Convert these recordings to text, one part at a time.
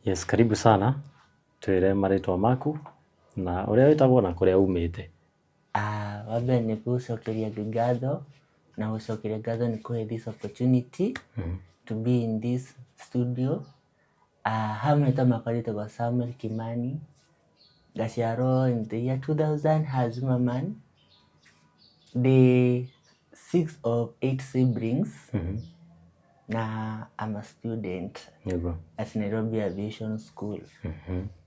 Yes, karibu sana. Twĩre marĩtwa maku na ũrĩa wĩtagwo na kũrĩa umĩte. Wa mbere nĩ gũcokeria Ngai ngatho na gũcokeria ngatho nĩ kũhe this opportunity to be in this studio. Ha marĩtwa makwa njĩtagwo Samuel Kimani, ngaciarwo in the year 2000 haha Zimmerman. Ndĩ six of eight siblings na I'm a student at Nairobi Aviation School.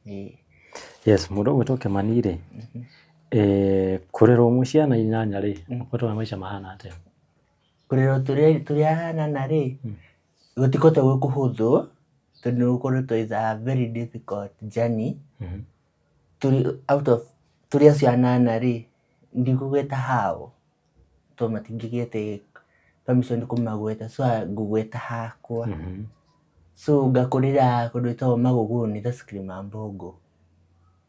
Ĩĩ. Yes, mũndũ ũgwĩtwo Kimani rĩ, kũrerwo mwĩ ciana inyanya rĩ, mũkoretwo na maica mahana atĩa? Kũrerwo tũrĩ anana rĩ, gũtikoretwo gwĩ kũhũthũ tondũ nĩ gũkoretwo is a very difficult journey. Tũrĩ out of tũrĩ acio anana rĩ, ndikũgweta hao tondũ matingĩgĩte permission kũmagweta, so ngũgweta hakwa. So ngakũrĩra kũndũ gwĩtagwo Magũgũni, that's Kilimambogo.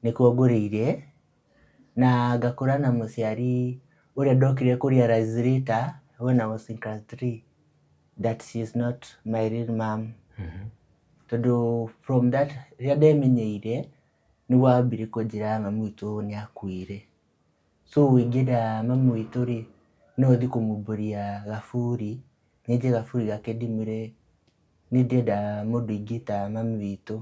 Nĩkuo ngũrĩire na ngakũra na mũciari ũrĩa ndokire kũ realize later when I was in class 3 that she is not my real mom. Tondũ from that rĩrĩa ndemenyeire nĩguo ambirie kũnjĩra mami witũ nĩ akuire. So ingĩenda mami witũ rĩ, no thiĩ kũmumbũria gaburi, nyenje gaburi gake ndĩmwĩre nĩ ndĩrenda mũndũ ingĩta mami witũ.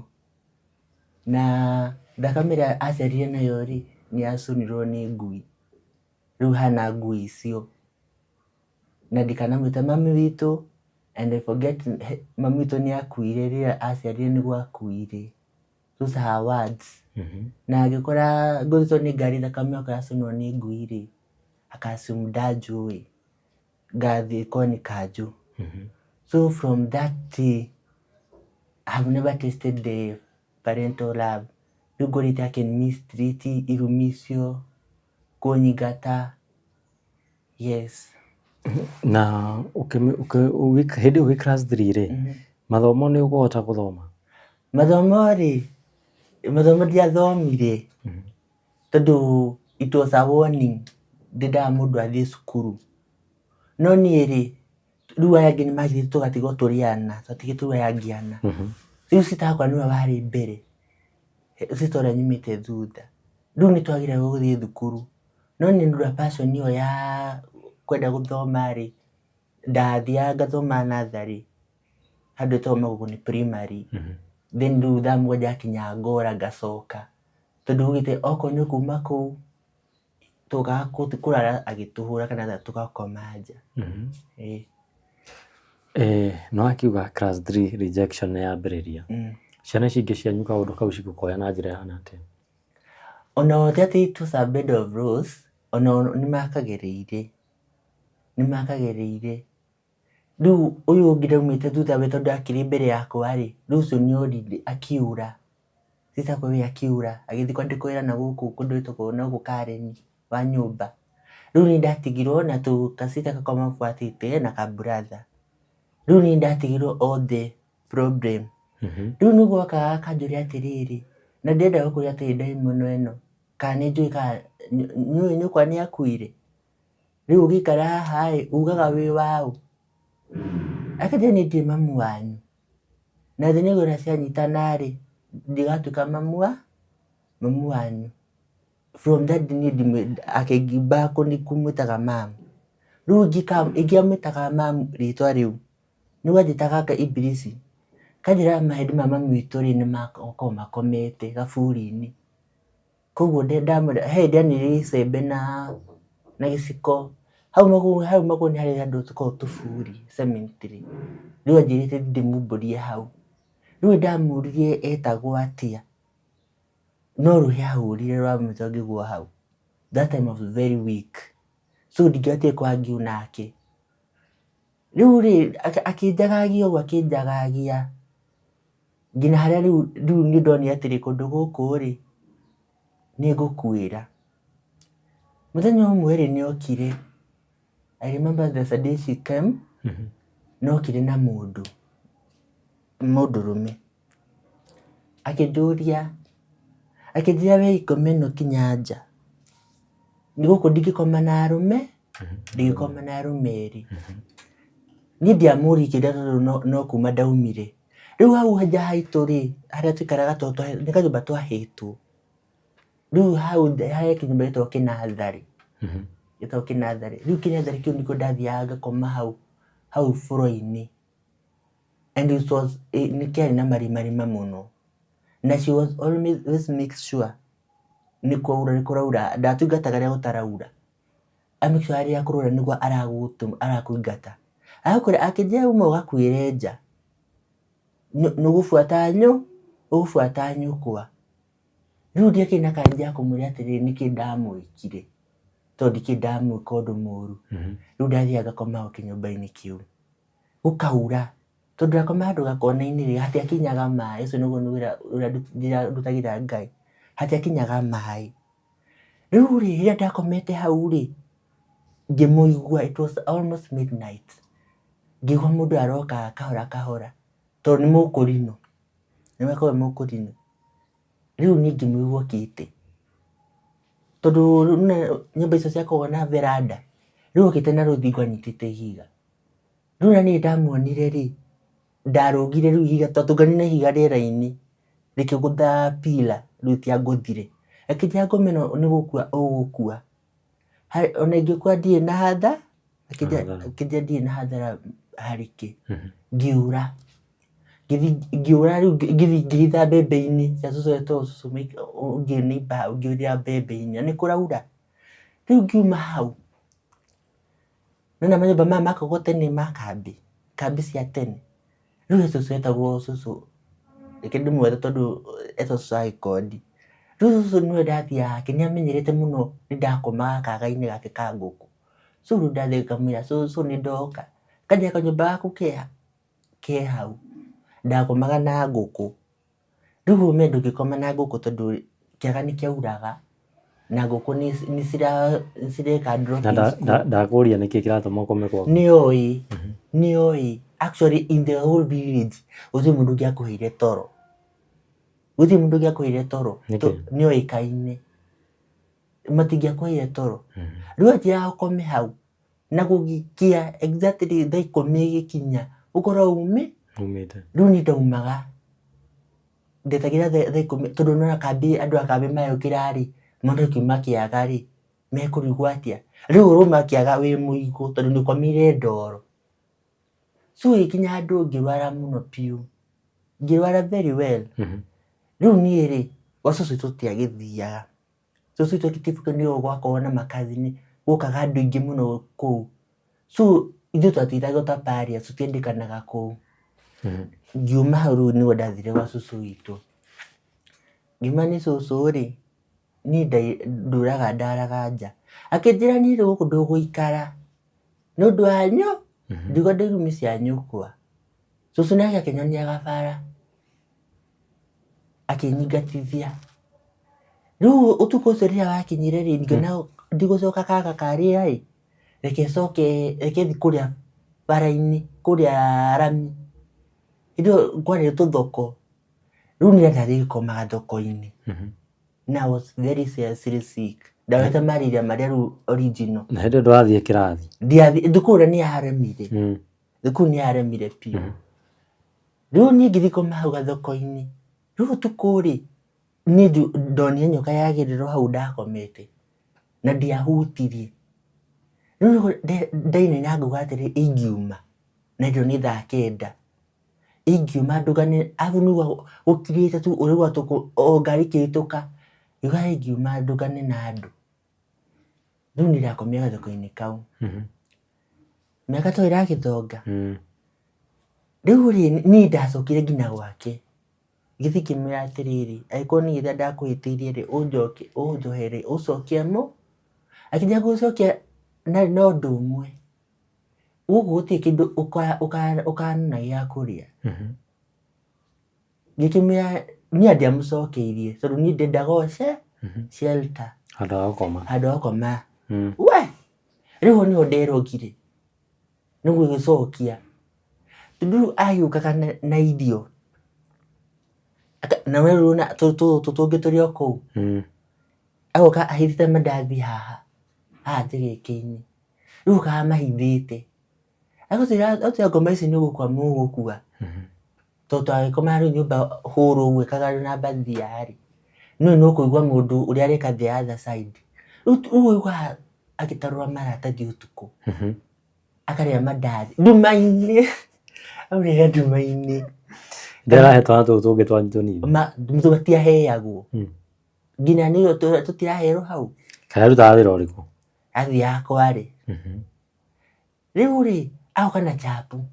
Na thakame ĩrĩa aciarire nayo rĩ, nĩ yacũnirwo nĩ ngui. Rĩu hana ngui icio. Na ndikanamwĩta mami witũ and I forget mami witũ nĩ akuire rĩrĩa aciarire nĩguo akuire. Those are her words. Na angĩkora ngũthĩtwo nĩ ngari thakame yakwa yacũnwo nĩ ngui rĩ, aka assume ndanjũĩ, ngathiĩ korwo nĩ kanjũ. So from that day, I have never tasted the parental love. Rĩu ngorĩte akĩ mistreat irumi icio, kũnyingata, yes. Na hĩndĩ ĩyo wĩ class 3 rĩ, mathomo nĩ ũkũhota gũthoma? Mathomo rĩ, mathomo ndiathomire tondũ it was a warning, ndendaga mũndũ athiĩ cukuru. No niĩ rĩ, rĩu aya angĩ nĩ magĩrĩte tũgatigwo tũrĩ ana, twatigĩtwo rĩu aya angĩ ana. Rĩu sister wakwa nĩwe warĩ mbere, sister ũrĩa nyumĩte thutha. Rĩu nĩ twagĩrĩirwo gũthiĩ thukuru, no nĩ ũndũ wa passion ĩyo ya kwenda gũthoma rĩ, ndathiaga ngathoma natharĩ handũ hetagwo Magũgũni Primary. Then rĩu thaa 7 yakinya ngora ngacoka. Tondũ augĩte okorwo nĩ kuma kũu tũkaga kũrara agĩtũhũra kana tũgakoma nja. Ĩĩ. Nĩ wakiuga class 3 rejection nĩ yambĩrĩria. Ciana ici ingĩ cianyu kaũndũ kau cigũkoya na njĩra ĩhana atĩa? Ona ti atĩ it was a bed of rose, onao nĩ makagereire, nĩ makagereire. Rĩu ũyũ ũngĩ ndaumĩte thutha we tondũ akĩrĩ mbere yakwa rĩ, rĩu ũcio nĩ orire akiura. Sister wakwa we akiura agĩthiĩ kwandĩkwo wĩra na gũkũ kũndũ gwĩtagwo na gũkũ Karen wa nyũmba. Rĩu niĩ ndatigirwo na tũka sister gakwa mabuatĩte na ka brother. Rĩu niĩ ndatigirwo all the problem. Rĩu nĩ gwokaga akanjũria atĩrĩrĩ, na ndĩrenda gũkũria atĩrĩ ndaimono ĩno, kana nĩ njũĩ kana nĩũĩ nyũkwa nĩ akuire? Rĩu ũgĩikara haha ĩ, ugaga wĩ waũ? Akanjĩra niĩ ndirĩ mamu wanyu. Na thĩ nĩguo cianyitana rĩ, ndigatuĩka mamu wa mamu wanyu. From that day niĩ akĩngimba kũmwĩtaga mum. Rĩu ingĩamwĩtaga mum rĩtwa rĩu, nĩguo anjĩtaga anga ibilisi. Kanjĩraga mahĩndĩ ma mami witũ rĩ, nĩ makoragwo makomete gaburi-inĩ. Koguo ndamwĩra, he hĩndĩ anĩrĩire icembe na gĩciko. Hau magũrũ nĩ harĩ handũ tũkoragwo tũburi cemetery. Rĩu anjĩrĩte ndĩmumbũrie hau. Rĩu ndamũririe etagwo atĩa, no rũhĩ ahũrire rwamwĩta ngĩgũa hau. That time I was very weak. So ndingĩahotire kũ argue nake. Rĩu rĩ, akĩnjagagia ũguo akĩnjagagia nginya harĩa rĩu nĩ ndonire atĩrĩ kũndũ gũkũ rĩ, nĩ ngũkuĩra. Mũthenya ũmwe rĩ, nĩ okire. I remember there's a day she came, nĩ okire na mũndũ, mũndũrũme. Akĩnjũria, akĩnjĩra we ikoma ĩno kinya nja. Gũkũ ndingĩkoma na arũme, ndingĩkoma na arũme erĩ. Niĩ ndiamũririe kĩũria tondũ no kuma ndaumire. Rĩu hau nja haitũ rĩ, harĩa tũikaraga nĩ kanyũmba twahĩtwo. Rĩu hau he kĩnyũmba gĩtagwo kĩnatharĩ, gĩtagwo kĩnatharĩ. Rĩu kĩnatharĩ kĩu nĩkĩo ndathiaga ngakoma hau, hau floor-inĩ. And it was, nĩ kĩarĩ na marima rima mũno. Na she was always make sure nĩ kwaura nĩ kũraura, ndatũingataga rĩrĩa gũtaraura. A make sure rĩrĩa kũraura nĩguo arakũingata. Agakwĩra akĩnjĩra uma ũgakuĩre nja, nĩ ũgũbuata ũgũbuata nyũkwa. Rĩu ndiakĩrĩ na courage ya kũmwĩra atĩrĩrĩ nĩkĩ ndamwĩkire, tondũ ndikĩrĩ ndamwĩka ũndũ mũru. Rĩu ndathiaga ngakoma o kĩnyũmba-inĩ kĩu. Gũkaura, tondũ ndakoma handũ gakona-inĩ rĩ, hatiakinyaga maĩ, ũcio nĩguo wĩra ũrĩa ndutagĩra Ngai, hatiakinyaga maĩ. Rĩu rĩ, rĩrĩa ndakomete hau rĩ, ngĩmũigua, it was almost midnight, ngĩigua mũndũ aroka kahora kahora, tondũ nĩ mũkũrinũ, nĩ akoragwo e mũkũrinũ. Rĩu niĩ ngĩmũigua okĩte, tondũ nyũmba icio ciakoragwo na veranda, rĩu okĩte na rũthingo anyitĩte ihiga. Rĩu ona niĩ ndamuonire rĩ, ndarũgire rĩu ihiga twatũnganire na ihiga rĩera-inĩ, rĩkĩgũtha pillar rĩu rĩtiangũthire. Akĩnjĩra ngoma ĩno nĩ gũkua ũgũkua, ona ingĩkua ndirĩ na hathara, akĩnjĩra ndirĩ na hathara harĩ kĩ, ngĩũra. Ngĩũra rĩu ngĩthiĩ ngĩhitha mbembe-inĩ cia cũcũ etagwo cũcũ ũngĩ neighbour hau ngĩũrĩra mbembe-inĩ na nĩ kũraura. Rĩu ngiuma hau, nĩwona manyũmba maya makagwo tene ma kambĩ, kambĩ cia tene, rĩu he cũcũ etagwo cũcũ, reke ndĩmwĩre tondũ etagwo cũcũ wa gĩkondi. Rĩu cũcũ nĩwe ndathiaga hake nĩ amenyerete mũno nĩ ndakomaga kaga-inĩ gake ka ngũkũ. So rĩu ndathiĩ ngamwĩra cũcũ nĩ ndoka, akanjĩra kanyũmba gaku keha? Ke hau. Ndakomaga na ngũkũ. Rĩu ũme ndũngĩkoma na ngũkũ tondũ kĩaga nĩ kĩauraga na ngũkũ nĩ cireka droppings kũu. Ndakũria nĩkĩ kĩratũma ũkome kwaku? Nĩoĩ, nĩoĩ. Actually in the whole village gũtirĩ mũndũ ũngĩakũheire toro. Gũtirĩ mũndũ ũngĩakũheire toro. Nĩkĩ? Nĩoĩkaine. Matingĩakũheire toro. Rĩu anjĩraga ũkome hau. Na gũgĩkĩa exactly thaa ikũmi ĩgĩkinya ũkorwo umĩ Umĩte. Rĩu niĩ ndaumaga ndetagĩrĩra thaa ikũmi tondũ nĩwona kambĩ andũ a kambĩ magĩũkĩra rĩ mone ũkiuma kĩaga rĩ mekũrigwo atĩa. Rĩu ũrauma kĩaga wĩ mũigũ tondũ nĩ ũkomire ndoro. So ĩgĩkinya handũ ngĩrwara mũno biũ, ngĩrwara very well. Rĩu niĩ rĩ gwa cũcũ tũtiagĩthiaga. Cũcũ witũ Kitibuke nĩho gwakoragwo na makathini, gwokaga andũ aingĩ mũno kũu. So ithuĩ twatindagwo ta pariahs tũtiendekanaga kũu. Ngiuma hau rĩu nĩguo ndathire gwa cũcũ witũ. Ngiuma nĩ cũcũ rĩ, niĩ ndũraga ndaraga nja. Akĩnjĩra niĩ rĩ gũkũ ndũgũikara nĩ ũndũ wa ndigwa ndĩ irumi cia nyũkwa. Cũcũ nake akĩnyonia gabara. Akĩnyingatithia. Rĩu ũtukũ ũcio rĩrĩa wakinyire rĩ, ngĩona ndigũcoka kaga karĩa ĩ, reke coke, reke thiĩ kũrĩa bara-inĩ, kũrĩa rami. Hĩndĩ ĩyo kwarĩ tũthoko, rĩu niĩ ndathiĩ ngĩkomaga thoko-inĩ. Na I was very seriously sick. Ndarwarĩte malaria marĩa rĩu original. Na hĩndĩ ĩyo ndũrathiĩ kĩrathi? Ndiathiĩ, thukuru ũrĩa nĩ yaremire. Thukuru nĩ yaremire biũ. Rĩu niĩ ngĩthiĩ ngoma hau gathoko-inĩ, rĩu ũtukũ rĩ, niĩ ndonire nyoka yagĩrĩrwo hau ndakomete, na ndiahutirie. Rĩu ndainaina ngauga atĩrĩ ingiuma, na hĩndĩ ĩyo nĩ thaa kenda, ingiuma ndũgane, arabu nĩ ũiguaga gũkirĩte tu ũraigua o ngari ĩkĩhĩtũka, ngiuga ingiuma ndũgane na andũ. Rĩu niĩ ndakomire gathoko-inĩ kau. Mĩaka to ĩragĩthonga. Rĩu rĩ, niĩ ndacokire nginya gwake, ngĩthiĩ ngĩmwĩra atĩrĩrĩ, angĩkorwo niĩ rĩrĩa ndakũhĩtĩirie rĩ, ũnjohere, ũcokie akĩnjĩra ngũgũcokia na ũndũ ũmwe, gũkũ gũtirĩ kĩndũ ũkanona gĩa kũrĩa. Ngĩkĩmwĩra niĩ ndiamũcokeirie tondũ niĩ ndendaga o shelter. Handũ ha gũkoma. Handũ ha gũkoma. We! Rĩu hau nĩho nderogire nĩ gũgĩcokia. Tondũ rĩu agĩũkaga na irio, na we rĩu tũtũ tũngĩ tũrĩ o kũu, agoka ahithĩte mandathi haha, haha njĩgĩkĩ-inĩ. Rĩu okaga amahithĩte. Agũtwĩra ngoma ici nĩ gũkua mũgũkua. Tondũ twagĩkomaga rĩu nyũmba hũrũ ũguo ĩkagaywo na mbathia rĩ, no nĩ ũkũigua mũndũ ũrĩa areka the other side. Rĩu ũiguaga agĩtarũra maratathi ũtukũ, akarĩa mandathi nduma-inĩ, aurĩra nduma-inĩ. Ndĩrahe twana tũu tũngĩ twanyu tũnini. Matiaheagwo. Nginya niĩ tũtiraherwo hau. Kaĩ arutaga wĩra ũrĩkũ? Athiaga kware. Rĩu rĩ, agoka na chapu,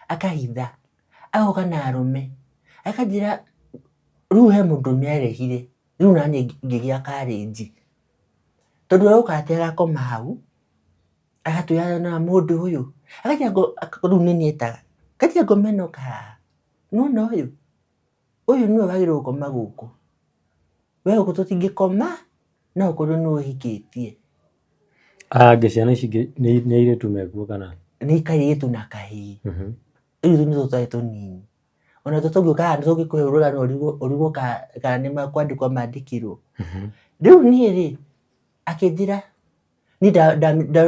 akahitha, agoka na arũme, akanjĩra rĩu he mũndũrũme arehire, rĩu naniĩ ngĩgĩa courage. Tondũ aroka atĩ agakoma hau, agatwĩra na mũndũ ũyũ, akanjĩra rĩu nĩniĩ etaga, akanjĩra ngoma ĩno ũka haha, nĩwona ũyũ, ũyũ nĩwe wagĩrĩirwo gũkoma gũkũ, we gũkũ tũtingĩkoma, no ũkorwo nĩ ũhikĩtie. Aya angĩ ciana ici ingĩ nĩ airĩtu mekuo kana? Nĩ kairĩtu na kahĩĩ. Rĩu ithuĩ nĩtwo twarĩ tũnini. Ona tuo tũngĩũka haha tũngĩkũhe rũgano ũrigwo kana nĩ kwandĩkwo mandĩkirwo. Rĩu niĩ rĩ, akĩnjĩra, niĩ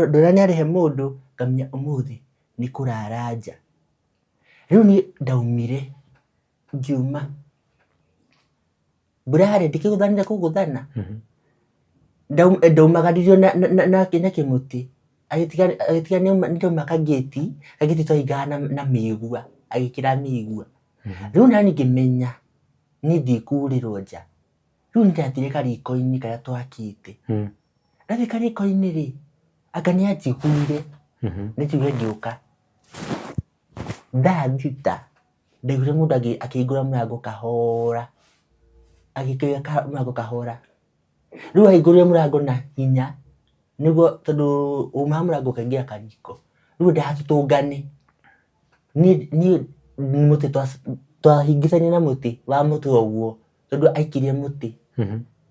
ndona nĩ arehe mũndũ, ngamenya ũmũthĩ nĩ kũrara nja. Rĩu niĩ ndaumire, ngiuma. Mbura yarĩ ndĩkĩgũthanire kũgũthana. Ndaumagaririo na kĩmũtĩ, agĩtiga nĩndauma kangĩti, kangĩti twahingaga na mĩigua, agĩkĩra mĩigua. Rĩu nani ngĩmenya niĩ ndikurĩrwo nja. Rĩu nĩndathire kariko-inĩ karĩa twakĩte. Ndathiĩ kariko-inĩ rĩ, anga nĩanjiguire, nĩanjiguire ngĩũka. Thaa thita ndaiguire mũndũ akĩhingũra mũrango kahora, agĩkĩra mũrango kahora. Rĩu ahingũrire mũrango na hinya nĩguo tondũ umaga mũrango ũkaingĩra kariko. Rĩu endaga tũtũngane. Niĩ mũtĩ twahingicania na mũtĩ wa mũtwe ũguo tondũ aikirie mũtĩ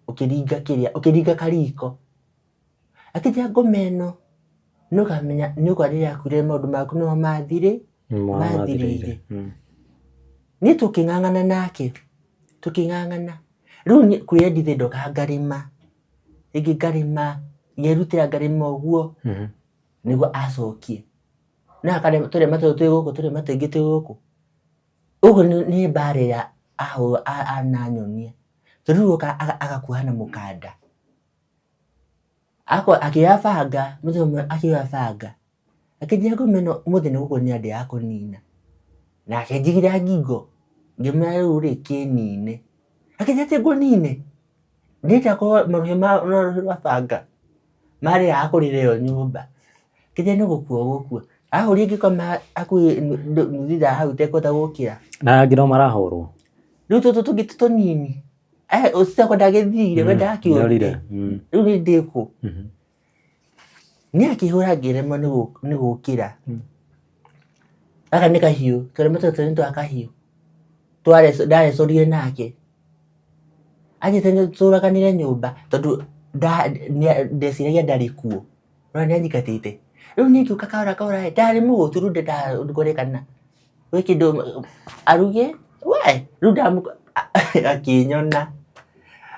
ũkĩringa kĩrĩa, ũkĩringa kariko. Akĩnjĩra ngoma ĩno nĩ ũkamenya nĩ ũkora rĩrĩa akuire maũndũ maku nĩho mathirĩire. Niĩ tũkĩng'ang'ana nake, tũkĩng'ang'ana. Rĩu niĩ kwĩyendithia ndokaga ngarĩma, rĩngĩ ngarĩma, ngerutĩra ngarĩma ũguo nĩguo acokie. No akarĩma tũrĩma tũtũ twĩ gũkũ, tũrĩma tũingĩ twĩ gũkũ. Ũguo nĩ mbara ĩrĩa ananyonia. Tondũ rĩu oka agakuoha na mũkanda. Akĩoya banga, mũthenya ũmwe akĩoya banga, akĩnjĩra ngoma ĩno ũmũthĩ nĩ gũkũnina ndĩrakũnina. Na akĩnjigĩrĩra ngingo, ngĩmwĩra rĩu rĩ kĩnine. Akĩnjĩra atĩ ngũnine? Ndĩrenda korwo marũhĩ ma rũhĩ rwa banga marĩaga kũrĩra ĩyo nyũmba. Ngĩthiĩ nĩ gũkua ũgũkua. Ahũrire ngĩkoma hakuhĩ nuthu ithaa hau itekũhota gũkĩra. Na aya angĩ no marahũrwo? Rĩu tũtũ tũngĩ ti tũnini. Ũcio wakwa ndagĩthire we ndakĩũrire. Rĩu niĩ ndĩ kũ? Niĩ akĩhũra ngĩremwo nĩ gũkĩra. Gaka nĩ kahiũ, tũrema tũtũ nĩ twa kahiũ. Ndarecorire nake. Anjĩte tũraganĩre nyũmba tondũ ndeciragia ndarĩ kuo. Nĩwona nĩ anyingatĩte. Rĩu niĩ ngĩũka kahora kahora ĩ, ndarĩ mũhũtu rĩu ndendaga kũrĩkana gwĩ kĩndũ aruge we rĩu akĩnyona.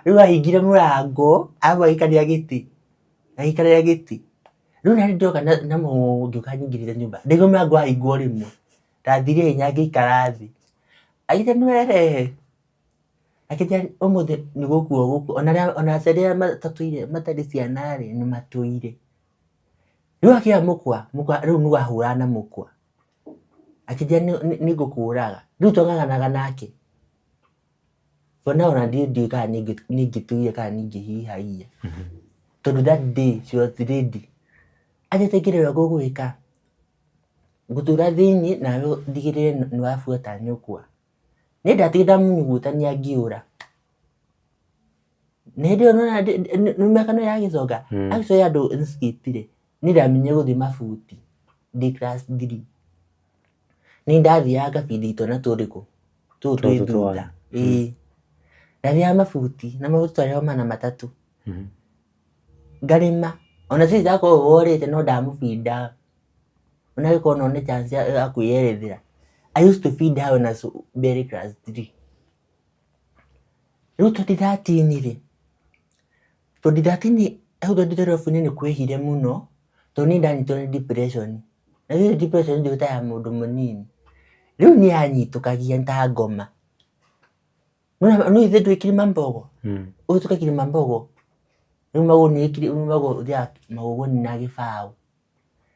Rĩu ahingire mũrango arabu agĩikarĩra gĩtĩ, agĩikarĩra gĩtĩ. Rĩu naniĩ ndoka na mũgongo ngĩũka nyingĩrĩte nyũmba, ndaigua mũrango wahingwo rĩmwe, ndathire hinya ngĩikara thĩ. Agĩte nĩwerehe? Akĩnjĩra ũmũthĩ nĩ gũkua ũgũkua, ona arĩa ona aciari arĩa matatũire matarĩ ciana rĩ, nĩ matũire. Rĩu akĩoya mũkwa, mũkwa rĩu nĩ wahũraga na mũkwa. Akĩnjĩra nĩ ngũkũraga. Rĩu twang'ang'anaga nake. For now ona niĩ ndiũĩ kana nĩ ingĩtũire kana nĩ ingĩhihaia. Tondũ that day she was ready. Anjĩte ngĩre ũrĩa ngũgwĩka, ngũtũra thĩiniĩ nawe ũndigĩrĩre nĩ wabuata nyũkwa. Niĩ ndatigire ndamũnyugutania ngĩũra. Nĩ hĩndĩ ĩyo nĩwona mĩaka nĩ ĩragĩconga, actually andũ nĩ niĩ ndamenyire gũthiĩ mabuti ndĩ class three. Nĩ ndathiaga ngabindi twana tũrĩkũ, tũtũ twĩ thutha. Ĩĩ. Ndathiaga mabuti, na mabuti twarĩhagwo magana matatũ. Ngarĩma, ona sister akorwo worĩte no ndamũbindaga. Ona angĩkorwo no nĩ chance ya kwĩyerethera. I used to feed her when I was barely class three. Rĩu 2013 rĩ, 2013 hau 2012 nĩ kwehire mũno, tondũ niĩ ndanyitwo nĩ depression. Na rĩu depression ndĩũĩ ta ya mũndũ mũnini. Rĩu nĩ yanyitũkagia ta ngoma. No ithuĩ twĩ Kilimambogo, ũhĩtũke Kilimambogo, rĩu Magũgũ ũthiaga Magũgũni na gĩbaũ.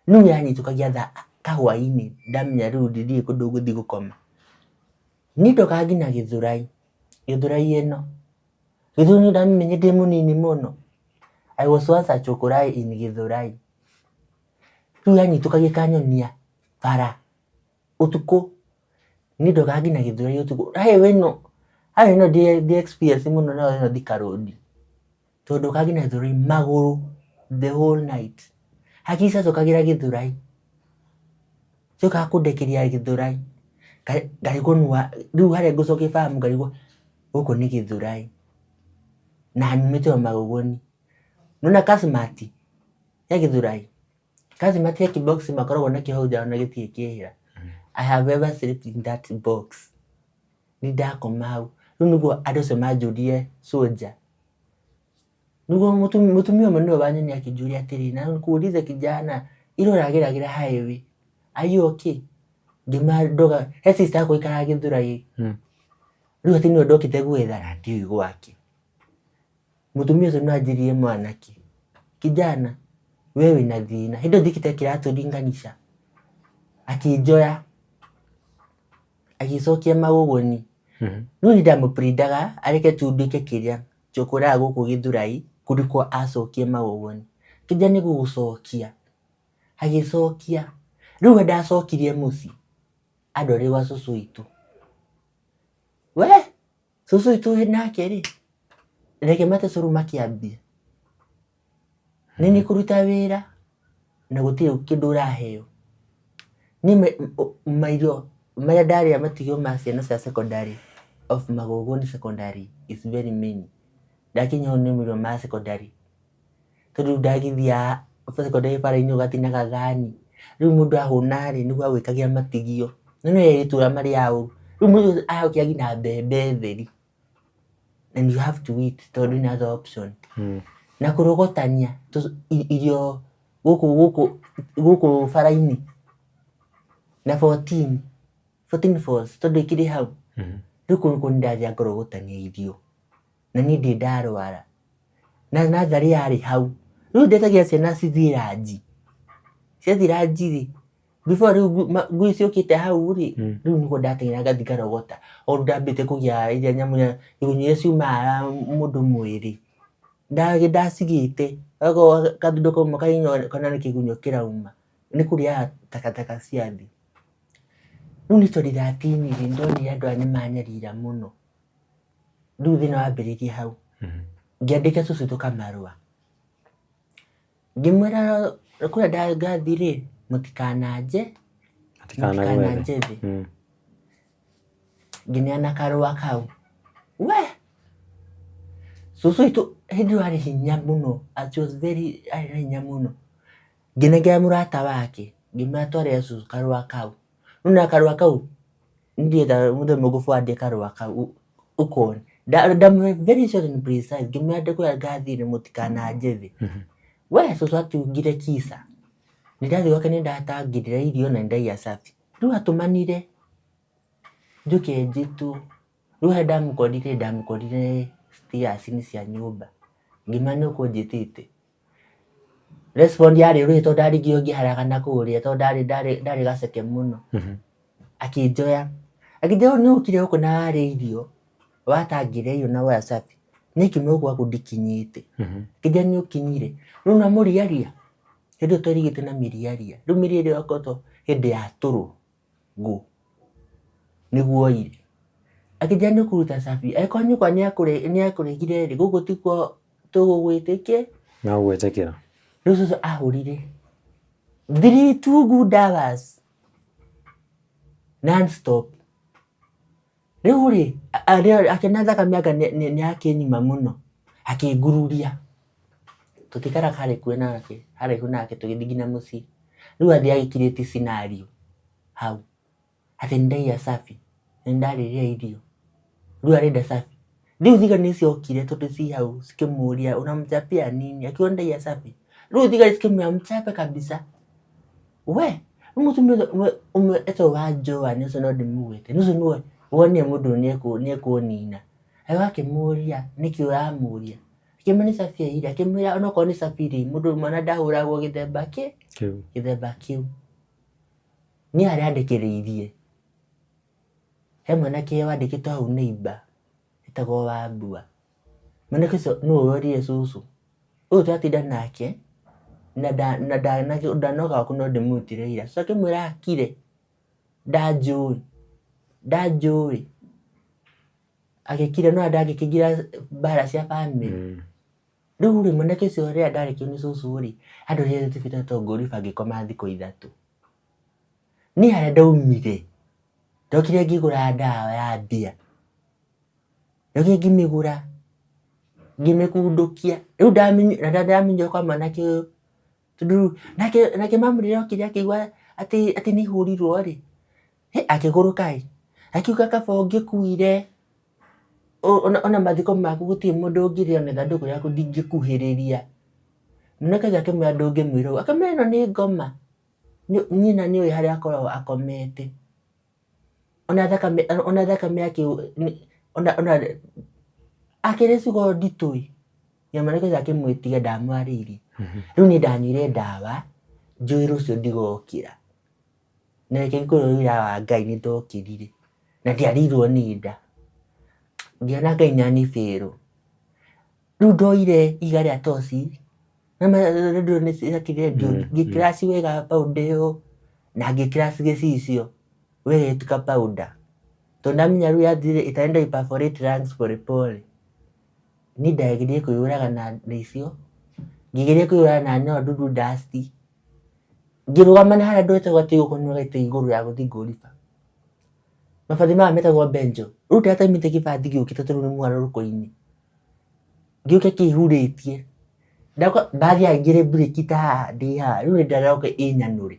Rĩu yanyitũkagia thaa kahwainĩ ndamenya rĩu ndirĩ kũndũ ngũthiĩ gũkoma. Niĩ ndokaga nginya Gĩthũrai, Gĩthũrai ĩno. Gĩthũrai nĩ ndamĩmenyire ndĩ mũnini mũno. I was once a chokorai in Gĩthũrai. Rĩu yanyitũkagia ĩkanyonia bara ũtukũ. Niĩ ndokaga nginya Gĩthũrai ũtukũ. Highway ĩno, highway ĩno ndĩ experience mũno nayo ĩno Thika Road. Tondũ ndokaga nginya Gĩthũrai magũrũ the whole night. Hakiri ciacokagĩra Gĩthũrai. Ciokaga kũndekeria Gĩthũrai. Ngarigwo rĩu harĩa ngũcokia fahamu ngarigwo gũkũ nĩ Gĩthũrai. Na nyumĩte o Magũgũni. Nĩwona Kasmati ya Gĩthũrai? Kasmati ya kĩbox makoragwo nakĩo hau nja ona gĩtirĩ kĩehera. I have ever slept in that box. Nĩ ndakoma hau. Rĩu nĩguo andũ acio manjũrire soldier. Nĩguo mũtumia ũmwe nĩwe wanyonia akĩnjũria atĩrĩ, na nikuulize kijana, ira ũrageragĩra highway, are you okay? Ngĩmwĩra ndoga, he sister yakwa aikaraga Gĩthũrai. Rĩu atĩ nĩwe ndokĩte gwetha na ndiũĩ gwake. Mũtumia ũcio no anjĩrire mwanake, kijana we wĩna thĩna. Hĩndĩ ĩyo njĩkĩte kĩratũ linganisha. Akĩnjoya agĩcokia magũgũni. Rĩu niĩ ndamũ-plead-aga areke tu nduĩke kĩrĩa njũkũraga gũkũ Gĩthũrai kuliko acokie magũgũni. Kĩnja nĩ gũgũcokia, agĩcokia. Rĩu we ndacokirie mũciĩ, andwarire gwa cũcũ witũ. We! Cũcũ witũ nake rĩ, reke mate cũrũ makĩambia. Nĩ niĩ kũruta wĩra na gũtirĩ kĩndũ ũraheo. Niĩ mairio marĩa ndarĩa matigio ma ciana cia secondary of Magũgũni secondary is very many. Ndakinya ũũ nĩ mairio ma secondary. Tondũ rĩu ndagĩthiaga secondary bara-inĩ ũgathiĩ na gathani. Rĩu mũndũ ahũna rĩ, nĩguo agwĩkagia matigio. No nĩ airĩtu ũrĩa marĩaga ũru. Rĩu mũndũ agũkĩra nginya mbembe theri. And you have to eat tondũ ndũrĩ na other option. Na kũrogotania irio gũkũ gũkũ gũkũ bara-inĩ na 14, 14 falls tondũ ĩkĩrĩ hau. Rĩu kũu nĩkuo ndathiaga ngorogotania irio na niĩ ndirĩ ndarwara. Na natharĩ yarĩ hau. Rĩu ndetagĩrĩra ciana cithiĩ ranji. Ciathiĩ ranji rĩ, before rĩu ngui ciũkĩte hau rĩ, rĩu nĩguo ndateng'era ngathiĩ ngarogota. O ndambĩte kũgĩa iria nyamũ igunyũ iria ciumaga mũndũ mwĩrĩ. Ndacigĩte, okorwo kathundo kauma kanini ũkona nĩ kĩgunyũ kĩrauma. Nĩ kũrĩaga takataka cia thĩ. Rĩu nĩ 2013 rĩ, nĩndonire andũ aya nĩ manyarira mũno. Rĩu thĩna wambĩrĩirie hau. Ngĩandĩkĩra cũcũ witũ kamarũa. Ngĩmwĩra kũrĩa ngathiĩ rĩ, mũtikananje, mũtikananjethe. Ngĩneana karũa kau. We! Cũcũ witũ hĩndĩ ĩyo arĩ hinya mũno, she was very arĩ na hinya mũno. Ngĩnengera mũrata wake, ngĩmwĩra twarĩra cũcũ karũa kau. Rĩu na karũa kau ndietha mũthenya ũmwe ngũ-forward karũa kau ũkone. Ndamũhe very short and precise ngĩmwĩra kũrĩa ngathiĩ mũtikananjethe. We cũcũ atungire kisa. Nĩndathiĩ gwake nĩndatangĩrĩra irio na nĩndaiya cabi. Rĩu atũmanire njũke njĩtwo. Rĩu harĩa ndamũkorire ndamũkorire stairs-inĩ cia nyũmba. Ngĩmwĩra nĩ ũkũnjĩtĩte. Respond yarĩ rũĩ tondũ ndarigio ngĩharaga na kũrĩa tondũ ndarĩ ndarĩ ndarĩ gaceke mũno. Akĩnjoya, akĩnjoya nĩ ũkire gũkũ na warĩa irio, watangĩra irio na woya cabi, niĩ ngiuma gũkũ gwaku ndikinyĩte. Akĩnjĩra nĩ ũkinyire. Rĩu na mũriaria, hĩndĩ ĩyo twerigĩte na mĩriaria, rĩu mĩriaria ĩyo hĩndĩ ya tũrũ ngũ nĩguo oire. Akĩnjĩra nĩ ũkũruta cabi, angĩkorwo nyũkwa nĩ akũregire rĩ, gũkũ tikuo tũgũgwĩtĩkĩra. No gwĩtĩkĩra. Rĩu cũcũ ahũrire three two good hours non stop. Rĩu rĩ, akĩona thakame anga nĩ akĩnyuma mũno, akĩngururia. Tũtiikaraga haraihu nake, haraihu nake tũgĩthiĩ nginya mũciĩ. Rĩu athiĩ agĩ create scenario hau, atĩ nĩ ndaiya cabi, nĩ ndarĩrĩra irio, rĩu arenda cabi. Rĩu thigari nĩ ciokire tondũ ci hau cikĩmũria unamchapia nini? Akiuga nĩ ndaiya cabi. Rĩu thigari cikĩmwĩra mchape kabisa. We! Rĩu mũtumia ũmwe ũmwe etagwo wa Joan ũcio no ndĩmũgwete, ũcio nĩwe wonire mũndũ ũyũ nĩekũnina. Agĩũka akĩmũria nĩkĩ ũramũria, akĩmwĩra nĩ cabi aiyire, akĩmwĩra onokorwo nĩ cabi rĩ, mũndũ mwana ndahũragwo gĩthemba kĩ, Kĩu. gĩthemba kĩu. Niĩ harĩa andĩkĩrĩirie, he mwanake wandĩkĩtwo hau neighbour etagwo Wambua. Mwanake ũcio nĩwe worire cũcũ. Ũyũ twatinda nake na ndanoga gwaku no ndĩmũrutĩre wĩra. Cũcũ akĩmwĩra akire, ndanjũĩ, ndanjũĩ. Agĩkira no ndangĩkĩingĩra mbara cia bamĩrĩ. Rĩu rĩ, mwanake ũcio rĩrĩa ndarekio nĩ cũcũ rĩ, andwarire thibitarĩ tondũ ngũriba ngĩkoma thikũ ithatũ. Niĩ harĩa ndaumire, ndokire ngĩgũra ndawa ya mbia. Rĩu ngĩmĩgũra, ngĩmĩkundũkia, rĩu ndamĩnyua kwa mwanake ũyũ, tondũ rĩu nake nake mamu rĩrĩa okire akĩigua atĩ atĩ nĩ hũrirwo rĩ, hĩ akĩgũrũka ĩ, akiuga kaba ũngĩkuire, ona mathiko maku gũtirĩ mũndũ ũngĩrĩa ona ithandũkũ rĩaku ndingĩkuhĩrĩria. Mwanake ũcio akĩmwĩra ndũngĩmwĩra ũguo, akĩmwĩra ĩno nĩ ngoma, nyina nĩoĩ harĩa akoragwo akomete. Ona thakame ona thakame yake ona ona akĩrĩ ciugo nditũ ĩ, nyama nĩ akĩmwĩtiga ndamwarĩirie. Rĩu niĩ ndanyuire ndawa njũĩ rũciũ ndigokĩra. Na reke ngwĩre ũira wa Ngai nĩ ndokĩrire na ndiarĩirwo nĩ nda. Ngĩona Ngai nĩ anibĩrwo. Rĩu ndoire ihiga rĩa toci ngĩ crush wega powder ĩyo na ngĩ crush gĩcicio wega ĩgĩtuĩka powder. Tondũ ndamenya rĩu yathire ĩtarenda ĩ perforate lungs pole pole. Niĩ ndageririe kwĩyũraga na icio, ngĩgeria kwĩyũraga na no ndudu dust. Ngĩrũgama na harĩa ndwetagwo atĩ gũkũ nĩũrete igũrũ ya gũthiĩ ngũriba. Mabathi maya metagwo benjo. Rĩu ndĩratũmĩte kĩbathi gĩũkĩte tondũ nĩ mũgarũrũko-inĩ. Gĩũke kĩhurĩtie. Mbathi yaingĩre mburĩki ta haha ndĩ haha, rĩu nĩndĩroka ĩnyanũre.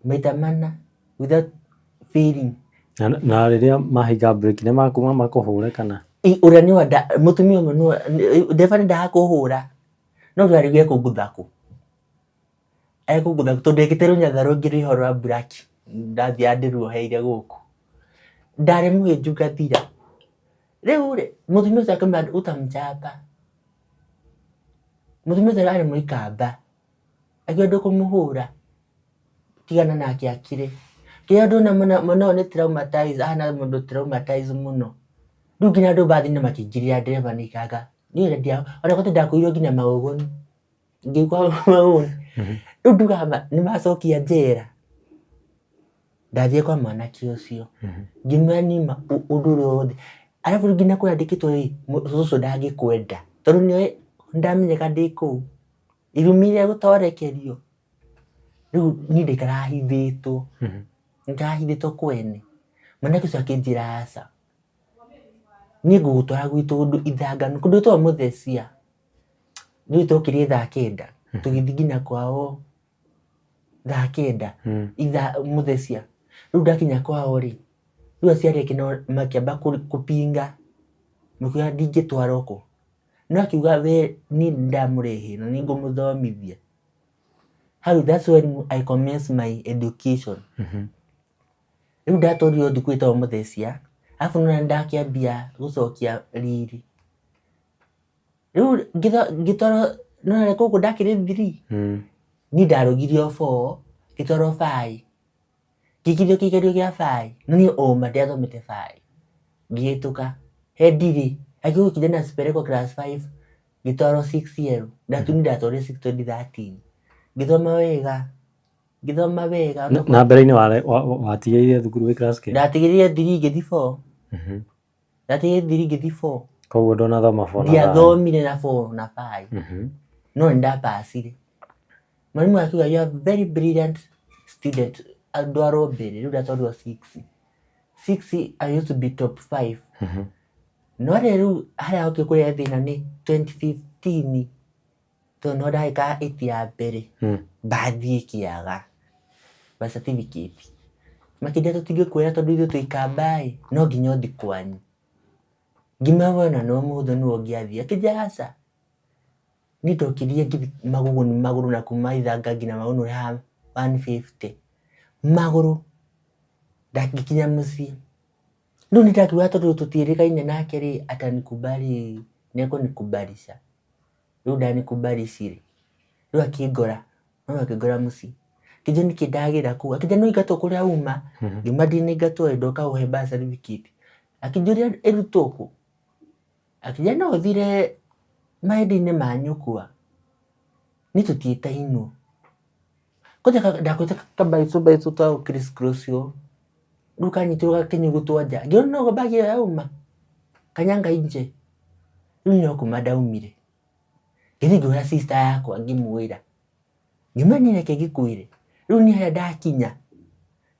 Maita mana without failing. Na rĩrĩa mahinga mburĩki nĩ makuma makũhũre kana? Ũrĩa nĩwe mũtumia ũmwe nĩwe ndereba nĩendaga kũhũra no rĩu arigwo ekũngũtha kũ. Ekũngũtha kũ tondũ ekĩte rũnyatha rũngĩ rwĩho rwa mburaki ndathiaga ndĩruoheire gũkũ. Ndarĩ mũhĩnju ngathira. Rĩu rĩ, mũtumia ũcio akĩmwĩra utamchapa. Mũtumia ũcio arĩ mũikamba, akiuga ndũkũmũhũra, tigana nake akire. Kĩrĩa ndona mwana ũyũ nĩ traumatized, ahana mũndũ traumatized mũno. Rĩu nginya andũ mbathi-inĩ makĩingĩrĩra ndereba nĩaikaraga, niĩ ona kwĩ ndakuirwo nginya magũgũni, ngĩkua magũgũni. Rĩu ndugaga nĩmacokia njera. Ndathiĩ kwa mwanake ũcio, ngĩmwĩra nĩma ũndũ ũrĩa wothe, arabu nginya kũrĩa andĩkĩtwo rĩ, cũcũ ndangĩkwenda, tondũ nĩoĩ nĩndamenyeka ndĩ kũu, irumi iria gũtorekerio, rĩu niĩ ndaikaraga hithĩtwo, ndaikaraga hithĩtwo kwene. Mwanake ũcio akĩnjĩra aca, niĩ ngũgũtwara gwitũ ũndũ ithanganu, kũndũ gwĩtagwo Mũthecia, nĩũĩ twokire thaa kenda, tũgĩthiĩ nginya kwao thaa kenda ithaa mũthecia. Rĩu ndakinya kwao rĩ, rĩu aciari ake nao makĩamba kũpinga, makiuga ndingĩtwarwo kũu. No akiuga we niĩ nĩndamũrehe na nĩngũmũthomithia. Hau that's when I commence my education. Rĩu ndatwarirwo thukuru ĩtagwo Mũthecia, arabu nĩwona nĩndakĩambia gũcokia riri. Rĩu ngĩtwarwo nĩwona gũkũ ndakĩrĩ three, niĩ ndarũgirio four, ngĩtwarwo five, ngĩkithio kĩgerio gĩa five, na niĩ ũma ndiathomete five, ngĩhĩtũka, he ndirĩ, akiuga kijana asipelekwe class five, ngĩtwarwo six L, niĩ ndatwarirwo six 2013, ngĩthoma wega, ngĩthoma wega. Na mbere-inĩ watigĩrĩire thukuru wĩ class kĩ? Ndatigĩrĩire three ngĩthiĩ four. Ndatigire three ngĩthiĩ four. Koguo ndũnathoma four na five. Ndiathomire na four na five. No nĩ ndapacire. Mwarimũ akiuga you are very brilliant student ndwarwo mbere rĩu ndatwarirwo six. Six I used to be top five. No rĩu harĩa hokire kũrehe thĩna nĩ 2015 tondũ no ndagĩka eight ya mbere mbathi ĩkĩaga birth certificate. Makĩnjĩra tũtingĩkuoya tondũ ithuĩ twĩ ikamba ĩ, no nginya ũthiĩ kwanyu. Ngĩmwĩra we ona no mũhũthũ nĩwe ũngĩathiĩ, akĩnjĩra aca. Niĩ ndokĩrire ngĩthiĩ magũrũ na kuma ithanga nginya magũrũ haha 150 magũrũ ndangĩkinya mũciĩ. Rĩu nĩ ndakiuga tondũ tũtiĩrĩgaine nake rĩ, atanikubali nĩekũnikubalisha. Rĩu ndanikubalisire. Rĩu akĩngora, no akĩngora mũciĩ. Akĩnjũria nĩkĩ ndagĩra kũu, akĩnjĩra nĩ ũingatwo kũrĩa uma, ngiuma ndinaingatwo ĩ ndoka gũhe birth certificate. Akĩnjũria ĩrutwo kũ? Akĩnjĩra no ũthire mahĩndĩ-inĩ ma nyũkwa, niĩ tũtiĩtainwo. Kwanja ndakwĩte kabaicũ baicũ twa gũ criss cross ũũ, rĩu kanyitirwo gakĩnyugutwo nja, ngĩona noguo bag ĩyo yauma, kanyanga nje, rĩu no kuma ndaumire. Ngĩthiĩ ngĩhũra sister yakwa ngĩmwĩra, ngĩmwĩra niĩ reke ngĩkwĩre, rĩu niĩ harĩa ndakinya,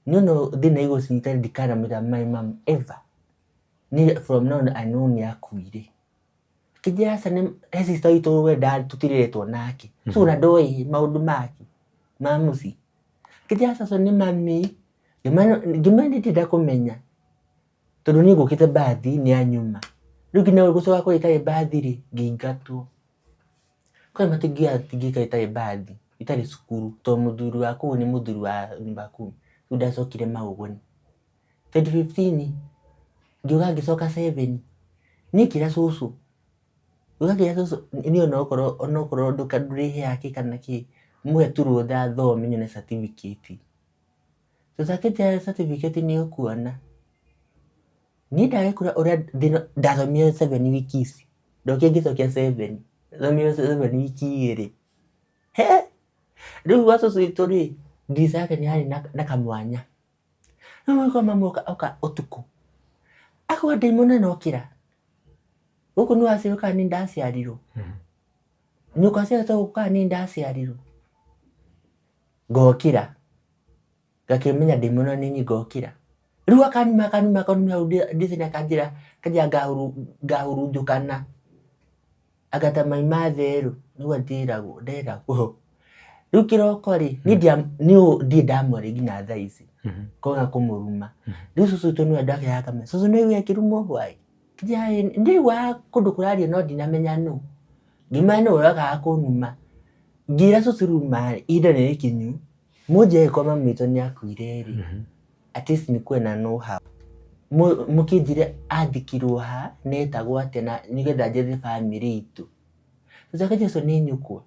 niĩ ona thĩna igũcinyita ndikanamwĩra my mum ever. Niĩ from now on I know nĩ akuire. Akĩnjĩra aca nĩ he sister witũ we tũtireretwo nake. So ona ndoĩ maũndũ make ma mũciĩ. Akĩnjĩra aca ũcio nĩ mami. Ngĩmwĩra niĩ ndirenda kũmenya tondũ niĩ ngũkĩte mbathi nĩ anyuma. Rĩu nginya gũcoka kũrĩa itarĩ mbathi rĩ, ngĩingatwo. Kwĩ matingĩikara itarĩ mbathi, itarĩ cukuru tondũ mũthuri wa kũu nĩ mũthuri wa nyumba kumi. Rĩu ndacokire Magogoni. 2015 ngĩũka ngĩcoka 7 niĩ ngĩra cũcũ, ngĩũka ngĩra cũcũ niĩ onokorwo onokorwo ndũrĩheaga kĩ kana kĩ, mũhe tu rũtha thome nyone certificate. Cũcũ akĩnjĩra certificate nĩ ũkuona. Niĩ ndagĩkũra ũrĩa ndathomire 7 wiki ici, ndokire ngĩcokia 7, ndathomire 7 wiki igĩrĩ. He! Rĩu gwa cũcũ witũ rĩ, ndirica yake nĩ yarĩ na kamwanya. Rĩu ũgakora mami oka oka ũtukũ, akauga ndaimono ĩno okĩra, gũkũ nĩ waciarirwo kana nĩ ndaciarirwo? Nyũkwa aciarĩtwo gũkũ kana nĩ ndaciarirwo? Ngokĩra, ngakĩmenya ndaimono nĩ niĩ ngokĩra. Rĩu akanuma akanuma akanuma hau ndirica-inĩ akanjĩra akanjĩra ngahurunjũkana anga ta mai ma therũ nĩguo ndĩragwo nderagwo. Rĩu kĩroko rĩ, niĩ ndirĩ ndamwaria nginya thaa ici kwaga kũmũruma. Rĩu cũcũ witũ nĩwe ndakĩraga akamenya cũcũ nĩ waiguire akĩrumwo hwaĩ? Ndĩraiguaga kũndũ kũrario no ndinamenya nũ. Ngĩmenya nũ ũrokaga kũnuma. Ngĩra cũcũ rĩu ma ihinda nĩ rĩkinyu mũnjĩre angĩkorwo mami witũ nĩ akuire rĩ, at least nĩkuwe na know how. Mũkĩnjĩre athikirwo ha na etagwo atĩa na nĩgetha njethe bamĩrĩ itũ. Cũcũ akĩnjĩra ũcio nĩ nyũkwa.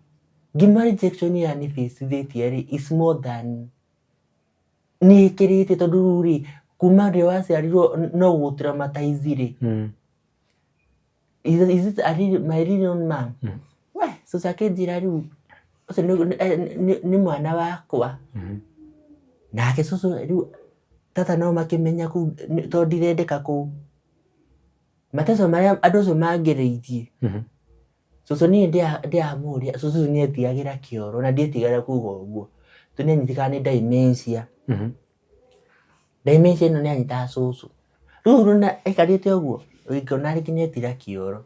Ngĩmwĩra rejection ĩrĩa nĩ face rĩ is more than nĩ ĩkĩrĩte tondũ rĩu rĩ kuma rĩrĩa waciarirwo no gũgũ traumatize rĩ. Is it a real, my real own mom? We cũcũ akĩnjĩra rĩu ũcio nĩ mwana wakwa. Nake cũcũ rĩu tata no makĩmenya kũu tondũ ndirendeka kũu. Mateso marĩa andũ acio mangereirie. Cũcũ niĩ ndĩramũria, cũcũ nĩ etigagĩra kĩoro na ndietigagĩra kuga ũguo. Tondũ nĩ anyitĩkaga nĩ dementia. Dementia ĩno nĩ yanyitaga cũcũ. Rĩu ũrona aikarĩte ũguo, ũngĩona rĩngĩ nĩ etira kĩoro.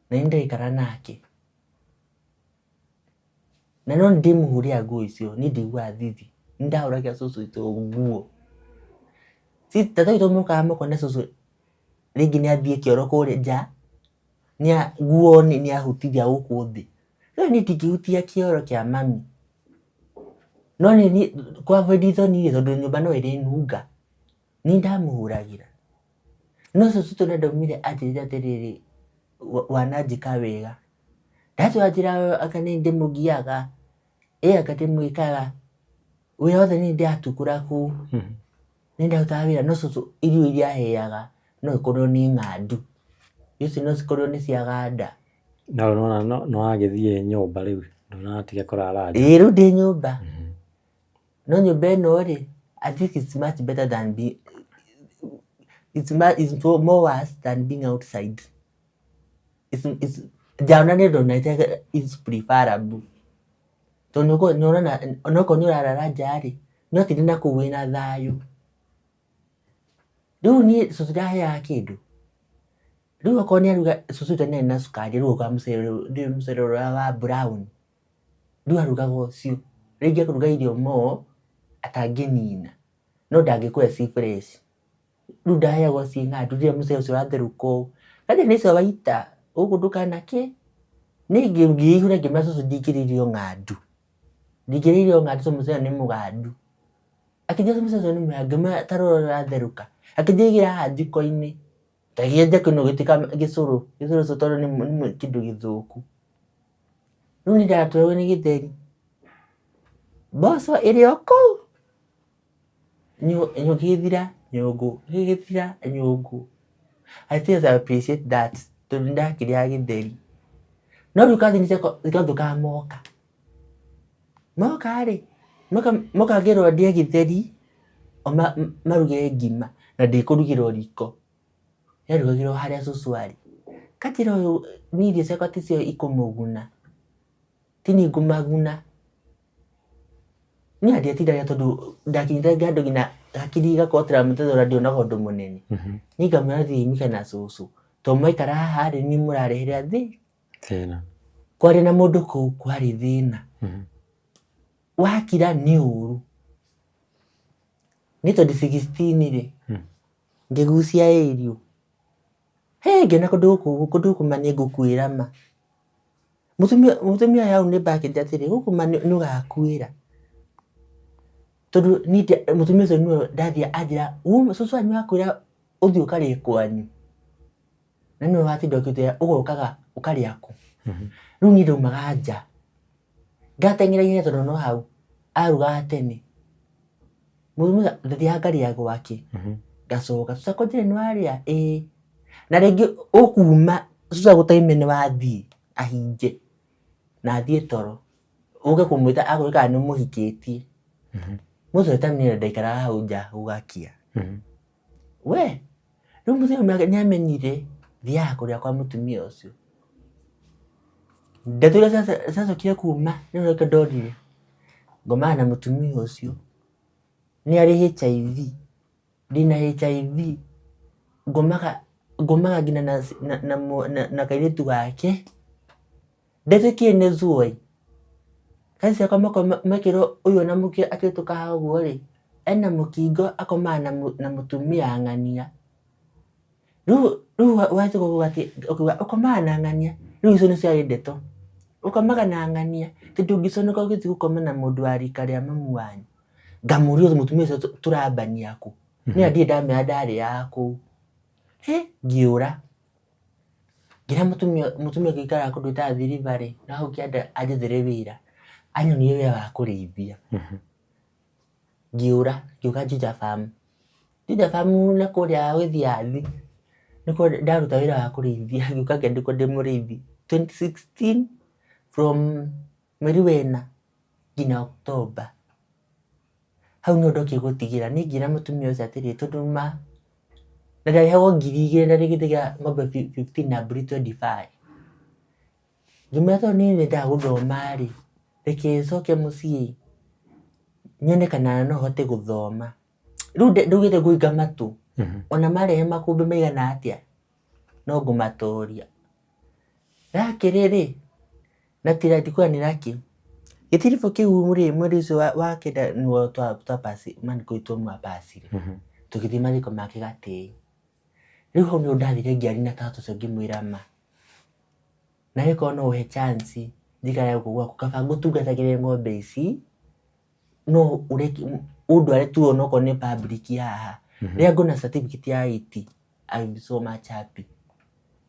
Na niĩ ndĩraikara nake. Na no ndĩmũhũrĩra nguo icio, niĩ ndiguaga thithi. Nĩ ndahũragĩra cũcũ witũ nguo. Tata witũ mokaga makona cũcũ rĩngĩ nĩ athiĩ kĩoro kũrĩa nja, nguo nĩ ahutithia gũkũ thĩ. Rĩu niĩ ndingĩhutia kĩoro kĩa mami. No niĩ kũ avoid thoni rĩ, tondũ nyũmba no ĩrĩnunga, nĩ ndamũhũragĩra. No cũcũ witũ nĩ andaumire anjĩrire atĩrĩrĩ, wananjĩka wega. Ndatũra njĩra anga nĩ ndĩmũgiaga, ĩ anga ndĩmwĩkaga, wĩra wothe nĩ ndĩratukũra kũu. Nĩ ndarutaga wĩra no cũcũ irio iria aheaga no ikorwo nĩ ng'andu. Irio icio no cikorwo nĩ cia ganda. Na rĩu nĩwona nĩwagĩthiĩ nyũmba rĩu ndũnatiga kũrara nja. Ĩĩ rĩu ndĩ nyũmba. No nyũmba ĩno rĩ, I think it's much better than being, it's, it's more worse than being outside. It's, nja ona nĩ ndonete it's preferable. Tondũ nĩ ũrona onokorwo nĩ ũrarara nja rĩ, no ti na kũu wĩna thayũ. Rĩu niĩ cũcũ ndaheaga kĩndũ. Rĩu okorwo nĩ aruga cũcũ witũ nĩ arĩ na cukari rĩu okorwo mũcere mũcere ũrĩa wa brown rĩu arugaga ũcio. Rĩngĩ akũruga irio more atangĩnina no ndangĩkũhe ci fresh. Rĩu ndaheagwo ciĩ ng'andu rĩrĩa mũcere ũcio watherũka ũũ. Kwanza nĩ ũcio waita gũkũ ndũkana kĩ. Niĩ ngĩihũra ngĩmera cũcũ ndingĩrĩa irio ng'andu. Ndingĩrĩire ng'andu tondũ mũcere nĩ mũgandu. Akĩnjĩra mũcere ũcio nĩ mwega, ngĩmwĩra ta rora ũrĩa ũratherũka. Akĩnjigĩra haha njiko-inĩ, ndaigire njiko-inĩ ũgĩtuĩka gĩcũrũ, gĩcũrũ ũcio tondũ nĩ kĩndũ gĩthũku. Rĩu niĩ ndatũragwo nĩ gĩtheri. Mboco ĩrĩ o kũu, gĩgĩthira nyũngũ, gĩgĩthira nyũngũ. I still appreciate that tondũ nĩndakĩrĩaga gĩtheri. No rĩu cousin ciakwa cigathũkaga moka. Moka rĩ, moka ngerwo ndĩe gĩtheri o maruge ngima na ndĩkũrugĩrwo riko. Yarugagĩrwo harĩa cũcũ arĩ. Kanjĩra ũyũ niĩ irio ciakwa ticio ikũmũguna, ti niĩ ngũmaguna. Niĩ ona ndiatindaga tondũ ndakinyĩte handũ nginya hakiri igakorwo traumatized ndionaga ũndũ mũnene. Niĩ ngamwĩra thiĩi mũikare na cũcũ, tondũ mwaikara haha rĩ, nĩ niĩ mũrarehera Thĩna. Kwaria na mũndũ kũu kwarĩ thĩna. Wakira nĩ ũru. Niĩ 2016 rĩ, ngĩgucia ĩriũ. Hĩ ngĩona kũndũ gũkũ kũndũ gũkũ ma nĩ ngũkuĩra ma. Mũtumia mũtumia ũyũ hau nĩ akĩnjĩra atĩrĩ, gũkũ ma nĩ ũgakuĩra. Tondũ niĩ mũtumia ũcio nĩwe ndathiĩ anjĩra, cũcũ wanyu akwĩra ũthiĩ ũkarĩe kwanyu. Na nĩwe watinda ũkĩtwĩra ũgokaga ũkarĩa kũ. Rĩu niĩ ndaumaga nja, ngateng'era ihenya tondũ no hau, arugaga tene. Mũtumia ndathiaga ngarĩa gwake, ngacoka, cũcũ akũnjĩre nĩ warĩa? Ĩĩ. Na rĩngĩ ũkuma cũcũ agũtaime nĩ wathiĩ ahinge na athiĩ toro, ũke kũmwĩta akwĩre kana nĩ ũmũhikĩtie. Most of the time niĩ ndaikaraga hau nja gũgakĩa. We rĩu mũthenya ũmwe nĩ amenyire thiaga kũrĩa kwa mũtumia ũcio. Ndeto iria ciacokire kuma nĩrĩo ndonire ngomaga na mũtumia ũcio nĩ arĩ HIV, ndĩna HIV, ngomaga ngomaga nginya na kairĩtu gake. Ndetĩkirie nĩ zuoi. Kaĩ ciakwa mekĩrwo ũyũ ona akĩhĩtũka haha ũguo rĩ, ena mũkingo akomaga na mũtumia ng'ania. Rĩu rĩu wahĩtũka ũguo atĩ ũkiuga ũkomaga na ng'ania, rĩu icio nĩcio ciarĩ ndeto. Ũkomaga na ng'ania, atĩ ndũngĩconoka ũgĩthiĩ gũkoma na mũndũ wa rika rĩa mamu wanyu. Ngamũria mũtumia ũcio tũrambania kũ? Niĩ ona ndirĩ ndamenya ndarĩaga kũu. Hĩ, ngĩũra. Ngĩra mũtumia mũtumia ũngĩ ũikaraga kũndũ gwĩtagwo Athi River rĩ, na hau kĩanda anjethere wĩra, anyonie wĩra wa kũrĩithia. Ngĩũra, ngĩũka Juja Farm. Juja Farm na kũrĩa Gĩthiathi, nĩkuo ndaruta wĩra wa kũrĩithia, ngĩũka ngĩandĩkwo ndĩ mũrĩithi 2016 from mweri wena nginya October. Hau nĩho ndokire gũtigĩra, niĩ ngĩra mũtumia ũcio atĩrĩ, tondũ ma, na ndarĩhagwo 2000 na rĩngĩ ndaigaga ng'ombe 15 na mbũri 25. Ngĩmwĩra tondũ niĩ nyendaga gũthoma rĩ, reke njoke mũciĩ nyone kana no hote gũthoma. Rĩu ndaugĩte ngũhinga matũ, ona marehe makũmbĩ maigana atĩa, no ngũmatoria. Rakĩrĩ rĩ, na ti ndikuga nĩ lucky, gĩtiribũ kĩu rĩ, mweri ũcio wa kenda nĩguo twa pass mathiko mapacire, tũgĩthiĩ mathiko make gatĩĩ. Rĩu hau nĩho ndathire ngĩaria na tata ũcio ngĩmwĩra ma, nawe korwo no ũhe chance njikare gũkũ gwaku kaba ngũtungatagĩre ng'ombe ici, no ũreke ũndware tu onokorwo nĩ public haha, rĩrĩa ngona certificate ya IT I will be so much happy.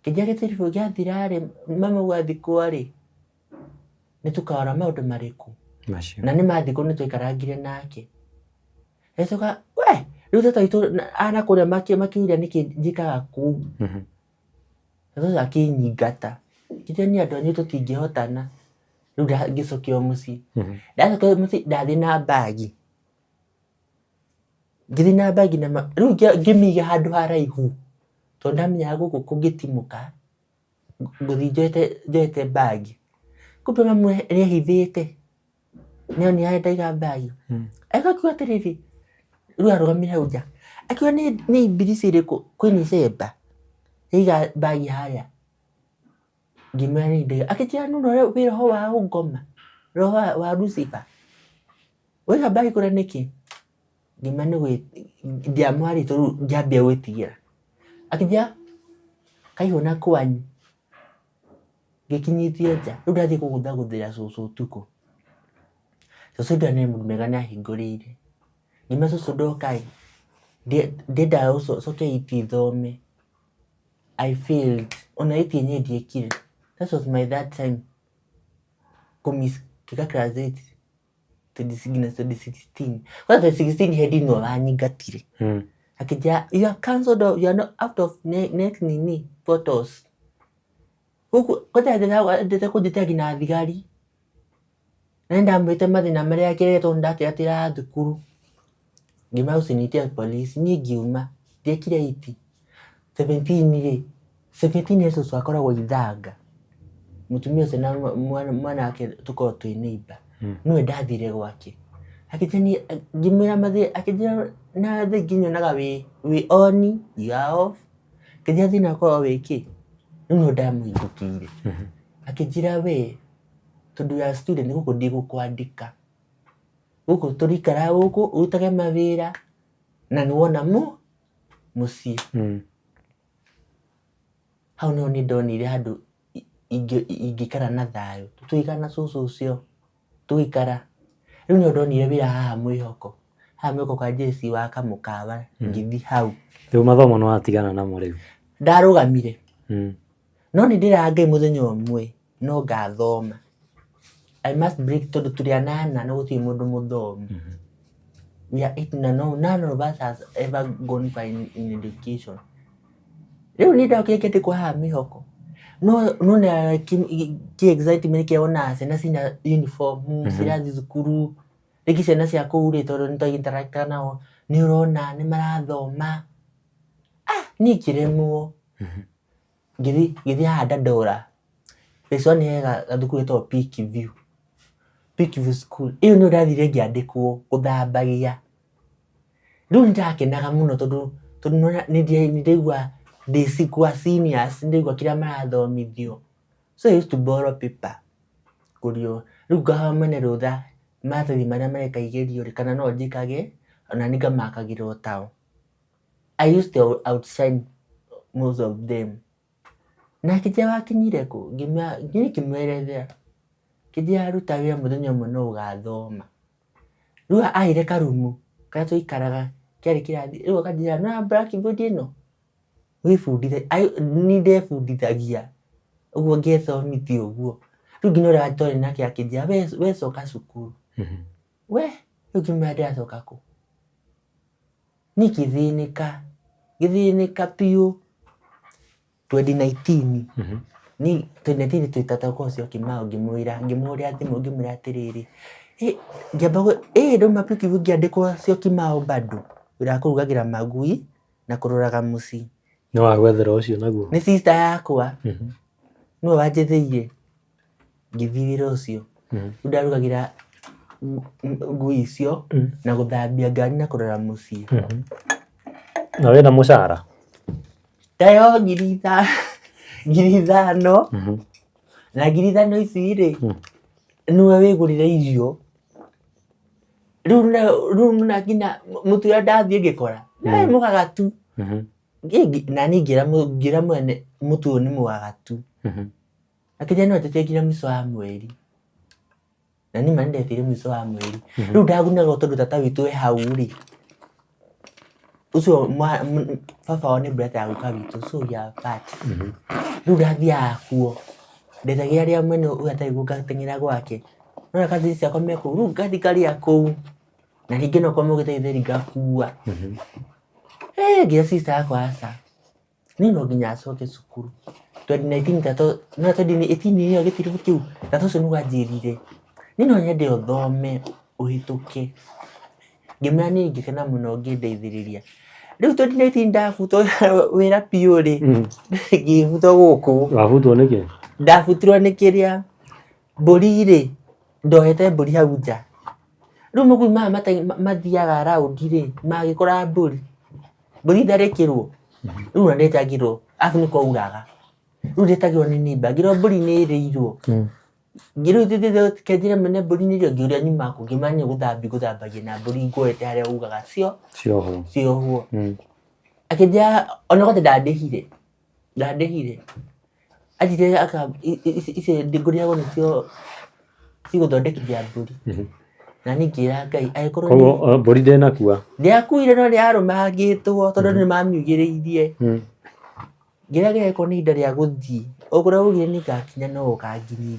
Kĩnja gĩtiribũ gĩathira rĩ, mama gwathikwo rĩ, nĩ tũkarora maũndũ marĩkũ? Macio. Na nĩ mathikwo nĩ twaikarangire nake. Agĩcoka we rĩu tata witũ ana kũrĩa makĩũria nĩkĩ njĩkaga kũu. Tata ũcio akĩnyingata. Akĩnjĩra niĩ andũ anyu tũtingĩhotana. Rĩu ngĩcokio mũciĩ. Ndacokio mũciĩ ndathiĩ na mbagi. Ngĩthiĩ na mbagi na rĩu ngĩmĩiga handũ haraihu tondũ ndamenyaga gũkũ kũngĩtimũka ngũthiĩ njoete mbagi. Kumbe mamu nĩ ehithĩte nĩonire harĩa ndaiga mbagi. Agĩũka akiuga atĩrĩrĩ, rĩu arũgamire hau nja, akiuga nĩ imbirici ĩrĩkũ kwĩ icemba yaiga mbagi harĩa. Ngĩmwĩra nĩ ndaiga, akĩnjĩra nĩ ũrona wĩ roho wa ũngoma, roho wa Lucifer. Waiga mbagi kũrĩa nĩkĩ? Ngĩmwĩra nĩ ndiamwarĩtie tondũ rĩu ngĩambia gwĩtigĩra. Akĩnjĩra kaihũna kwanyu, ngĩkinyithio nja, rĩu ndathiĩ kũgũthagũthĩra cũcũ ũtukũ. Cũcũ ndio nĩ mũndũ mwega nĩ ahingũrĩire. Ngĩmwĩra cũcũ ndoka ĩ, ndiendaga ũcoke eight thome. I failed. Ona eight yenyewe ndiekire. That was my third time kũmiss ngĩka class 8 2016. Kwanza 2016 head nĩwe wanyingatire. Akĩnjĩra you are cancelled, you are not out of next nini photos. Gũkũ kwanza endete kũnjĩtĩra nginya thigari. Na nĩndamwĩrĩte mathĩna marĩa ngereire tondũ nĩndatĩratĩraga thukuru. Ngiuma ũcinitie police, niĩ ngiuma, ndiekire eight. 17 rĩ, 17 he cũcũ akoragwo Ithanga. Mũtumia ũcio na mwana wake tũkoragwo twĩ neighbour. Nĩwe ndathire gwake. Akĩnjĩra niĩ, ngĩmwĩra mathĩna, akĩnjĩra na thaa ingĩ nyonaga wĩ on, you are off. Akĩnjĩra thĩna ũkoragwo wĩ kĩ? Rĩu nĩho ndamũhingũkĩire. Akĩnjĩra we tondũ you are a student gũkũ ndigũkwandĩka. Gũkũ tũrĩikaraga gũkũ ũrutage mawĩra na nĩwona mũciĩ. Hau nĩho niĩ ndonire handũ ingĩikara na thayũ. Tũgĩikara na cũcũ ũcio, tũgĩikara. Rĩu nĩho ndonire wĩra haha Mwĩhoko. Haha Mwĩhoko kwa JC wa kamũkawa, ngĩthiĩ hau. Rĩu mathomo nĩwatigana namo rĩu? Ndarũgamire. No nĩ ndĩraga Ngai mũthenya ũmwe no ngathoma. I must break tondũ tũrĩ anana na gũtirĩ mũndũ mũthomu. We are eight na no, none of us has ever gone far in education. Rĩu niĩ ndokire ngĩandĩkwo haha Mĩhoko. No nona kĩ excitement kĩa wona ciana ciĩna uniform, cirathiĩ cukuru. Rĩngĩ ciana cia kũu rĩ, tondũ nĩ twa interact nao, nĩ ũrona nĩ marathoma. Ah, niĩ ngĩremwo. Ngĩthiĩ haha Dandora, Phase one he gathukuru getagwo Peak View, Peak View School. Ĩyo nĩyo ndathire ngĩandĩkwo gũthambagia. Rĩu nĩ ndakenaga mũno tondũ nĩ ndaigua ndĩ kwa seniors, nĩ ndaigua kĩrĩa marathomithio. So I used to borrow paper kũrĩ o. Rĩu ngahoya mwene rũtha maratathi marĩa mareka igerio rĩ, kana no njĩkage, ona niĩ ngamakagĩra o tao. I used to outshine most of them. Na akĩnjĩra wakinyire kũ? Ngĩmwĩra ngĩmwerethera. Akĩnjĩra ruta wĩra mũthenya ũmwe no ũgathoma. Rĩu aheire karumu karĩa twaikaraga kĩarĩ kĩrathi, rĩu akanjĩra nĩwona blackboard ĩno? Wĩbundithie, niĩ ndebundithagia ũguo ngethomithia ũguo. Rĩu nginya ũrĩa twarĩ nake akĩnjĩra we coka cukuru. We rĩu ngĩmwĩra ndĩracoka kũ? Niĩ ngĩthĩnĩka, ngĩthĩnĩka biũ 2019. Niĩ 2019 twĩ tata kwa Syokimau ngĩmwĩra, ngĩmũhũrĩra thimũ ngĩmwĩra atĩrĩrĩ, ngĩamba ndauma Pikivu ngĩandĩkwo Syokimau bado, wĩra wa kũrugagĩra magui na kũroraga mũciĩ. Nĩ wagwethera ũcio naguo? Nĩ sister yakwa, nĩwe wanjetheire ngĩthiĩ wĩra ũcio. Rĩu ndarugagĩra ngui icio na gũthambia ngari na kũrora mũciĩ. Na wĩna mũcara? Ndaheo 5,000 na 5,000 ici rĩ, nĩwe wĩgũrĩre irio. Rĩu na nginya mũtu ũrĩa ndathiĩ ngĩkora nĩ mũgagatu. Na niĩ ngĩra mwene mũtu ũyũ nĩ mũgagatu. Akĩnjĩra no njeterere nginya mũico wa mweri. Na niĩ ma nĩndetereire mũico wa mweri. Rĩu ndagunagwo tondũ tata witũ e hau rĩ, ũcio baba wao nĩ brother ya guka witũ so we are apart. Rĩu ndathiaga kuo, ndetagĩrĩra rĩrĩa mwene ũyũ atarĩ kuo ngateng'era gwake. Nĩwona cousins ciakwa me kũu, rĩu ngathiĩ ngarĩa kũu, na rĩngĩ no korwo maugĩte gĩtheri ngakua. Ngĩra sister yakwa aca. Niĩ no nginya acoke cukuru. 2019 tata no 2018 ĩyo gĩtirũ kĩu, tata ũcio nĩguo anjĩrire, niĩ no nyende ũthome ũhĩtũke. Ngĩmwĩra niĩ ingĩkena mũno ũngĩndeithĩrĩria. Rĩu 2019 ndabutwo wĩra biũ rĩ, ngĩbutwo gũkũ. Wabutwo nĩkĩ? Ndabutirwo nĩ kĩrĩa, mbũri rĩ, ndohete mbũri hau nja. Rĩu magui maya mathiaga raũndi rĩ, magĩkora mbũri. Mbũri ĩtharĩkĩrwo, rĩu ona ndetagĩrwo, arabu nĩ kwauraga, rĩu ndetagĩrwo nĩ neighbour, ngĩrwo mbũri nĩ ĩrĩirwo. Ngĩrwo kenjĩre mwene mbũri nĩ ĩrĩirwo, ngĩũria nyuma kũ, ngĩmenya nĩ gũthambia ngũthambagia na mbũri nguoete harĩa ugaga Ciohwo. Ciohwo. Akĩnjĩra ona kwanja ndandĩhire, ndandĩhire. Anjĩrire aka icio ngũrĩhagwo nĩcio cigũthondekithia mbũri. Na niĩ ngĩra Ngai angĩkorwo nĩ Koguo mbũri ndĩnakua. Ndĩakuire no nĩyarũmangĩtwo tondũ nĩ mamiugĩrĩirie. Ngĩra Ngai angĩkorwo nĩ ihinda rĩa gũthiĩ, o kũrĩa waugire nĩngakinya no ũkanginyia.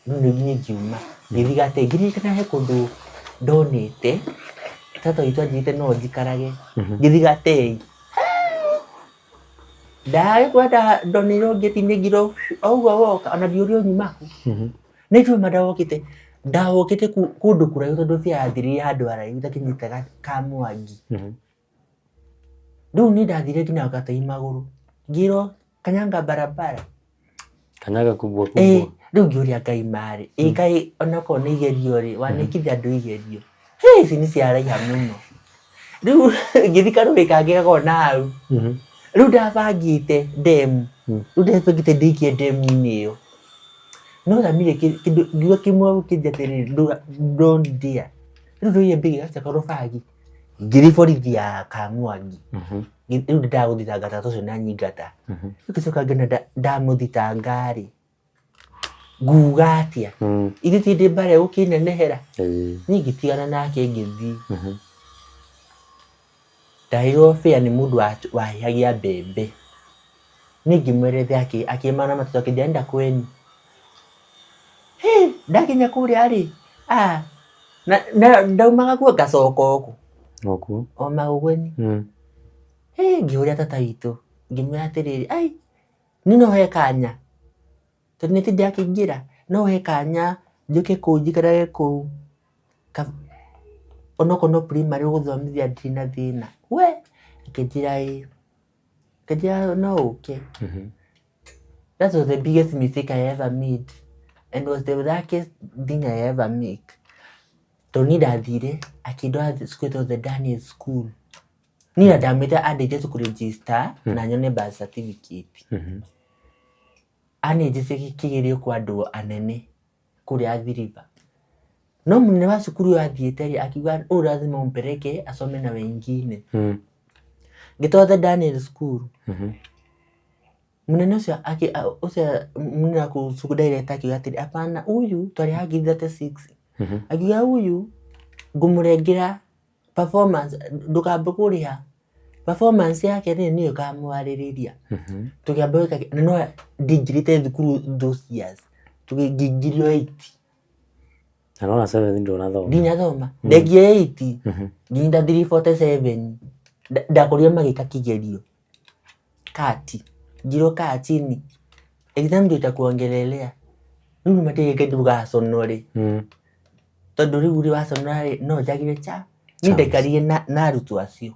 Rĩu nĩ niĩ ngiuma ngĩthiĩ Gatee, ngĩririkana he kũndũ ndonete tata witũ anjĩrĩte no njikarage, ngĩthiĩ Gatee. Ndagĩkora ndonire ngĩti-inĩ ngĩrwo o ũguo woka ona ndiũrio nyuma kũ. Nĩ njũĩ ma ndawokĩte, ndawokĩte kũndũ kũraihu tondũ fare yathirire handũ haraihu itakinyĩte Kamwangi. Rĩu niĩ ndathire nginya Gatei magũrũ, ngĩrwo kanyanga barabara. Kanyaga kubwa kubwa. Ĩĩ, rĩu ngĩũria Ngai marĩ, ĩ kaĩ onakorwo nĩ igerio rĩ, wanekithia andũ igerio. Hĩ, ici nĩ ciaraiha mũno. Rĩu ngĩthiĩ karũĩ kangĩ gakoragwo na hau. Rĩu ndabangĩte ndemu, rĩu ndabangĩte ndĩikie ndemu-inĩ ĩyo. No thamire kĩndũ ngiuga kĩmwe gũkĩnjia atĩrĩrĩ, don't dare. Rĩu ndoire mbĩgĩ gacoka rũbagi. Ngĩthiĩ borithi ya Kamwangi. Rĩu ndendaga gũthitanga tata ũcio na nyingata. Rĩu ngĩcoka ngĩona ndamũthitanga rĩ, nguga atĩa? Ithe ti ndĩ mbara ĩgũkĩnenehera? Niĩ ngĩtigana nake ngĩthiĩ. Ndaheirwo fare nĩ mũndũ wahihagia mbembe. Niĩ ngĩmwerethera akĩmana matũ akĩnjĩra enda kwenyu. Hĩ, ndakinya kũrĩa rĩ, na ndaumaga kuo ngacoka o kũ? O kuo. O Magũgũni. Hĩ, ngĩũria tata witũ, ngĩmwĩra atĩrĩrĩ, ai, niĩ no he kanya, tondũ nĩ ndakĩingĩra, no he kanya njũke kũu njikarage kũu, onokorwo no primary ũgũthomithia ndirĩ na thĩna. We, akĩnjĩra ĩĩ, akĩnjĩra no ũke. That was the biggest mistake I ever made and was the luckiest thing I ever make. Tondũ niĩ ndathire akĩndwara cukuru ĩtagwo The Daniel School. Niĩ na ndamwĩta andeithie tu kũ-register na nyone birth certificate. Anĩnjĩtie kĩgerio kwa andũ anene kũrĩa Athi River. No mũnene wa cukuru ĩyo athiĩte rĩ, akiuga ũyũ lazima umpeleke asome na wengine. Ngĩtwarwo The Daniel School. Mũnene ũcio akĩ ũcio mũnene wa kũu cukuru director akiuga atĩrĩ, hapana huyu twarĩhaga ngiri 36. Akiuga huyu ngũmũrengera performance ndũkambe kũrĩha performance yake rĩ nĩyo ĩkamwarĩrĩria. Tũkĩamba gwĩka na no ndingĩrĩte thukuru those years ngĩingĩrio 8. Na nona seventh ndũnathoma. Ndinathoma. Ndengia 8 nginya 347 ndakorire magĩka kĩgerio. Kati ngirwo kaa chini exam ndio itakuongelelea rĩu nĩ matirĩ ndũgaconore tondũ rĩu rĩ waconora rĩ no njagire cha niĩ ndaikarire na arutwo acio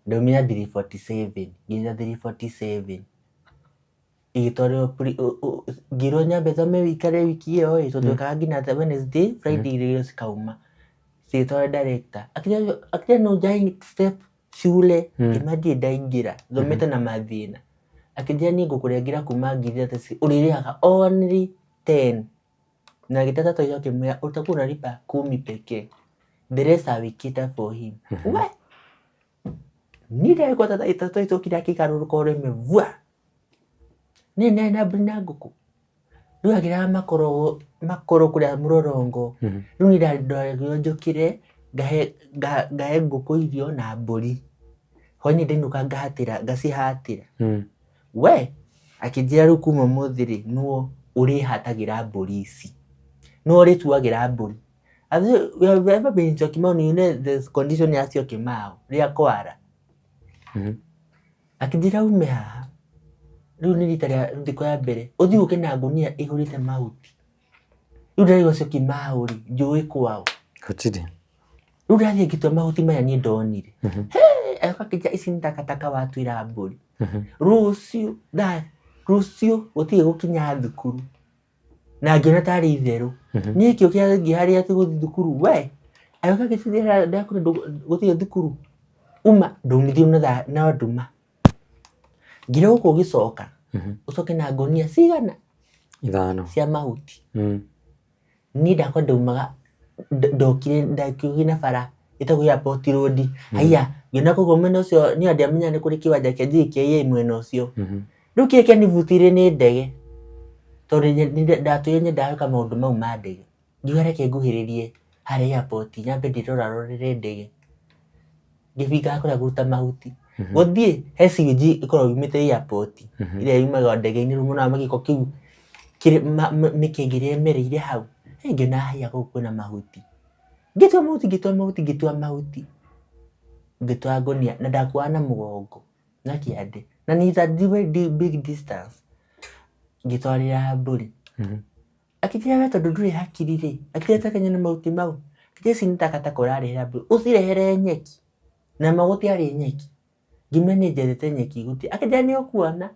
ndaumire 347 nginya 347 ĩgĩtwarĩrwo ngĩrwo nyambe thome wikare wiki ĩyo ĩ tondũ twekaga nginya Wednesday Friday irio cikauma cigĩtwarwo director akĩra no njaĩ step shule ngĩmwĩra ndirĩ ndaingĩra thomete na mathĩna akĩnjĩra niĩ ngũkũrengera kuma 36,000 ũrĩrĩhaga only 10 na agĩta tata witũ akĩmwĩra utakuwa unalipa kumi pekee the rest I will cater for him we niĩ ndagĩkora tata witũ okire akĩgarũrũka ũrĩmĩ vua Niĩ ndarĩ na mbũri na ngũkũ, rĩu agĩraga makoro makoro kũrĩa mũrorongo, rĩu niĩ ndaragĩrwo njũkĩre ngahe ngahe ngũkũ irio na mbũri, hwainĩ ndainũka ngahatĩra ngacihatĩra. We akĩnjĩra rĩu kuma ũmũthĩ rĩ, nĩwe ũrĩhatagĩra mbũri ici, nĩwe ũrĩtuagĩra mbũri. Have you ever been in Syokimau you know the condition ya Syokimau rĩrĩa kwara? Akĩnjĩra ume haha, rĩu nĩ rita rĩa thikũ ya mbere, ũthiĩ ũke na ngũnia ĩihũrĩte mahuti. Rĩu ndĩraigua Syokimau rĩ, njũĩ kwao. Gũtirĩ. Rĩu ndathiĩ ngĩtua mahuti maya niĩ ndonire. Hĩ, agĩũka akĩnjĩra ici nĩ takataka watuĩra mbũri. Rũciũ, rũciũ gũtirĩ gũkinya thukuru. Na ngĩona tarĩ itherũ. Niĩ kĩo kĩangĩ harĩa atĩ gũthiĩ thukuru we, agĩũka agĩtwĩra ndakwĩra gũtirĩ thukuru, uma ndaumithirio na nduma. Ngĩrwo gũkũ ũgĩcoka, ũcoke na ngũnia cigana? Ithano. Cia mahuti. Niĩ ndakwa ndaumaga ndokire ndakiugire na bara ĩtagwo Airport Road, haiya ngĩona koguo mwena ũcio niĩ ndiamenyaga nĩ kũrĩ kĩwanja kĩa JKIA mwena ũcio. Rĩu kĩrĩa kĩanibutire nĩ ndege, tondũ ndatũire nyendaga gwĩka maũndũ mau ma ndege. Ngiuga reke nguhĩrĩrie harĩa airport nyambe ndĩrorarorere ndege. Ngĩbingaga kũrĩa ngũruta mahuti. Gũthiĩ he sewage ĩkoragwo yumĩte airport ĩrĩa yumaga ndege-inĩ rĩu nyonaga gĩko kĩu mĩkenge ĩrĩa ĩmereire hau. Ngĩona haiya gũkũ kwĩna mahuti. Ngĩtua mahuti ngĩtua mahuti ngĩtua mahuti. Ngĩtwara ngũnia na ndakuaga na mũgongo na kĩande. Na nĩ a very big distance. Ngĩtwarĩra mbũri. Akĩnjĩra we tondũ ndũrĩ hakiri rĩ, akĩnjĩra ta kenya na mahuti mau, akĩnjĩra ici nĩ takataka ũrarehera mbũri, ũcirehere nyeki. Na ma gũtiarĩ nyeki. Ngĩmwĩra niĩ njethete nyeki gũtirĩ. Akĩnjĩra nĩ ũkuona,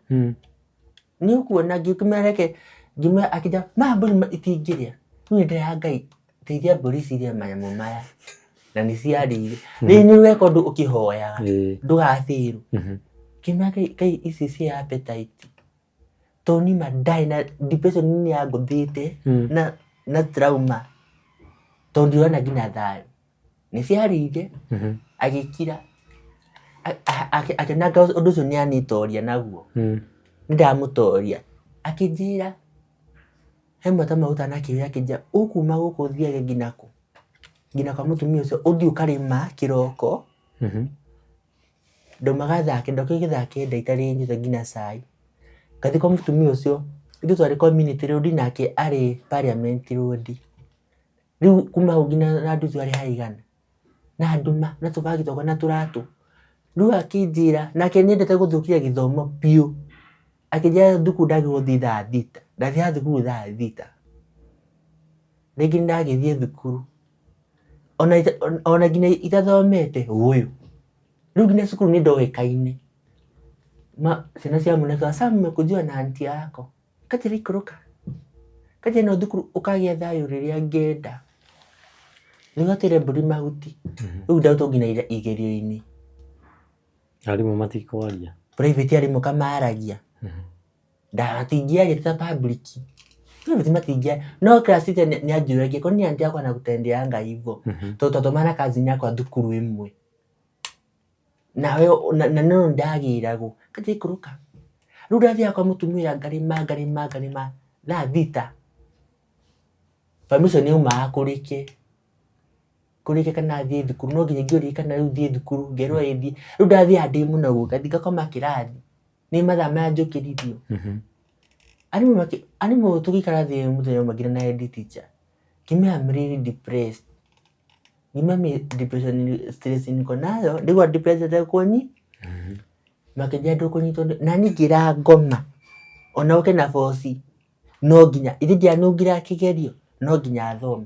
nĩ ũkuona. Ngĩmwĩra reke, ngĩmwĩra akĩnjĩra maya mbũri itingĩrĩa. Rĩu nĩ ndĩrera Ngai teithia mbũri cirĩe manyamũ maya. Na nĩ ciarĩire. Rĩu nĩ weka ũndũ ũkĩhoyaga, ndũgabĩrwo. Ngĩmwĩra Ngai ici ciĩ appetite. Tondũ niĩ ma ndarĩ na depression nĩ yangũthĩte na trauma tondũ ndirona nginya thayũ. Nĩ ciarĩire agĩkira akĩona anga ũndũ ũcio nĩ anitoria naguo, nĩ ndamũtoria. Akĩnjĩra he mwaka maguta na akĩnjĩra ũkuma gũkũ ũthiage nginya kũ? Nginya kwa mũtumia ũcio ũthiĩ ũkarĩma kĩroko. Ndaumaga thaa kenda ndokĩrire thaa kenda itarĩ nyuĩte nginya cai. Ngathiĩ kwa mũtumia ũcio, ithuĩ twarĩ community road nake arĩ parliament road. Rĩu kuma hau nginya na nduthi arĩ haigana? Na nduma na tũbagi twakwa na tũratũ. Rĩu akĩnjĩra, nake nĩ endete gũthũkia gĩthomo biũ. Akĩnjĩra thukuru ndagĩrĩirwo gũthiĩ thaa thita, ndathiaga thukuru thaa thita. Rĩngĩ nĩ ndagĩthiĩ thukuru. Ona nginya itathomete ũyũ rĩu nginya cukuru nĩ ndoĩkaine. Ciana cia mwanake wa Sam nimekujua na aunty yako. Kanjĩra ikũrũka, kanjĩra no thukuru ũkagĩa thayũ rĩrĩa ngenda. Rĩu gatĩre mbũri mahuti, rĩu ndarutwo nginya igerio-inĩ. Arimũ matikwaria. Private arimũ kamaragia. Matingĩaria ta public. Private matingĩaria. No class teacher nĩ anjũragia kwani aunty yako anakutendeanga hivyo? Tondũ twathomaga na cousin yakwa thukuru ĩmwe. Nawe na no ndagĩragwo. Kanjĩra ikũrũka. Rĩu ndathiaga kwa mũtumia ngarĩma ngarĩma ngarĩma thaa thita. Permission yaumaga kũrĩ kĩ? Kũrĩ kĩ kana thiĩ thukuru. No nginya ingĩũria kana rĩu thiĩ thukuru ngerwo ĩĩ thiĩ. Rĩu ndathiaga ndĩ mũnogu ngathiĩ ngakoma kĩrathi. Nĩ mathaa maya njũkĩririo. Arimũ tũgĩikara thĩ mũthenya ũmwe nginya na head teacher, ngĩmera I'm really depressed. Ngĩmera mi depression stress niko nayo ndaigua depressed ĩtekũnyi makĩnjĩra ndũkũnyitwo na niĩ ngĩra ngoma ona ũke na boci no nginya ithe ndianungĩra kĩgerio no nginya thome.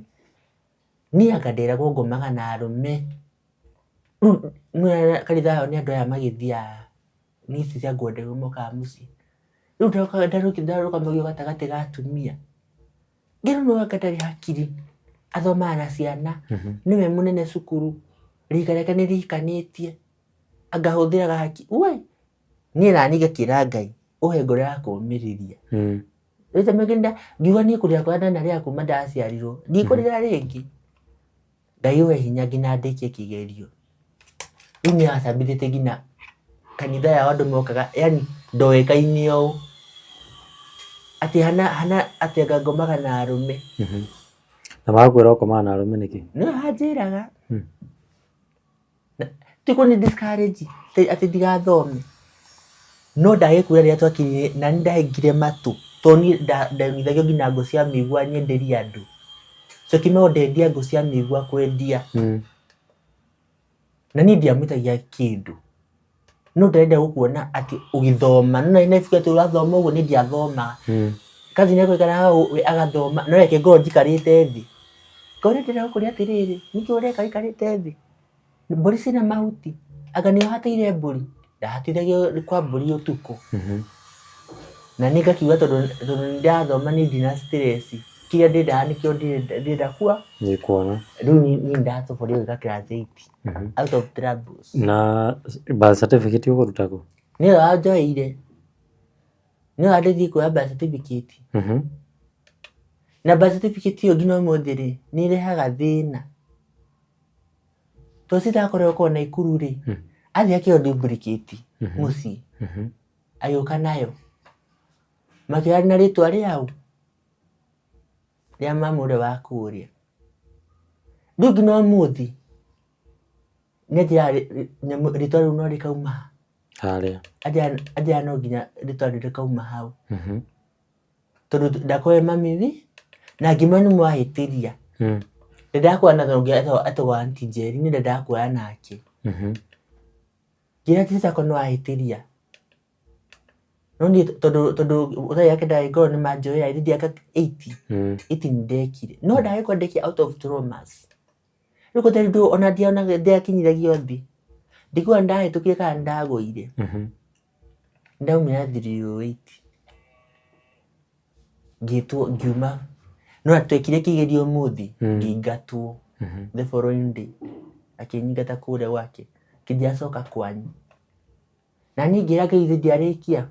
Niĩ anga nderagwo ngomaga na arũme. Rĩu kanitha yao nĩ andũ aya magĩthiaga nĩ ici cia nguo ndaihu mokaga mũciĩ. Rĩu ndarũgamagio gatagatĩ ga atumia. Ngĩrwo nũ anga ndarĩ hakiri, athomaga na ciana, nĩwe mũnene cukuru, rika rĩake nĩ rĩhikanĩtie, anga ahũthĩraga hakiri, woi! Niĩ naniĩ ngakĩra Ngai, ũhe ngoro ya kũũmĩrĩria. Ngiuga niĩ kũrĩra kũrĩa ndanarĩra kuma ndaciarirwo, ndikũrĩra rĩngĩ. Ngai ũhe hinya nginya ndĩkie kĩgerio. Rĩu nĩ acambithĩtie nginya kanitha yao andũ mokaga yani ndoĩkaine ũũ. Atĩ hana hana atĩ anga ngomaga na arũme. Na magakwĩra ũkomaga na arũme nĩkĩ? Nĩwe anjĩraga. Ti kũni discourage atĩ ndigathome. No ndagĩkura rĩrĩa twakinyire na nĩ ndahingire matũ tondũ niĩ ndaunithagio nginya ngũ cia mĩigua nyenderie andũ. Syokimau ndendia ngũ cia mĩigua kwendia. Na niĩ ndiamwĩtagia kĩndũ. No ndarenda gũkuona atĩ ũgĩthoma. No na ibuku atĩ ũrathoma ũguo niĩ ndiathomaga. Cousin yakwa aikaraga hau we agathoma no reke ngorwo njikarĩte thĩ. Ngorwo ndĩrenda gũkũria atĩrĩrĩ, nĩkĩ ũreka ũikarĩte thĩ? Mbũri ciĩna mahuti? Anga nĩ ũhatĩire mbũri? Ndahatithagio kwa mbũri ũtukũ. Na niĩ ngakiuga tondũ tondũ nĩ ndĩrathoma niĩ ndina stress, kĩrĩa ndĩrendaga nĩkĩo ndĩrenda kuo. Nĩ kuona. Rĩu niĩ nĩ ndatoboire gwĩka class eight out of troubles. Na birth certificate ũkũruta kũ? Nĩyo wanjoeire. Nĩyo wandeithirie kuoya birth certificate. Na birth certificate ĩyo nginya ũmũthĩ rĩ, nĩ ĩrehaga thĩna. Tondũ citakoragwo korwo Naikuru rĩ, athiĩ akĩheo duplicate mũciĩ, agĩũka nayo. Makĩoya na rĩtwa rĩaũ? Rĩa mama ũrĩa wa kũrĩa. Rĩu nginya ũmũthĩ nĩ anjĩraga rĩtwa rĩu no rĩkauma ha? Harĩa. Anjĩraga no nginya rĩtwa rĩu rĩkauma hau. Tondũ ndakorire mami wi na ngĩmwĩra nĩ mwahĩtĩria. Ndendaga kuoya na ũngĩ etagwo Aunty Njeri, niĩ ndendaga kuoya nake. Ngĩra tita akwa nĩ wahĩtĩria. No niĩ tondũ tondũ ũtarĩ yake ndagĩkorwo nĩ manjoera ĩrĩ ndiaka 80 80 nĩ ndekire. No ndagĩkorwo ndekire out of traumas. Rĩu gũtarĩ ũndũ ona ndionaga ndiakinyithagio thĩ. Ndikuga nĩ ndahĩtũkire kana nĩ ndagũire. Ndaumire na 308. Ngĩtwo ngiuma no twekire kĩgerio ũmũthĩ ngĩingatwo the following day. Akĩnyingata kũrĩa gwake akĩnjĩra coka kwanyu. Na niĩ ngĩra Ngai githĩ ndiarĩkia.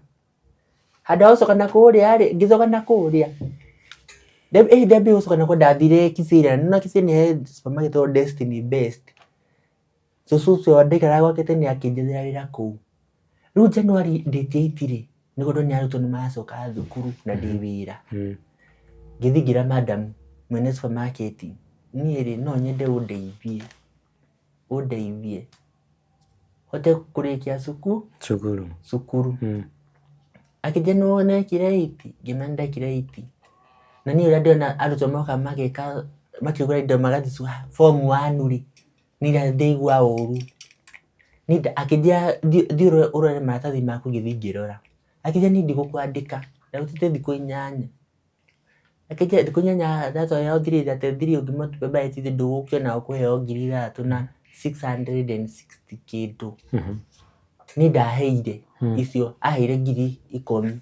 Handũ ha gũcoka na kũrĩa rĩ, ngĩcoka na kũrĩa. Ĩĩ ndambia gũcoka na kũrĩa ndathire Kiserian, nĩ wona Kiserian he supermarket ĩtagwo Destiny Best. Cũcũ ũcio ndaikaraga gwake tene akĩnjethera wĩra kũu. Rĩu January date 8 rĩ, nĩguo ndonire arutwo nĩ maracoka thukuru na ndĩ wĩra. Ngĩthiĩ ngĩra madam mwene supermarket, niĩ rĩ no nyende ũndeithie, ũndeithie hote kũrĩkia Cukuru. cukuru. Akĩnjĩra nĩ wekire eight? Ngĩmwĩra nĩ ndekire eight. Na niĩ ũrĩa ndĩrona arutwo moka mageka makĩgũra indo magathiĩ form one rĩ, niĩ ndaigua ũru. Akĩnjĩra thiĩ ũrore maratathi maku ngĩthiĩ ngĩrora. Akĩnjĩra niĩ ndigũkwandĩka, ndarutĩte thikũ 8. Akĩnjĩra thikũ 8 ndatwarĩra three thirty three ũngĩ multiply by ndũgũkĩona ũkũheo 6,660 kĩndũ. Niĩ ndaheire icio, aheire 10,000.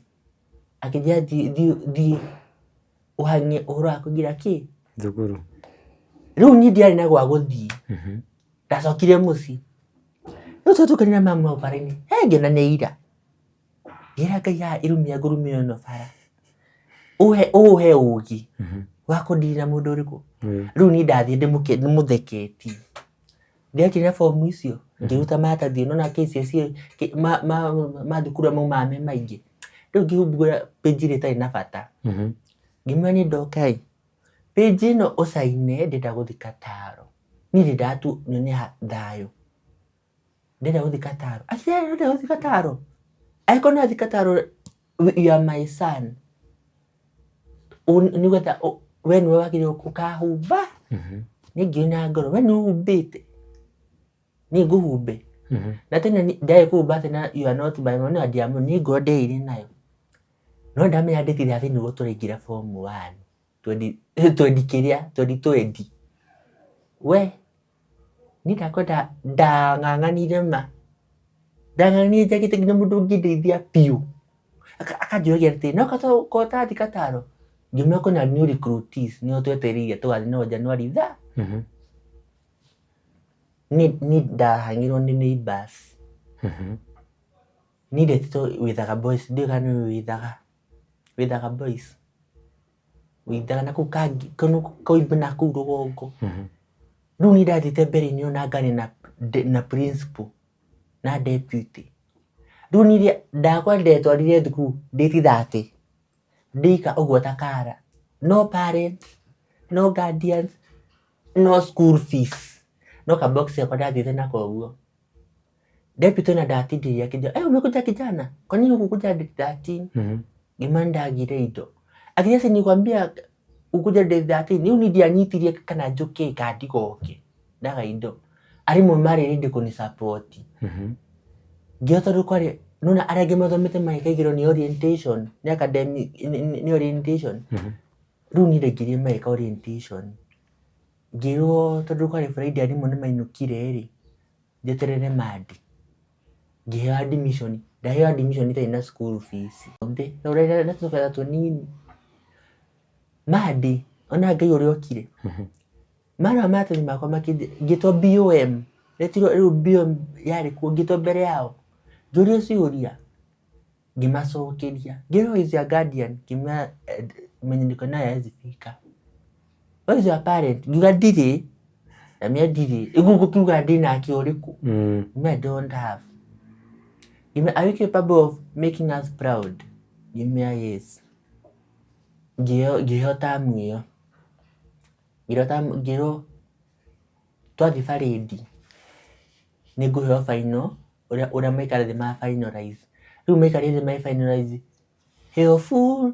Akĩnjĩra thiĩ ũhang'e ũhoro wa kũingĩra kĩ? Thukuru. Rĩu niĩ ndiarĩ na gwa gũthiĩ. Ndacokire mũciĩ. Rĩu twatukanire na mamu hau bara-inĩ, he ngĩona nĩ ira. Ngĩra Ngai haha ĩrumia ngũrumio ĩno bara. Ũhe ũhe ũgĩ wa kũndiri na mũndũ ũrĩkũ. Rĩu niĩ ndathiĩ ndĩmũtheketie. Ndekire bomu icio ngĩruta maratathi nĩwona KCSE ma thukuru maumaga me maingĩ. Rĩu ngĩhumbũra page ĩrĩa ĩtarĩ na bata. Ngĩmwĩra niĩ ndoka ĩ, page ĩno ũcaine ndĩrenda gũthiĩ Kataro. Niĩ ndendaga tu nyone thayũ. Ndĩrenda gũthiĩ Kataro. Akĩnjĩra ũrenda gũthiĩ Kataro? Angĩkorwo nĩ ũrathiĩ Kataro you are my son. Nĩgetha we nĩwe wagĩrĩirwo ũkahumba. Niĩ ngĩona ngoro we nĩwe ũhumbĩte, niĩ ngũhumbe? Na tene ndiarĩ kũhumba atĩ na you are not my mom, no niĩ ngoro ndeire nayo. No ndamenya ndĩ kĩrathi nĩguo tũraingĩra form one twendi twendi kĩrĩa twendi twendi. We niĩ ndakwenda ndang'ang'anire ma, ndang'ang'anire njagĩte nginya mũndũ ũngĩndeithia biũ. Akanjũragia atĩrĩ, no ko ũtathiĩ Kataro? Ngĩmwĩra kwĩna new recruitees nĩo twetereire tũgathiĩ nao January tha. Niĩ ndahang'irwo nĩ neighbours. Niĩ ndetĩtwo Wĩthaga Boys, ndiũĩ kana nĩũĩ Wĩthaga, Wĩthaga Boys, Wĩthaga nakũu koimba nakũu rũgongo. Rĩu niĩ ndathiĩte mbere-inĩ ĩyo na ngaria na principal na deputy. Rĩu niĩ ndakwa ndetwarire thukuru date 30, ndĩika ũguo ta kara, no parents, no guardians, no school fees, no ka box gakwa ndathiĩte nako ũguo. Deputy ona ndatindirie akĩnjĩra, "Eh, umekuja kijana? Kwa nini hukukuja date 13?" Ngĩmwĩra nĩndagire indo. Akĩnjĩra si nilikwambia ukuja date 13. Rĩu niĩ ndianyitirie kana njũke kana ndigoke, ndaga indo. Arimũ marĩ ready kũni support. Ngĩoya tondũ kwarĩ, nĩwona arĩa angĩ mathomete magĩka igeranio nĩ orientation, nĩ academic, nĩ orientation. Rĩu niĩ ndaingĩrire magĩka orientation. Ngĩrwo tondũ kwarĩ Friday arimũ nĩ mainũkire rĩ, njeterere Monday. Ngĩheo admission, ndaheo admission itarĩ na school fees. Na tũbetha tũnini. Monday, ona Ngai ũrĩa okire, marora maratathi makwa ngĩtwo BOM, retirwo rĩu BOM yarĩ kuo, ngĩtwo mbere yao, ngĩũrio ciũria. Ngĩmacokeria, ngĩrwo is your guardian, ngĩmera mwenye niko naye hawezi fika. Where is your parent? Ngiuga ndirĩ, ndamwĩra ndirĩ, rĩu ngũkiuga ndĩnake ũrĩkũ? Ngĩmwĩra I don't have. Ngĩmwĩra are you capable of making us proud? Ngĩmwĩra yes. Ngĩheo term ĩyo. Ngĩrwo ngĩrwo twathiĩ barĩndi nĩ ngũheo final ũrĩa ũrĩa maikara thĩ ma finalize. Rĩu maikarire thĩ ma finalize heo full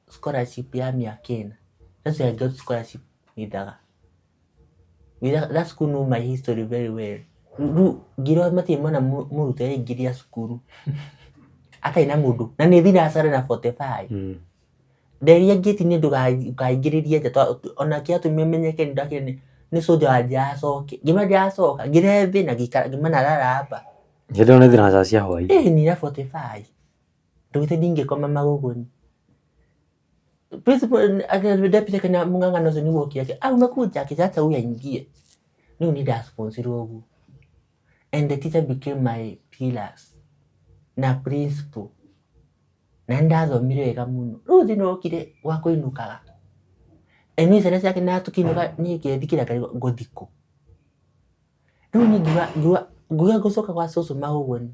scholarship ya mĩaka ĩna. That's why I got scholarship Gĩthaga. That school know my history very well. Rĩu ngĩrwo matirĩ mona mũrutwo aingĩria cukuru atarĩ na mũndũ na nĩ thinacara na 45. Nderia ngĩti nĩ ndũkaingĩrĩrie nja ona kĩatũmire menyeke nĩ ndakire nĩ soldier wanjĩra acoke. Ngĩmwĩra ndiracoka ngĩrehe thĩna ngĩikara ngĩmwĩra narara hapa. Hĩndĩ ĩyo nĩ thinacara cia hwaĩ-inĩ. Ĩĩ nina 45. Ndũgĩte ndingĩkoma magũgũni. Principal deputy kana mũng'ang'ano ũcio nĩguo okire akĩ ah umekuja akĩacha huyu aingie. Rĩu niĩ ndasponsorirwo ũguo. And the teacher became my pillars na principal. Na nĩ ndathomire wega mũno. Rĩu thĩna wokire wa kũinũkaga. And niĩ ciana ciake na tũkĩinũka niĩ ngethikĩra ngarigwo ngũthiĩ kũ. Rĩu niĩ ngiuga ngiuga ngiuga ngũcoka gwa cũcũ Magũgũni.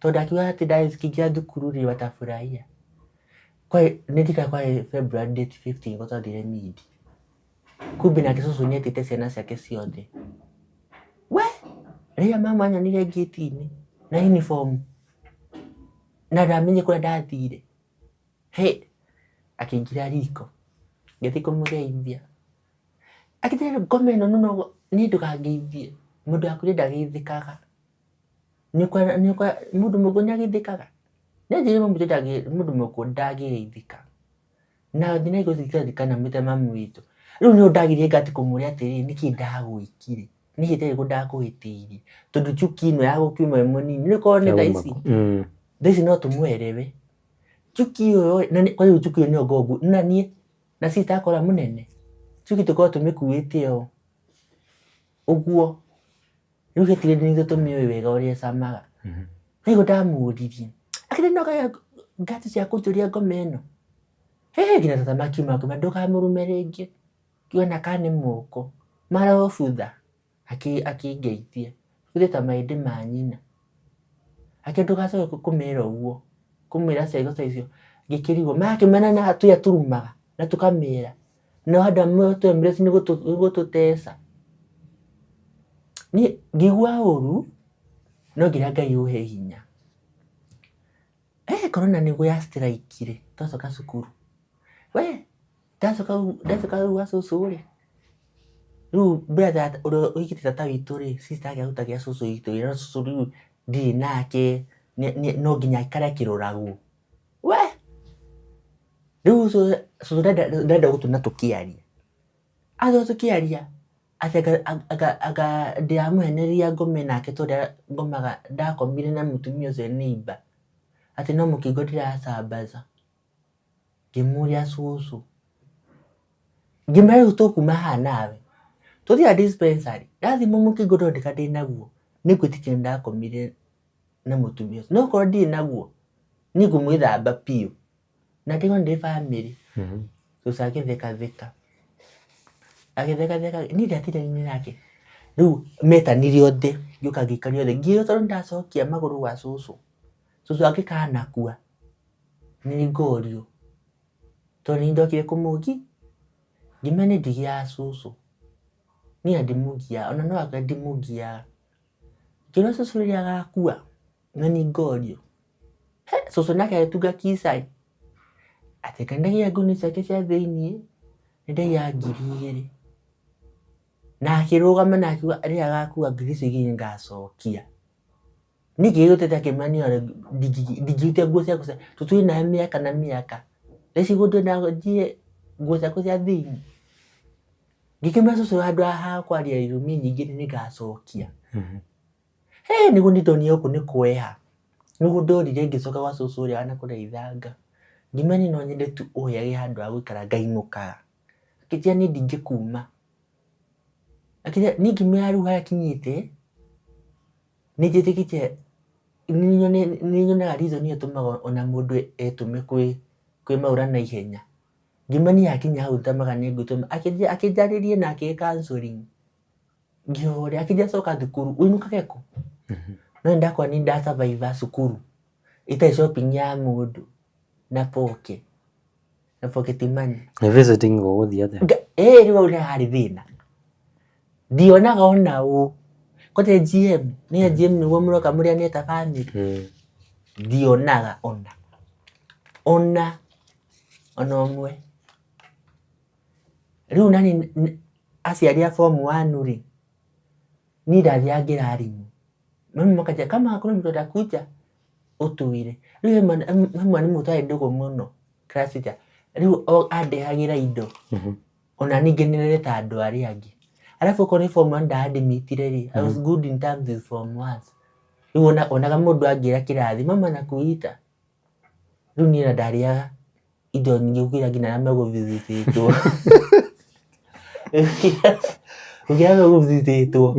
Tondũ akiuga atĩ ndakĩingĩra thukuru rĩ watafurahia. Nĩ ndirikanaga kwarĩ February date 15 nĩguo twathire midi. Kumbe nake cũcũ nĩ etĩte ciana ciake ciothe. We! Rĩrĩa mama anyonire ngĩti-inĩ na uniform na ndamenyire kũrĩa ndathire. Hĩ! Akĩingĩra riko ngĩthiĩ kũmũgeithia. Akĩnjĩra ngoma ĩno nũnũ niĩ ndũkangeithie. Mũndũ waku ndageithĩkaga. Mũndũ mũkũrũ nĩ ageithĩkaga? Nĩ anjĩrire mũndũ mũkũrũ ndangĩgeithĩka. Na thina gũthikana mwĩte mami witũ. Rĩu nĩho ndagĩire guts kũmũria atĩrĩrĩ nĩkĩ ndagwĩkire? Nĩ ihĩtia rĩrĩkũ ndakũhĩtĩirie? Tondũ chuki ĩno ya gũkiuma wĩ mũnini nĩ korwo nĩ thaa ici, thaa ici no tũmũerewe. Chuki ĩyo na kwa rĩu chuki ĩyo nĩyo ngoragwo na niĩ na sister akora mũnene, chuki tũkoragwo tũmĩkuĩte ũũ ũguo. Rĩu gĩtirĩ nithuĩ tũmĩũĩ wega ũrĩa ĩcamaga. Rĩu ndamũririe, akĩnjĩra no kagĩa guts cia kũnjũria ngoma ĩno. Hĩ nginya tata makiuma makiuga ndũkamũrume rĩngĩ. Ngiuga na kana nĩ moko marobutha akĩngeithia. Buthe ta mahĩndĩ ma nyina. Akĩnjĩra ndũgacoke kũmera ũguo, kũmwĩra ciugo ta icio. Ngĩkĩrigwo marakĩmena na tũrĩa tũrumaga na tũkamera. No andũ amwe twemire nĩ gũtũteca. Niĩ ngĩigua ũru no ngĩra Ngai ũhe hinya. Corona nĩguo ya strike ire twacoka cukuru. We ndacoka ndacoka rĩu gwa cũcũ rĩ, rĩu brother ũrĩa ũhikĩtie tata witũ rĩ, sister yake arutagĩra cũcũ witũ wĩra no cũcũ rĩu ndirĩ nake no nginya aikare akĩroragwo. We! Rĩu cũcũ ndarenda gũtuona tũkĩaria. Atũona tũkĩaria atĩ anga anga ndĩramũhenereria ngome nake tondũ ngomaga ndakomire na mũtumia ũcio neighbour. Atĩ no mũkingo ndĩracambaza. Ngĩmũria cũcũ. Ngĩmwĩra rĩu tũkuma haha nawe tũthiĩ dispensary ndathimwo mũkingo ndoneka ndĩnaguo nĩngwĩtĩkĩra nĩndakomire na mũtumia ũcio. No okorwo ndirĩ naguo niĩ ngũmwĩthamba biũ. Na ndigwo ndĩ bamĩrĩ. Cũcũ agĩthekatheka. Agĩthekatheka niĩ ndiatindanire nake. Rĩu metanire othe ngĩũka ngĩikario thĩ ngĩrwo tondũ nĩndacokia magũrũ gwa cũcũ, cũcũ angĩkanakua nĩngorio tondũ nĩniĩ ndokire kũmũgia. Ngĩmenya niĩ ndigiaga cũcũ. Niĩ ona ndimũgiaga ona no akue ndimũgiaga. Ngĩrwo cũcũ rĩrĩa agakua na nĩ ngorio. He cũcũ nake agĩtunga kicai atĩ kaĩ ndagia nguo ciake cia thĩiniĩ nĩ ndaiya 2000. Na akĩrũgama na akiuga rĩrĩa agakua ngiri icio igĩrĩ nĩngacokia. Niĩ ngĩgĩteta ngĩmwĩra niĩ ona ndingĩhutia nguo ciaku tũtũire nawe mĩaka na mĩaka. Thaa ici ngũthiĩ njiye nguo ciaku cia thĩiniĩ. Ngĩkĩmwĩra cũcũ handũ ha kwaria irumi nyingĩ nĩngacokia. Hĩ nĩguo niĩ ndonire gũkũ nĩ kweha. Nĩguo ndorire ngĩcoka gwa cũcũ ũrĩa wa nakũrĩa ithanga. Ngĩmwĩra niĩ no nyende tu ũheage handũ ha gũikara ngainũkaga. Akĩnjĩra niĩ ndingĩkuma. Akĩnjĩra niĩ ngĩmwĩra rĩu harĩa kinyĩte nĩ njĩtĩkĩtie nĩ nyonaga reason ĩyo ĩtũmaga ona mũndũ etũme kwĩ Maura na ihenya. Ngĩmwĩra niĩ hakinya hau ndamaga nĩ ngwĩtũma. Akĩnjarĩria na akĩhe counselling. Ngĩhoria akĩnjĩra coka thukuru. Ũinũkage kũ? No nĩ ndakora nĩ nda survive cukuru ĩtarĩ shopping ya mũndũ na pocket na pocket money. Nĩ visiting gũgũthiĩ atĩa? Ĩĩ rĩu hau nĩ harĩ thĩna. Ndionaga ona ũ. Kwanja GM, nĩ GM nĩguo mũroka mũrĩanĩre ta bamĩrĩ. Ndionaga ona. Ona, ona ũmwe. Rĩu nani aciari a form one rĩ, niĩ ndathiaga ngĩra arimũ. Mami makanjĩra kama hakuna mtu atakuja ũtwĩre. Rĩu he mwarimũ twarĩ ndũgũ mũno class teacher. Rĩu andehagĩra indo ona niĩ ngenerere ta andũ arĩa angĩ. Arabu okorwo nĩ form one nda admit-ire rĩ, I was good in terms with form ones. Rĩu onaga mũndũ angĩra kĩrathi mama anakuita. Rĩu niĩ ona ndarĩaga indo nyingĩ gũkĩra nginya arĩa megũ visit-ĩtwo. Gũkĩra arĩa megũ visit-ĩtwo.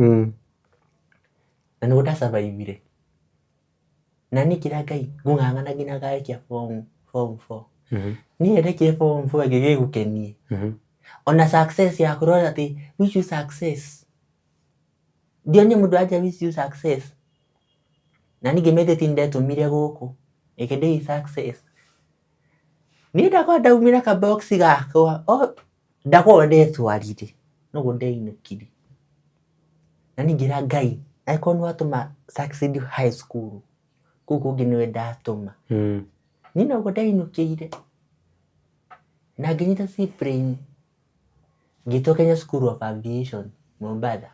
Na nĩguo nda survive-ire. Na niĩ ngĩra Ngai ngũng'ang'ana nginya ngarĩkia form four. Niĩ ndekire form four ĩngĩ gĩgũkenie. Ona success ya kũrora atĩ wish you success. Ndionire mũndũ anja wish you success. Na niĩ ngĩmĩte ndetũmire gũkũ ĩkĩ ndĩ success. Niĩ ndakwa ndaumire ka box gakwa ndakwa ndetwarire noguo ndeinũkire. Na niĩ ngĩra Ngai angĩkorwo nĩ watũma succeed high school kũu kũngĩ nĩwe ndatũma. Niĩ noguo ndeinũkĩire na ngĩnyita seaplane ngĩtwo Kenya School of Aviation Mombatha.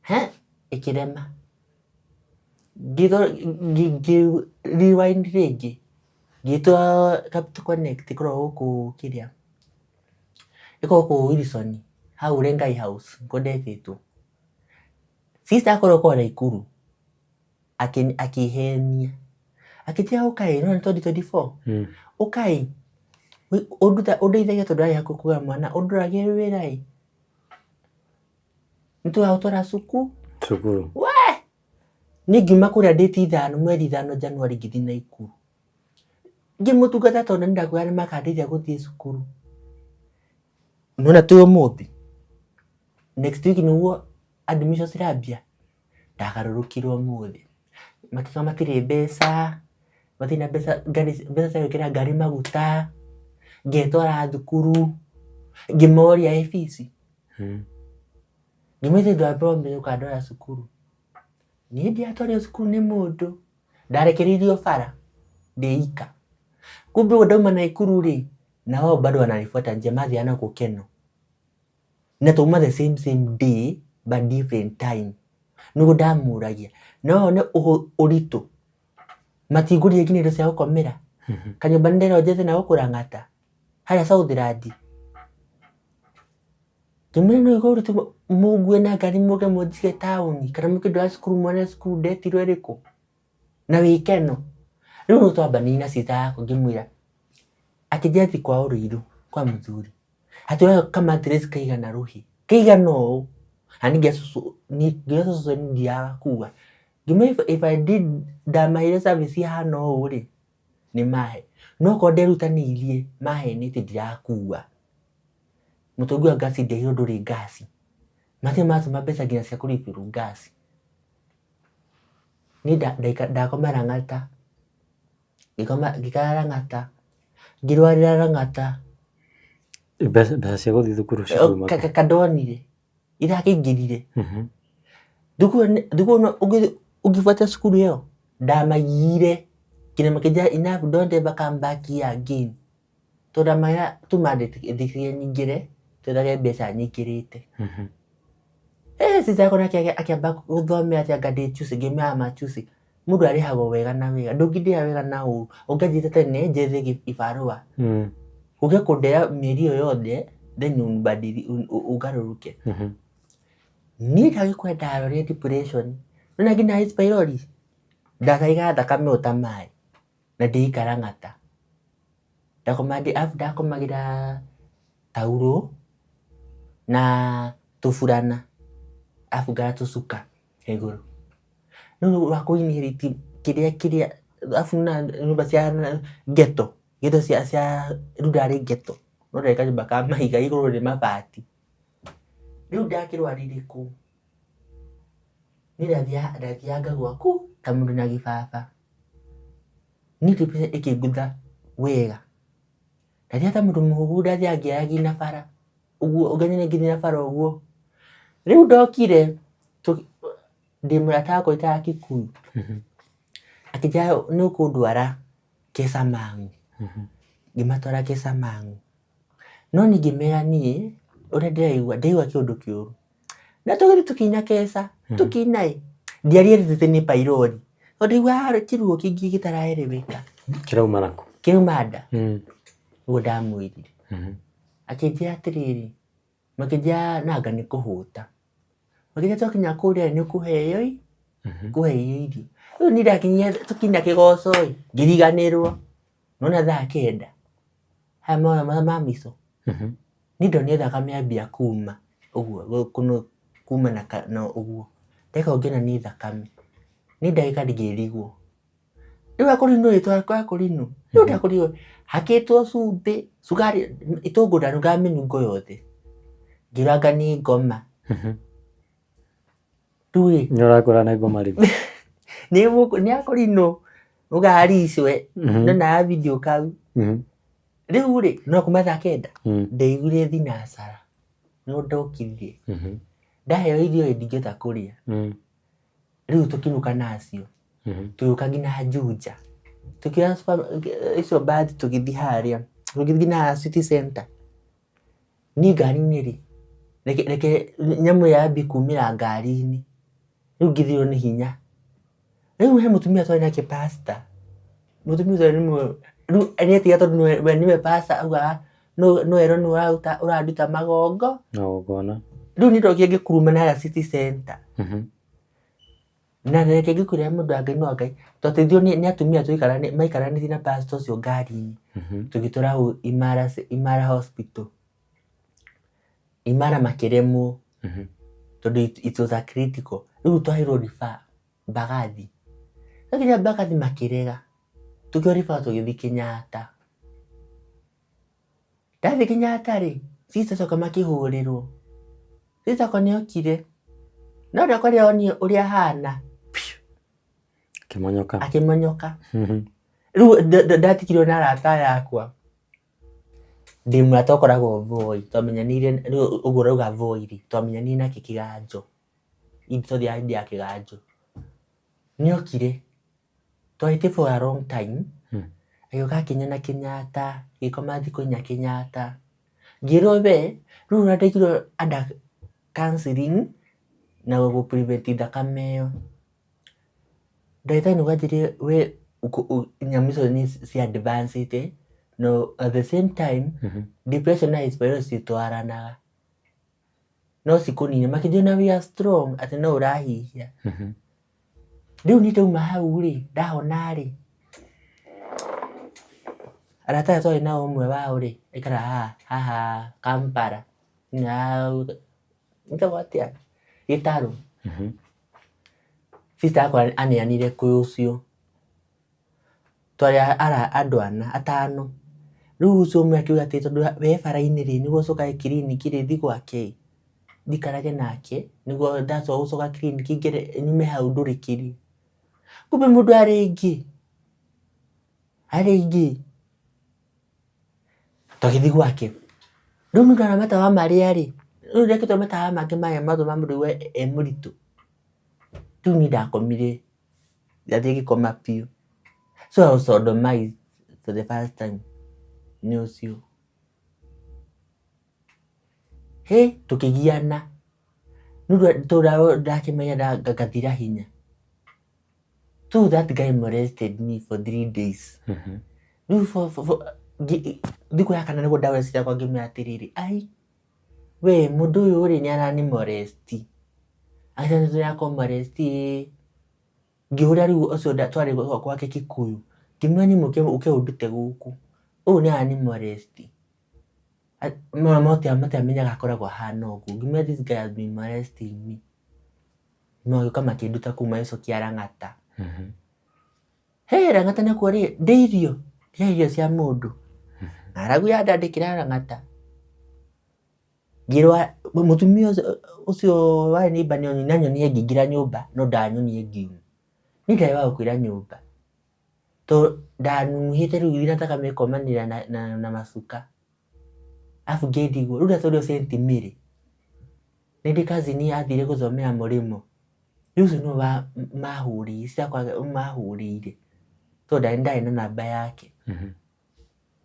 He ĩkĩrema. Ngĩ rewind rĩngĩ ngĩtwo Capital Connect ĩkoragwo gũkũ kĩrĩa ĩkoragwo gũkũ Wilson hau Lengai House nĩkuo ndetĩtwo. Sister akorwo koragwo Naikuru akĩhenia akĩnjĩra ũka ĩ nĩwona 2024 ũka ĩ ũndeithagie tondũ ndarĩ hakuhĩ kũgĩa mwana ũndoragĩre wĩra ĩ nĩtũgagũtwara cukuru. Cukuru. We! Niĩ ngiuma kũrĩa date 5 mweri 5 January ngĩthiĩ Naikuru. Ngĩmũtungata tondũ nĩndakwĩra nĩmakandeithia gũthiĩ cukuru. Nĩwona twĩ ũmũthĩ next week nĩguo admission cirambia ndagarũrũkire ũmũthĩ. Makiuga matirĩ mbeca, matirĩ na mbeca ngari mbeca cia gwĩkĩra ngari maguta, ngetwara thukuru, ngĩmoria ĩ fees. Ngĩmwĩra ithuĩ promise ũkandwara cukuru. Niĩ ndiatwarirwo cukuru nĩ mũndũ, ndarekereirio bara ndĩ ika. Kumbe ũguo ndauma Naikuru rĩ, na wao bado wananifuata njia mathiaga na gũkũ Kenol. Na twauma the same same day but different time. Nĩguo ndamũragia, no wone ũritũ matingũrire nginya indo cia gũkomera. Kanyũmba nĩnderwo njethe na gũkũ Lang'ata harĩa Southland. Ngĩmwĩra no ũigua ũritũ mũngue na ngari mũke mũnjige taũni kana mũke ndware cukuru muone cukuru ndetirwo ĩrĩkũ na wĩ Kenol. Rĩu no twambanĩirie na sister yakwa ngĩmwĩra akĩnjĩra thiĩ kwa Ũrũirũ kwa mũthuri atĩ ka mattress kaigana rũhĩ kaigana ũũ na niĩ ngĩra cũcũ nĩ ndithiaga kua. Ngĩmwĩra if I did ndamaheire service ĩhana ũũ rĩ nĩ mahe no okorwo nderutanĩirie mahenĩtie ndirakua. Mũtũngi wa ngasi nderirwo ndũrĩ ngasi. Matirĩ maratũma mbeca nginya cia kũ refill ngasi. Niĩ ndakoma Lang'ata, ngĩikara Lang'ata, ngĩrwarĩra Lang'ata. Mbeca cia gũthiĩ thukuru ciuma kũ? Kandonire irakĩingĩrire. Thukuru ĩno ũngĩbuata cukuru ĩyo ndamaiyire nginya makĩnjĩra enough don't ever come back here again. Tondũ ndamera tuma ndĩtĩkĩrie nyingĩre twethage mbeca nyingĩrĩte. Sister yakwa nake akĩamba gũthomera atĩ anga ndĩ chusi ngĩmwĩra ama chusi. Mũndũ arĩhagwo wega na wega ndũngĩndĩha wega na ũru ũngĩanjĩte tene njethe ibarũa ũke kũndea mĩeri ĩyo yothe then ũgarũrũke. Niĩ ndagĩkora ndarwarire depression nĩwona nginya H pylori ndataigaga thakame ĩyo ta maĩ na ndĩikara Lang'ata. Arabu ndakomagĩra taurũ na tũburana arabu ngara tũcuka igũrũ. Rĩu wa kũ inherit kĩrĩa kĩrĩa arabu na nyũmba cia ghetto ghetto cia rĩu ndarĩ ghetto no ndarĩ kanyũmba ka mahiga igũrũ nĩ mabati. Rĩu ndakĩrwarire kũu niĩ ndathiaga ngagũa kũu ta mũndũ na gĩbaba. Niĩ depression ĩkĩngũtha wega. Ndathiaga ta mũndũ mũhũgũ ndathiaga ngĩaragia na bara. Ũguo nganyona ngĩthiĩ na bara ũguo. Rĩu ndokire ndĩ mũrata wakwa wĩtaga Kikuyu, akĩnjĩra nĩ ũkũndwara Kesamang'u. Ngĩmatwara Kesamang'u. No niĩ ngĩmera niĩ ũrĩa ndĩraigua, ndĩraigua kĩũndũ kĩũru. Na tũgĩthiĩ tũkĩina Kesa, tũkĩina ĩ, ndiarĩrĩte atĩ nĩ pylori. Tondũ ndaiguaga kĩruo kĩingĩ gĩtaraereweka. Kĩrauma nakũ? Kĩrauma nda. Nĩguo ndamwĩrire. Akĩnjĩra atĩrĩrĩ, makĩnjĩra nanga nĩ kũhũta. Makĩnjĩra twakinya kũrĩa nĩ ũkũheo ĩ, kũheo irio. Rĩu niĩ ndakinyire tũkinya Kĩgoco ĩ, ngĩriganĩrwo. Nĩwona thaa kenda, haya mathaa ma mũico, niĩ ndonire thakame yambia kuma ũguo, kuma na ũguo. Ndeka ũguo ngĩona nĩ thakame. Niĩ ndagĩka ngĩrigwo. Rĩu akũrinũ ĩ akũrinũ rĩu ndakũrinũ hakĩtwo cumbĩ cukari itũngũrũ ndanungaga mĩnungo yothe ngĩũra anga nĩ ngoma rĩu ĩ Nĩ ũrakwĩra nĩ ngoma rĩu. Nĩ akũrinũ ũgaricwe ndonaga video kau rĩu rĩ no kuma thaa kenda ndaiguire thinacara no ndokire ndaheo irio ĩ ndingĩhota kũrĩa Rĩu tũkĩinũka nacio, tũgĩũka nginya Juja, tũkĩoya icio mbathi tũgĩthiĩ harĩa, tũgĩthiĩ nginya City Centre. Niĩ ngari-inĩ rĩ, reke nyamũ ĩyo yambie kumĩra ngari-inĩ, rĩu ngĩthirwo nĩ hinya. Rĩu he mũtumia twarĩ nake pastor, mũtumia ũcio rĩu nĩetiga tondũ we nĩwe pastor augaga no erwo nĩwe ũranduta magongo. Magongona. Rĩu niĩ ndokire ngĩkurumana harĩa City Centre. Na reke ngĩkwĩre mũndũ wa Ngai no Ngai, twateithirio nĩ atumia maikaranĩtie na pastor ũcio ngari-inĩ, tũgĩtwarwo hau Imara Hospital. Imara makĩremwo tondũ it was a critical. Rĩu twaheirwo refer Mbagathi. Twakinya Mbagathi makĩrega, tũkĩheo refer tũgĩthiĩ Kenyatta. Ndathiĩ Kenyatta rĩ, sister acoka makĩhũrĩrwo. Sister akwa nĩ okire, no ndakorire onire ũrĩa hana, Akĩmonyoka. Akĩmonyoka. Rĩu ndatigirwo na arata aya akwa. Ndĩ mũrata ũkoragwo Voi, twamenyanĩire, rĩu ũguo ũrauga Voi rĩ, twamenyanĩire nake kĩganjo. Twathiaga hĩndĩ ya kĩganjo. Nĩ okire. Twarĩtie for a long time, agĩũka akĩnyona Kenyatta, ngĩkoma thikũ inya Kenyatta. Ngĩrwo we, rĩu ũrandĩkirwo under counselling na gũ prevent thakame ĩyo. Ndagĩtarĩ nĩguo anjĩrire we nyamũ icio nĩ ci advance ĩte, no at the same time depression na hysteria cititwaranaga. No cikũnine, makĩnjĩra we are strong atĩ no ũrahihia. Rĩu niĩ ndauma hau rĩ, ndahona rĩ, arata aya twarĩ nao ũmwe wao rĩ, aikaraga haha haha Kampala, ĩtagwo atĩa, Gĩtarũ. Sister yakwa aneanire kwĩ ũcio, twarĩ andũ ana, atano. Rĩu ũcio ũmwe akiuga atĩ tondũ we bara-inĩ rĩ, nĩguo ũcokage kiriniki rĩ, thiĩ gwake ĩ. Njikarage nake nĩguo ndacoka gũcoka kiriniki ngere nyume hau ndũrĩkĩrie. Kumbe mũndũ arĩ ingĩ, arĩ ingĩ. Tũgĩthiĩ gwake. Rĩu nĩ ndona matawa marĩa rĩ, rĩu ndekĩtwo matawa mangĩ marĩa matũma mũndũ aigue e mũritũ. Rĩu niĩ ndakomire, ndathiĩ ngĩkoma biũ. So I was sodomized for the first time nĩ ũcio. Hĩ tũkĩgiana, rĩu ndakĩmenya ngathira hinya. So that guy molested me for 3 days. Rĩu thikũ ya kana nĩguo ndahũrire sister yakwa ngĩmwĩra atĩrĩrĩ, ai we mũndũ ũyũ rĩ nĩ arani molest. Akĩnjĩra nĩ arakũ molest ĩĩ. Ngĩhũra rĩu ũcio twarĩ gwake Kikuyu, ngĩmwĩra niĩ mũke ũke ũndute gũkũ, ũyũ nĩ arani molest. Matiamenyaga akoragwo ahana ũguo. Ngĩmwĩra this guy has been molesting me. Magĩũka makĩnduta kũu magĩcokia Lang'ata. Hĩ Lang'ata nakuo rĩ, ndĩ irio, ndĩrĩa irio cia mũndũ. Ng'aragu yandandĩkĩra Lang'ata. Ngĩrwo mũtumia ũcio warĩ neighbour nĩanyonire ngĩingĩra nyũmba no ndanyonire ngiuma. Niĩ ndarĩ wa gũkuĩra nyũmba. Tondũ ndanunuhĩte rĩu nginya thakame ĩkomanĩra na macuka. Arabu ngĩndigwo rĩu ndatwarirwo St Mary. Nĩ ndĩ cousin athire gũthomera mũrĩmo. Rĩu ũcio nĩwe mahũrĩire tondũ ndarĩ na namba yake.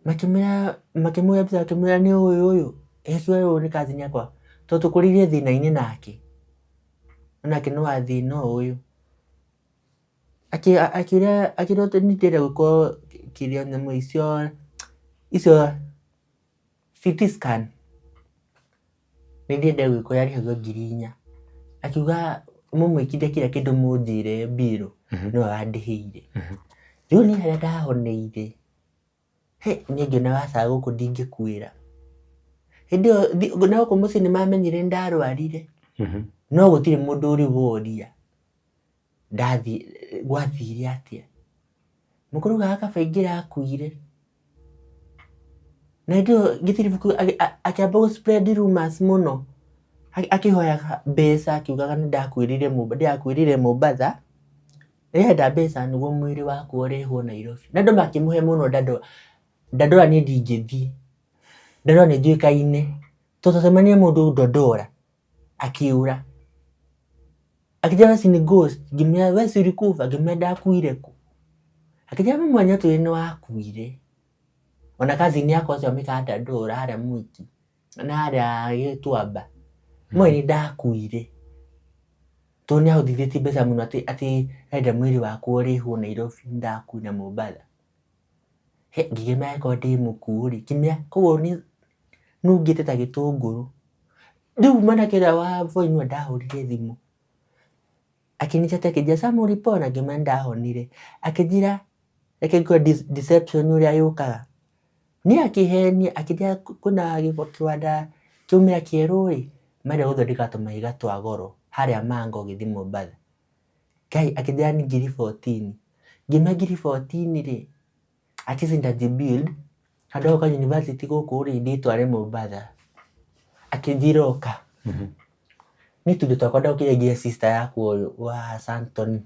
Makĩmwĩra makĩmwĩra mbica makĩmwĩra nĩ ũyũ ũyũ, akiuga ũyũ nĩ cousin yakwa tondũ tũkũrĩire thĩna-inĩ nake. Onake nĩ wa thĩna o ũyũ. Akĩũria akĩrwo nĩ ndĩrenda gwĩkwo kĩrĩa nyamũ icio icio CT scan nĩ ndĩrenda gwĩkwo yarĩhagio 4,000. Akiuga mũmwĩkithie kĩrĩa kĩndũ mũnjĩre mbirũ nĩwe wandĩhĩire. Rĩu niĩ harĩa ndahoneire, hĩ niĩ ngĩona aca gũkũ ndingĩkuĩra. Hĩndĩ ĩyo na gũkũ mũciĩ nĩ mamenyire nĩ ndarwarire, no gũtirĩ mũndũ ũrĩ woria ndathiĩ gwathire atĩa. Mũkũrũ augaga kaba ingĩrakuire. Na hĩndĩ ĩyo gĩtiribũkũ akĩamba gũ spread rumours mũno, akĩhoyaga mbeca akiugaga nĩ ndakuĩrĩire ndĩrakuĩrĩire Mombatha, ndĩrenda mbeca nĩguo mwĩrĩ wakwa ũrehwo Nairobi. Na andũ makĩmũhe mũno Dandora. Dandora niĩ ndingĩthiĩ, Dandora nĩ njũĩkaine, tondũ twacemania na mũndũ Dandora akĩũra. Akĩnjĩra we si ni ghost, ngĩmwĩra we si ulikufa, ngĩmwĩra ndakuire kũ? Akĩnjĩra we mwene twĩrĩ nĩ wakuire. Ona cousin yakwa ũcio amĩkaga Dandora harĩa Mwiki na harĩa Gĩtuamba, moĩ nĩ ndakuire. Tondũ nĩ ahũthithĩtie mbeca mũno atĩ atĩ arenda mwĩrĩ wakwa ũrĩhwo Nairobi ndakuire Mombatha. Ngĩkĩmenya angĩkorwo ndĩ mũkuũ rĩ, ngĩmenya koguo nungĩte ta gĩtũngũrũ. Rĩu mwanake ũrĩa wa Voi nĩwe ndahũrire thimũ, akĩnjĩta akĩnjĩra Sam ulipona? Ngĩmwĩra nĩndahonire. Akĩnjĩra reke ngwĩre deception ũrĩa yũkaga. Niĩ akĩhenia akĩnjĩra kwĩna kĩwanda kĩaumĩra kĩerũ ĩ, marenda gũthondeka tũmahiga twa goro harĩa Manga ũgĩthiĩ Mombatha. Ngai akĩnjĩra nĩ ngiri 14. Ngĩmwĩra ngiri 14 rĩ, at least nitajibuild handũ ha gũka university gũkũ rĩ, ndĩtware Mombatha. Akĩnjĩra ũka. Niĩ tũindo twakwa ndokire ngĩhe sister yakwa ũyũ wa Santoni.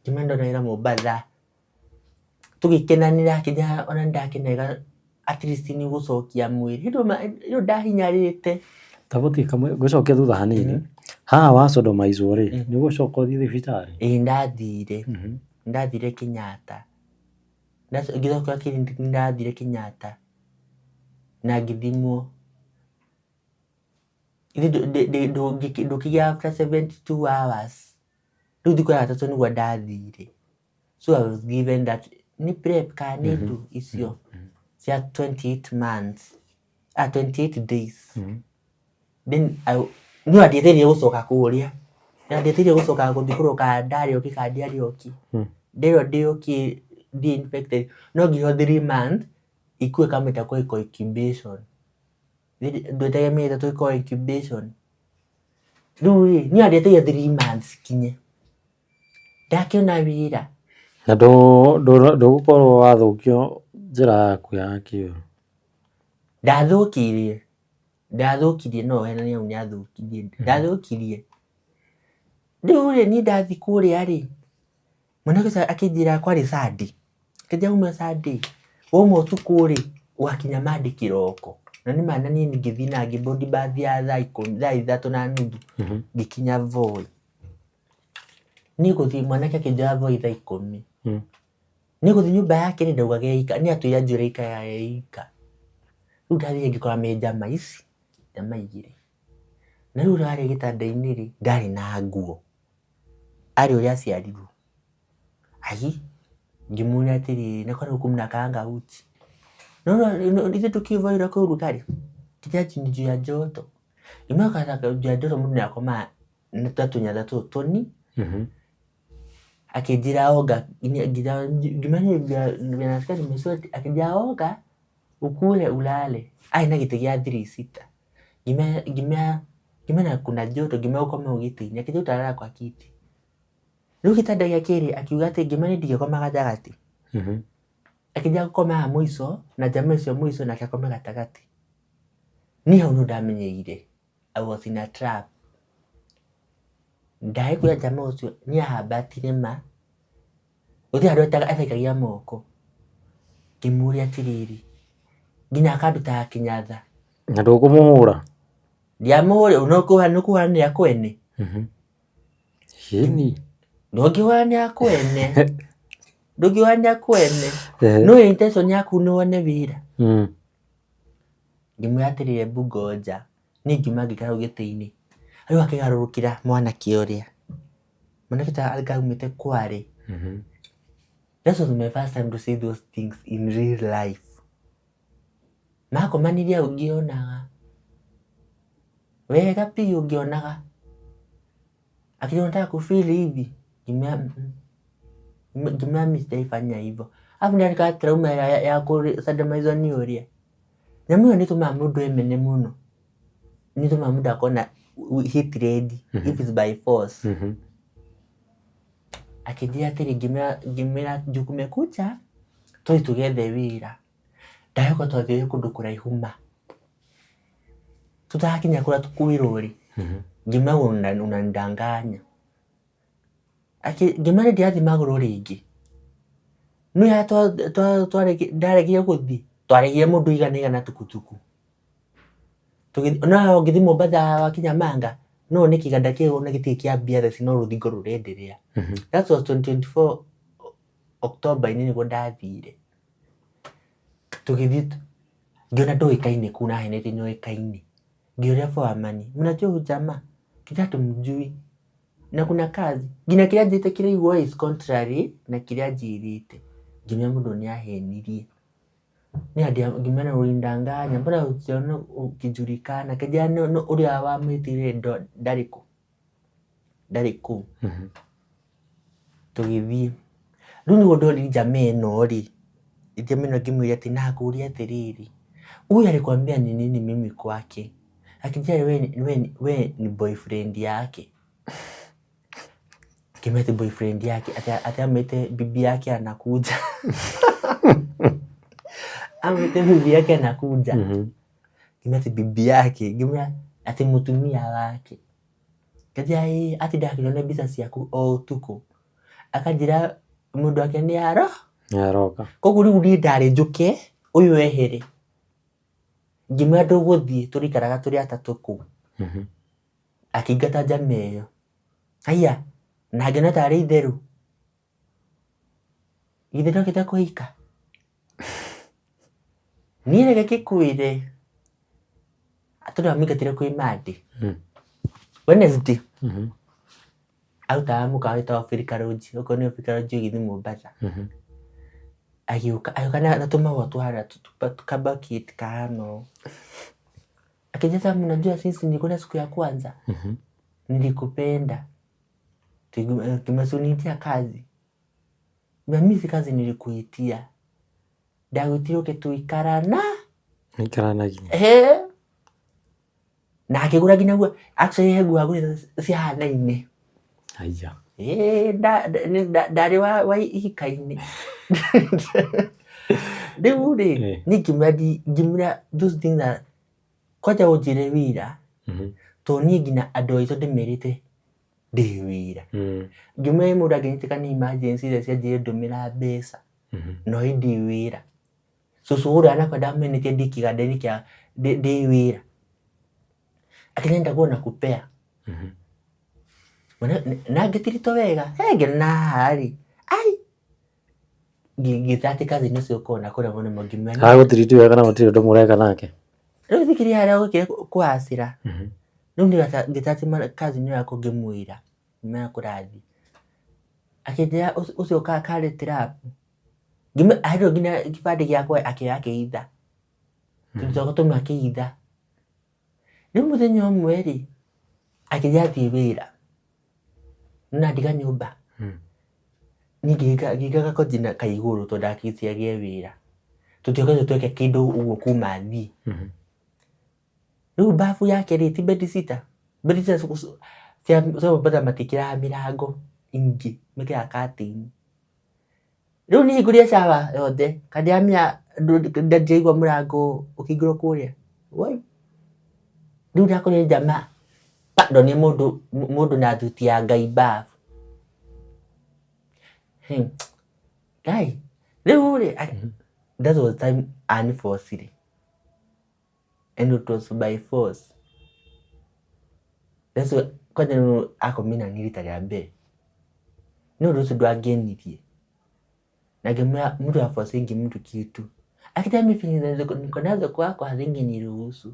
Ngĩmwĩra ndona wĩra Mombatha. Tũgĩkenanĩra akĩnjĩra ona nĩndakenera at least nĩ ũgũcokia mwĩrĩ. Hĩndĩ ĩyo ndahinyarĩte. Ta gũthiĩ kamwe ngũcokia thutha hanini. Haha wa sodomizwo rĩ, nĩ ũgũcoka ũthiĩ thibitarĩ? Ĩĩ ndathire. Ndathire Kenyatta. Ngĩcoka clinic nĩndathire Kenyatta na ngĩthimwo. Ndũkĩgĩa after 72 hours. Rĩu thikũ ya gatatũ nĩguo ndathire. So I was given that nĩ prep kana nĩ ndũ icio cia 28 months, ah 28 days. Then no ndietereire gũcoka kũrĩa. Ndietereire gũcoka gũthiĩ kũrora kana ndarĩ okay kana ndiarĩ okay. Nderwo ndĩ okay ndirĩ infected. No ngĩheo 3 months ikue kamĩta ĩko incubation. Ndwetereire mĩeri 3 ĩkorwo incubation. Rĩu rĩ, niĩ ona ndietereire 3 months ikinye. Ndakĩona wĩra. Na ndũgũkorwo wathũkio njĩra yaku ya kĩũru? Ndathũkirie, ndathũkirie no henanie hau nĩathũkirie, ndathũkirie. Rĩu rĩ, niĩ ndathiĩ kũrĩa rĩ, mwanake ũcio akĩnjĩra kwarĩ Sunday, akĩnjĩra wauma Sunday, wauma ũtukũ rĩ, ũgakinya Monday kĩroko. Na nĩ ma na niĩ ngĩthiĩ na ngĩ board bathi ya thaa ikũmi, thaa 3:30, ngĩkinya Voi. Niĩ gũthiĩ mwanake akĩnjoya Voi thaa 10. Niĩ gũthiĩ nyũmba yake rĩ ndaugaga ika, niĩ atwĩra njũre ikaraga e ika. Rĩu ndathire ngĩkora me njama ici, njama igĩrĩ. Na rĩu ũrĩa warĩ gĩtanda-inĩ rĩ, ndarĩ na nguo, arĩ ũrĩa aciarirwo. Ai, ngĩmũria atĩrĩrĩ, na kwani huku mnakaanga uchi? Ithuĩ tũkĩvoirwo kwĩ ũrugarĩ? Ngĩmwĩra ni juu ya joto. Ngĩmwĩra juu ya joto mũndũ nĩakomaga na tũnyatha tũtũ tũni. Akĩnjĩra oga, ngĩmwĩra nasikia nimesweat, akĩnjĩra oga ukule ulale. Arĩ na gĩtĩ gĩa three seater. Ngĩmwĩra kuna joto, ngĩmwĩra ũkome hau gĩtĩ-inĩ, akĩnjĩra utalala kwa kiti. Rĩu gĩtanda gĩa kerĩ akiuga atĩ ngĩmwĩra niĩ ndingĩkoma gatagatĩ. Akĩnjĩra ngũkoma haha mũico na njama icio mũico nake akome gatagatĩ. Niĩ hau nĩho ndamenyeire I was in a trap. Ndarĩ kwĩra njama ũcio nĩ ahambatire ma, gũtirĩ handũ ataikagia moko. Ngĩmũria atĩrĩrĩ, nginya akandutaga kĩnyatha. Na ndũkũmũhũra? Ndiamũhũre nĩkũhũranĩra kwene. Ĩni. Ndũngĩhũranĩra kwene. Ndũngĩhũranĩra kwene. No intention yaku nĩ wone wĩra. Ngĩmwĩra atĩrĩrĩ embu ngoja. Niĩ ngiuma ngĩikara hau gĩtĩ-inĩ. Rĩu akĩgarũrũkĩra mwanake ũrĩa. Mwanake ũcio anga aumĩte Kwale. That was my first time to see those things in real life. Makomanirie hau ngĩonaga. Wega biũ ngĩonaga. Akĩnjĩra unataka kufeel hivi? Ngĩmwĩra ngĩmwĩra mi sijaifanya hivyo. Alafu nĩ ka trauma ya kũsandomizwo nĩ ũrĩa. Nyamũ ĩyo nĩ ĩtũmaga mũndũ emene mũno. Nĩ ĩtũmaga mũndũ akorwo na hatred if it's by force. Akĩnjĩra atĩrĩ, ngĩmwĩra juu kumekucha tũthiĩ tũgethe wĩra. Ndahoka twathiire kũndũ kũraihu ma. Tũtarakinya kũrĩa kwĩrwo rĩ, ngĩmwĩra unanidanganya. Ngĩmwĩra ndirathiĩ magũrũ rĩngĩ. Nĩ harĩa ndaregire gũthiĩ, twarĩhire mũndũ igana igana tukutuku. No ũngĩthiĩ Mombatha wakinya Manga, no wone kĩganda kĩu ona gĩtirĩ kĩa mbia thaa ici no rũthingo rũrenderea. That was 2024 October-inĩ nĩguo ndathire. Tũgĩthiĩ ngĩona ndũĩkaine kũu na ahenetie nĩoĩkaine. Ngĩũria foreman, mnajua huyu jamaa? Kijana tumjui. Na kuna kazi. Nginya kĩrĩa anjĩrĩte kĩraigua is contrary na kĩrĩa anjĩrĩte. Ngĩmenya mũndũ ũyũ nĩahenirie. Ngĩmwĩra ulinidanganya, mbona usione ukijulikana. Akĩnjĩra ũrĩa wamwĩtire ndarĩ kũ? Ndarĩ kũu. Tũgĩthiĩ. Rĩu nĩguo ndorire jamaa ĩno rĩ, jamaa ĩno ngĩmwĩra atĩ na ngũrie atĩrĩrĩ, huyu alikwambia ni nini mimi kwake? Akĩnjĩra we ni boyfriend yake. Ngĩmwĩra atĩ boyfriend yake, atĩ amwĩte bibi yake anakuja. Amwĩte bibi yake anakuja. Ngĩmwĩra atĩ bibi yake, ngĩmwĩra atĩ mũtumia wake. Akĩnjĩra ĩĩ atindaga akĩona mbica ciaku o ũtukũ. Akanjĩra mũndũ wake nĩ aro. Nĩaroka. Koguo rĩu niĩ ndarĩ njũke ũyũ ehere. Ngĩmwĩra ndũgũthiĩ tũrĩikaraga tũrĩ atatũ kũu. Akĩingata njama ĩyo. Haiya, na ngĩona tarĩ itherũ. Githĩ ndokĩte kũhika? Niĩ reke ngĩkwĩre, tondũ amũingatire kwĩ Monday. Wednesday arutaga mũkawa wĩtagwo Africa Lodge, okorwo nĩ Africa Lodge ũgĩthiĩ Mombasa. Agĩũka agĩũka na tũmahũa tũhana kabaketi kahana ũũ. Akĩnjĩra Sam, unajua since nilikuona siku ya kwanza nilikupenda. Tumesunitia kazi. Na mimi si kazi nilikuitia. Ndagwĩtire ũke tũikarana. Mũikaranagie. Ehe. Na akĩgũra nginya nguo, actually he nguo agũrĩte cihanaine. Haiya. Ĩĩ ndarĩ wa ihika-inĩ. Rĩu rĩ, niĩ ngĩmwĩra those things are kwanja ũnjĩre wĩra, tondũ niĩ nginya andũ aitũ ndĩmerĩte ndĩ wĩra. Ngĩmwĩra mũndũ angĩnyitĩka nĩ emergency thaa ici anjĩre ndũmĩra mbeca, no ndĩ wĩra. Cũcũ ũrĩa anakwa ndamenete ndĩ kĩganda-inĩ kĩa ndĩ wĩra. Akĩnjĩra nitakuwa nakupea. Na ngĩtirito wega, ngĩona haha rĩ, ai ngĩta atĩ cousin ũcio kona kũrĩa mwena ũmwe ngĩmwĩra Agũtiriti wega na gũtirĩ ũndũ mũreka nake. Rĩu thikĩrĩria harĩa ũkire kũhacĩra. Rĩu ngĩta atĩ cousin ũyũ yakwa ngĩmwĩra, ngĩmwĩra kũrathiĩ. Akĩnjĩra ũcio karĩ trap. Aheirwo nginya kĩbandĩ gĩakwa akĩoya akĩhitha. Tũndũ twakwa tũmwe akĩhitha. Rĩu mũthenya ũmwe rĩ, akĩnjĩra thiĩ wĩra. Na ndiga nyũmba. Niĩ ngĩiga gakothi ka igũrũ tondũ ndakĩte agĩe wĩra. Tũtiokĩte tweke kĩndũ ũguo kuma thiĩ. Rĩu bafu yake rĩ, ti bedsitter? Bedsitter cia Mombatha matiĩkĩraga mĩrango ingĩ, mekĩraga curtain. Rĩu niĩ hingũrire shower yothe, kaĩ ndiramenya ndiraigua mũrango ũkĩhingũrwo kũrĩa. Woi! Rĩu ndakorire jamaa, ndonire mũndũ na thuti ya Ngai bafu. Ngai, rĩu rĩ, that was the time anibocire. And it was by force. That's why kwanja nĩ akomire na niĩ rita rĩa mbere. Nĩ ũndũ ũcio ndwangenirie. Na ngĩmwĩra mtu haforcingi mtu kitu. Akija mimi feelings niko nazo kwako hazingeniruhusu.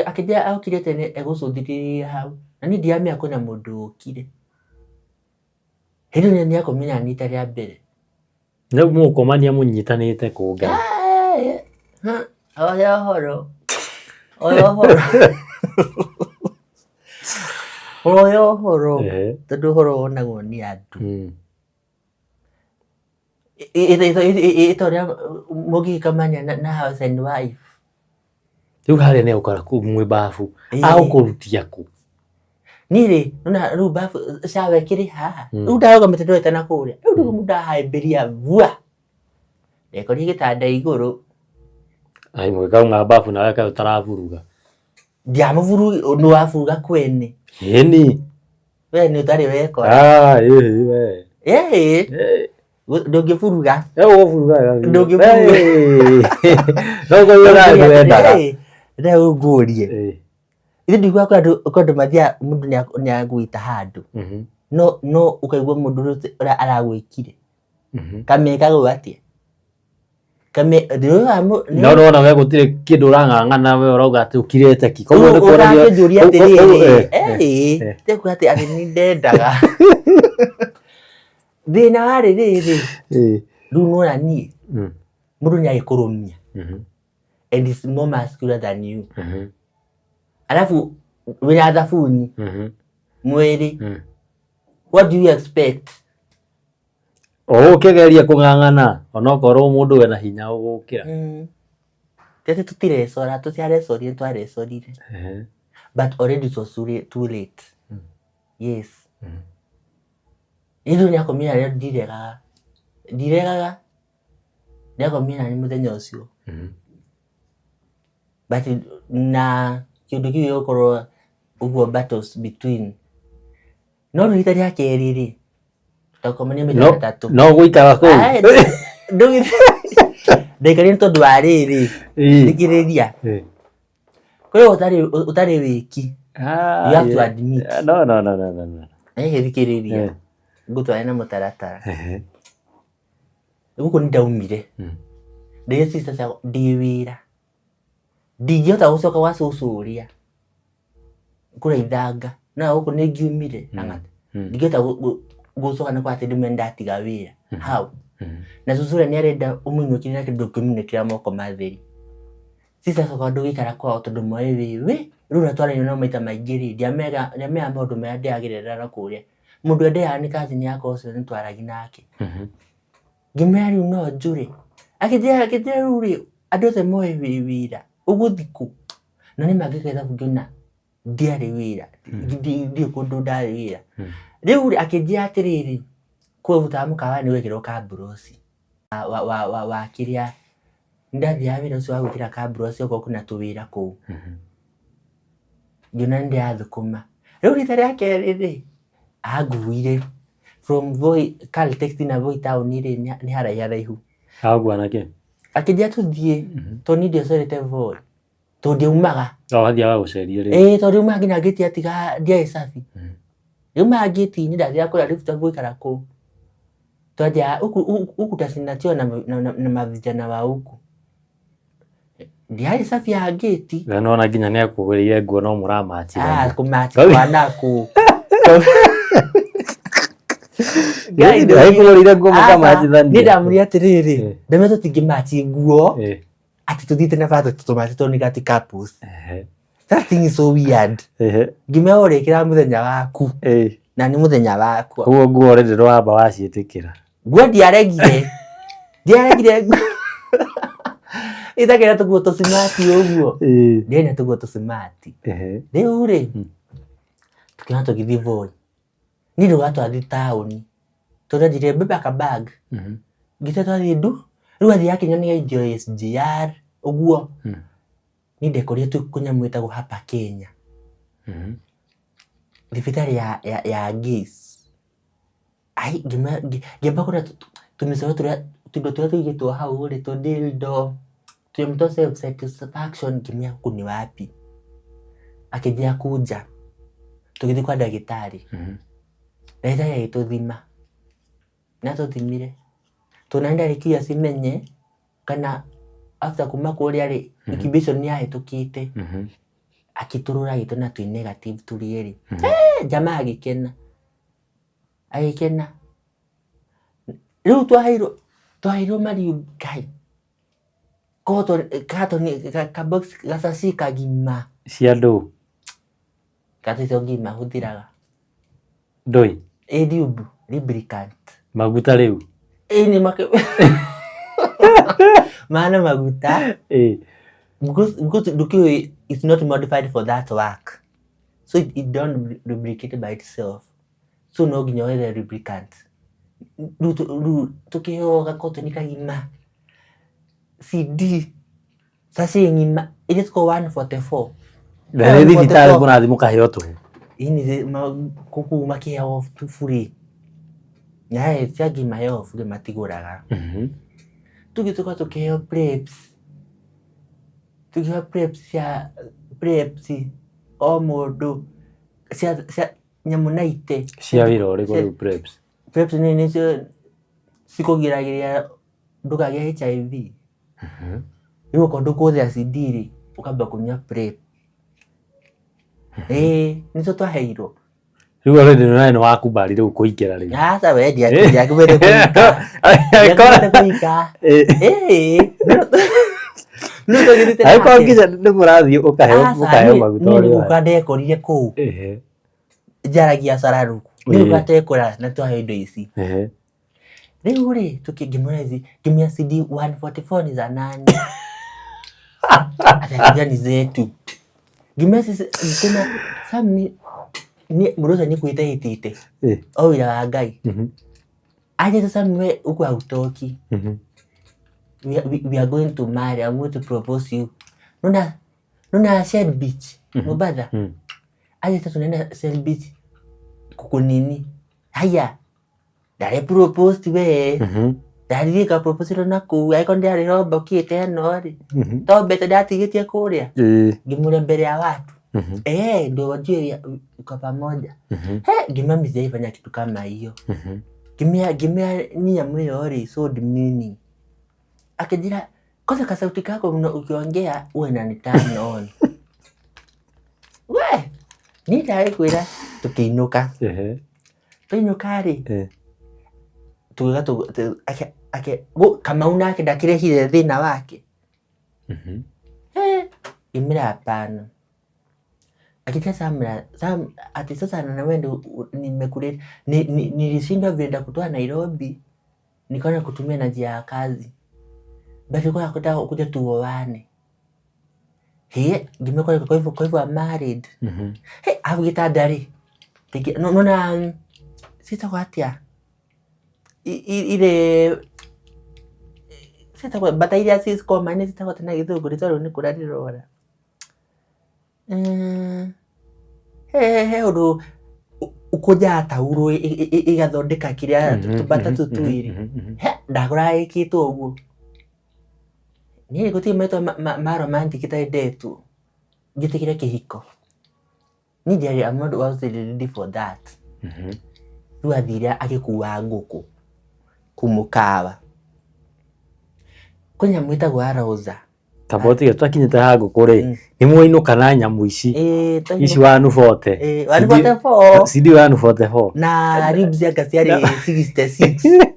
Akija aokire tene egũcũthĩrĩria hau. Na niĩ ndiramenya kwĩna mũndũ ũkire. Hĩndĩ ĩyo nĩ akomire na niĩ rita rĩa mbere. Rĩu mũgũkomania mũnyitanĩte kũ Ngai? Oya ũhoro. Oya ũhoro. Oya ũhoro. Tondũ ũhoro wonagwo nĩ andũ. Ĩta ũrĩa mũngĩgĩkamania na house and wife. Rĩu harĩa nĩ egũkora kũ mwĩ babu agũkũrutia kũ? Niĩ rĩ, nĩwona rĩu babu shower ĩkĩrĩ haha, rĩu ndarũgamĩte ndorete na kũrĩa, rĩu nĩguo mũndũ ahambĩria vua, ndekorire gĩtanda igũrũ. Ai mũgĩkauma babu nawe kaĩ ũtaraburuga? Ndiamũburugi, nĩ waburuga kwene. Ĩni. We nĩ ũtarĩ wekora. Ah, ĩhĩ we. Ĩhĩ. Ndũngĩburuga. Ũgũburuga wega biũ. Ndũngĩburuga. No ũkauga nĩ wendaga. Rĩu ngũrie. Ithe ndiguaga kwĩ andũ kwĩ andũ mathiaga mũndũ nĩ agwĩta handũ. No no ũkaigua mũndũ ũrĩa aragwĩkire. Kamekagwo atĩa? Kame No nĩwona we gũtirĩ kĩndũ ũrang'ang'ana we ũrauga atĩ ũkirĩte ki. Koguo nĩ kuonania ũrakĩnjũria atĩrĩrĩ, ĩĩ, ndĩkuga atĩ atĩ nĩ ndendaga. Thĩna warĩ rĩrĩ, rĩu nĩwona niĩ, mũndũ nĩ agĩkũrũmia and is more muscular than you. Alafu wĩna thabuni mwĩrĩ, what do you expect? Ũgũkĩgeria kũng'ang'ana onokorwo mũndũ wĩna hinya gũgũkĩra. Ti atĩ tũtirecora, tũtiarecorire nĩ twarecorire. But already it was too late. Yes. Niĩ rĩu nĩakomire na niĩ ndiregaga. Ndiregaga, nĩakomire na niĩ mũthenya ũcio. But na kĩũndũ kĩu gĩgũkorwo ũguo battles between No rĩu rita rĩa kerĩ rĩ, twakomania maita No, matatũ. no gũikara kũu. Ai, Ndaikarire nĩ tondũ wa rĩrĩ, thikĩrĩria. Kwĩ ũtarĩ ũtarĩ wĩki. Ah, You have to yeah. admit. No, no, no, no, no, no. Ĩhĩ thikĩrĩria. Ngũtware na mũtaratara. Gũkũ nĩ ndaumire. Ndĩrĩ sister ciakwa ndĩ wĩra. Ndingĩhota gũcoka gwa cũcũ ũrĩa. Kũrĩa ithanga. No gũkũ nĩ ngiumire. Ndingĩhota gũcoka nĩ kwa atĩ ndĩmwĩre nĩndatiga wĩra. How? Na cũcũ ũrĩa nĩ arenda ũmũinũkĩre nake ndũngĩmũinũkĩra moko matheri. Sister ciakwa ndũgĩikara kwao tondũ moĩ wĩ wĩ. Rĩu ũrĩa twaranĩria nao maita maingĩ rĩ, ndiameraga maũndũ marĩa ndĩragerera na kũrĩa. Mũndũ ũrĩa ndĩraga nĩ cousin yakwa ũcio nĩ twaragia nake. Ngĩmwĩra rĩu no njũre. Akĩnjĩra akĩnjĩra rĩu rĩ, andũ othe moĩ wĩ wĩra, ũgũthiĩ kũ? Na nĩ ma ngĩka ithabu ngĩona ndiarĩ wĩra, ndiũĩ kũndũ ndarĩ wĩra. Rĩu rĩ, akĩnjĩra atĩrĩrĩ, kũrutaga mũkawa nĩ wekĩrwo kamburoci wa kĩrĩa, nĩ ndathiaga wĩra ũcio wa gwĩkĩra kamburoci okorwo kwĩna tũwĩra kũu. Ngĩona nĩ ndĩrathũkũma. Rĩu rita rĩa kerĩ rĩ, anguire from Voi, Caltex na Voi town rĩ, nĩ haraihu haraihu. Agũkua na kĩ? Akĩnjĩra tũthiĩ, tondũ niĩ ndiacerete Voi, tondũ ndiaumaga. O wathiaga gũceria rĩ? Ĩĩ tondũ ndiaumaga nginya ngĩti atiga ndiarĩ safi. Ndiaumaga ngĩti-inĩ ndathiaga kũrĩa Rift gũikara kũu. Twathiaga huku tacinatio na mavijana wa huku. Ndiarĩ safi ya ngĩti. Na nĩwona nginya nĩ akũgũrĩire nguo no mũramachithania. Ah, kũmachi kwa naku. Ngai Akũgũrĩire nguo mũkamachithania. Niĩ ndamũria atĩrĩrĩ, ndamenya tũtingĩmachi nguo atĩ tũthiĩte na bara tũmachi tondũ nĩ gati couples. That thing is so weird. Ngĩmera ũrĩkĩra mũthenya waku na nĩ mũthenya wakwa. Koguo nguo already ndwamba waciĩtĩkĩra. Nguo ndiaregire. Ndiaregire nguo. Ĩtakĩra tũguo tũcimati ũguo. Ndiarĩ na tũguo tũcimati. Rĩu rĩ, tũkĩona tũgĩthiĩ Voi. Niĩ ndauga twathiĩ taũni. Tondũ anjĩrire beba ka bag. Ngĩtua twathiĩ ndu. Rĩu athiĩ akĩnyonia indo SGR ũguo. Niĩ ndekorire twĩ kũnyamũ ĩtagwo Hapa Kenya. Thibitarĩ ya gays. Ai ngĩamba kuona tũmĩcoro tũrĩa tũindo tũrĩa tũigĩtwo hau rĩ, tũ dildo. Tulimtoa self satisfaction ngĩmenya gũkũ nĩ wapi. Akĩnjĩra kunja. Tũgĩthiĩ kwa ndagĩtarĩ. Ndagĩtarĩ agĩtũthima. Nĩ atũthimire. Tondũ nani ndarĩ curious menye kana after kuma kũrĩa rĩ, incubation nĩ yahĩtũkĩte. Akĩtũrora agĩtwĩra twĩ negative tũrĩ erĩ. Jamaa agĩkena. Agĩkena. Rĩu twaheirwo twaheirwo mariu Ngai. Katoni ka box gacaci kagima. Cia ndũ? Gatito ngima hũthĩraga. Ndũĩ? Ĩ lube, lubricant. Maguta rĩu? Ĩ nĩ make mana maguta. Ĩ. Because ndũkĩũĩ it's not modified for that work. So it don't lubricate by itself. So no nginya wethe lubricant. Rĩu tũkĩheo gakotoni kagima CD sachet ng'ima iria cikoragwo 144. Na nĩ thibitarĩ mũrathiĩ mũkaheo tũhũ? Ĩni kũu makĩheagwo bure. Na cia ngima maheo bure matigũraga. Tũgĩcoka tũkĩheo preps. Tũkĩheo preps cia preps o mũndũ cia nyamũ na ite. Cia wĩra ũrĩkũ rĩu preps? Preps nĩ nĩcio cikũgiragĩrĩria ndũkagĩe HIV. Rĩu okorwo ndũkũhũthĩra CD rĩ, ũkamba kũnyua prep. Ĩĩ nĩcio twaheirwo. Rĩu already nawe nĩ wakubali rĩu kũingĩra rĩu. Aca we ndiakubete kũhika. Ndiakubete kũhika. Ĩĩ. Rĩu tũgĩthiĩte Angĩkorwo nake. nginya nĩ mũrathiĩ ũkaheo Aca, mũkaheo niĩ maguta niĩ ũrĩ nĩ gũka wa. ndekorire kũu njaragia cararuku. Nĩ gũka ndekora na twaheo indo ici. Rĩu rĩ ngĩmwĩra ici ngĩmwĩra CD 144 ni za nani? Akaniambia ni zetu. Ngĩmwĩra sisi ngĩmwĩra Sam nĩ mũndũ ũcio nĩ kwĩta ĩtĩte o wĩra wa Ngai. Aje sasa we huku hautoki. We are going to marry. I'm going to propose you. Nuna nuna Shell Beach, Mombasa. Aje sasa tunaenda Shell Beach kukunini. Haya. Ndare propose we. Ndathiĩ ka propose na kũu angĩkorwo ndĩrarĩ rombokĩte ĩno rĩ. To mbeca ndatigĩtie kũrĩa. Ngĩmũria mbere ya watu. Eh, ndio wajue kwa pamoja. He, ngĩmwĩra mimi sijaifanya kitu kama hiyo. Ngĩmwĩra ngĩmwĩra ni nyamũ ĩyo rĩ so demeaning. Akĩnjĩra kwanza kasauti kako ukiongea huwa inani turn on. We, niĩ ndagĩkwĩra tũkĩinũka. Twainũka rĩ, tũgĩũka ake Kamau nake ndakĩrehire thĩna wake. Ngĩmwĩra hapana. Akija Sam, Sam ati sasa na wewe ndio nimekuleta nilishindwa vile nitakutoa Nairobi nikaona kutumia na njia ya kazi. But nilikuwa nataka kuja tuoane. He, ngĩmwĩra kwa hivyo I'm married. He, hau gĩtanda rĩ, nona ciĩtagwo atĩa? Ile ciĩtagwo mbata iria cikoragwo maaĩ-inĩ ciĩtagwo atĩa na gĩthũngũ rĩtwa rĩu nĩ kũra rĩrora. He ũndũ ũkũnjaga taurũ ĩgathondeka kĩrĩa tũmbata tũu twĩrĩ. He, ndakoraga ĩkĩtwo ũguo. Niĩ gũtirĩ marĩtwa ma romantic itarĩ ndetwo njĩtĩkĩre kĩhiko. Niĩ ndiarĩ I'm not wasn't ready for that. Rĩu athire agĩkua ngũkũ kũu mũkawa. Kwĩ nyamũ ĩtagwo arouser. Tamba ũtige tũtakinyĩte ha ngũkũ rĩ, nĩ mwainũka na nyamũ ici ici 140. 144. CD 144. Na ribs anga ciarĩ 66.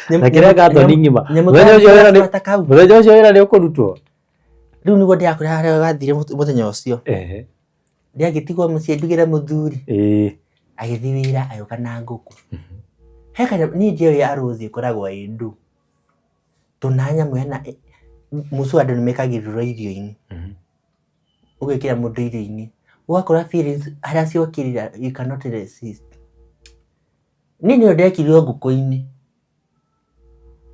Na kĩrĩa gatoni ng'ima. Mũthenya ũcio wĩra nĩ mũthenya ũcio wĩra nĩ ũkũrutwo. Rĩu nĩguo ndĩrakwĩra harĩa wathire mũthenya ũcio. Ndĩagĩtigwo mũciĩ ndugĩre mũthuri. Agĩthiĩ wĩra agĩũka na ngũkũ. He kanyamũ niĩ ndiũĩ arouser ĩkoragwo ĩ ndũ. Tũna nyamũ ĩna mũcũ andũ nĩ mekagĩrĩrwo irio-inĩ. Ũgekĩra mũndũ irio-inĩ. Ũgakora feelings harĩa ciokĩrĩra you cannot resist. Niĩ nĩyo ndekirwo ngũkũ-inĩ.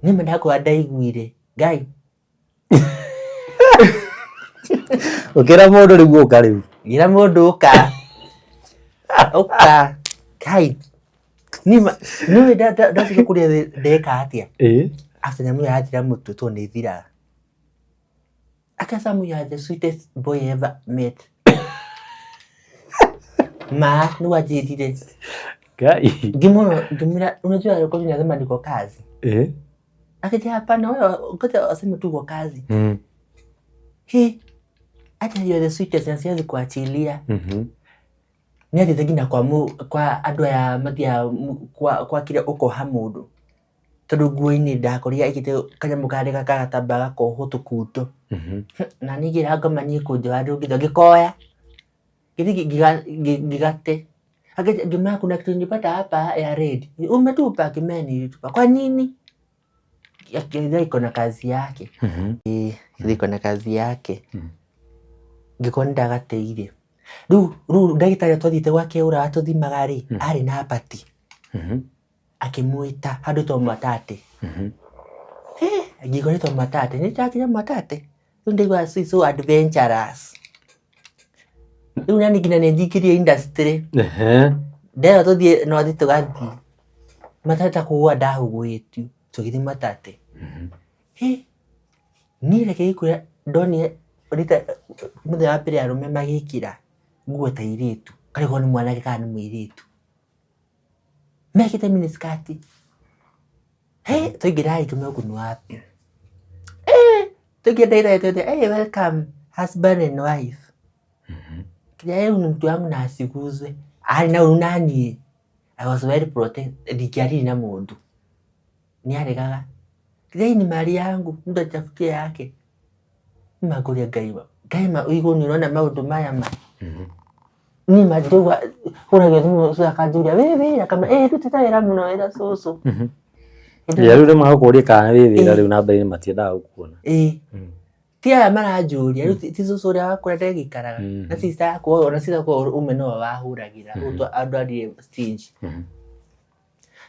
Nĩma ndakora ndaiguire Ngai. Ũkĩra mũndũ rĩu ũka rĩu. Ngĩra mũndũ ũka. Ũka. Ngai. Nĩma nĩũĩ ndacika kũrĩa ndeka atĩa? After nyamũ ĩyo yathira mũtwe tondũ nĩ ĩthiraga. Akasema you are the sweetest boy I ever met. Ma nĩ wanjĩrire. Ngai. Ngĩmwĩra ngĩmwĩra unajua alikuwa anasema niko kazi. Eh. Akija hapana wewe ngoja waseme tu uko kazi. He, hata you are the sweetest na siwezi kuachilia. Nĩ athiĩte nginya kwa mũ, kwa andũ aya mathiaga kwa, kwa kĩrĩa ũkoha mũndũ. Tondũ nguo-inĩ ndakorire ekĩte kanyamũ karĩ gagatambaya gakohwo tũkundo. Na niĩ ngĩra ngoma niĩ kũnjoha ndũngĩnjoha ngĩkoya. Ngĩthiĩ ngĩgate. Ngĩmera kuna kitu nilipata hapa ya red. Umetupa? Akimea nilitupa. Kwa nini? Akĩra iko na kazi yake. Ĩĩ, iko na kazi yake. Ngĩkorwo nĩ ndagateire. Rĩu rĩu ndagĩtarĩ twathiĩte gwake ũrĩa watũthimaga rĩ, arĩ na pati. Akĩmwĩta handũ to Mwatate. Ngĩigua rĩtwa Mwatate, nĩ ndakinya Mwatate. Rĩu ndaigua so adventurous. Rĩu nani nginya nĩ njingĩrie industry. Nderwo tũthiĩ North tũgathiĩ. Mwatate ta kũgũa ndahũgũĩtio. Tũgĩthiĩ Mwatate. Hĩ, niĩ reke ngĩkwĩre ndonire rita mũthenya wa mbere arũme magĩkĩra nguo ta airĩtu, ũkarigwo nĩ mwanake kana nĩ mũirĩtu. Mekĩte miniskirt. Hĩ, twaingĩra rĩ ngĩmenya gũkũ nĩ wapi. Twaingĩra ndagĩtarĩ twete, hey, welcome husband and wife. Kĩrĩa rĩu nĩ mtu wangu na asiguzwe. Arĩ na ũru na niĩ. I was well protected. Ndingĩaririe na mũndũ. Nĩ aregaga. Kĩrĩa hii ni mali yangu, mtu ajitafutie yake. Nĩmangũria Ngai ma. Ngai ma ũigũ nĩ ũrona maũndũ maya ma. Niĩ ma ndĩgua hũragĩra thimũ ũcio akanjũria wĩ wĩra kama ĩ rutĩte wĩra mũno wĩra cũcũ. Ya rĩu nĩmagũkũria kana wĩ wĩra rĩu na mbere matiendaga gũkuona. Ĩ. Ti aya maranjũria rĩu ti cũcũ ũrĩa wakwa ndegĩikaraga na sister yakwa ona sister yakwa ũmwe nĩwe wahũragĩra rĩu andwarire stage.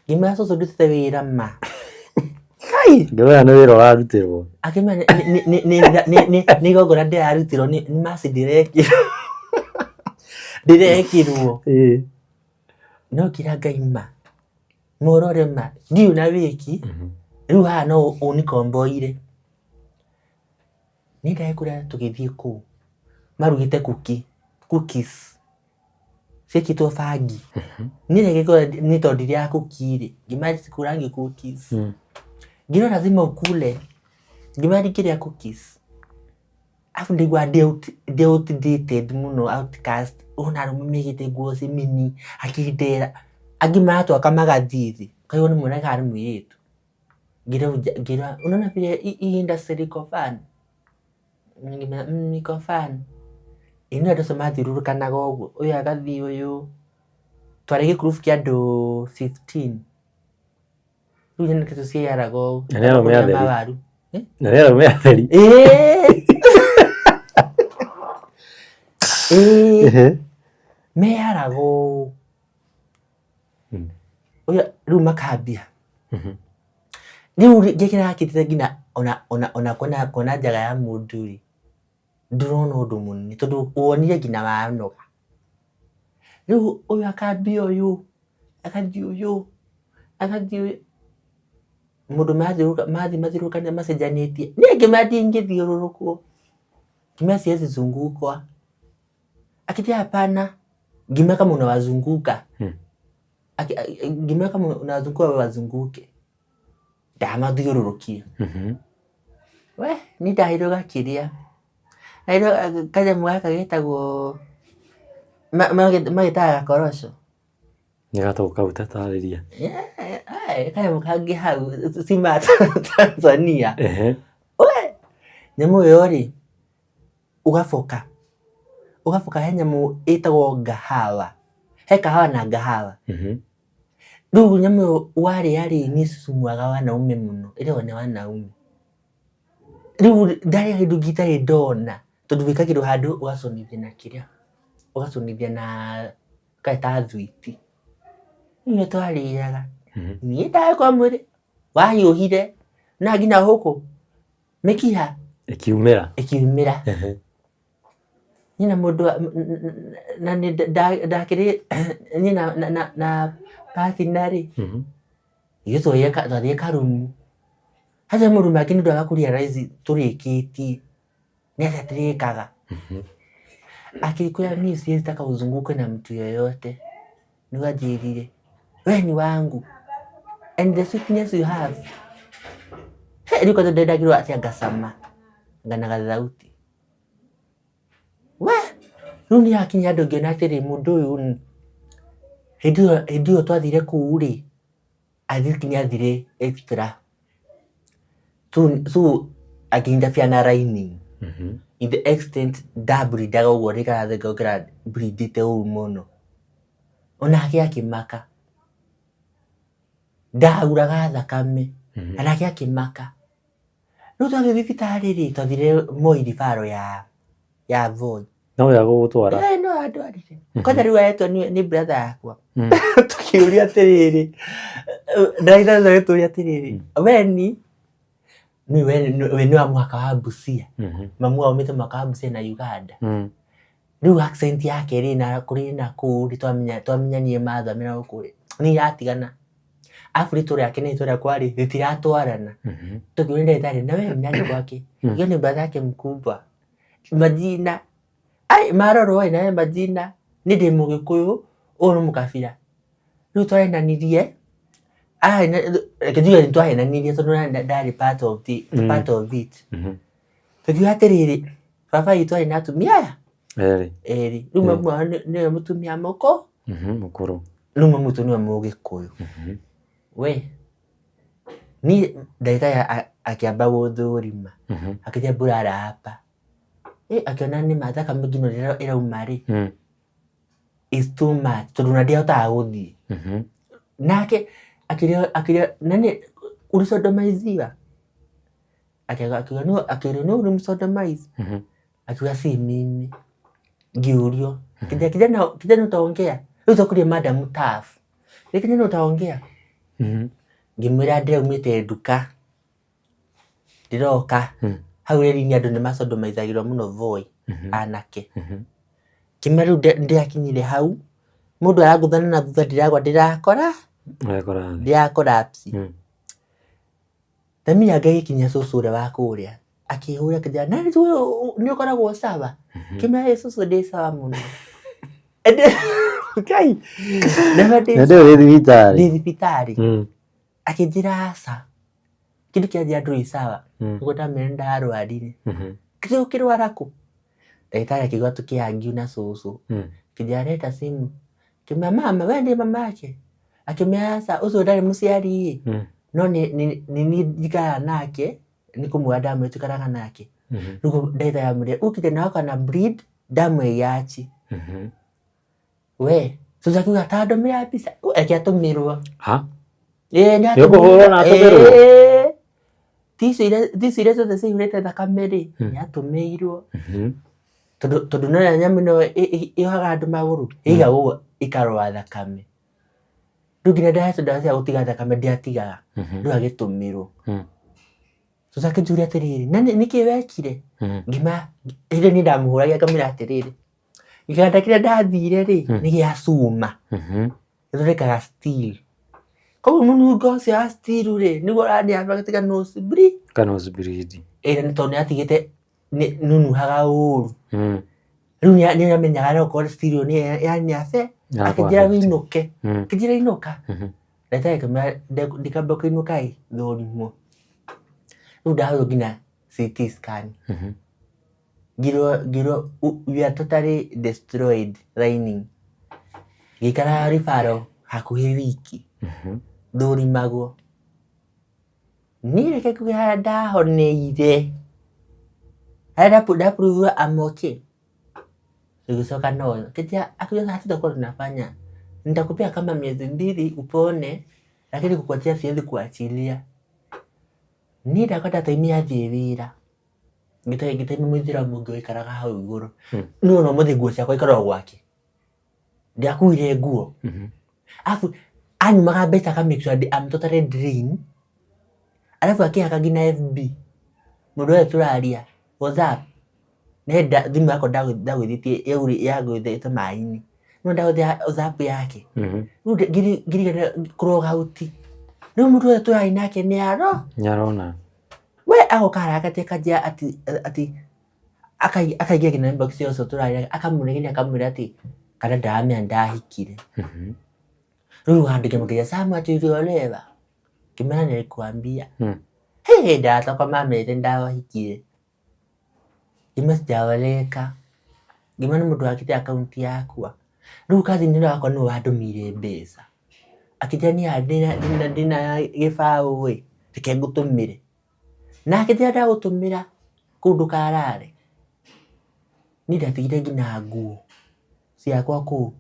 Ngĩmwĩra cũcũ ndutĩte wĩra ma. Kai! Ngĩmenya nĩ wĩra ũrarutĩrwo. Akĩmenya nĩ igongona ndĩrarutirwo nĩ maci ndĩrekĩrwo. Ndĩrekĩrwo. No ngĩra Ngai ma. Mũrore ma. Ndiũĩ na wĩki. Rĩu haha no ũnikomboire. Niĩ ndagĩkũrĩa tũgĩthiĩ kũu. Marugĩte cookies. Ciĩkĩtwo bangi. Niĩ reke nĩ tondũ ndirĩaga cookie rĩ, ngĩmera sikulangi cookies. Ngĩrwo lazima ukule. Ngĩmera ndingĩrĩa cookies. Arabu ndaigua ndĩ outdated mũno outcast. Ũrona arũme mekĩrĩte nguo ci mini akĩndera. Angĩ maratwaka magathiĩ thĩ. Ũkaigua nĩ mwanake kana nĩ mũirĩtu. Ngĩrwo unaona vile hii industry iko fun? Ngĩmera iko fun. Ĩ nĩ andũ acio mathiũrũrũkanaga ũguo, ũyũ agathiĩ ũyũ. Twarĩ gĩkurubu kĩa andũ 15. Rĩu nyonaga tũciaraga ũũ. Na nĩ arũme atheri. Mawaru. Na nĩ arũme atheri. Ĩĩ. Meyaraga ũũ. Ũyũ rĩu makambia. Rĩu ngĩkĩra hakiri nginya ona kuona njaga ya mũndũ rĩ, ndũrona ũndũ mũnene tondũ wonire nginya wanoga. Rĩu ũyũ akambia ũyũ, agathiĩ ũyũ, agathiĩ ũyũ. Mũndũ mathiĩ mathiũrũrũkane macenjanĩtie. Niĩ ngĩmera ndingĩthiũrũrũkwo. Ngĩmera siwezi zungukwa. Akĩnjĩra hapana. Ngĩmera kama unawazunguka. Ngĩmera kama unawazunguka wewe wazunguke. Ndamathiũrũrũkire. We niĩ ndaheirwo gakĩrĩa. Ndaheirwo kanyamũ gaka getagwo magetaga gakoroco. Nĩ gatũ kau tatarĩria. Kanyamũ kangĩ hau cima Tanzania. We nyamũ ĩyo rĩ ũgaboka. Ũgaboka he nyamũ ĩtagwo ngahawa. He kahawa na ngahawa. Rĩu nyamũ ĩyo warĩa rĩ nĩ ĩcumuaga wanaume mũno. Ĩrĩagwo nĩ wanaume. Rĩu ndarĩa kĩndũ itarĩ ndona tondũ wĩkagĩrwo handũ ũgacũnithia na kĩrĩa, ũgacũnithia na ta thwiti. Rĩu nĩ twarĩaga. Niĩ ndagĩkorwo mwĩrĩ wahiũhire na nginya gũkũ mĩkiha Ĩkiumĩra. Ĩkiumĩra. Niĩ na mũndũ na nĩ ndakĩrĩ niĩ na partner rĩ, ithuĩ twathire karumu. Haca maũndũ mangĩ nĩ ndwaga kũ realize tũrĩkĩtie nĩ atĩa tũrĩkaga. Akĩkwĩra niĩ siwezi taka uzunguke na mtu yoyote. Nĩguo anjĩrire we ni wangu and the sweetness you have. He, rĩu kwanza ndendagĩrwo atĩa ngacama ngana gathauti. We rĩu nĩ hakinya andũ ngĩona atĩrĩ mũndũ ũyũ hĩndĩ ĩyo twathire kũu rĩ, I think nĩ athire extra. So akĩ-interfere na lining. In the extent ndableedaga ũguo rĩkara ngokĩra bleedĩte ũru mũno. Onake akĩmaka. Ndahuraga thakame. Onake akĩmaka. Rĩu twathiĩ thibitarĩ rĩ, twathire Moi referral ya Voi. No we agũgũtwara? Eh, no andwarire. Kwanza rĩu aretwo nĩ brother yakwa. Tũkĩũria atĩrĩrĩ, ndagĩtarĩ ũcio agĩtũria atĩrĩrĩ, we ni we nĩ wa mũhaka wa Busia. Mamu wao aumĩte mũhaka wa Busia na Uganda. Rĩu accent yake rĩ na kũrĩ na kũu rĩ twamenya niĩ mathomera gũkũ rĩ nĩ iratigana. Arabu rĩtwa rĩake na rĩtwa rĩakwa rĩ rĩtiratwarana. Tũkĩũria ndagĩtarĩ na we ni nani kwake? Hiyo ni brother yake mkubwa. Majina ai marorwo ĩ nawe majina niĩ ndĩ mũgĩkũyũ ũyũ nĩ mũkabira. Rĩu twahenanirie, reke njuge nĩ twahenanirie tondũ ndarĩ part of the part of it. Tũkiuga atĩrĩrĩ, baba witũ arĩ na atumia aya Erĩ. Erĩ. Rĩu mamu wao nĩwe mũtumia mũkũ Mũkũrũ. Rĩu mamu witũ nĩwe mũgĩkũyũ. We niĩ ndagĩtarĩ akĩamba gũthũrima, akĩnjĩra mbura hapa. Akĩona nĩ ma thakame nginya ĩrĩa ĩrauma rĩ is too much tondũ ona ndiahotaga gũthiĩ. Nake akĩrĩa nani ulisodomiziwa? Akiuga no, akĩrwo no ulimsodomize? Akiuga si mimi. Ngĩũrio kijana, kijana, kijana utaongea? Rĩu twakuria madam tough. Rĩ kijana utaongea? Ngĩmwĩra ndĩraumĩte nduka ndĩroka hau reri-inĩ andũ nĩ masodomizagĩrwo mũno Voi anake. Ngĩmwĩra rĩu ndĩrakinyire hau mũndũ arangũthana na thutha ndĩragwa ndĩrakora Ũrekora thĩ. Ndĩra collapse. Thami yake ĩgĩkinya cũcũ ũrĩa wa kũrĩa akĩhũra akĩnjĩra na nĩ ũkoragwo sawa? Ngĩmwĩra ĩ cũcũ ndĩ sawa mũno. Ngai Hĩndĩ ĩyo wĩ thibitarĩ? Ndĩ thibitarĩ. Akĩnjĩra aca, kĩndũ kĩanjĩra ndũrĩ sawa. Nĩguo ndamwĩra nĩ ndarwarire. Kĩrĩa ũkĩrwara kũ? Ndagĩtarĩ akĩigua tũkĩ argue na cũcũ. Akĩnjĩra leta simu. Ngĩmwĩra mama we ndiye mama yake? Akĩmwĩra aca ũcio ndarĩ mũciari ĩ no nĩ niĩ njikaraga nake nĩ kũmwĩra ndamwĩra tũikaraga nake. Rĩu ndagĩtarĩ amwĩrire huyu kijana wako ana bleed damu haiachi. We cũcũ akiuga ta ndũmĩra mbica reke atũmĩrwo. Ha? Ĩĩ nĩ Nĩ ũkũhũrwo na atũmĩrwo? Ĩĩ. Tissue iria ciothe ciaihũrĩte thakame rĩ nĩ atũmĩirwo. Tondũ no nyamũ ĩno ĩyohaga andũ magũrũ ĩigagwo ũguo ĩkarũa thakame. Rĩu nginya ndahetwo ndawa cia gũtiga thakame ndiatigaga. Rĩu agĩtũmĩrwo. Cũcũ akĩnjũria atĩrĩrĩ na nĩkĩ wekire? Ngĩmwĩra hĩndĩ ĩyo niĩ ndamũhũragia ngamwĩra atĩrĩrĩ gĩkanda kĩrĩa ndathire rĩ nĩ gĩa cuma gĩthondekaga steel. Koguo mũnungo ũcio wa steel rĩ nĩguo ũranĩaga nose bleed. Ka nose bleed. Ĩĩ nĩ tondũ nĩ atigĩte nĩnunuhaga ũru. Rĩu nĩ amenyaga no okorwo steel ĩyo nĩ yanyabe akĩnjĩra wĩinũke. Akĩnjĩra inũka. Ndagĩtarĩ akĩmwĩra ndikamba kũinũka ĩ thũrimwo. Rĩu ndahũrwo nginya CT scan. Ngĩrwo we are totally destroyed lining. Ngĩikara referral hakuhĩ wiki thũrimagwo. Niĩ reke njuge harĩa ndahoneire harĩa nda prove I'm okay. Tũgĩcoka no akiuga hatutakuwa tunafanya nitakupea kama miezi 2 upone lakini kukuachia siwezi kuachilia. Niĩ ndakwa ndataimire athiĩ wĩra ngĩtaimia mũithĩramu ũngĩ waikaraga hau igũrũ. Niĩ ona ũmũthĩ nguo ciakwa ikoragwo gwake. Ndiakuire nguo. Arabu anyumaga mbeca aka make sure I'm totally drained. Arabu akĩhaka nginya FB mũndũ ũrĩa tũraria WhatsApp nenda thimũ yakwa ndagũithĩtie yagũithĩte maĩ-inĩ no ndagũthia WhatsApp yake. Rĩu ngirigana kũroga out. Rĩu mũndũ ũrĩa tũrarĩ nake nĩ aro Nĩ arona. We agoka harakati akanjia ati ati akaingia nginya inbox ya ũcio tũrarĩ akamũnegenia akamwĩra atĩ kana ndaramenya ndahikire. Rĩu handũ ngĩmũkĩria Samu ati uliolewa. Ngĩmwĩra nilikuambia. Hey, ndatoka mamĩte ndahikire. Ngĩmwĩra sijaoleka. Ngĩmwĩra nĩ mũndũ wakĩte akaunti yakwa. Rĩu cousin ũrĩa wakwa nĩwe wandũmĩire mbeca. Akĩnjĩra niĩ haha ndĩna gĩbaũ ĩ, reke ngũtũmĩre. Na akĩnjĩra ndagũtũmĩra kũu ndũkarare. Niĩ ndatigire nginya nguo ciakwa kũu.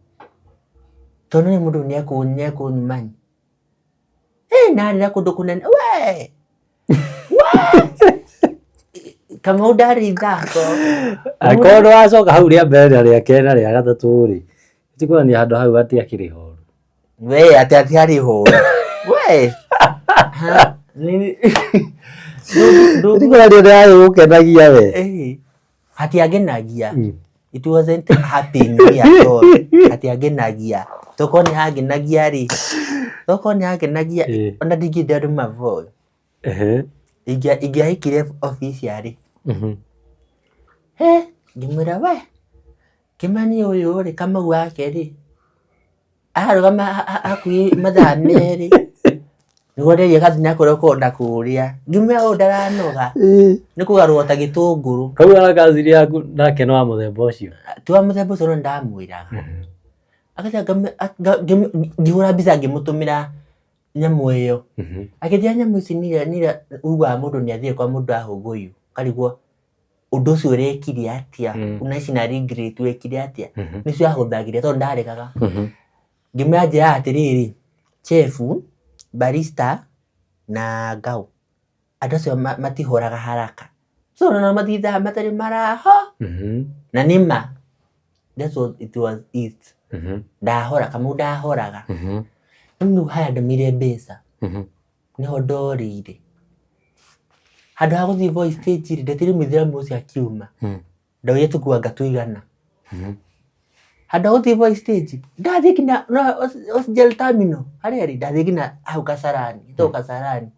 Tondũ nĩ mũndũ nĩekũnyumani. Ĩ narĩra kũndũ kũnene we we Kamau ndarĩ ithako. Angĩkorwo ndũracoka hau rĩa mbere na rĩa kerĩ na rĩa gatatũ rĩ, ti kuonania handũ hau hatiakĩrĩ horu. We atĩ hatiarĩ horu. We Ha, Ti kuonania ndĩragĩgũkenagia we. Hatiangenagia. It wasn't happy me at all. Hatiangenagia. Tokorwo nĩ hangenagia rĩ, tokorwo nĩ hangenagia ona ndingĩenda andũ mavoe. Ingĩahikire officially. He, ngĩmwĩra we, Kĩmani ũyũ rĩ, Kamau wake rĩ, ararũgama hakuhĩ mathaa merĩ nĩguo nderie gathina kũrĩa na kũrĩa. Ngĩmwĩra ũyũ ndaranoga nĩ kũgarũrwo ta gĩtũngũrũ. Koguo ona cousin yaku nake nĩ wa mũthemba ũcio? Ti wa mũthemba ũcio no nĩndamwĩraga. Agĩcoka ngĩhũra mbica ngĩmũtũmĩra nyamũ ĩyo. Akĩnjĩra nyamũ ici nĩ iria ugaga mũndũ nĩ athiĩ kwa mũndũ wa hũgũyũ ũkarigwo ũndũ ũcio ũrekire atĩa, una ici na regret wekire atĩa. Nĩcio ahũthagĩra tondũ ndaregaga. Ngĩmwĩra njĩraga atĩrĩrĩ, chef, barista na ngau, andũ acio matihoraga haraka. So ona mathindaga matarĩ maraho. Na nĩ ma, that's what it was it. Ndahora, Kamau ndahoraga. Rĩu haya ndũmĩire mbeca, nĩho ndorĩire. Handũ ha gũthiĩ Voi stage rĩ, ndetire mũithĩramu ũcio akiuma. Ndoire tũkuanga tũigana. Handũ ha gũthiĩ Voi stage, ndathiĩ nginya Osgel terminal harĩa ĩrĩ, ndathiĩ nginya hau Kasarani, ĩtagwo Kasarani.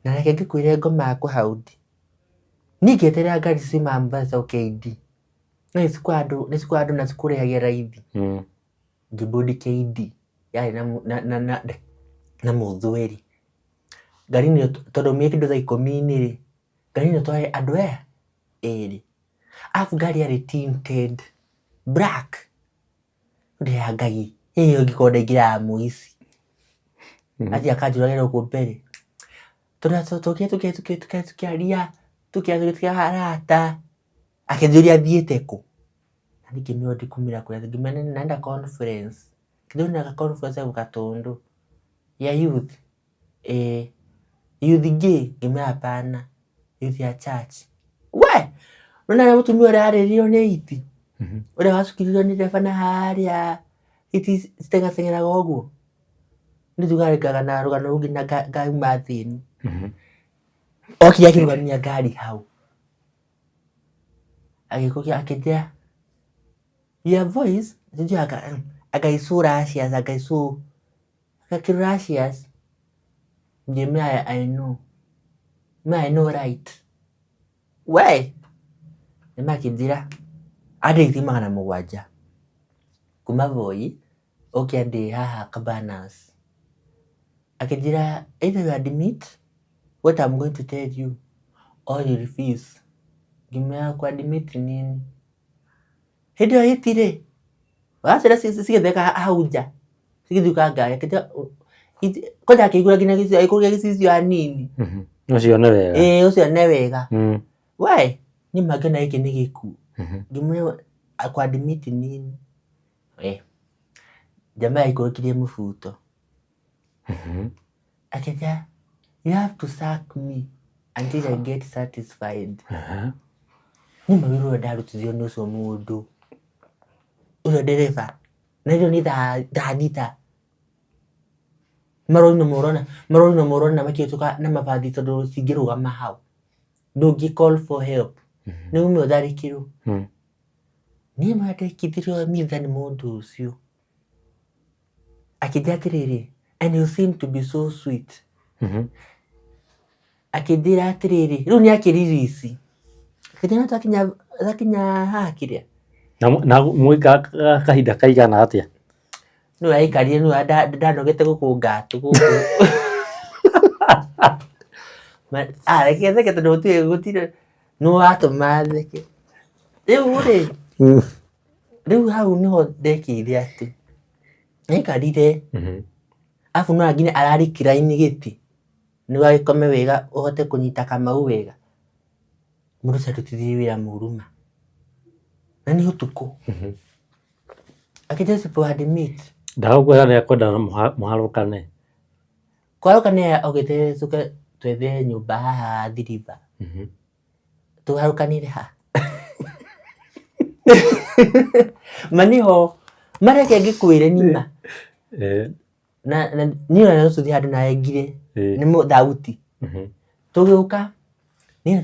Na reke ngĩkwĩre ngomaga kũ hau ndĩ. Niĩ ngĩeterera ngari ciumaga Mombasa KD. No nĩ cikuaga andũ na cikũrĩhagia raithi. Ngĩbũndi KD yarĩ na mũthweri. Ngari-inĩ ĩyo tondũ aumire kĩndũ thaa ikũmi-inĩ rĩ, ngari-inĩ ĩyo twarĩ andũ aya erĩ. Arabu ngari yarĩ tinted black. Ndĩra Ngai ĩyo ĩngĩkorwo ndaingĩraga mũici. Athiĩ akanjũragĩra gũkũ mbere. Tondũ tokire tũkĩaria tũkĩaria arata, akĩnjũria thiĩte kũ. Na niĩ ngĩmwĩra ndikumĩra kũrĩa ngĩmwĩra naenda conference. Ndĩrona conference ya Gatũndũ ya youth. Ĩĩ. Youth gay? Ngĩmwĩra hapana, youth ya church. We! Nĩwona ũrĩa mũtumia ũrĩa arĩririo nĩ hiti? Ũrĩa wacukĩrirwo nĩ ndereba na harĩa hiti citeng'ateng'eraga ũguo? Niĩ njugaga na rũgano rũngĩ na ngauma thĩ. Okire akĩrũgamia ngari hau. Agĩũka akĩnjĩra your voice sijui anga is so luscious anga is so anga luscious. Ngĩmwĩra I know. Ngĩmwĩra I know right. We! Nĩmakĩnjĩra andĩhithie 700 kuma Voi oke andĩhe haha Cabanas. Akĩnjĩra either you admit what I'm going to tell you or you refuse. Ngĩmwĩra ku admit nini? Hĩndĩ ĩyo hiti rĩ, wacera cigĩtheka hau nja cigĩthiũka ngari akĩnjĩra kwanja akĩhingũra nginya agĩkũrũria gĩcicio hanini. Ũcio nĩ wega. Ĩĩ ũcio nĩ wega. We niĩ ma ngĩona gĩkĩ nĩ gĩkuũ. Ngĩmwĩra ku admit nini? We jamaa aikũrũkirie mũbuto. Akĩnjĩra you have to suck me until I get satisfied. Niĩ ma wĩra ũrĩa ndarutithirio nĩ ũcio mũndũ ũcio ndereba na ĩyo nĩ thaa 6 marori no morona marori no morona makĩhĩtũka na mabathi tondũ cingĩrũgama hau ndũngĩ call for help nĩ ume ũtharĩkĩrwo. Niĩ ma ndekithirio mitha nĩ mũndũ ũcio akĩnjĩra atĩrĩrĩ and you seem to be so sweet. Akĩnjĩra atĩrĩrĩ, rĩu nĩ akĩririci. Akĩnjĩra twakinya twakinya haha kĩrĩa. Na mwĩka kahinda kaigana atĩa? Nĩwe aikarire nĩwe ndanogete gũkũnga atũ gũkũ. Reke theke tondũ gũtirĩ gũtirĩ nĩ watũma theke. Rĩu rĩ, rĩu hau nĩho ndekĩire atĩ, nĩaikarire arabu no nginya ararikiraini gĩtĩ nĩguo agĩkome wega ũhote kũnyita kamau wega. Mũndũ ũcio arutithirie wĩra mũru ma. Na nĩ ũtukũ. Akĩnjĩra people admit. Ndagũkwĩra nĩ ekwenda mũharũkane. Kwarũka nĩ augĩte tũke twethe nyũmba haha Thiriba. Tũharũkanĩre ha? Ma nĩho mareke ngĩkwĩre nĩ ma. Na niĩ ona no tũthiĩ handũ nawe ngire nĩ thauti. Tũgĩũka niĩ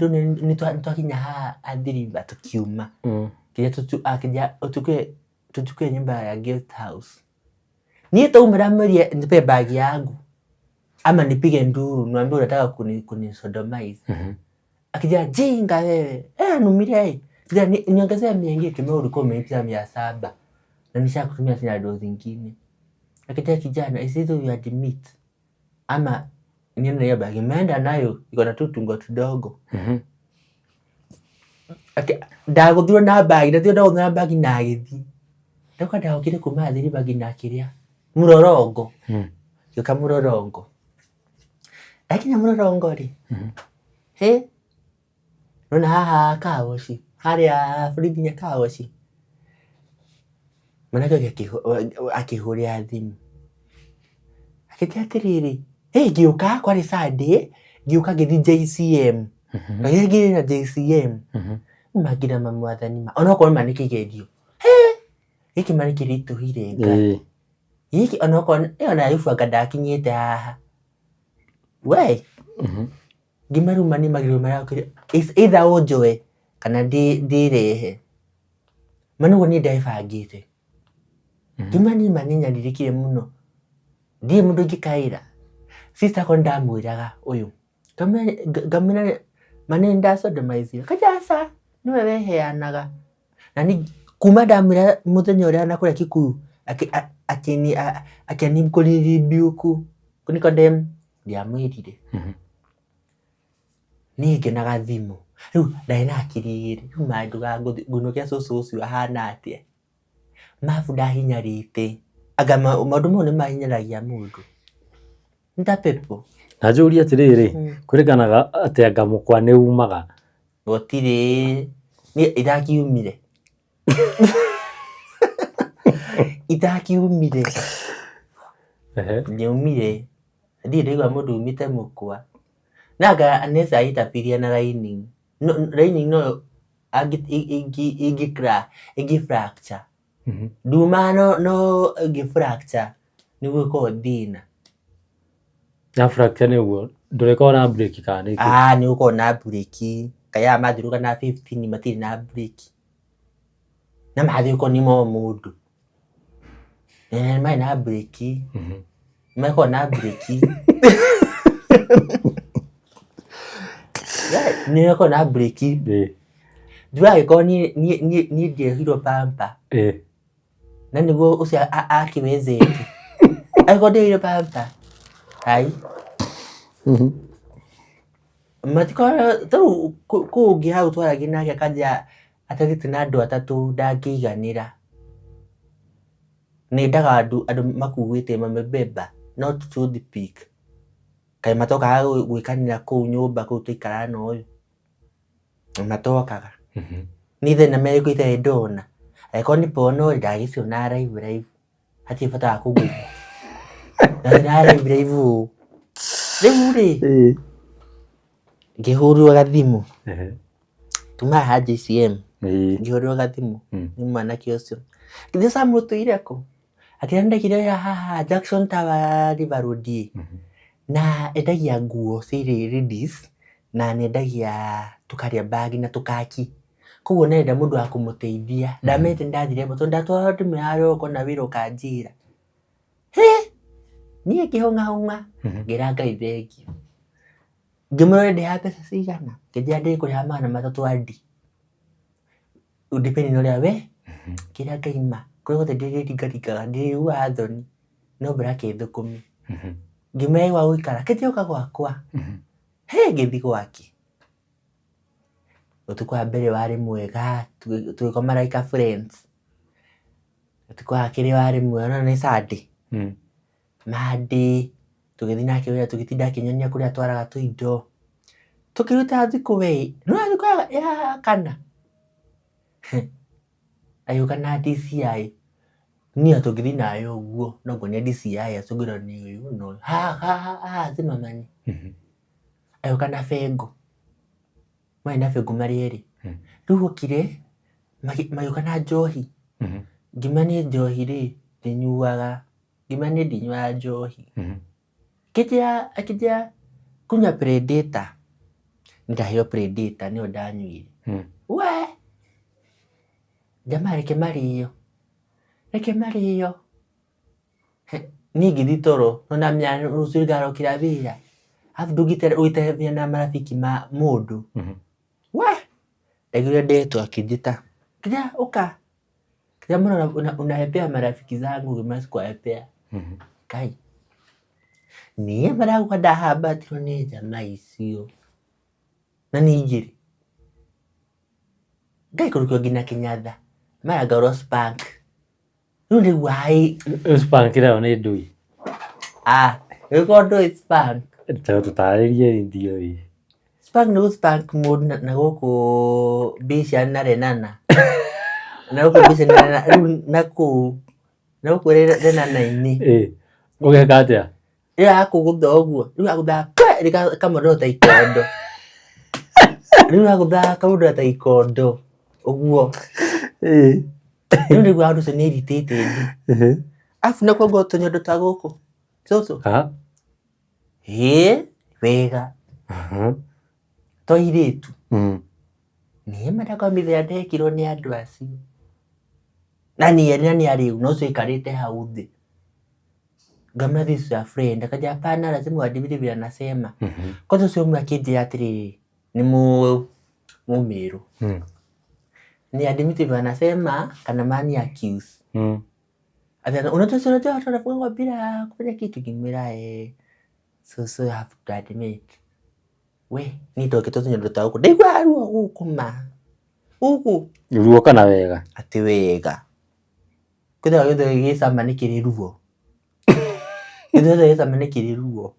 nĩ twakinya haha Athi River tũkiuma. Akĩnjĩra tũchukue nyumba ya guest house. Niĩ twauma ndamwĩrire nipe bag yangu ama nipige nduru niambie unataka kuni sodomize. Akija jinga wewe. Eh, numire eh. Niongezea 200 tumia ulikuwa umenipa 700. Na nishakutumia tena do zingine. Akija kijana, is either you admit ama niende hiyo bag. Imeenda nayo iko na tu tungo tudogo. Ndagũthirwo na bag, ndathirwo ndagũthirwo na bag na agĩthiĩ. Ndoka ndagũkire kuma Athi River nginya kĩrĩa Mũrorongo. Ngĩũka Mũrorongo. Ndakinya Mũrorongo rĩ, hĩ, nĩwona haha kawoci, harĩa borithi nĩ kawoci, mwanake ũyũ akĩhũrĩra thimũ, akĩnjĩra atĩrĩrĩ, hĩ ngĩũka kwarĩ Sunday, ngĩũka ngĩthiĩ JCM, ngĩthiĩ ngĩrĩra JCM, mangĩra ma mwathani ma, onokorwo ma nĩ kĩgerio, hĩ, gĩkĩ ma nĩ kĩritũhire Ngai. Gĩkĩ onokorwo ĩyo na Ayubu anga ndakinyĩte haha. We, ngĩmaruma nĩ magĩrĩirwo marakĩrĩ either ũnjoe kana ndĩrehe. Ma nĩguo niĩ ndebangĩte. Ngĩma niĩ ma nĩnyarirĩkire mũno. Ndirĩ mũndũ ingĩkaĩra. Sister akwa nĩndamwĩraga ũyũ. Ngamwĩra ma nĩndacondomicirwo. Akanja aca nĩwe weheanaga. Na niĩ kuma ndamwĩra mũthenya ũrĩa na kũrĩa Kikuyu akĩni rebuke kũni condemn ndiamwĩrire. Niĩ ngenaga thimũ. Rĩu ndarĩ na hakiri igĩrĩ, rĩu ma ngũinũkia cũcũ ũcio ahana atĩa? Mabu ndahinyarĩte, anga maũndũ mau nĩ mahinyaragia mũndũ. Nĩ ta pepo. Na njũrie atĩrĩrĩ, kwĩrĩkanaga atĩ anga mũkwa nĩ umaga? Gũtirĩ, niĩ irakiumire. Itakiumire. Nĩaumire. Ndirĩ ndaigua mũndũ umĩte mũkwa. No anga anaweza itapiria na lining. Lining no ĩngĩ fracture. Nduma no ĩngĩ fracture nĩ gũgĩkorwo thĩna. Ya fracture nĩ ũguo ndũrĩkoragwo na breki kana nĩ kĩ? Ah, nĩ ũkoragwo na breki. Kaĩ aya mathiũrũrũka na 15 matirĩ na breki. Na mathiũrũrũka nĩ mo mũndũ. Nĩ marĩ na breki. Makoragwo na breki. Nĩ makoragwo na breki. Njugaga angĩkorwo niĩ ndiohirwo bumper na nĩguo ũcio akĩwezete. Angĩkorwo ndiohirwo bumper, hai. Matikoragwo, ta rĩu kũu ũngĩ hau twaragia nake akanjĩra atathiĩte na andũ atatũ ndangĩiganĩra. Nendaga andũ andũ makuĩte wamebeba not toothpick. Kaĩ matokaga gwĩkanĩra kũu nyũmba kũu twaikaraga na ũyũ. Matokaga. Niĩ thenema ĩrĩkũ itarĩ ndona? Angĩkorwo nĩ porno rĩ, ndagĩcionaga live live. Hatirĩ bata wa kũ google. Ndacionaga live live ũũ. Rĩu rĩ, ngĩhũrĩrwo gathimũ, tuma haha JCM, ngĩhũrĩrwo gathimũ nĩ mwanake ũcio. Ngĩthiĩ Sam ũtũire kũ? Akĩra nĩndekire wĩra haha Jackson Tower River Road ĩ, na endagia nguo cia ladies na nĩendagia tũkarĩa bag na tũkaki. Koguo nĩarenda mũndũ wa kũmũteithia. Ndamwĩrĩte nĩndathire tondũ ndatwarwo ndĩmwĩraga we ũkona wĩra ũkanjĩra. Hĩ! Niĩ ngĩhũng'ahũng'a ngĩra Ngai thengiũ. Ngĩmũrora ndĩhaga mbeca cigana, ngĩnjĩra ndĩkũrĩha 300 andi. Depending na ũrĩa we, kĩrĩa Ngai ma, kũrĩa guothe ndĩrĩringaringaga ndĩrĩiguaga thoni, no bora kĩthũkũme. Ngĩmwĩra gwa gũikara, kĩnjĩra ũka gwakwa. Hĩ, ngĩthiĩ gwake. Ũtukũ wa mbere warĩ mwega, tũgĩkoma like a friends. Ũtukũ wa kerĩ warĩ mwega, no nĩ Sunday. Monday, tũgĩthiĩ nake wĩra tũgĩtinda akĩnyonia kũrĩa atwaraga tũindo. Tũkĩruta thikũ we, nĩ wona thikũ ya kana, agĩũka na DCI. Niĩ ona tũngĩthiĩ nawe ũguo, no nguonie DCI acungĩrwo nĩ ũyũ na ũyũ. Haha haha simama ni. Agĩũka na bengo. Marĩ na bengo marĩ erĩ. Rĩu okire, magĩũka na njohi. Ngĩmenya niĩ njohi rĩ, ndinyuaga. Ngĩmenya niĩ ndinyuaga njohi. Akĩnjĩra kunywa Predator. Nĩ ndaheo Predator nĩyo ndanyuire. We! Jamaa reke marĩo. Reke marĩo. Niĩ ngĩthiĩ toro, no ndamenya rũciũ nĩngarokĩra wĩra. Arabu ndũngĩte na marafiki ma mũndũ. We! Ndaiguire ndetwo akĩnjĩta, Kinya ũka. Kinya mbona unahepea marafiki zangu ngĩmwĩra sikuwahepea. Kai! Niĩ maragũka ndahambatirwo nĩ njama icio. Na nĩ igĩrĩ. Ngaikũrũkio nginya Kĩnyatha. Mara ngaũrwo spank. Rĩu nĩguo ai. Rĩu spank nayo nĩ ndũi. Ah, gĩkorwo ndũĩ spank. Ta tũtarĩrie ndiũĩ. Spank nĩ gũ spank mũndũ na gũkũ Bisha na Lenana. Na gũkũ Bisha na Lenana, rĩu na kũu, na gũkũ Lenana-inĩ. Ĩ, ũgeka atĩa? Rĩu akũgũtha ũguo, rĩu agũthaga kwe, rĩkamũndora ta ikondo. Rĩu agũthaga akamũndora ta ikondo, ũguo. Rĩu nĩguo ũndũ ũcio nĩ irritated. Arabu nakuo ngo tũnyondo twa gũkũ, tũtũ. Ĩĩ, wega. Twa airĩtu. Niĩ ma ndakwambithia ndekirwo nĩ andũ acio. Na nĩ erĩ na nĩ arĩu, na ũcio aikarĩte hau thĩ. Ngamwĩra this is your friend, akanjĩra hapana lazima uadmit vile anasema. Kwanza ũcio ũmwe akĩnjĩra atĩrĩrĩ, nĩ mũmĩrũ. Ni admit vile anasema kana mani accuse. Ati unajua si unajua watu wanafungwa bila kufanya kitu, ngĩmwĩra eh, so so you have to admit. We, niĩ ndokĩte tũnyondo twa gũkũ, ndaigua ruo gũkũ ma. Gũkũ. Ruo kana wega? Atĩ wega. Kwĩna gĩothe gĩcama nĩ kĩrĩ ruo. Kĩndũ gĩothe gĩcama nĩ kĩrĩ ruo.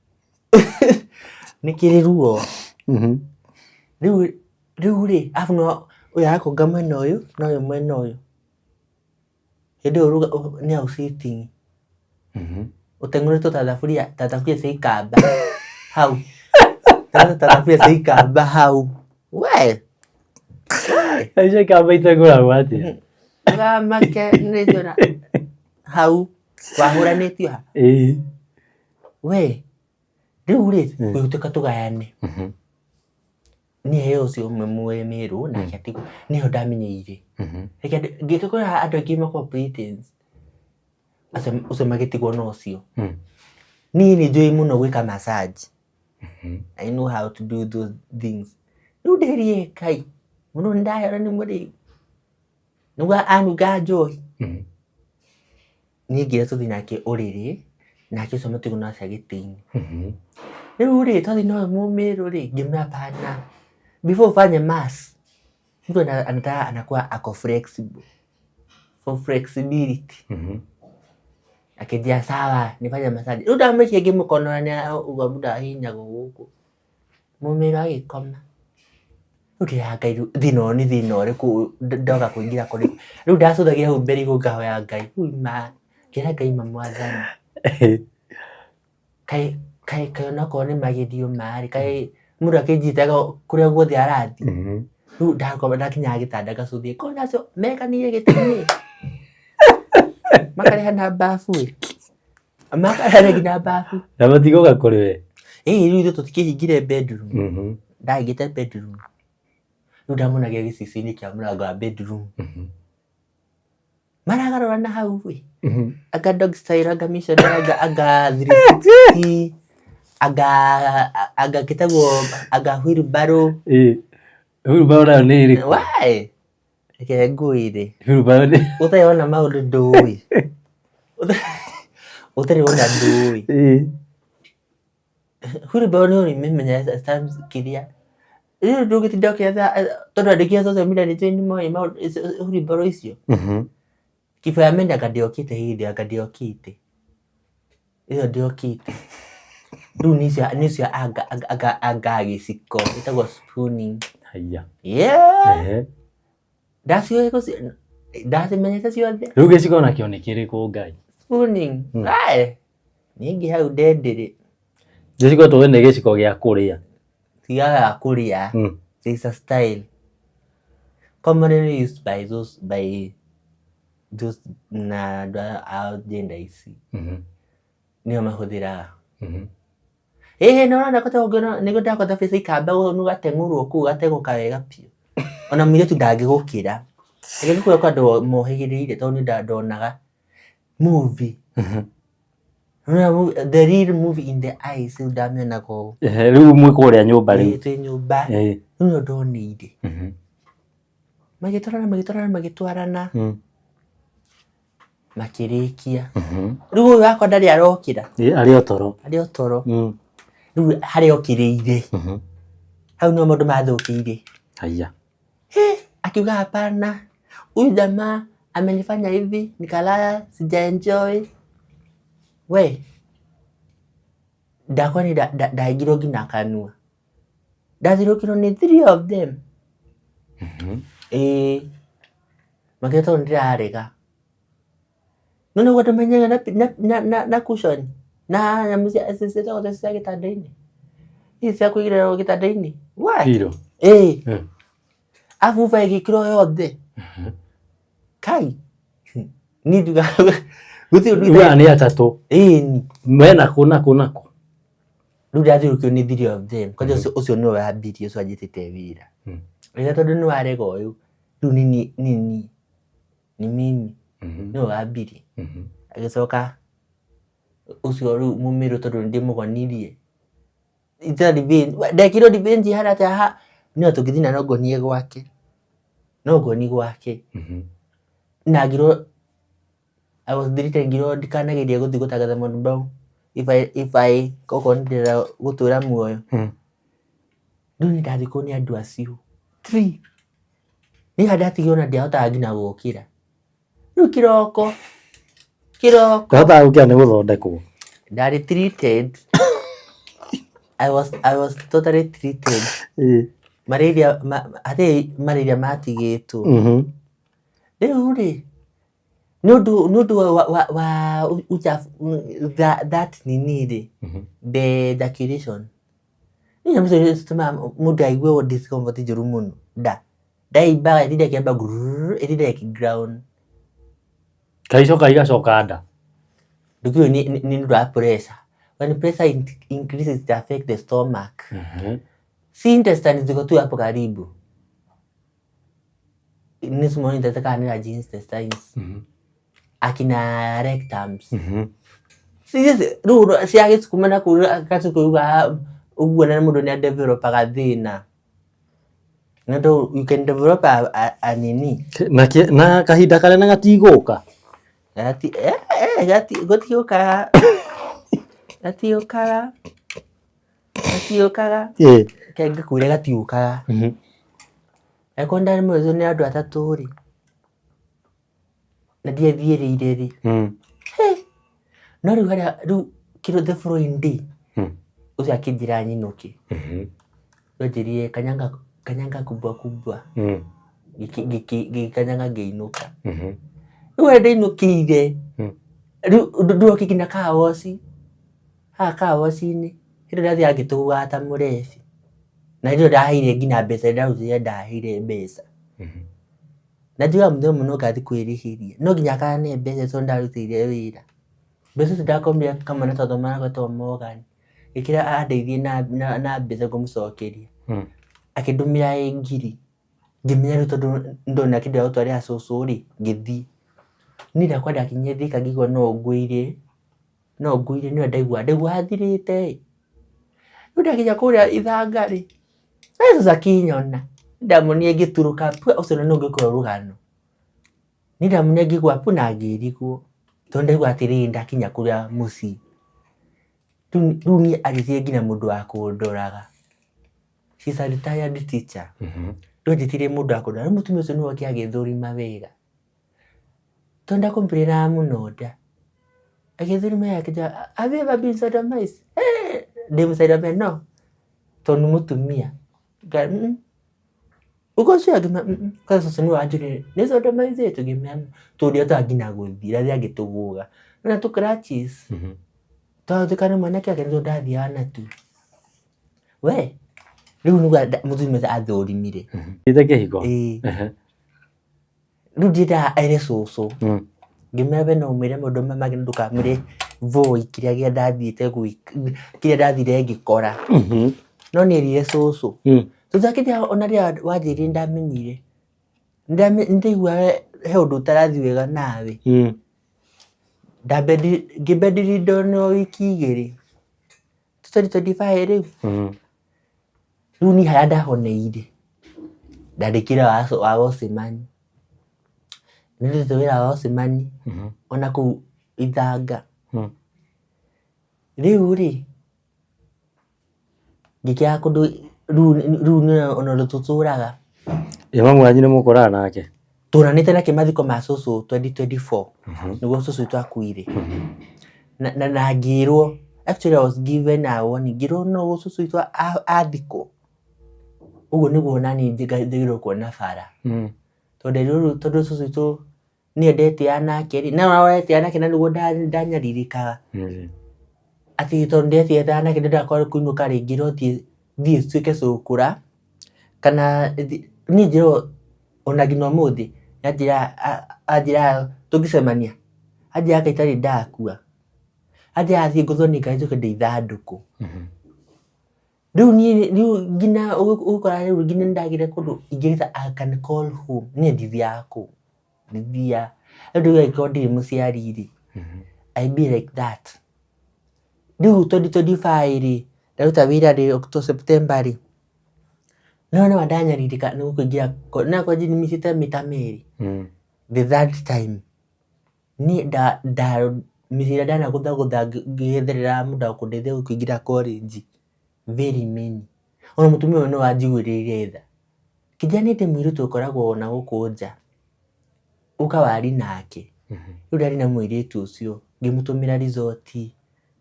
Nĩ kĩrĩ ruo. Rĩu rĩu rĩ, arabu no ũyũ arakũnga mwena ũyũ na ũyũ mwena ũyũ. Hĩndĩ ĩyo nĩ hau sitting. Ũteng'ũrĩtwo ta thaburia ta thaburia cia ikamba hau. Ta thaburia cia ikamba hau. We! Icio ikamba iteng'ũragwo atĩa? Ndũgamake nĩ hau wahũranĩtio ha? Ĩĩ. We rĩu rĩ gũgĩtuĩka tũgayane. Niĩ he ũcio ũmwe Mũmĩrũ nake atigwo nĩho ndamenyeire. Reke ngĩkora andũ aingĩ makoragwo pretense acio ũcio magĩtigwo na ũcio. Niĩ nĩ njũĩ mũno gwĩka massage. I know how to do those things. Rĩu ndĩrie Ngai mũndũ nĩ ndaheo nĩ mũrĩu. Nĩguo anunga njohi. Niĩ ngĩra tũthiĩ nake ũrĩrĩ, nake ũcio mũtigwo no aca gĩtĩ-inĩ. Rĩu rĩ, twathiĩ na ũyũ Mũmĩrũ rĩ, ngĩmwĩra hapana, before ufanye mass, mtu anataka anakuwa ako flexible. For flexibility. Akĩnjĩra sawa, nifanye massage. Rĩu ndamwĩkire ngĩmũkonora nĩ ũguo mũndũ ahihinyagwo gũkũ. Mũmĩrũ agĩkoma. Rĩu ndĩra Ngai rĩu thĩna ũyũ nĩ thĩna ũrĩkũ ndoka kũingĩra kũrĩ. Rĩu ndacũthagĩra hau mbere igũrũ ngahoya Ngai, rĩu ma, ngera Ngai ma mwathani. Kaĩ kaĩ kaĩ onakorwo nĩ magerio marĩ, kaĩ mũndũ akĩnjitaga kũrĩa guothe arathiĩ. Rĩu ndakoma ndakinyaga gĩtanda ngacũthia, korwo acio mekanire gĩtĩ-inĩ. Makarĩha na mbabu ĩ. Makarĩha nginya mbabu. Na matigoka kũrĩ we. Ĩĩ rĩu ithuĩ tũtikĩhingire bedroom. Ndahingĩte bedroom. Rĩu ndamonagia gĩcicio-inĩ kĩa mũrango wa bedroom. Maragarũra na hau ĩ. Anga dog style, anga missionary, anga 360. Anga anga kĩtagwo anga wheelbarrow. Ĩĩ. Wheelbarrow nayo nĩ ĩrĩkũ? Why? Reke ngwĩre. Wheelbarrow nĩ Ũtarĩ wona maũndũ ndũĩ. Ũtarĩ wona ndũĩ. Ĩĩ. Wheelbarrow nĩ ũrĩmĩmenya times kĩrĩa. Rĩu ndũngĩtinda ũkĩetha tondũ andũ aingĩ a social media nĩ njũĩ nĩ moĩ maũndũ wheelbarrow icio. Kibũ ya mende anga ndĩokĩte hĩndĩ anga ndĩokĩte. Ĩyo ndĩokĩte. Rĩu nĩ icio nĩ icio anga anga anga gĩciko ĩtagwo spooning. Haiya. Yeah. Ehe. Ndaciũĩ gũci ndacimenyete ciothe. Rĩu gĩciko nakĩo nĩ kĩrĩkũ Ngai? Spooning. Ae. Niĩ hau ndendĩrĩ. Gĩciko tũĩ nĩ gĩciko gĩa kũrĩa. Tiga gĩa kũrĩa. There is a style commonly used by those by those na andũ a gender ici. Nĩo mahũthĩraga. Ĩhĩ nĩ ũrona nĩguo ndakũhe face ikamba ũgateng'ũrwo kũu ũgateng'ũka wega biũ. Ona mũirĩtu ndangĩgũkĩra. Reke ngĩkwĩre kwĩ andũ mohĩgĩrĩire tondũ niĩ ndonaga movie. The real movie in the eyes rĩu ndamĩonaga ũũ. Ehe, rĩu mwĩ kũrĩa nyũmba rĩu. Ĩĩ twĩ nyũmba. Ĩĩ. Rĩu nĩyo ndoneire. Magĩtwarana magĩtwarana magĩtwarana makĩrĩkia. Rĩu ũyũ wakwa ndarĩ arokĩra. Ĩĩ, arĩ o toro. Arĩ o toro. Rĩu harĩa okĩrĩire. Hau nĩho maũndũ mathũkĩire. Haiya. He, akiuga hapana, huyu jamaa amenifanya hivi nikalala, sijaenjoy. We ndakwa nĩ ndaingirwo nginya kanua. Ndathirũkirwo nĩ three of them. Ĩĩ makĩria tondũ nĩndĩrarega. No nĩguo andũ menyaga na, na, na, na, na cushion na nyamũ cia ciĩtagwo cia gĩtanda-inĩ ici cia kũigĩrĩrwo gĩtanda-inĩ. We Pillow. Ĩĩ. Abuba ĩgĩkĩrwo yothe. Kai niĩ njugaga gũtirĩ ũndũ Rĩu aya nĩ atatũ. Ĩni. Mena kũ na kũ na kũ? Rĩu ndathirũkio nĩ three of them. Kwanja ũcio ũcio nĩwe wambirie ũcio wanjĩtĩte wĩra. Rĩrĩa tondũ nĩ warega ũyũ rĩu nĩ niĩ nĩ niĩ ni mimi nĩwe wambirie. Agĩcoka ũcio rĩu mũmĩrũ tondũ nĩ ndĩmũgonirie. It's a revenge. Ndekirwo revenge ihana atĩa ha no tũngĩthiĩ na no ngonie gwake. No ngonie gwake. Na ngĩrwo I was threatened ngĩrwo ndikanagerie gũthiĩ gũtangatha maũndũ mau if I if I okorwo nĩ ndĩrenda gũtũra muoyo. Rĩu niĩ ndathikwo nĩ andũ acio three. Niĩ harĩa ndatigirwo ona ndiahotaga nginya gũkĩra. Rĩu kĩroko kĩroko Ndahotaga gũkĩra nĩ gũthondekwo. Ndarĩ treated. I was totally treated. Malaria ma, hatirĩ malaria matigĩtwo. Rĩu rĩ nĩ ũndũ nĩ ũndũ wa, wa, wa uchafu that, that nini rĩ the ejaculation nĩ nyamũ icio citũmaga mũndũ aigue discomfort njũru mũno nda ndaimbaga ĩtinda ĩkĩamba grrrr ĩtinda ĩkĩ groan. Kaicoka igacoka nda. Ndũkĩũĩ nĩ nĩ ũndũ wa pressure. When pressure increases it affect the stomach. Si intestine ziko tu hapo karibu. Ni small intestine kana ni large intestines. Akina rectums. Rĩu ciagĩcukuma na kũu gacukuma ũguo na mũndũ nĩ developaga thĩna. Nĩ ũndũ you can develop a nini. Na, na kahinda karĩa na gatigũka. Gati eh gati gũtiũkaga gatiũkaga gatiũkaga. Reke ngĩkwĩre gatiũkaga. Angĩkorwo ndarĩ mũhecu nĩ andũ atatũ rĩ, na ndiethiĩrĩire rĩ, no rĩu harĩa rĩu kĩrĩa the following day ũcio akĩnjĩra nyinũke. Anjĩrire kanyanga kanyanga kubwa kubwa. Ngĩkanyanga ngĩinũka. Rĩu harĩa ndainũkĩire rĩu ndũroki nginya car wash haha car wash-inĩ hĩndĩ ĩyo ndathiaga ngĩtũgũgaga ta mũrebi. Na hĩndĩ ĩyo ndaheire nginya mbeca ndarutire ndaheire mbeca. Na njugaga mũthenya ũmwe no ngathiĩ kwĩrĩhĩria. No nginya akane mbeca tondũ ndarutĩire wĩra. Mbeca icio ndakomire kamwana twathomaga getagwo Morgan. Ngĩkĩra andeithie na mbeca ngũmũcokeria. Akĩndũmĩra ĩ ngiri. Ngĩmenya rĩu tondũ ndona kĩndũ gĩa gũtwarĩra cũcũ rĩ, ngĩthiĩ. Niĩ ndakwa ndakinyire Thika ngĩigua no ngũire, no ngũire nĩyo ndaigua, ndaiguaga thirĩte ĩ. Rĩu ndakinya kũrĩa ithanga rĩ, cũcũ akinyona, ndamuonire ngĩturũka pu, ũcio nĩ ũngĩkorwo rũgano. Niĩ ndamuonire ngĩgwa pu na ngĩrigwo, tondũ ndaigua atĩrĩrĩ ndakinya kũrĩa mũciĩ. Rĩu niĩ anjĩtire nginya mũndũ wa kũndoraga. She's a retired teacher. Rĩu anjĩtire mũndũ wa kũndora, rĩu mũtumia ũcio nĩwe okire agĩthũrima wega. Tondũ ndacomplainaga mũno nda. Agĩthũrima wega akĩnjĩra, have you ever been sodomized? Ndĩ mũsodomite? No. Tondũ nĩ mũtumia. Uko sure? Ngĩmwĩra mm. Kwanza cũcũ nĩwe wanjũririe nĩ sodomizĩtwo? Ngĩmwĩra no. Tondũ ndiahotaga nginya gũthiĩ, ndathiĩ agĩtũgũga. Nĩwona tũ crutches twatuĩka nĩ mwanake wake nĩtwo ndathiaga natuo. We rĩu nĩguo mũthuri ũcio athũrimire. Thiĩte kĩhiko? Ĩĩ. Rĩu ndiendaga ere cũcũ. Ngĩmwĩra we no ũmwĩre maũndũ maya mangĩ no ndũkamwĩre Voi kĩrĩa gĩa ndathiĩte gwĩka, kĩrĩa ndathire ngĩkora. No nĩ erire cũcũ. Thutha akĩnjĩra ona rĩrĩa wanjĩrire nĩ ndamenyire. Nĩ ndaiguaga he ũndũ ũtarathiĩ wega nawe. Ngĩ bedridden wiki igĩrĩ. 2025 rĩu. Rĩu niĩ harĩa ndahoneire, ndandĩkire wa gocimani. Nĩ ndutĩte wĩra wa gocimani ona kũu Ithanga. Rĩu rĩ, ngĩkĩaga kũndũ rĩu ona ũndũ tũtũraga. Ĩ mamu wanyu nĩ mũkũraga nake? Tũranĩte nake mathiko ma cũcũ 2024 nĩguo cũcũ witũ akuire. Na ngĩrwo, actually I was given a warning, ngĩrwo no cũcũ witũ athikwo, ũguo nĩguo naniĩ njagĩrĩirwo kuona bara. Tondũ nderirwo tondũ cũcũ witũ nĩ endete anake rĩ, no endete anake na nĩguo ndanyarirĩkaga. Atĩ tondũ ndetĩaga anake ndendaga kũinũka rĩ, ngĩrwo thiĩ nduĩke cũkũra kana niĩ njĩragwo ona nginya ũmũthĩ anjĩraga tũngĩcemania, anjĩraga kaĩ itarĩ ndakua, anjĩraga thiĩ ngũthwo nĩ ngari njoke ndĩ ithandũkũ. Rĩu niĩ rĩu nginya ũgĩkora rĩu nginya nĩndagĩire kũndũ ingĩgĩta I can call home, niĩ ndithiaga kũu, ndithiaga. Rĩu ndauga angĩkorwo ndirĩ mũciari rĩ, I be like that. Rĩu 2025 rĩ, ndaruta wĩra rĩ October September rĩ, no nĩma ndanyarirĩka nĩ gũkũingĩra no njimicĩte mita merĩ the third time. Niĩ mĩciĩ ĩrĩa ndanagũthagũtha ngĩetherera mũndũ wa kũndeithia kũingĩra college very many. Ona mũtumia ũyũ nĩ wanjiguĩrĩire tha. Akĩnjĩra nĩ ndĩ mũirĩtu ũkoragwo na gũkũ nja, ũka wari nake. Rĩu ndarĩ na mũirĩtu ũcio, ngĩmũtũmĩra result,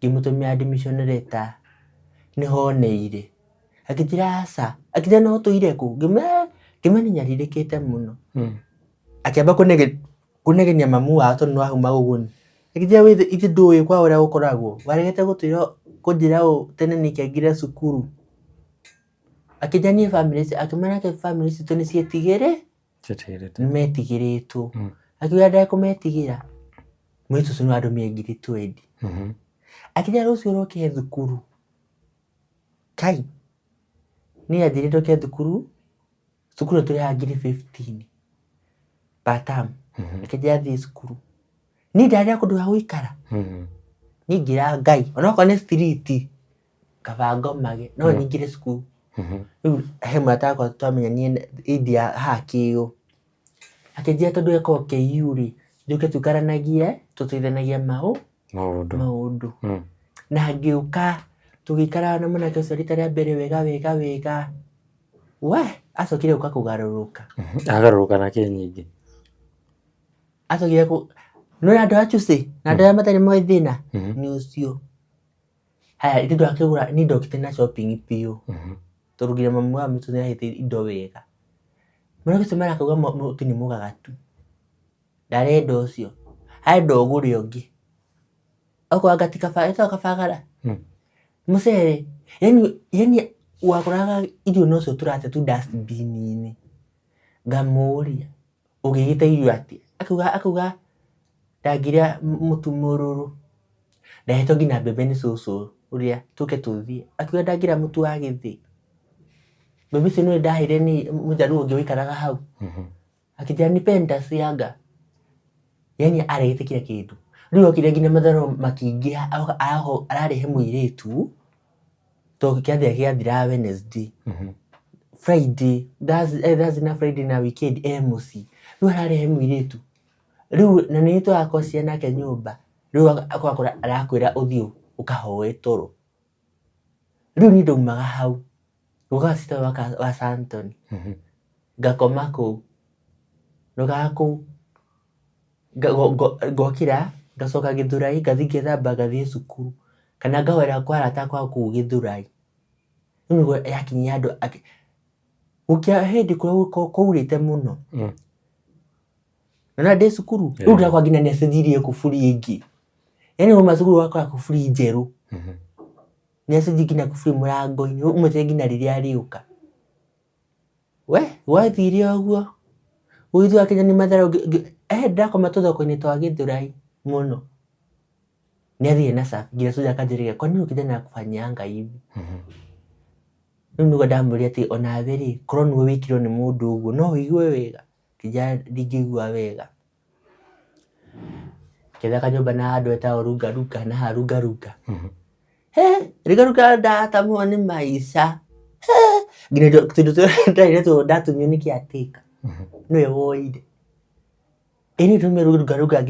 ngĩmũtũmĩra admission letter, nĩho oneire. Akĩnjĩra aca, akĩnjĩra no ũtũire kũ? Ngĩmwĩra nĩ nyarirĩkĩte mũno. Akĩamba kũnegenia mamu wao tondũ nĩ wauma ũguni. Akĩnjĩra we ithe ndũĩ kwa ũrĩa gũkoragwo, waregete gũtwĩra kũnjĩra ũũ tene nĩkĩ aingĩre cukuru. Akĩnjĩra niĩ bamĩrĩ akĩmwĩra nake bamĩrĩ citũ nĩ ciĩtigĩrĩ, nĩ metigĩrĩtwo. Akiuga ndekũmetigĩra, mũirĩtu ũcio nĩ wandũmire ngiri 20. Akĩnjĩra rũciũ ũroke thukuru. Kai, niĩ anjĩrire njoke thukuru, cukuru tũrĩhaga ngiri 15 per term. Akĩnjĩra thiĩ cukuru. Niĩ ndarĩ kũndũ gwa gũikara. Niĩ ngĩra Ngai, onokorwo nĩ street, kaba ngomage, no nyingĩre cukuru. Rĩu he mũrata wakwa twamenyanire ĩndĩ ya haha Kĩũ. Akĩnjĩra tondũ eko KU rĩ, njũke tũikaranagie, tũteithanagie Maũndũ. maũndũ. Na ngĩũka, tũgĩikara na mwanake ũcio rita rĩa mbere wega wega wega. We, acokire gũka kũgarũrũka. Agarũrũka na kĩ nyingĩ? Acokire kũ nĩ andũ a Chusi na andũ arĩa matarĩ moĩ thĩna nĩ ũcio. Haya, ithuĩ twakĩgũra, niĩ ndokĩte na shopping biũ. Tondũ nginya mamu wa maitũ nĩahete indo wega. Mwanake ũcio marakauga mũtu nĩ mũgagatu. Ndarenda ũcio. Arenda ũgũre ũngĩ. Okorwo anga ti kaba, ĩtagwo kabagara. Mũcere, yani wakoraga irio nocio tũrate tu dustbin-inĩ. Ngamũria, ũgĩgĩte irio atĩa? Akauga ndangĩrĩa mũtu mũrũrũ. Ndahetwo nginya mbembe nĩ cũcũ ũrĩa tũke tũthiĩ. Akiuga ndangĩrĩa mũtu wa gĩthĩi. Mbembe icio nĩwe ndaheire nĩ mũjaluo ũngĩ waikaraga hau. Akĩnjĩra nipe nitasiaga. Yani aregete kila kĩndũ. Rĩu okire nginya matharũ makĩingĩha ararehe mũirĩtu. To kĩathĩ gĩathiraga Wednesday. Friday, Thursday na Friday na weekend e mũciĩ. Rĩu ararehe mũirĩtu. Rĩu na nĩ tũrakorwo ciana nake nyũmba. Rĩu akora arakwĩra ũthiĩ ũkahoe toro. Rĩu niĩ ndaumaga hau. Ngũkaga sister wa Santoni. Ngakoma kũu. Ndokaga kũu ngokĩra ngacoka Gĩthũrai ngathiĩ ngethamba ngathiĩ cukuru. Kana ngahoera kwa arata akwa kũu Gĩthũrai. Rĩu nĩguo yakinyia handũ gũkĩa hĩndĩ kwaurĩte mũno. Nona ndĩ cukuru rĩu ndakwa nginya nĩ acenjirie kuburi ĩngĩ. Yaani wauma cukuru ũgakora kuburi njerũ. Nĩ acenjirie nginya kuburi mũrango-inĩ ũmweterere nginya rĩrĩa arĩũka. We gwathire ũguo gũgĩtua akinya nĩ matharũ ndakoma tũthoko-inĩ twa Gĩthũrai mũno. Nĩ athire na cabi nginya Susan akanjĩrĩria kwani huyu kijana anakufanyianga hivi? Rĩu nĩguo ndamwĩrire atĩ onawe rĩ korwo nĩwe wĩkirwo nĩ mũndũ ũguo no ũigue wega? Ngĩnjĩra ndingĩigua wega. Ngĩetha kanyũmba na handũ hetagwo Runga Runga na haha Runga Runga. He Runga Runga ndatamwo nĩ maica. Nginya tũindo tũrĩa ndarĩ natuo ndatunywo nĩ caretaker nĩwe woire. Ĩ niĩ ndaumire Runga Runga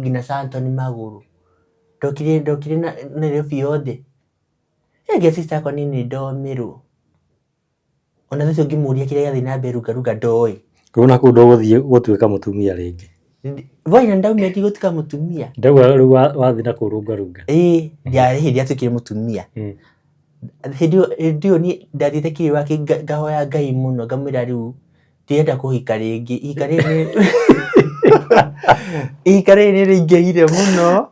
nginya Santoni magũrũ. Ndokire ndokire Nairobi yothe. Ĩ sister yakwa niĩ nĩ ndomĩrwo. Ona thaa icio ũngĩmũria kĩrĩa gĩathiĩ na mbere Runga Runga ndoĩ. Rĩu na kũu ndũgũthiĩ gũtuĩka mũtumia rĩngĩ. Boy na ndaumire ndigũtuĩka mũtumia. Ndauga rĩu wathiĩ na kũu Runga Runga. Ĩĩ ndiarĩ hĩndĩ ndatuĩkire mũtumia. Hĩndĩ ĩyo niĩ ndathiĩte kĩrĩma ngahoya Ngai mũno ngamwĩra rĩu ndirenda kũhika rĩngĩ. Ihika rĩrĩ ihika rĩrĩ nĩ rĩingĩhire mũno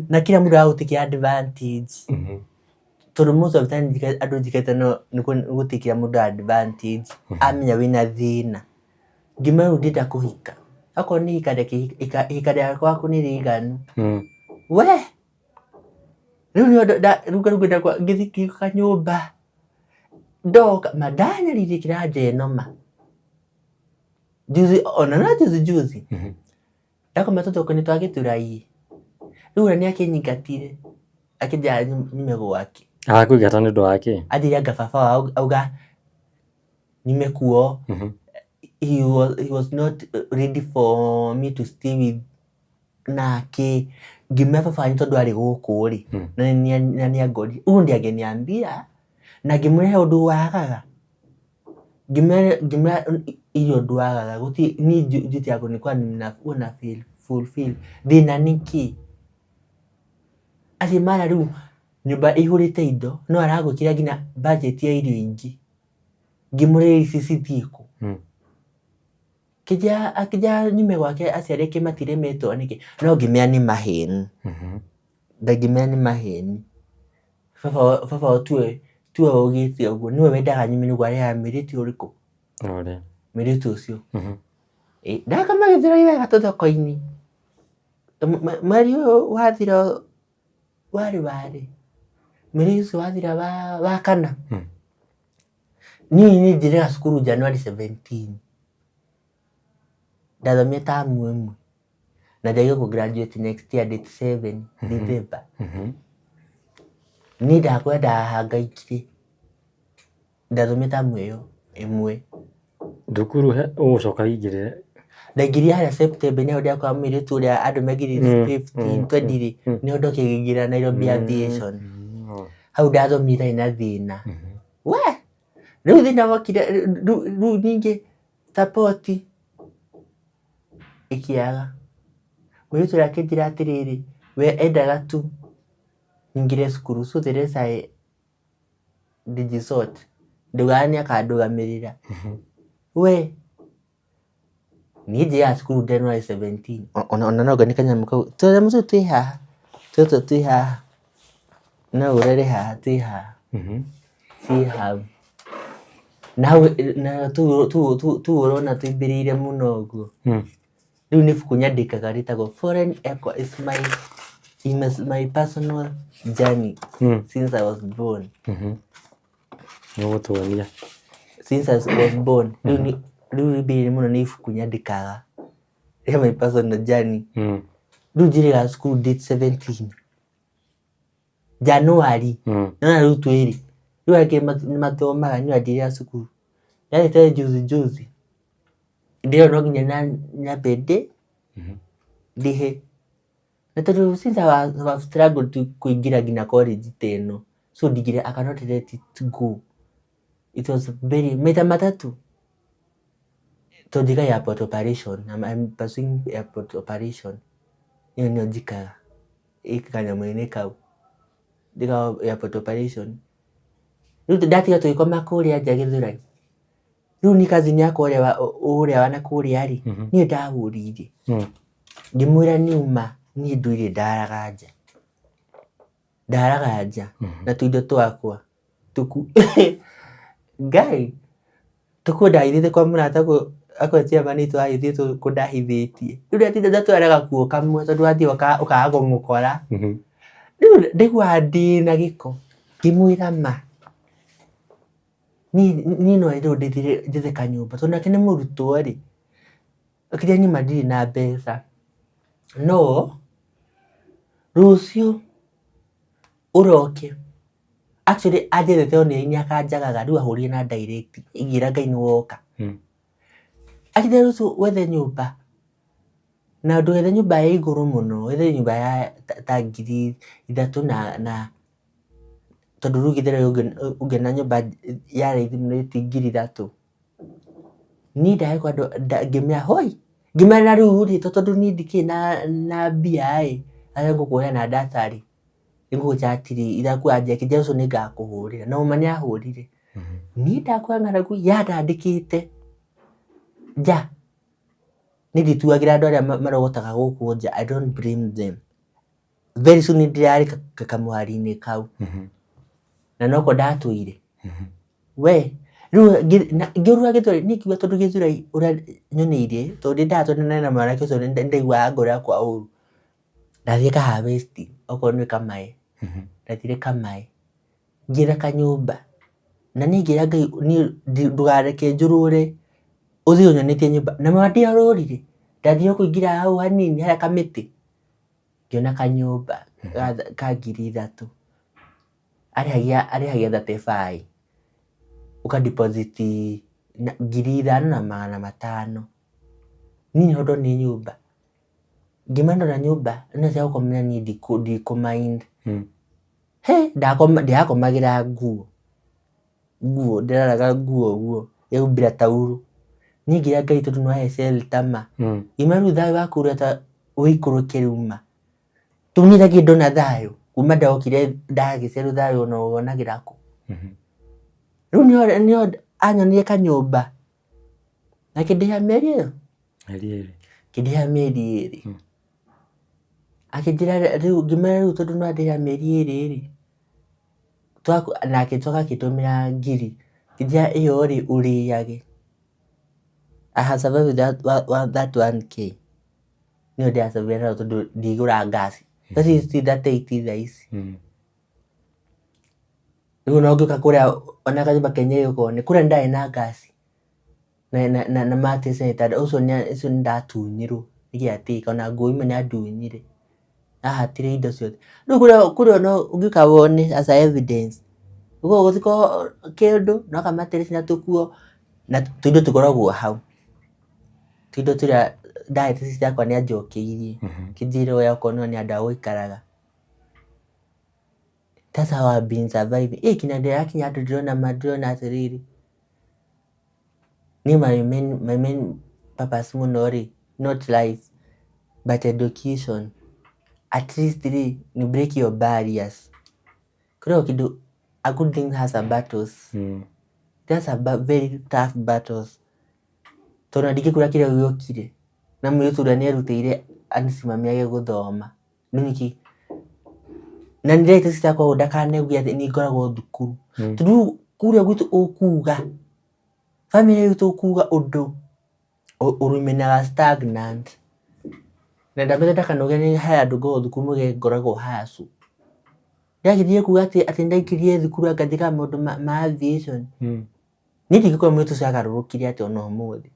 na kila mũndũ aragũtĩkĩra advantage. Tondũ most of the time andũ njĩkĩte no nĩ gũtĩkĩra mũndũ advantage amenya wĩna thĩna. Ngĩmwĩra rĩu ndĩrenda kũhika. Okorwo nĩ ihika reke ihika rĩakwa nĩ rĩiganu. We! Rĩu nĩho rĩu ngĩthiĩ ngĩũka nyũmba ndoka ma ndanyarirĩkĩra nja ĩno ma. Juzi ona no juzi juzi ndakoma tũthoko-inĩ twa Gĩthũrai. Rĩu ũrĩa nĩ akĩnyingatire akĩnjĩra nyume gwake. Arakũingata nĩ ũndũ wa kĩ? Anjĩrire anga baba wao auga nyume kuo. He was not ready for me to stay with nake. Ngĩmwĩra baba wanyu tondũ arĩ gũkũ rĩ na nĩ angorire. Ũguo ndiĩ angĩniambia na ngĩmwĩra he ũndũ wagaga. Ngĩmwĩra irio ũndũ wagaga gũtirĩ niĩ duty yakwa nĩ huwa na feel fulfill. Thĩna nĩ kĩ? Atĩ mara rĩu nyũmba ĩihũrĩte indo no aragwĩkĩra nginya budget ya irio ingĩ. Ngĩmũrĩra ici cithiĩ kũ? Akĩnjĩra nyume gwake aciari ake matiremetwo nĩkĩ no ngĩmera nĩ maheni. Ngĩmera nĩ maheni. Baba wao tiwe waugĩte ũguo nĩwe wendaga nyume nĩguo arehaga mũirĩtu ũrĩkũ? Mũirĩtu ũcio. Ndakoma Gĩthũrai wega tũthoko-inĩ. Mweri ũyũ wathira warĩ warĩ? Mweri ũcio wathira wa kana. Niĩ nĩ njĩrĩga cukuru January 17. Ndathomire tamu ĩmwe na njagĩrĩirwo kũ graduate next year date 7 December. Niĩ ndakwĩra ndahangaikire ndathomire tamu ĩyo ĩmwe. Thukuru ũgũcoka ũingĩrĩre? Ndaingĩrire harĩa September nĩho ndĩrakora mũirĩtu ũrĩa andũ maingĩrire 15 20 rĩ nĩho ndokire ngĩingĩra Nairobi Aviation. Hau ndathomire itarĩ na thĩna. We! Rĩu thĩna wokire rĩu ningĩ support ĩkĩaga. Mũirĩtu ũrĩa akĩnjĩra atĩrĩrĩ, we endaga tu nyingĩre cukuru so the rest I ndijisort. Ndaugaga nĩ akandũgamĩrĩra. We! Niĩ njĩaga cukuru January 17 ona no ngone kanyamũ kau, tũnyamũ tũu twĩ haha, tũtũ twĩ haha, no ũrore haha twĩ haha, ciĩ hau. Na hau na tũu ũrona tũimbĩrĩire mũno ũguo, rĩu nĩ ibuku nyandĩkaga rĩtagwo Foreign Echo is my personal journey since I was born. Nĩ ũgũtuonia. Since I was born. Rĩu rĩu rĩmbĩrĩire mũno nĩ ibuku nyandĩkaga rĩa my personal journey. Rĩu njĩrĩga cukuru date 17 January. Nĩwona rĩu twĩrĩ. Rĩu angĩ nĩ mathomaga niĩ ndirĩ cukuru. Ndathiĩte juzi juzi, ndĩrona no nginya nyambe ndĩhe. Na tondũ since I have struggled kũingĩra nginya college ta ĩno, so ndingĩrĩa I cannot let it go. It was very, maita matatũ tondũ njĩkaga airport operation, I'm pursuing airport operation. Ĩyo nĩyo njĩkaga, ĩ kanyamũ-inĩ kau, njĩkaga airport operation. Rĩu ndatiga tũgĩkoma kũrĩa nja Gĩthũrai, rĩu niĩ cousin yakwa ũrĩa wa nakũrĩa rĩ, niĩ ndahũrĩire, ngĩmwĩra niuma niĩ ndũire ndaraga nja, ndaraga nja na tũindo twakwa Ngai, tũkuo ndahithĩte kwa mũrata akwa chairman witũ ahithĩtwo kũ ndahithĩtie. Rĩu ndatinda ndatwara gakuo kamwe tondũ wathiĩ ũkaga kũmũkora. Rĩu ndaiguaga ndĩna gĩko, ngĩmwĩra ma, niĩ no rĩu ndĩthire njethe kanyũmba tondũ nake nĩ mũrutwo rĩ, akĩnjĩra niĩ ma ndirĩ na mbeca, no rũciũ ũroke. Actually anjethete online akanjagaga rĩu ahũrire na direct ngĩra Ngai nĩ woka. Akĩnjĩra rũciũ wethe nyũmba na ndũgethe nyũmba ya igũrũ mũno, wethe nyũmba ya ta 3000 na tondũ rĩu gĩthere ũngĩona nyũmba ya raithi mũno ti 3000. Niĩ ndarĩ kwa andũ ngĩmera hoi, ngĩmera na rĩu rĩ tondũ niĩ ndikĩrĩ na mbia ĩ, ngũkũhũrĩra na data rĩ, nĩngũgũ chat rĩ, irakuanjia akĩnjĩra ũcio nĩngakũhũrĩra, na ũma nĩahũrire. Niĩ ndakora ng'aragu yandandĩkĩte nja, niĩ ndituagĩra andũ arĩa marogotaga gũkũ nja, I don't blame them. Very soon nĩndĩrarĩ kamũhari-inĩ kau, na noko ndatũire. We, rĩu ngĩũrũra gĩthweri, niĩ ngiuga tondũ gĩthweri ũrĩa nyoneire, tondũ nĩndatũnana na mwanake ũcio nĩndaiguaga ngoro yakwa ũru. Ndathiĩ Kahawa West, okorwo nĩ Kamaĩ, ndathire Kamaĩ, ngĩetha kanyũmba, na niĩ ngĩra Ngai niĩ ndũkareke njũrũre ũthiĩ ũnyonetie nyũmba, na ma ndiorũrire, ndathire o kũingĩra hau hanini harĩa kamĩtĩ, ngĩona kanyũmba ka 3000, arĩhagia 35, ũka deposit 5500, niĩ nĩho ndonire nyũmba. Ngĩmenya ndona nyũmba ĩno cia gũkomera niĩ ndikũ mind. He ndĩrakomagĩra nguo, nguo ndĩraraga nguo ũguo ngehumbĩra taurũ. Niĩ ngĩra Ngai tondũ nĩwahe shelter ma, ngĩmenya rĩu thayũ waku ũrĩa ũikũrũke rĩu ma. Rĩu niĩ ndarĩ ndona thayũ kuma ndokire ndagĩcerwo thayũ ona wonagĩra kũ. Rĩu nĩho anyonirie kanyũmba na akĩndĩha mĩeri ĩyo, Mĩeri ĩrĩ. akĩndĩha mĩeri ĩrĩ. Akĩnjĩra rĩu ngĩmwĩra rĩu tondũ nĩwandĩha mĩeri ĩrĩ rĩ, na agĩcoka akĩndũmĩra ngiri, akĩnjĩra ĩyo rĩ ũrĩage. I have survived with that 1K. Nĩyo ndĩra survive nayo tondũ ndigũra ngaci. Thaa ici ti 38 thaa ici. Rĩu ona ũngĩũka kũrĩa ona kanyũmba kenyewe ũkone, kũrĩa nĩndarĩ na ngaci na mattress na gĩtanda, ũcio nĩndatunyirwo nĩ caretaker ona nguo imwe nĩandunyire, ahatire indo ciothe. Rĩu kũrĩa ona ũngĩũka wone as a evidence, gũtikoragwo kĩndũ no ka mattress na tũkuo na tũindo tũkoragwo hau. Tũindo tũrĩa ndahete sister yakwa nĩanjokeirie, akĩnjĩra oya okorwo nĩ handũ ha gũikaraga. That's how I've been surviving. Ĩ nginya ndĩrakinya handũ ndĩrona ma ndĩrona atĩrĩrĩ, niĩ my main purpose mũno rĩ, not life but education. At least rĩ, nĩ break your barriers. Kũrĩ kĩndũ a good thing has a battles. That's a very tough battles. Tondũ ona ndingĩkwĩra kĩrĩa gĩokire na mũirĩtu ũrĩa nĩerutĩire anisimamiage gũthoma. Rĩu nĩkĩ na nĩndĩrerĩte sister yakwa ũũ ndakanaigue atĩ niĩ ngoragwo thukuru. Tondũ rĩu kũrĩa gwitũ ũkuga, bamĩrĩ itũ ũkuga ũndũ ũrĩmenaga stagnant. Na ndamwĩra ndakanoge he handũ ngoragwo thukuru muge ngoragwo hacu. Ndagĩthiĩ kuga atĩ nĩndaingĩrire thukuru anga njĩkaga maũndũ ma aviation. Niĩ ndingĩkorwo mũirĩtu ũcio agarũrũkire atĩa ona ũmũthĩ.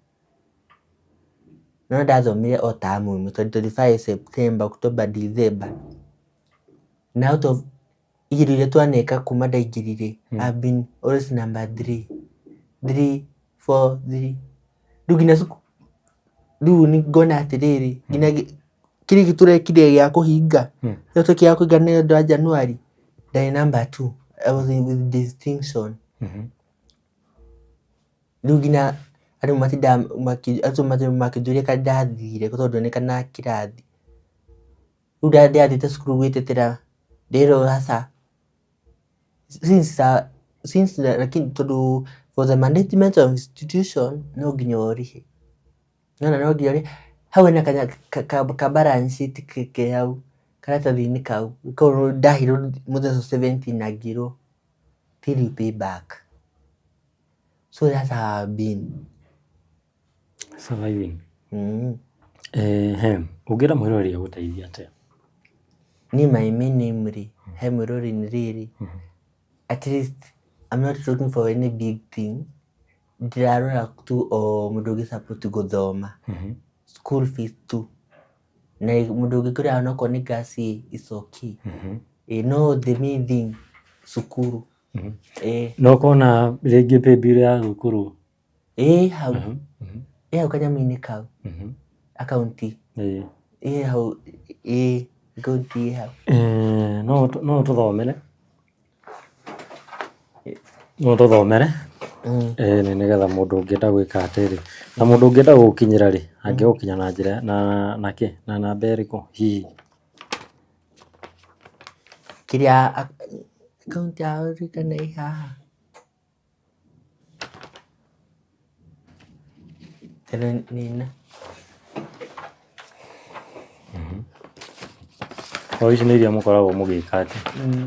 No ndathomire o tamu ĩmwe 2025 September, October, December. Na out of Igerio iria twaneka kuma ndaingĩrire, I've been always number three, three, four, three. Rĩu nginya cukuru, rĩu ngona atĩrĩrĩ, nginya kĩrĩa tũrekire gĩa kũhinga, kĩrĩa twekire gĩa kũhinga nĩ ũndũ wa January, ndarĩ number two, I was with distinction. Rĩu nginya arimũ matindaga makĩnjũria kana ndathire tondũ ndonekanaga kĩrathi. Rĩu ndĩrathiĩte cukuru gwĩtetera ndĩrerwo aca since lakini tondũ for the management of institution no nginya ũrĩhe. Nĩwona no nginya ũrĩhe, hau hena ka balance sheet ke hau karatathi-inĩ kau, kau ndaheirwo mũthenya ũcio 17 na ngĩrwo till you pay back. So that's how I've been. Surviving. Ehe, ũngĩra mwĩroreri agũteithia atĩa? Niĩ my main aim rĩ, he mwĩroreri nĩ rĩrĩ, at least I'm not looking for any big thing, ndĩrarora tu o mũndũ ũngĩ support gũthoma, school fees tu, na mũndũ ũngĩngũrĩra onokorwo nĩ gas ĩ, it's okay. Ĩ no the main thing cukuru. Ĩ. Na ũkona rĩngĩ pay bill ya thukuru? Ĩ hau, ĩ hau kanyamũ-inĩ kau, akaunti, ĩ hau, ĩ akaunti ĩ hau. No ũtũthomere, no ũtũthomere nĩ nĩgetha mũndũ ũngĩenda gwĩka atĩrĩ, na mũndũ ũngĩenda gũgũkinyĩra rĩ, angĩgũkinya na njĩra na kĩ, na namba ĩrĩkũ hihi? Kĩrĩa akaunti yao kana ĩ haha? Nina. O ici nĩ iria mũkoragwo mũgĩka atĩ?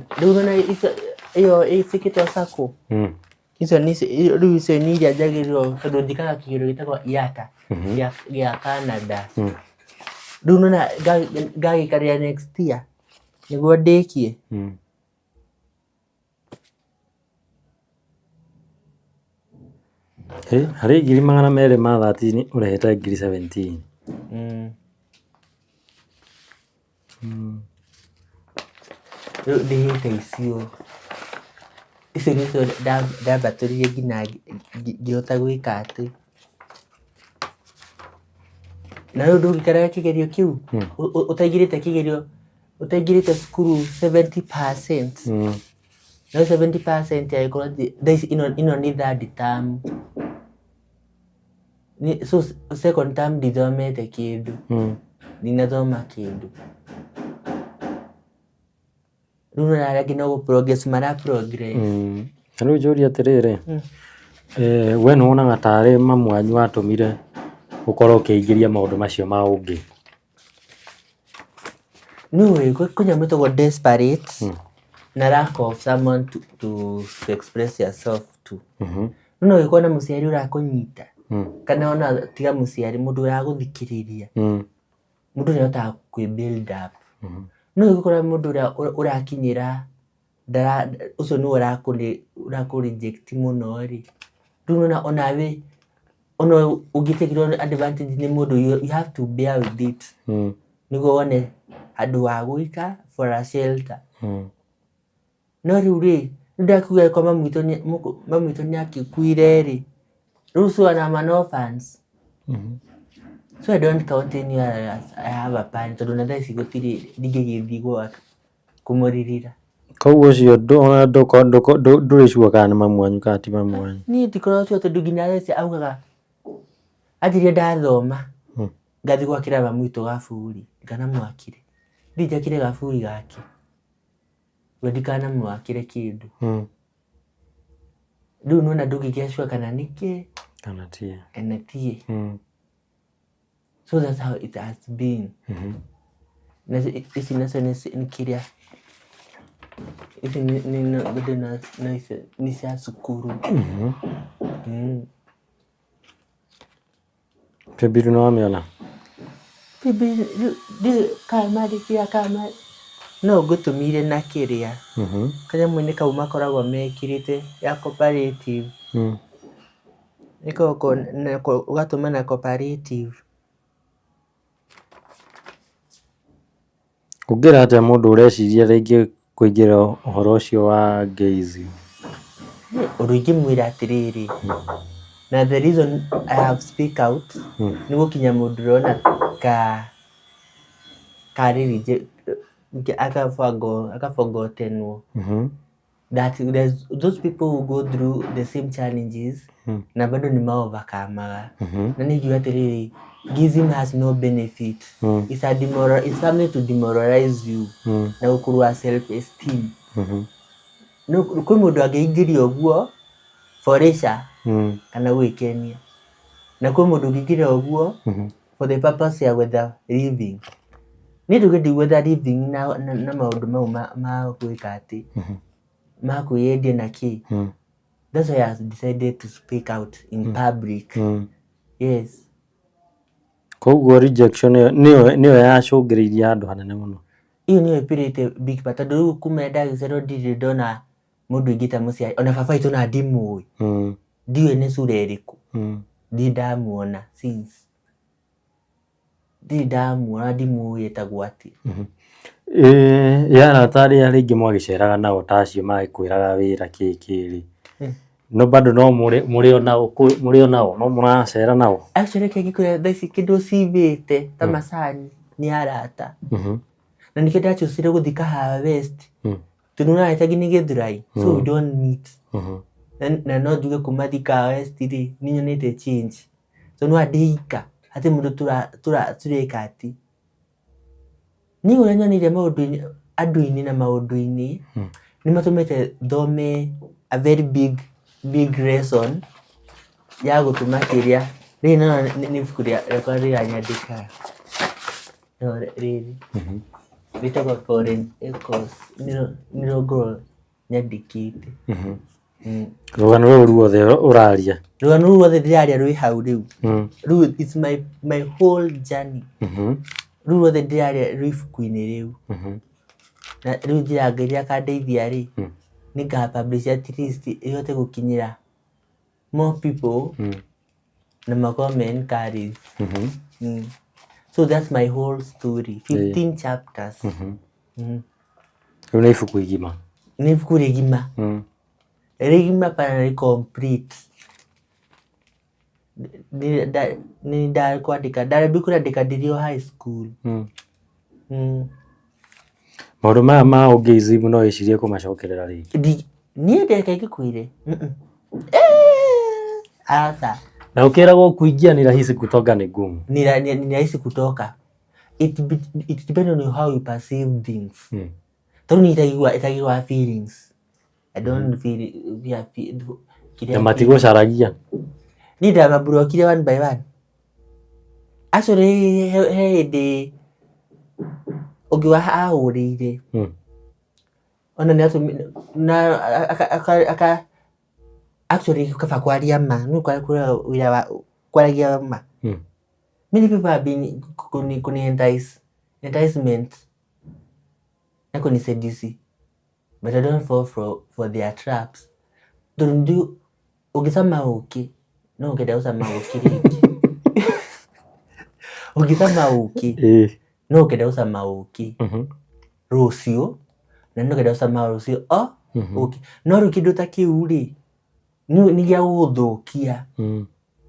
Rĩu nĩwona ĩyo ĩcĩkĩtwo sacco, icio rĩu icio nĩ iria njagĩrĩirwo tondũ njĩkaga kĩgerio gĩtagwo IATA gĩa Canada. Rĩu nĩwona ngagĩikarĩra next year nĩguo ndĩkie. Harĩ 213,000 ũrĩhĩte 17,000. Rĩu ndĩhĩte icio, icio nĩcio ndambatĩrire nginya ngĩhota gwĩka atĩ. Na rĩu ndũngĩikara kĩgerio kĩu ũtaingĩrĩte kĩgerio ũtaingĩrĩte cukuru 70%. No 70% angĩkorwo thaa ici ĩno nĩ third term. So second term ndithomete kĩndũ, ndinathoma kĩndũ. Rĩu nĩwona arĩa angĩ no gũ progress mara progress. Na rĩu njũrie atĩrĩrĩ, we nĩ wonaga tarĩ mamu wanyu watũmire ũkorwo ũkĩingĩria maũndũ macio ma ũngĩ? Nĩũĩ kwĩ nyamũ ĩtagwo desperate na lack of someone to express yourself to. No ũgĩkorwo na mũciari ũrakũnyita kana ona tiga mũciari mũndũ ũragũthikĩrĩria, mũndũ nĩ ahotaga kwĩ build up. No ũgĩkora mũndũ ũrĩa ũrakinyĩra ũcio nĩwe ũrakũ reject mũno rĩ, rĩu nĩwona onawe ona ũngĩtĩkĩrwo advantage nĩ mũndũ you have to bear with it nĩguo wone handũ ha gũikara for a shelter. No rĩu rĩ, nĩ ndakiuga angĩkorwo mami witũ nĩ agĩkuire rĩ, rĩu so I'm an orphan. So I don't count any as I have a parent tondũ ona thaa ici gũtirĩ ndingĩgĩthiĩ gwake kũmũririra. Koguo ũcio ona ndũrĩ sure kana nĩ mamu wanyu kana ti mamu wanyu? Niĩ ndikoragwo sure tondũ nginya thaa ici augaga anjĩrire ndathoma ngathiĩ gwakĩra mami witũ gaburi, ndikanamwakĩre. Thiĩ njakĩre gaburi gake, we ndikanamwakĩre kĩndũ. Rĩu nĩwona ndũngĩgĩa sure kana nĩ kĩ Kana tiye. Kana tiye. So that's how it has been. Nacio ici nacio nĩ kĩrĩa, ici bado nĩ cia cukuru. Paybill nĩ wamĩona? Paybill ndiũĩ kana mandĩkĩra kana no ngũtũmĩire na kĩrĩa, kanyamũ-inĩ kau makoragwo mekĩrĩte ya cooperative. Ĩkoragwo ũgatũma na cooperative. Ũngĩra atĩa mũndũ ũreciria rĩngĩ kũingĩra ũhoro ũcio wa gayism? Ũndũ ingĩmwĩra atĩrĩrĩ, na the reason I have speak out nĩ gũkinya mũndũ ũrona ka karĩ akabogotenwo that there's those people who go through the same challenges na bado nĩ ma overcome-aga. Na nĩ ingiuga atĩrĩrĩ, gayism has no benefit. It's a demoral, it's something to demoralize you na gũkũrũa self esteem. No kwĩ mũndũ angĩingĩria ũguo for leisure kana gwĩkenia, na kwĩ mũndũ ũngĩingĩra ũguo for the purpose ya gwetha living. Niĩ nduge ndigwetha living na maũndũ mau ma gwĩka atĩ ma kwĩyendia na kĩ. That's why I have decided to speak out in public. Yes. Koguo rejection ĩyo nĩyo yacũngĩrĩirie handũ hanene mũno. Ĩyo nĩyo ĩpĩrĩte big part tondũ rĩu kuma ndagĩciarwo ndirĩ ndona mũndũ ingĩta mũciari, ona baba witũ ona ndimũĩ, ndiũĩ nĩ cura ĩrĩkũ, ndirĩ ndamuona since, ndirĩ ndamuona ndimũĩ etagwo atĩa. Ĩ arata arĩa rĩngĩ mwagĩceraga nao ta acio magĩkwĩraga wĩra kĩ kĩ rĩ, no bado no mũrĩ o nao mũrĩ o nao no mũracera nao? Actually reke ngĩkwĩre thaa ici kĩndũ cibĩte ta macani nĩ arata. Na nĩkĩo ndachũcire gũthiĩ Kahawa West tondũ nĩ arata nginya Gĩthũrai, so we don't meet. Na no njuge kuma thiĩ Kahawa West rĩ, nĩ nyonete change tondũ nĩ ndĩ ika hatirĩ mũndũ tũreka atĩ. Niĩ ũrĩa nyoneire maũndũ-inĩ andũ-inĩ na maũndũ-inĩ nĩ matũmĩte thome a very big big lesson ya gũtũma kĩrĩa rĩrĩ no nĩ ibuku rĩakwa rĩranyandĩka no rĩrĩ rĩtagwo Foreign Echoes nĩrĩo ngoragwo nyandĩkĩte. Rũgano rũrũ ruothe ũraria? Rũgano rũu ruothe ndĩraria rwĩ hau rĩu. Rĩu it's my whole journey. Rũu ruothe ndĩraria rwĩ ibuku-inĩ rĩu. Na rĩu njĩra Ngai rĩrĩa akandeithia rĩ, nĩ nga publish at least ĩhote gũkinyĩra more people na makorwo me encouraged. So that's my whole story. 15 chapters. Rĩu nĩ ibuku igima? Nĩ ibuku rĩgima. Rĩgima kana rĩ complete. Nĩ ndakwandĩka, ndambia kwandĩka ndĩrĩ o high school. Maũndũ maya ma ũgayism no wĩcirie kũmacokerera rĩngĩ? Niĩ reke ngĩkwĩre, aca. Na ũkĩragwo kuingia ni rahisi kutoka ni ngumu. Ni rahisi kutoka. It depends on how you perceive things. Tondũ niĩ itagĩgua feelings. I don't feel yeah, kĩrĩa. Na matigũcaragia? Niĩ ndamamburokire one by one. Actually he hĩndĩ ũngĩ wa ahũrĩire ona nĩ atũmi na aka actually kaba kwaria ma nĩ kwara wĩra wa kwaragia ma. Many people have been kuni entice enticement na kuni seduce, but I don't fall for their traps tondũ ndũ ũngĩcama ũkĩ no ũngĩenda gũcama ũkĩ rĩngĩ, ũngĩcama ũkĩ no ũngĩenda gũcama ũkĩ rũciũ na no ũngĩenda gũcama rũciũ o ũkĩ, no rĩu kĩndũ ta kĩu rĩ nĩ gĩa gũgũthũkia,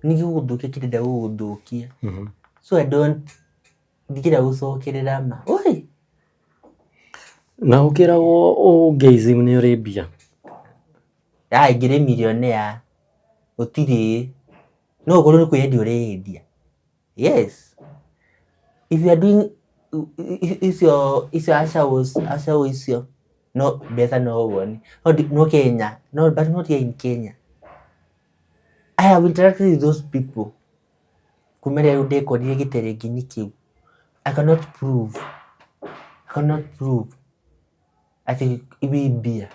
nĩ gĩgũgũthũkia, kĩrenda gũgũthũkia, so I don't ndingĩenda gũcokerera ma oi. Na ũkĩragwo ũgayism nĩ ũrĩ mbia? Ah, ingĩrĩ millionaire gũtirĩ, no ũkorwo nĩ kwĩyendia ũreyendia. Yes, if you are doing icio icio acaũ icio no mbeca no wone no no Kenya, no, but not here in Kenya. I have interacted with those people kuma rĩrĩa rĩu ndekorire gĩterengi-inĩ kĩu. I cannot prove, I cannot prove atĩ wĩ mbia,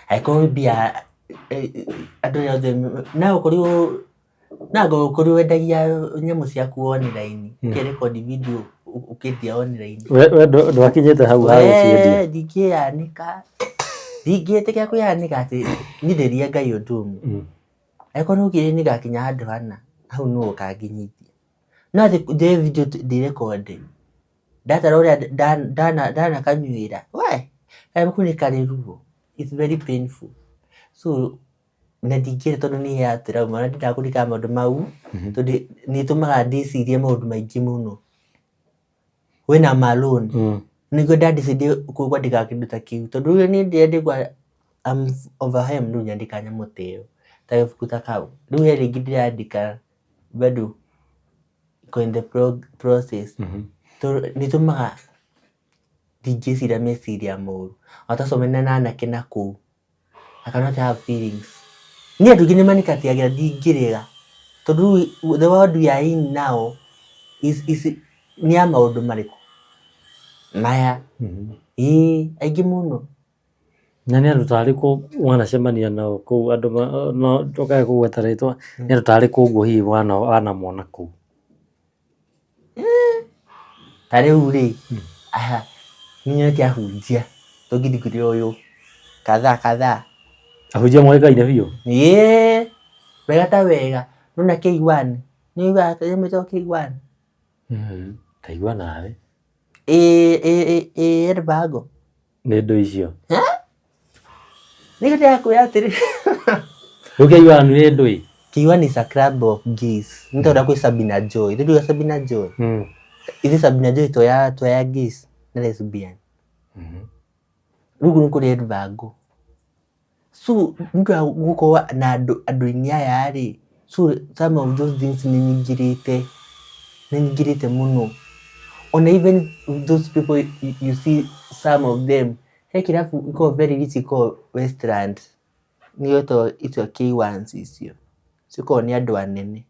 angĩkorwo wĩ mbia andũ arĩa othe no ũkorirwo no ũkorirwo wendagia nyamũ ciaku online, ũkĩrekondi video ũkĩendia online. We ndwakinyĩte hau ha gũciendia? We ndingĩyanĩka, ndingĩtĩkĩra kwĩyanĩka atĩ niĩ ndĩrie Ngai ũndũ ũmwe. Angĩkorwo nĩ ũkire nĩngakinya handũ hana hau nĩho ũkanginyithia, no atĩ njoe video ndĩrekonde ndatara ũrĩa ndanakanyuĩra we. Kau nĩ karĩ ruo, it's very painful. So na ndingĩenda tondũ nĩ ya trauma na ndiendaga kũririkana maũndũ mau tondũ nĩ ĩtũmaga ndĩcirie maũndũ maingĩ mũno. When I'm alone, nĩguo nda decide kwandĩka kĩndũ ta kĩu tondũ rĩu niĩ ndĩrĩa ndaigua I'm overwhelmed rĩu nyandĩkaga nyamũ ta ĩyo, ta gabuku ta kau. Rĩu he rĩngĩ ndĩrandĩka bado iko in the process tondũ nĩ ĩtũmaga ndingĩciria meciria moru. Ona twacemania na anake nakũu, I cannot have feelings. Niĩ andũ aingĩ nĩ manikatiagĩra ndingĩrega tondũ rĩu the world we are in now is nĩ ya maũndũ marĩkũ? Maya. Ĩĩ aingĩ mũno. Na nĩ andũ ta arĩkũ wanacemania nao kũu andũ no ndũkae kũgweta rĩtwa, nĩ andũ ta arĩkũ ũguo hihi wanamona kũu? Ta rĩu rĩ, aha, nĩ nyonete ahunjia tũngĩthikĩrĩria ũyũ kadhaa kadhaa. Ahunjia moĩkaine biũ? Ĩĩ, wega ta wega. Nĩwona K1, nĩ ũiguaga kanyamũ getagwo K1? Ndaigua nawe. Ĩĩ ĩĩ ĩĩ Elbago. Nĩ ndũ icio. Nĩkĩo ndĩrakwĩra atĩrĩ. Rĩu K1 nĩ ndũ ĩ? K1 is a club of gays. Nĩ ta ũrĩa kwĩ Sabina Joy. Rĩu ndũĩ Sabina Joy? Ithuĩ Sabina Joy to ya gays na lesbian. Rĩu nĩ kũrĩ Elbago. So nĩ ũndũ wa gũkorwo na andũ andũ-inĩ aya rĩ, so some of those things nĩ nyingĩrĩte, nĩ nyingĩrĩte mũno. Ona even those people you see some of them, he kĩrabu gĩkoragwo very rich gĩkoragwo Westland, nĩyo ĩtagwo icio K1s icio, cikoragwo nĩ andũ anene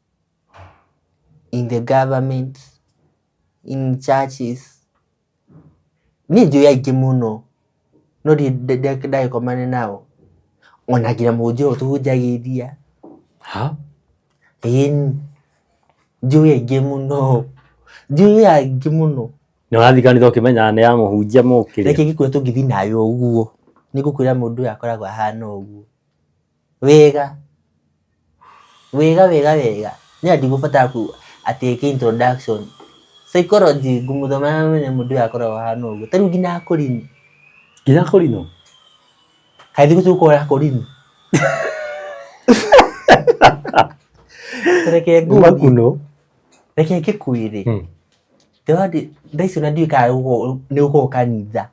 in the government, in churches. Niĩ njũĩ aingĩ mũno, no ndirĩ ndagĩkomana nao, ona nginya mũhunjia ũyũ ũtũhunjagĩria. Ha? Ĩni, njũĩ aingĩ mũno, njũĩ aingĩ mũno. Nĩ ũrathiĩ kanitha ũkĩmenyaga nĩ ya mũhunjia mũkĩrĩa? Reke ngĩkwĩre tũngĩthiĩ nawe ũguo, nĩ ngũkwĩra mũndũ ũyũ akoragwo ahana ũguo. Wega, wega wega wega, niĩ ona ndigũbatara atĩ ĩke introduction, psychology ngũmũthoma na menye mũndũ ũyũ akoragwo ahana ũguo, ta rĩu nginya akũrinũ. Nginya akũrinũ? Kaĩ thikũ ici gũkoragwo na akũrinũ? Ta reke ngũrie. Makunũ. Reke ngĩkwĩre, thaa ici ona ndiũĩ kana nĩ gũkoragwo kanitha.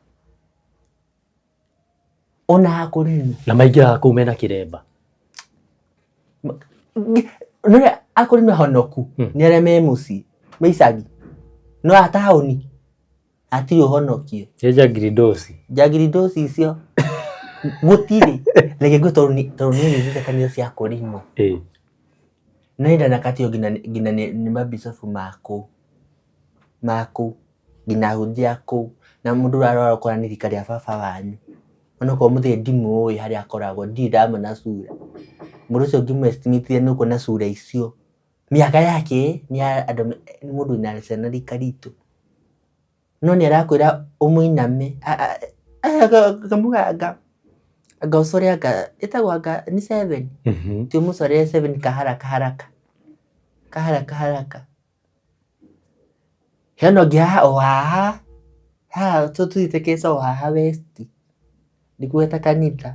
Ona akũrinũ. Na maingĩraga kũu mena kĩremba. Nĩ akũrinũ ahonoku nĩ arĩa me mũciĩ me icagi no a taũni hatirĩ ũhonokio. Nĩ njangiri-ndoci. Njangiri-ndoci icio gũtirĩ. Reke ngwĩre tondũ niĩ nĩ thiĩte kanitha cia akũrinũ. Na niĩ ndanakatio nginya nĩ mambicobu ma kũu ma kũu. Nginya ahunjia a kũu, na mũndũ ũrarwara ũkona nĩ rika rĩa baba wanyu, onokorwo mũthee ndimũĩ harĩa akoragwo ndirĩ ndamona cura, mũndũ ũcio ũngĩmũ estimate nĩ ũkuona cura icio, mĩaka yake nĩ ya andũ nĩ mũndũ wĩna ciana rika ritũ, no nĩ arakwĩra ũmũiname akamuga anga anga ũcore anga ĩtagwo anga nĩ seven, ti ũmũcorere seven kaharaka haraka, kaharaka haraka. Hena ũngĩ haha o haha, haha tũthiĩte Kesa o haha west, ndikũgweta kanitha.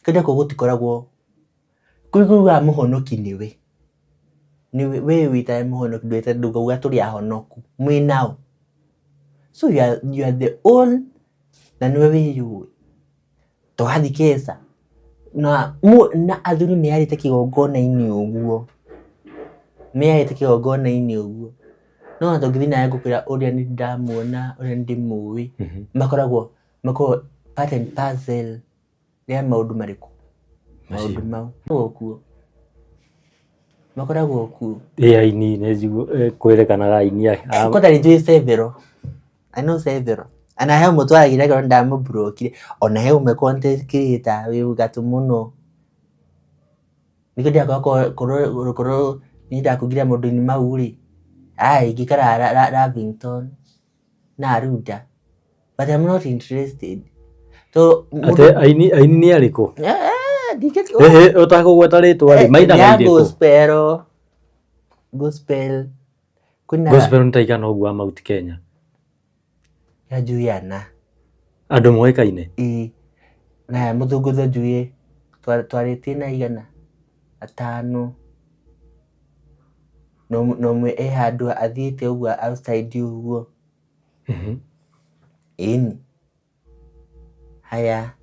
Kanitha kũu gũtikoragwo, kũu ugaga mũhonoki nĩwe, nĩwe we wĩtaga mũhonoki ndũngauga tũrĩ ahonoku, mwĩ nao. So you are the own na nĩwe wĩyũĩ. Tũgathiĩ Kesa na na athuri meyarĩte kĩgongona-inĩ ũguo, meyarĩte kĩgongona-inĩ ũguo, no ona tũngĩthiĩ nawe ngũkwĩra ũrĩa nĩ ndamuona, ũrĩa nĩ ndĩmũĩ, makoragwo makoragwo part and parcel ya maũndũ marĩkũ? Maũndũ mau. Makoragwo kuo. Makoragwo kuo. Ĩ aini nĩ njiguaga kwĩrĩkanaga aini a. Kwanza nĩ njũĩ several. I know several. Ona he ũmwe twaragia nake ndamũmburokire. Ona he ũmwe content creator wĩ gatũ mũno. Nĩkĩo ndĩrakwĩra korwo korwo niĩ ndakũingĩria maũndũ-inĩ mau rĩ, ai ingĩikara Lavington na Arunda. But I'm not interested. Atĩ aini aini nĩ arĩkũ? Ũtakũgweta rĩtwa rĩ, mainaga irĩkũ? Gospel. Gospel. Kwĩna Gospel nĩ ta igana ũguo a Mount Kenya. Ya Juliana. Andũ moĩkaine? Ĩĩ. Na mũthũngũtho njuĩ twarĩtie na igana atano. Na ũmwe e handũ athiĩte ũguo outside ũguo. Ĩni. Haya,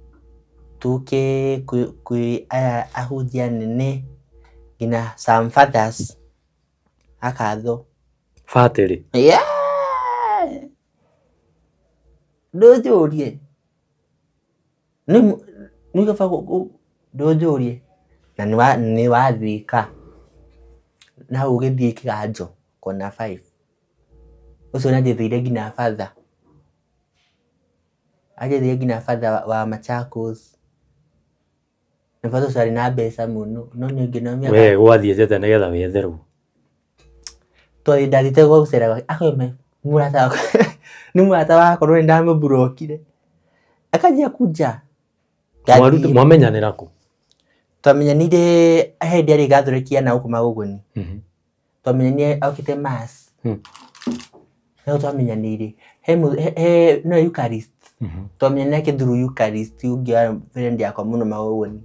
tũke kwĩ aya ahunjia anene nginya some fathers akatho. Batĩrĩ? Yeah! Ndũnjũrie. Nĩ kaba ndũnjũrie. Na nĩ wathika. Na hau ũgĩthiĩ kĩganjo kona five. Ũcio nĩ anjetheire nginya batha. Anjetheire nginya batha wa Machakos. Na batha ũcio arĩ na mbeca mũno. No niĩ ngĩona We gwathiĩte atĩa nĩgetha wetherwo? Tondũ ndathiĩte gũcera gwake, akoima mũrata wakwa nĩ mũrata wakwa no nĩ ndamũmburokire. Akanjia kunja. Ngathiĩ. Mwamenyanĩra kũ? Twamenyanire he hĩndĩ arĩ gathoreki ya nagũkũ Magũgũni. Twamenyanire okĩte mass. Nĩho twamenyanĩire. He he no Eucharist. Twamenyanire nake through Eucharist ũngĩ wa friend yakwa mũno Magũgũni.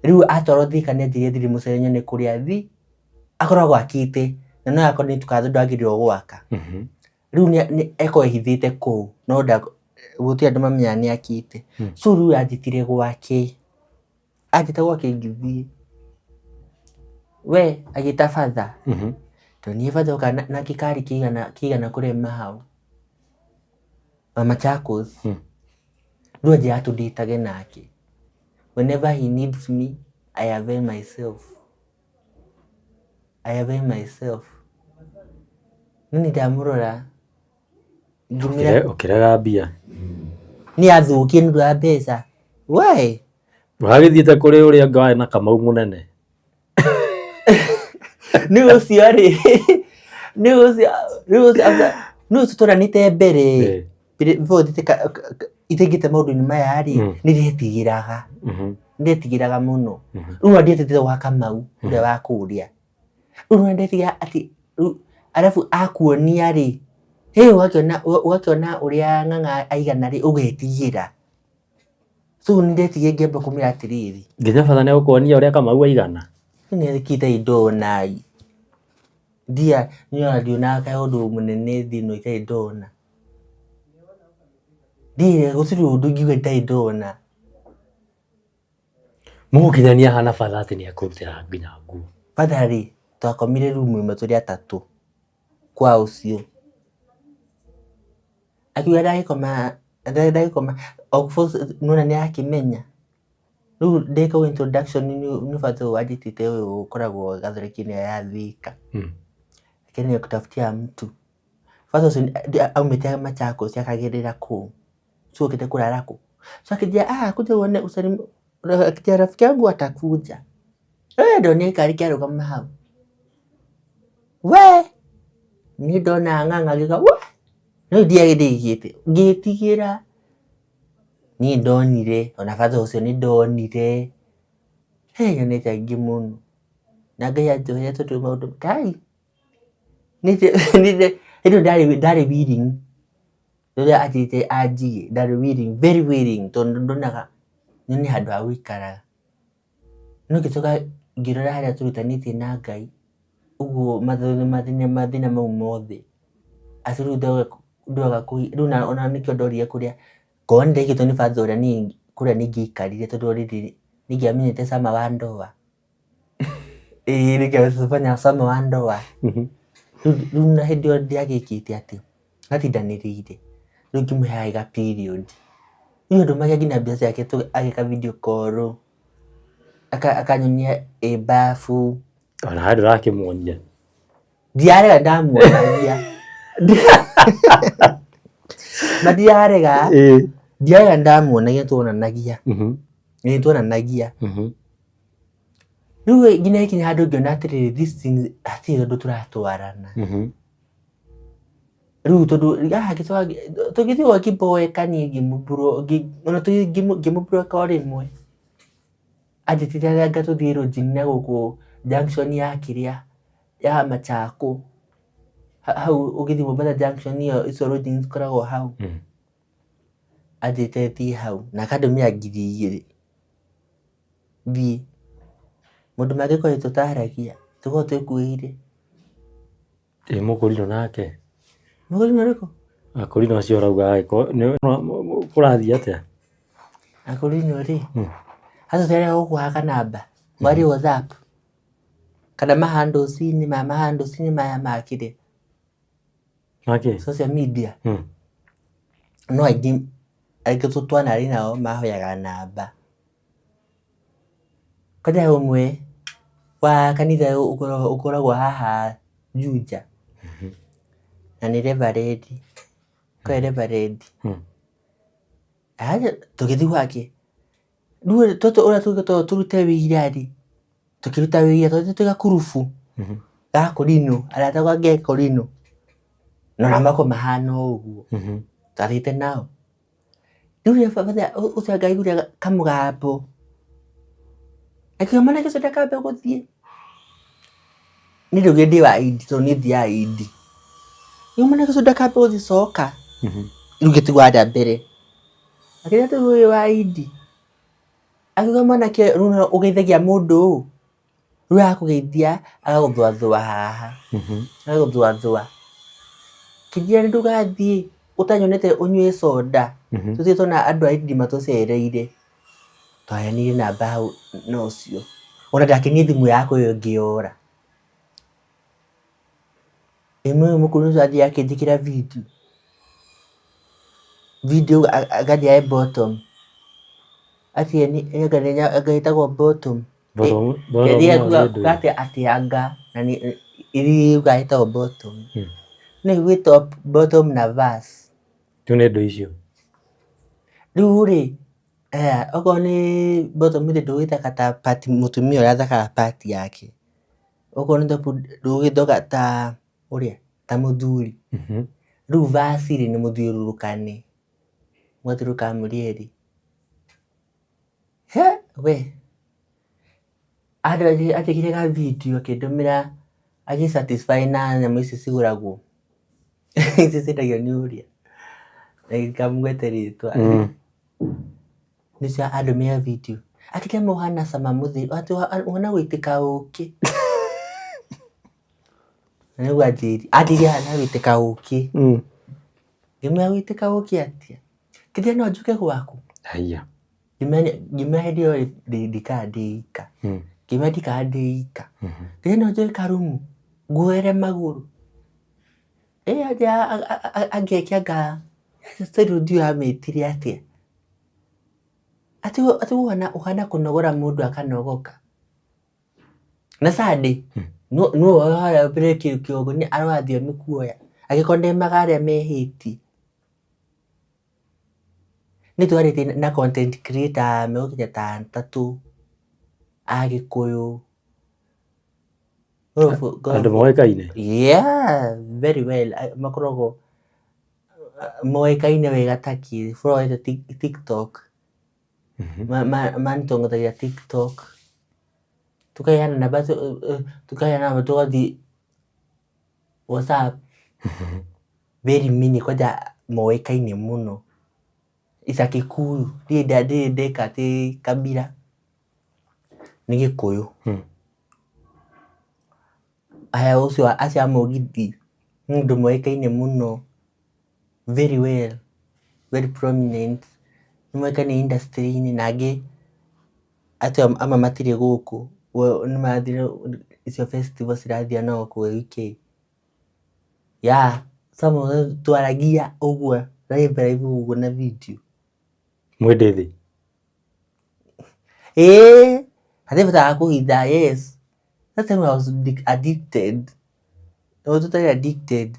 Rĩu atwarwo Thika nĩ anjĩrire thiĩ ndĩmũcere nyone kũrĩa athi akoragwo akĩte na no akorwo nĩ tũkatho ndwagĩrĩirwo gwaka. Rĩu ekorwo ehithĩte kũu no gũtirĩ andũ mamenyaga nĩ akĩte. So rĩu anjĩtire gwake, anjĩta gwake ngĩthiĩ, we agĩta batha, ndonire batha oka na gĩkari kĩigana kũrema hau wa Machakos. Rĩu anjĩra tũndĩtage nake, whenever he needs me I avail myself. I avail myself. No nĩ ndamũrora ngĩmwĩra Ũkĩrega mbia. Nĩ athũkie nĩ ũndũ wa mbeca. We Wagĩthiĩte kũrĩ ũrĩa ũngĩ warĩ na Kamau mũnene. Nĩ ũcio rĩ, nĩ ũcio nĩ ũcio nĩ ũcio twaranĩte mbere before thiĩte itaingĩte maũndũ-inĩ maya rĩ, nĩ ndetigĩraga. Ndetigĩraga mũno. Rĩu ona ndietĩtire gwa Kamau ũrĩa wa kũrĩa. Rĩu ona ndetigĩraga atĩ rĩu arabu akuonia rĩ, hĩ ũgakĩona ũgakĩona ũrĩa Ng'ang'a aigana rĩ, ũgetigĩra. So nĩ ndetigĩra ngĩamba kũmwĩra atĩrĩrĩ. Nginya batha nĩ egũkuonia ũrĩa Kamau aigana? Nĩ kĩ itarĩ ndona ĩ. Ndia niĩ ona ndionaga kaĩ ũndũ mũnene thĩ ĩno itarĩ ndona. Ndirĩ gũtirĩ ũndũ ingiuga itarĩ ndona. Mũgũkinyania hana batha atĩ nĩ ekũrutĩra nginya nguo? Batha rĩ, twakomire rumu ĩmwe tũrĩ atatũ kwa ũcio. Akiuga ndagĩkoma ndagĩkoma of course nĩwona nĩ arakĩmenya. Rĩu ndekagwo introduction nĩ batha ũyũ wanjĩtĩte ũyũ ũkoragwo gathoreki-inĩ ya Thika. Lakini nimekutafutia mtu. Batha ũcio aumĩte Machakos akagerera kũu. So okĩte kũrara kũ. So akĩnjĩra ah kuja uone usalim akĩnjĩra rafiki yangu atakuja. Eh ndonire karĩ kĩarũgama hau. We niĩ ndona Ng'ang'a ngĩuga we no ndiarĩ ndĩigĩte ngĩtigĩra. Niĩ ndonire ona batha ũcio nĩ ndonire. He nyonete aingĩ mũno. Na Ngai anjohere tondũ maũndũ kai hĩndĩ ĩyo ndarĩ willing rĩrĩa anjĩrĩte anjie ndarĩ willing very willing tondũ ndonaga nyone handũ ha gũikaraga. No ngĩcoka ngĩrora harĩa tũrutanĩtie na Ngai ũguo mathĩna mau mothe atĩ rĩu ndoga rĩu ona nĩkĩo ndorire kũrĩa korwo nĩ ndaigĩtwo nĩ batha ũrĩa niĩ kũrĩa nĩ ingĩaikarire tondũ already nĩ ingĩamenyete cama wa ndoa. Ĩĩ nĩ cama wa ndoa. Rĩu na hĩndĩ ĩyo ndiagĩkĩte atĩ ngatindanĩrĩire rĩu ngĩmũheaga ga period. Rĩu andũmagia nginya mbeca ciake ageka video call akanyonia ĩ bafu. Ona we ndũrakĩmuonia. Ndiarega ndamuonagia. Na ndiarega ndiarega ndamuonagia tuonanagia. Nĩ tuonanagia. Rĩu nginya ĩkinya handũ ngĩona atĩrĩrĩ this thing hatirĩ ũndũ tũratwarana. Rĩu tondũ haha tũgĩthiĩ ũguo ngĩboeka niĩ ona ngĩmũblock o rĩmwe. Anjĩtire anga tũthiĩ lodging na gũkũ junction ya kĩrĩa ya Machako. Hau ũgĩthiĩ Mombatha junction ĩyo icio lodging cikoragwo hau. Anjĩte thiĩ hau na akandũmĩra 2000 thiĩ. Maũndũ mangĩ kwani tũtaragia, tũkoragwo twĩkuĩire. Ĩ mũkũrinũ nake? Mũkũrinũ ũrĩkũ? Akũrinũ acio ũrauga kũrathiĩ atĩa? Akũrinũ rĩ, acio ti arĩa gũkũhaka namba, mwarie WhatsApp kana ma handles inĩ maya ma handles inĩ maya ma kĩrĩa? Makĩ? Social media. No aingĩ aingĩ twanarĩ nao mahoyaga namba. Kwanja he ũmwe wa kanitha ũkoragwo haha Juja, na nĩ reverend, kwĩ reverend. Tũgĩthiĩ gwake, rĩu ũrĩa tũgĩtwo tũrute wĩira rĩ, tũkĩruta wĩira tondũ twĩ gakurubu ga kũrinũ, arata akwa angĩ a kũrinũ, na ona makoragwo mahana o ũguo, twathiĩte nao. Rĩu rĩrĩa baba ũcio anga aiguire kamũgambo, akiuga mwanake ũcio ndakambe gũthiĩ. Niĩ ndaugire ndĩ wa indi tondũ niĩ thiaga indi. Rĩu mwanake ũcio ndakambe gũthiĩ coka. Rĩu ngĩtigwo harĩa mbere. Akĩnjĩra atĩ wĩ wa indi. Akiuga mwanake ũyũ rĩu ũgeithagia mũndũ ũũ. Rĩu akũgeithia agagũthũathũa haha, agagũthũathũa. Kĩnjĩra ndũgathiĩ ũtanyonete ũnyue soda, tũthiĩ tuona andũ a indi matũcereire. Twaheanire namba hau na ũcio. Ona ndakenire thimũ yakwa ĩyo ĩngĩ yora. Ĩmwe ũyũ mũkũrũ ũcio athiĩ akĩnjĩkĩra video, video akanjĩra ĩ bottom. Atĩ anga ĩtagwo bottom. Atĩ atĩ anga na nĩ ĩrĩa ĩtagwo bottom. No ĩgue top, bottom na verse. Rĩu nĩ indo icio. Rĩu rĩ, okorwo nĩ bottom rĩ ndũgĩthaka ta part mũtumia ũrĩa athakaga part yake. Okorwo nĩ top ndũgĩthaka ta ũrĩa ta mũthuri. Rĩu verse rĩ nĩ mũthiũrũrũkane, mũgathiũrũrũka mũrĩ erĩ. He we anjĩkĩire ga video akĩndũmĩra agĩ satisfy na nyamũ ici cigũragwo ici ciendagio nĩ ũrĩa ndikamũgwete rĩtwa nĩcio andũmĩra video akĩnjĩra ũhana cama mũtheri atĩ ũhana gũitĩka ũkĩ na nĩguo anjĩrire anjĩrire ahana gũitĩka ũkĩ ngĩmwĩra gũitĩka ũkĩ atĩa kĩnjĩra no njũke gwaku Haiya. Ngĩmenya hĩndĩ ĩyo ndikara ndĩ ika. Ngĩmenya ndikara ndĩ ika. Ngĩmenya no njoe karumu nguoere magũrũ. Angĩeke anga rĩu ndiũĩ amĩtire atĩa. Atĩ ũhana kũnogora mũndũ akanogoka. Na Sunday nĩwe harĩa mbere kĩongo arathiĩ kuoya angĩkorwo ndemaga arĩa mehĩtie. Nĩ twarĩtie na content creator megũkinya ta atatũ a Gĩkũyũ. Andũ moĩkaine? Yeah, very well. Makoragwo moĩkaine wega ta kĩ, followete TikTok. Manitongozagia TikTok. Tukaheana namba, tukaheana namba tũgathiĩ WhatsApp. Very many kwanja moĩkaine mũno. It's a Kikuyu. Ndirĩ ndeka atĩ kabira. Nĩ Gĩkũyũ. Aya ũcio acio a mũgithi nĩ ũndũ moĩkaine mũno. Very well, very prominent. Nĩ moĩkaine industry-inĩ na angĩ acio amwe matirĩ gũkũ. Nĩ mathire icio festival cirathiĩ nao kũu UK. Yeah, some of them twaragia ũguo live live ũguo na video. Mwĩ ndĩthĩ? Ĩĩ, hatirĩ bata wa kũhitha, yes. That time I was addicted. I was totally addicted.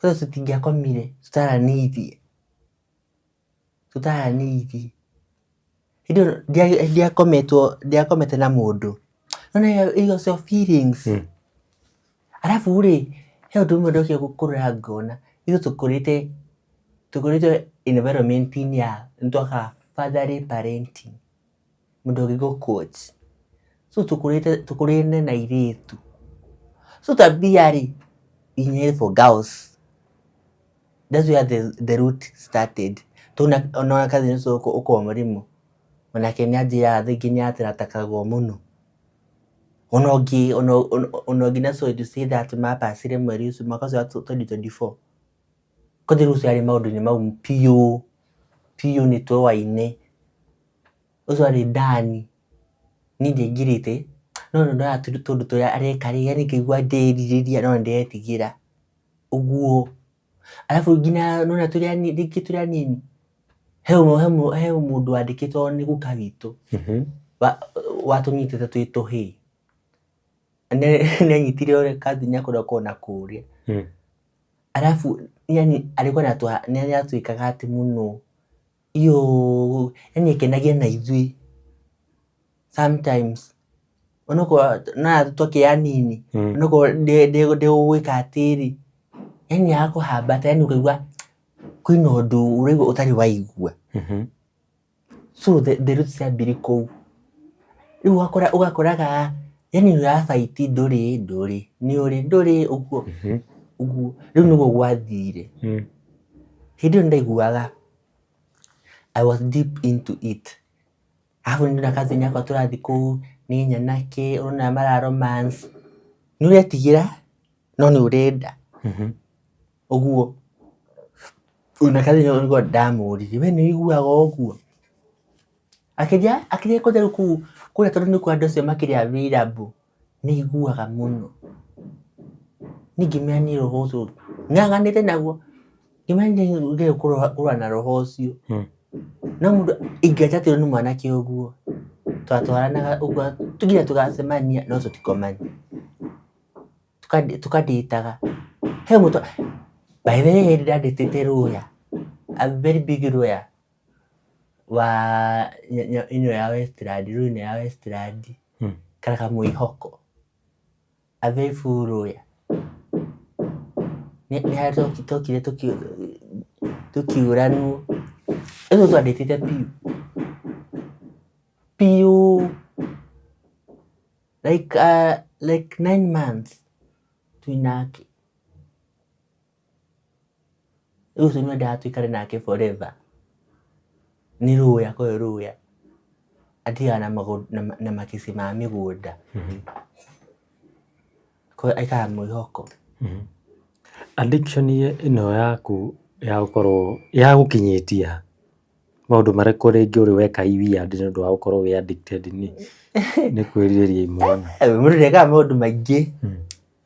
Kwanza tũtingĩakomire tũtaranĩirie. Tũtaranĩirie. Hĩndĩ ĩyo ndiakometwo ndiakomete na mũndũ. Nĩ wona icio feelings. Arabu rĩ, he ũndũ ũmwe ndokire kũrora ngona, ithuĩ tũkũrĩte tũkũrĩte environment -inĩ ya nĩ twakaga fatherly parenting, mũndũ ũngĩgũ coach. So tũkũrĩte tũkũrĩte na airĩtu. So tabia rĩ, inyuĩ for girls. That's where the root started. Tondũ ona cousin ũcio ũkoragwo mũrĩmo, onake nĩ anjĩraga thaa ingĩ nĩ ataratakagwo mũno. Ona ũngĩ ona ũngĩ na sorry to say that mapacire mweri ũcio mwaka ũcio wa 2024. Kwanja rĩu ũcio arĩ maũndũ-inĩ mau biũ biũ nĩ twoaine. Ũcio arĩ ndani, niĩ ndiaingĩrĩte, no nĩ ndonaga tũũndũ tũrĩa areka rĩ, yani ngaigua ndĩrerirĩria no nĩ ndĩretigĩra ũguo. Arabu nginya nĩ wona tũrĩ rĩngĩ tũrĩ anini, he mũndũ wandĩkĩtwo nĩ guka witũ, watũnyitĩte twĩ tũhĩĩ. Nĩ anyitire ũrĩa cousin yakwa ũrĩa ũkoragwo na kũrĩa. Arabu yani alikuwa nĩ atwĩkaga atĩ mũno, iyo yani ekenagia na ithuĩ sometimes. Onokorwo nĩwona twakĩrĩ anini, onokorwo ndegũgwĩka atĩrĩ, yani agakũhambata yani ũkaigua kwĩna ũndũ ũraigua ũtarĩ waigua. So the roots ciambirie kũu. Rĩu ũgakoraga yani ũra fight ndũrĩ ndũrĩ, nĩ ũrĩ ndũrĩ ũguo ũguo. Rĩu nĩguo gwathire. Hĩndĩ ĩyo nĩndaiguaga I was deep into it. Arabu nĩ cousin yakwa tũrathiĩ kũu nĩ nyanake ũrona mara romance, nĩ ũretigĩra no nĩ ũrenda ũguo. Ona cousin nĩguo ndamũririe we nĩ ũiguaga ũguo? Akĩnjĩra akĩnjĩra kwanja rĩu kũu kũrĩa tondũ nĩkuo andũ acio makĩrĩ available nĩ aiguaga mũno. Niĩ ngĩmenya niĩ roho ũcio ng'ang'anĩte naguo, ngĩmenya niĩ ngeria kũrũa na roho ũcio. No mũndũ ingĩachatirwo nĩ mwanake ũguo, twatwaranaga ũguo nginya tũgacemania no tũtikomani. Tũkandĩtaga. He mũndũ by the way he hĩndĩ ndandĩtĩte lawyer, a very big lawyer wa ĩno ya Westland, rũĩ ĩno ya Westland, karaga mwĩhoko, a very full lawyer. Nĩ harĩa twokire tũkiũranwo, ũcio twandĩtĩte biũ biũ like 9 months twĩ nake. Rĩu ũcio nĩwendaga tũikare nake forever. Nĩ lawyer kwa lawyer. Athiaga na makesi ma mĩgũnda. Aikaraga mwĩhoko. Addiction ĩno yaku ya gũkorwo yagũkinyĩtie ha? Maũndũ marĩkũ rĩngĩ ũrĩ weka weird nĩ ũndũ wa gũkorwo wĩ addicted nĩ kwĩrirĩria imwana? Mũndũ nĩekaga maũndũ maingĩ.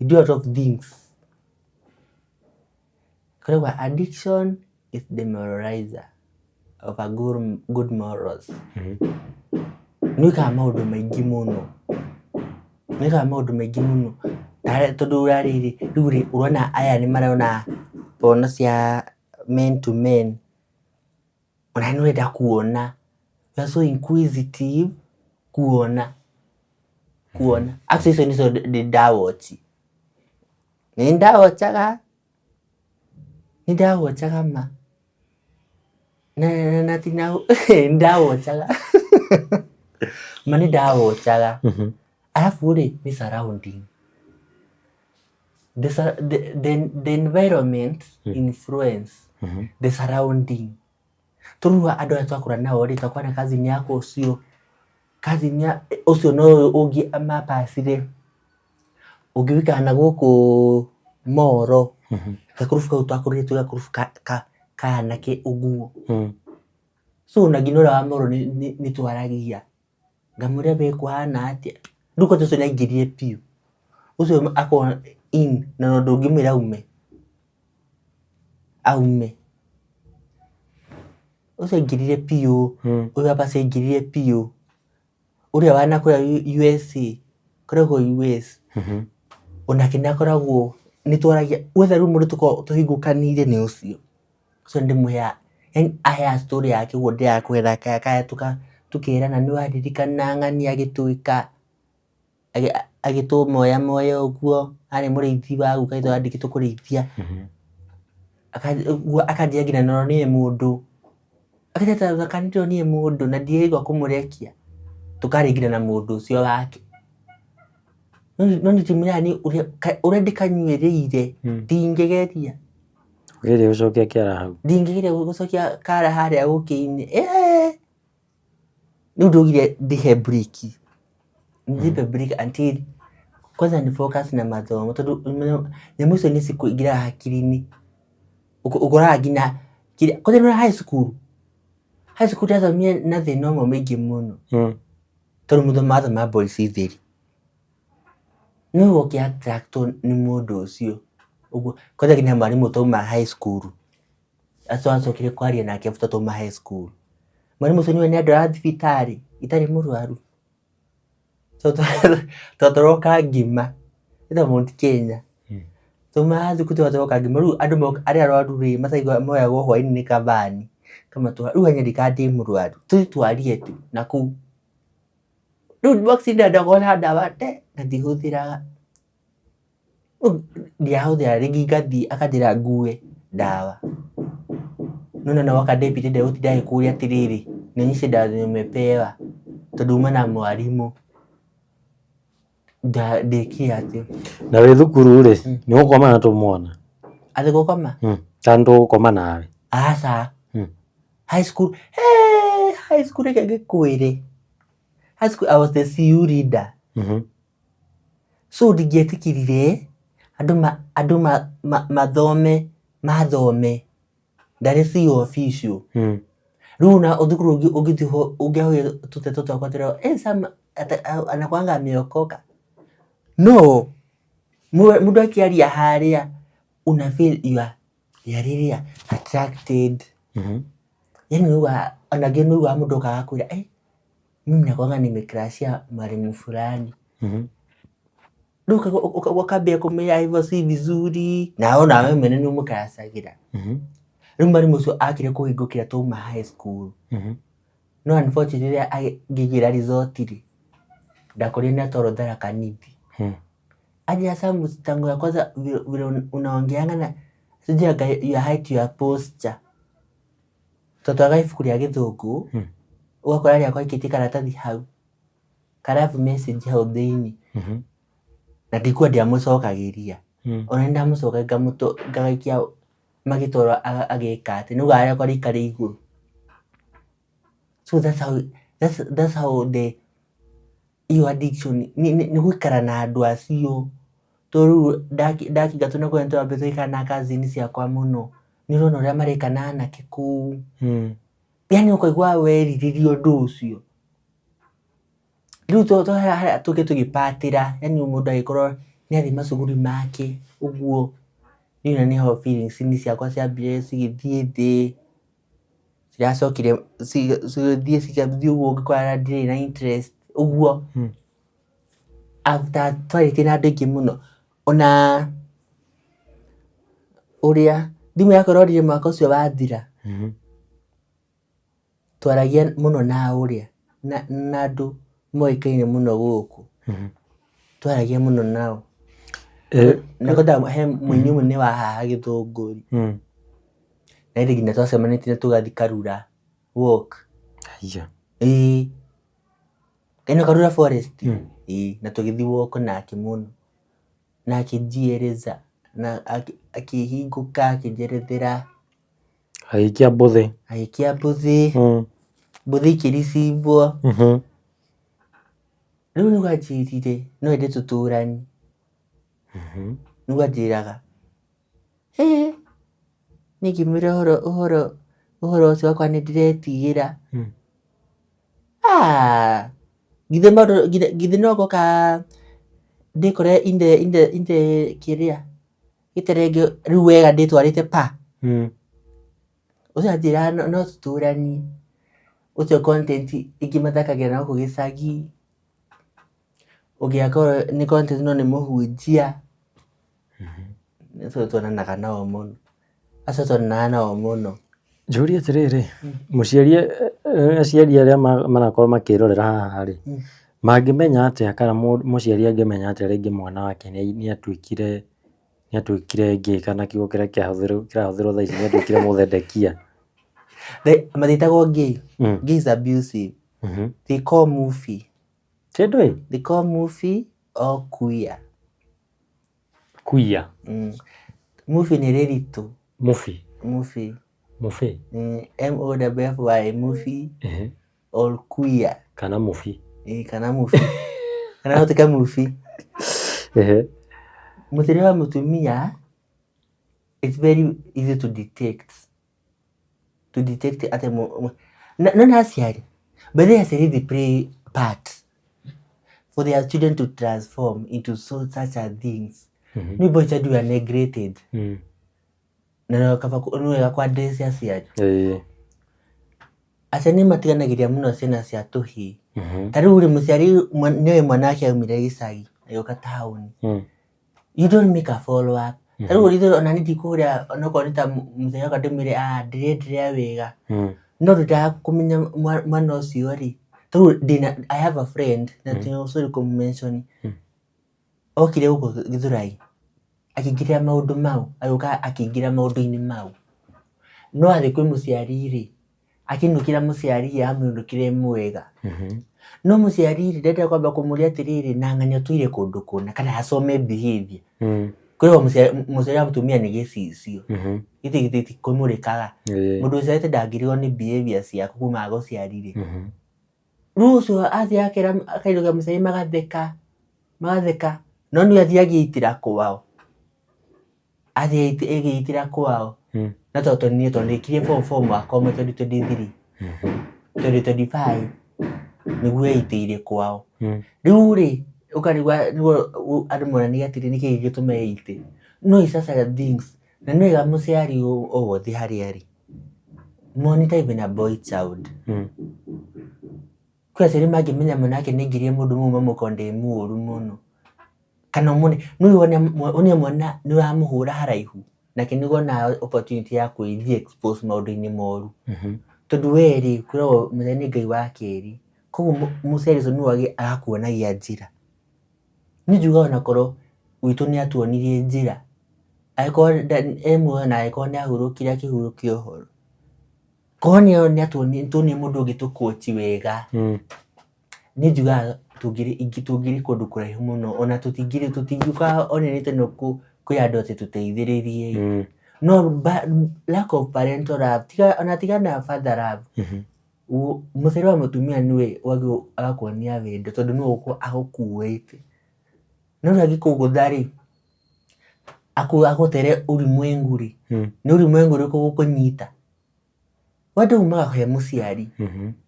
You do a lot of things. Koragwo addiction is demoralizer of a good morals. Nĩ wĩkaga maũndũ maingĩ mũno. Nĩ wĩkaga maũndũ maingĩ mũno. Tondũ rĩrĩ, rĩu rĩ, ũrona aya nĩ marona porno cia men to men. Ona nĩ ũrenda kuona. You are so inquisitive kuona. Kuona. Actually icio nĩcio ndĩ ndawatch. Nĩ ndawatchaga, nĩ ndawatchaga ma. Na ti na nĩ ndawatchaga. Ma nĩ ndawatchaga. Arabu rĩ, nĩ surrounding. The environment influence the surrounding. Tondũ rĩu andũ aya twakũra nao rĩ, twakũra na cousin yakwa ũcio, cousin ũcio no ũngĩ mapacire, ũngĩ wĩikaga na gũkũ moro, gakurubu kau twakũrire twĩ gakurubu ka anake ũguo. So ona nginya ũrĩa wa moro nĩ twaragia. Ngamwĩra we kũhana atĩa? Rĩu kwanja ũcio nĩ aingĩrire biũ. Ũcio akorwo in na ndũngĩmwĩra aume. Aume. Ũcio aingĩrire biũ, ũyũ wa basi aingĩrire biũ. Ũrĩa wa nakũrĩa USA, akoragwo US, onake nĩ akoragwo, nĩ twaragia, wetha rĩu mũndũ tũkoragwo tũhingũkanĩire nĩ ũcio. Ũcio nĩ ndĩmũheaga, yaani aheaga story yake ũguo ndĩrakũhe kaya tũkerana nĩ waririkana ng'ania agĩtwĩka, agĩtũmoya moya ũguo, arĩ mũrĩithi wa guka witũ andĩkĩtwo kũrĩithia. Ũguo akanjĩra nginya ndonire mũndũ, akanjĩra kana ndĩronire mũndũ na ndiraigua kũmũrekia. Tũkarĩa nginya na mũndũ ũcio wake. No nĩ ndĩmwĩraga niĩ ũrĩa ndĩkanyuĩrĩire ndingĩgeria. Ũgeria gũcokia kĩara hau. Ndingĩgeria gũcokia kara harĩa ũkĩ-inĩ. Rĩu ndaugire ndĩhe break. Njipe break until kwanza ni focus na mathomo tondũ nyamũ icio nĩ cikũingĩra hakiri-inĩ. Ũkoraga nginya kĩrĩa, kwanza nĩ high school. High school ndathomire na thĩna ũmwe mũingĩ mũno. Tondũ mũthomo wathoma boys theri. Nĩ ũgũkĩ attract wo nĩ mũndũ ũcio. Ũguo kwanza nginya mwarimũ twauma high school. Acio acokire kwaria nake after twauma high school. Mwarimũ ũcio nĩwe nĩ andwaraga thibitarĩ itarĩ mũrwaru. Twatwaragwo ngima ĩtagwo Mount Kenya. Twauma thukuru tũgatwarwo ngima rĩu andũ arĩa arwaru rĩ mataiguaga moyagwo hwainĩ nĩ kabani kamatwara. Rĩu anyandĩkaga ndĩ mũrwaru tũthiĩ twarie tu nakũu. Rĩu box ndakoragwo na ndawa na ndihũthĩraga. Rĩu ndiahũthĩra rĩngĩ ngathiĩ akanjĩra ngue ndawa. No nĩ woka deputy ndegũtinda agĩkũria atĩrĩrĩ nionyeshe dawa zenye umepewa tondũ uma na mwarimũ. Ndĩkire atĩ. Na wĩ thukuru rĩ, nĩ ũgũkoma na tũmwana? Atĩ gũkoma? Kana nĩ tũgũkoma nawe? Aca. High school, hey, high school reke ngĩkwĩre. High school I was the CU leader. So ndingĩetĩkĩrire andũ andũ mathome mathome. Ndarĩ CU official. Rĩu ona thukuru ũngĩ ũngĩthiĩ ho ũngĩahũrire tũteto twakwa tũrĩa eh, Sam anakuanga ameokoka. No mũndũ akĩaria harĩa una feel you are you are really attracted. Yani nĩũiguaga ona angĩ nĩũiguaga mũndũ okaga agakwĩra eh, mimi nakuanga nimecrashia mwalimu fulani. Rĩu ũkambia kũmenya hivyo si vizuri na ona we mwene nĩ ũmũcrashagĩra. Rĩu mwarimũ ũcio akire kũhingũkĩra twauma high school. No unfortunately rĩrĩa ngĩgĩra result rĩ, ndakorire nĩ atwarwo Tharaka Nithi. Aje Sam tangu ya kwanza vile unaongeanga na sijui your height your posture. Twatwaraga ibuku rĩa gĩthũngũ ũgakora rĩakwa aikĩtie karatathi hau karabu message hau thĩinĩ na ndikuwa ndiamũcokagĩria. Ona nĩ ndamũcokagia ngagaikia magĩtwarwo agĩka atĩ nĩugaga rĩakwa rĩikare igũrũ. So that's how the iyo addiction nĩ gũikara na andũ acio. Tondũ rĩu ndakĩingatwo na kũrĩa nĩtwambĩte gũikara na cousin ciakwa mũno. Nĩ ũrona ũrĩa mareka na anake kũu. Yani ũkaigua werirĩria ũndũ ũcio. Rĩu harĩa tũke tũgĩpatĩra yani mũndũ agĩkorwo nĩ athiĩ macuguri make ũguo. Rĩu na nĩho feelings ciakwa ciambire cigĩthiĩ thĩ. Ciracokire cigĩthiĩ cigĩthiĩ ũguo ngĩkora ndirĩ na interest ũguo. After twarĩtie na andũ aingĩ mũno ona ũrĩa thimũ yakwa ĩrorire mwaka ũcio wathira. Twaragia mũno na ũrĩa na andũ moĩkaine mũno gũkũ. Twaragia mũno nao. Na kwenda he mũini ũmwe nĩ wa haha Gĩthũngũri. Na hĩndĩ nginya twacemanĩtie na tũgathiĩ Karura walk. Haiya. Ĩĩ. Ĩno Karura forest? Ĩĩ na tũgĩthiĩ walk nake mũno. Na akĩnjieleza na akĩhingũka akĩnjerethera. Agĩikia mbũthĩ. Agĩikia mbũthĩ. Mbũthĩ ikĩricivwo. Rĩu nĩguo anjĩrire no ende tũtũranie. Nĩguo anjĩraga. Ĩ niĩ ngĩmwĩra ũhoro ũhoro ũhoro ũcio wakwa nĩ ndĩretigĩra. Githĩ maũndũ githĩ no ngoka ndĩkore in the in the in the kĩrĩa gĩterenge rĩu wega ndĩtwarĩte pa. Ũcio anjĩraga no tũtũranie. Ũcio content ingĩ mathakagĩra na gũkũ gĩcagi. Ũngĩ akorwo nĩ content no nĩ mũhunjia. Acio tuonanaga nao mũno. Acio tuonanaga nao mũno. Njũrie atĩrĩrĩ, mũciari aciari arĩa marakorwo makĩrorera haha rĩ, mangĩmenya atĩa kana mũciari angĩmenya atĩa rĩngĩ mwana wake nĩ atuĩkire nĩ atuĩkire gay kana kiugo kĩrĩa kĩrahũthĩrwo thaa ici nĩ atuĩkire mũthendekia? Matiĩtagwo gay. Gay is abusive. They call movie. Kĩndũ ĩ? They call movie or queer. Queer. Movie nĩ rĩritũ. Mubi. Mubi. Mubi. M O F F Y, Mubi. Or queer. Kana mubi. Ĩĩ, kana mubi. Kana no tuĩke mubi. Mũtũrĩre wa mũtumia it's very easy to detect. To detect atĩ no nĩ aciari. By the way aciari they play part for their children to transform into so such a things. Nĩ boy child we are neglected. Na no kaba nĩ wega kũ address aciari. Aciari nĩ matiganagĩria mũno ciana cia tũhĩĩ. Ta rĩu rĩ mũciari nĩoĩ mwana wake aumire gĩcagi agĩũka taũni. You don't make a follow up. Ta rĩu ithuĩ ona niĩ ndikũrĩa onokorwo nĩ ta mũciari wakwa ndĩmwĩre ndĩrenderea wega. No ndwendaga kũmenya mwana ũcio rĩ, ta rĩu ndĩna I have a friend na sorry kũ mention okire gũkũ Gĩthũrai akĩingĩrĩra maũndũ mau, agĩũka akĩingĩra maũndũ-inĩ mau. No athiĩ kwĩ mũciari rĩ, akĩinũkĩra mũciari rĩ, amũinũkĩra e mwega. No mũciari rĩ, ndenda kwamba kũmũria atĩrĩrĩ, na ng'ania ũtũire kũndũ kũna kana asome behavior. Kwĩrwo mũciari wa mũtumia nĩ gĩcicio, gĩthĩ gĩtikũmũrĩkaga. Mũndũ ũciarĩte ndangĩrigwo nĩ behavior ciaku kuma agũciarire. Rĩu ũcio athiĩ akera akainũka mũciari magatheka, magatheka, no nĩ athiĩ agĩitĩra kwao. Athiĩ agĩitĩra kwao. Na tondũ niĩ tondũ ndĩkirie form four mwaka ũmwe 2023, 2025 nĩguo eitĩire kwao. Rĩu rĩ, ũkarigwo nĩguo andũ moranagia atĩrĩ nĩkĩĩ gĩgĩtũma eite. No it's such a things na nĩ wega mũciari o wothe harĩa arĩ, monitor even a boy child. Kwĩ aciari mangĩmenya mwana wake nĩ aingĩrire mũndũ mau mamũkonde mũru mũno. Kana ũmwone, nĩ wone mwana nĩ ũramũhũra haraihu, nake nĩguo onaga opportunity ya kwĩthi expose maũndũ-inĩ moru. Tondũ we rĩ, kwĩragwo mũciari nĩ Ngai wa kerĩ. Koguo mũciari ũcio nĩwe agakuonagia njĩra. Niĩ njugaga onakorwo gwitũ nĩ atuonirie njĩra, angĩkorwo e muoyo na angĩkorwo nĩ ahurũkire akĩhurũkia ũhoro. Korwo nĩ tuonire mũndũ ũngĩtũ coach wega, niĩ njugaga tũngĩrĩ kũndũ kũraihu mũno ona tũtingĩrĩ tũtingĩũka onene teno kwĩ andũ atĩ tũteithĩrĩrie. No lack of parental love, tiga ona tiga na father love, mũciari wa mũtumia nĩwe wagĩrĩirwo agakuonia wendo tondũ nĩwe ũgũkorwo agũkuĩte. No ũrĩa angĩkũgũtha rĩ, agũtere ulimwengu rĩ, nĩ ulimwengu ũrĩkũ ũgũkũnyita? Wendo umaga he mũciari,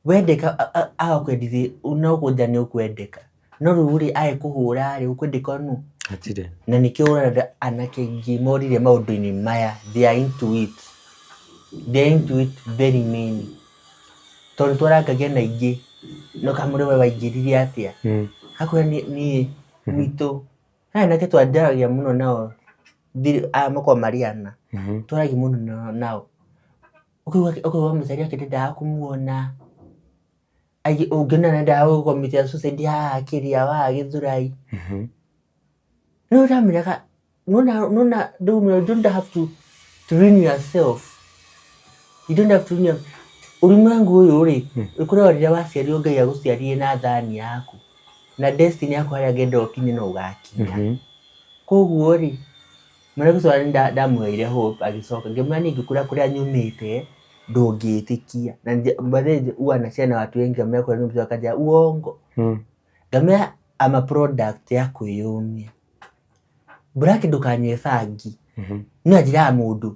wendeka agakwendithia no kũnja nĩ ũkwendeka, no rĩu rĩ agĩkũhũra rĩ ũkwendeka nũ? Hatirĩ. Na nĩkĩo ũrona anake aingĩ morire maũndũ-inĩ maya, they are into it, they are into it very many. Tondũ nĩ twarangagia na aingĩ na ũkamũria we waingĩrire atĩa? Akwĩra niĩ gwitũ, he anake twanjaragia mũno nao aya makoragwo marĩ ana, twaragia mũno nao, ũkaigua mũciari wake ndendaga kũmuona, ũngĩona nĩendaga gũ commit suicide haha kĩrĩa haha Gĩthũrai. Rĩu ũramenya nĩwona you don't have to ruin yourself, you don't have to ruin yourself. Ulimwengu ũyũ rĩ, ũkoragwo rĩrĩa waciarirwo Ngai agũciarire na thani yaku, na destiny yaku harĩa angĩenda ũkinye no ũgakinya. Koguo rĩ, mwanake ũcio nĩ ndamũheire hope agĩcoka ngĩmwĩra niĩ ngĩkwĩra kũrĩa nyumĩte ndũngĩtĩkia. Na by the way huwa na share na watu wengi ngamwĩra kũrĩa nyumĩte akanjĩra uongo. Ngamwĩra I'm a product ya kwĩyũmia. Black ndũkanyue bangi. No anjĩraga mũndũ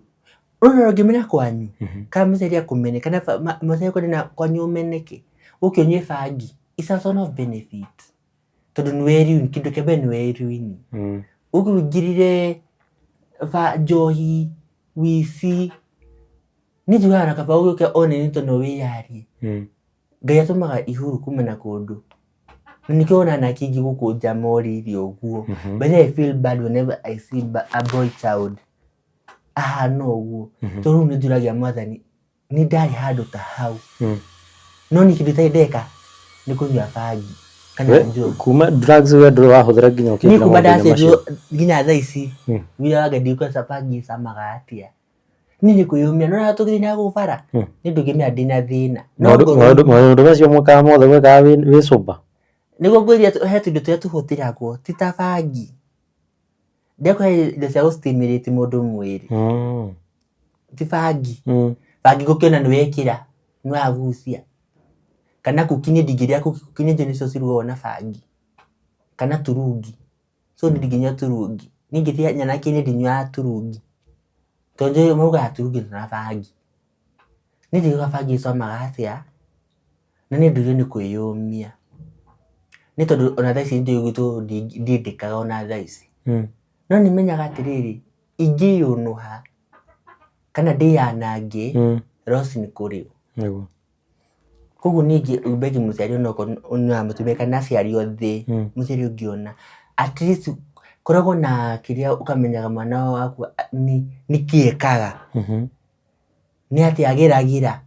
ũrona ũngĩmena kwanyu kana mũciari akũmene kana mũciari akwende kwanyu ũmeneke ũke ũnyue bangi it's a sort of benefit. Tondũ nĩ weruini kĩndũ kĩa mbere nĩ weruini. Ũke ũingĩrĩre njohi, ũici, niĩ njugaga ona kaba ũgĩũke one nĩ tondũ wĩyarie. Ngai atũmaga ihuru kuma na kũndũ. Na nĩkĩo wona anake aingĩ gũkũ nja morĩire ũguo. By the way I feel bad whenever I see a boy child ahana ũguo. Tondũ rĩu nĩ njũragia mwathani nĩ ndarĩ handũ ta hau. No niĩ kĩndũ itarĩ ndeka nĩ kũnyua bangi kana njohi. Kuma drugs we ndũrĩ wahũthĩra nginya Niĩ ũkĩingĩra kuma maũndũ-inĩ macio. ndaciarirwo nginya thaa ici wĩra wa Ngai ndikwenda bangi ĩcamaga atĩa. Niĩ nĩ kwĩyũmia nĩ wona tũgĩthiĩ na gũkũ bara niĩ ndũngĩmenya ndĩna thĩna. No ngorwo Maũndũ macio mwĩkaga mothe mwĩkaga wĩ sober? Nĩguo ngwĩrire he tũindo tũrĩa tũhũthĩragwo ti ta bangi. Ndĩrakũhe indo cia gũ stimulate mũndũ mwĩrĩ. Ti bangi. Bangi gũkĩona nĩ wekĩra, nĩ wagucia. Kana kuki niĩ ndingĩrĩa kuki, kuki nĩ njũĩ nĩcio cirugagwo na bangi. Kana turungi. So niĩ ndingĩnyua turungi. Niĩ ingĩtiga nyanake niĩ ndinyuaga turungi. Tondũ njũĩ maugaga turungi na bangi. Niĩ ndiũĩ bangi ĩcamaga atĩa, na niĩ ndũire nĩ kwĩyũmia. Nĩ tondũ ona thaa ici nĩ njũĩ gwitũ ndiendekaga ona thaa ici. No nĩ menyaga atĩrĩrĩ, ingĩyũnũha kana ndĩyanange, loss nĩ kũrĩ o. Koguo niĩ ingĩ mũciari onokorwo nĩ wa mũtumia kana aciari othe, mũciari ũngĩona at least koragwo na kĩrĩa ũkamenyaga mwana waku nĩkĩ ekaga, nĩ atĩa ageragĩra.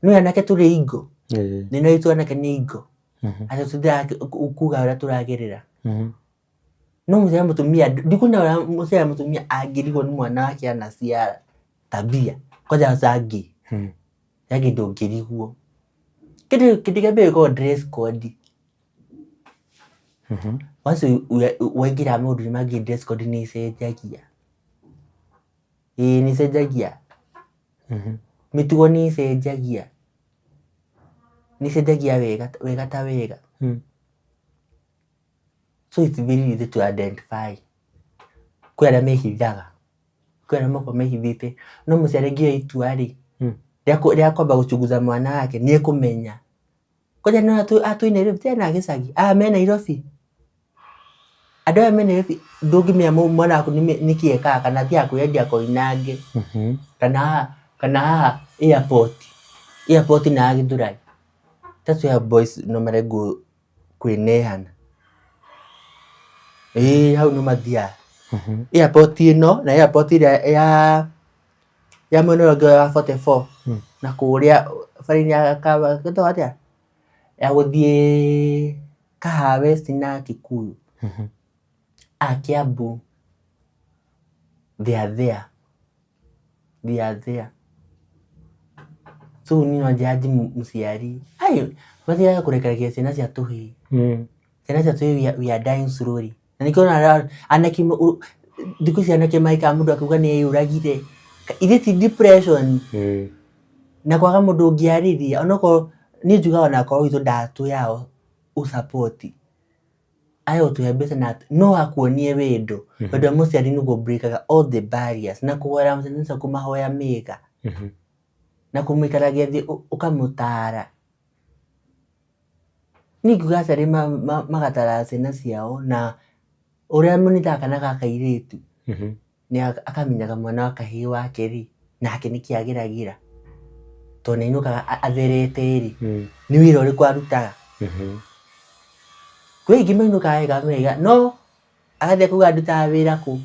Nĩũĩ anake tũrĩ ingo, na nĩũĩ ithuĩ anake nĩ ingo, atĩ tũthiaga kuga ũrĩa tũragerera. No mũciari mũtumia ndikuona ũrĩa mũciari mũtumia angĩrigwo nĩ mwana wake anaciara tabia kwanja zangi zangi ndũngĩrigwo. Kĩndũ kĩndũ kĩa mbere gĩkoragwo dress code. Once waingĩra maũndũ-inĩ mangĩ dress code nĩ ĩcenjagia. Ĩĩ nĩ ĩcenjagia. Mĩtugo nĩ ĩcenjagia. Nĩ ĩcenjagia wega wega ta wega. So it's very easy to identify. Kwĩ arĩa mehithaga, kwĩ arĩa makoragwo mehithĩte, no mũciari angĩoya itua rĩ, rĩa kwamba gũchunguza mwana wake nĩ ekũmenya. Kwanja nĩ wona aya twĩ Nairobi ti aya a gĩcagi, aya me Nairobi. Andũ aya me Nairobi ndũngĩmenya mwana waku nĩkĩ ekaga kana athiaga kwĩyendia Koinange, kana haha kana haha airport, airport na Githurai. That's where boys normally go kwĩneana. Ĩĩ hau nĩ mathiaga. Airport ĩno na airport ĩrĩa ya ya mwena ũrĩa ũngĩ wa 44 na kũrĩa bara-inĩ ya ĩtagwo atĩa? Ya gũthiĩ Kahawa West na Kikuyu. A Kiambu they are there. They are there. So niĩ no njanji mũciari ai mathiaga kũrekereria ciana cia tũhĩĩ. Ciana cia tũhĩĩ we are dying slowly. Na nĩkĩo ũroona anake thikũ ici anake mahikaga mũndũ akauga nĩ eyũragire. Ithe ti depression? Na kwaga mũndũ ũngĩarĩria onokorwo niĩ njugaga onakorwo gwitũ ndatwĩraga ũ support age gũtũhe mbeca na no akuonie wendo. Wendo wa mũciari nĩguo break all the barriers na kũhoera ciana ciaku mahoya mega na kũmũikaragia thĩ ũkamũtara. Niĩ ingiuga aciari magatara ciana ciao na ũrĩa mũnyitaga kana ga kairĩtu nĩ akamenyaga mwana wa kahĩĩ wake rĩ, nake nĩkĩ ageragĩra. Tondũ nĩ ainũkaga atherete rĩ, nĩ wĩra ũrĩkũ arutaga. Kwĩ aingĩ mainũkaga wega wega no agathiĩ akauga ndutaga wĩra kũ,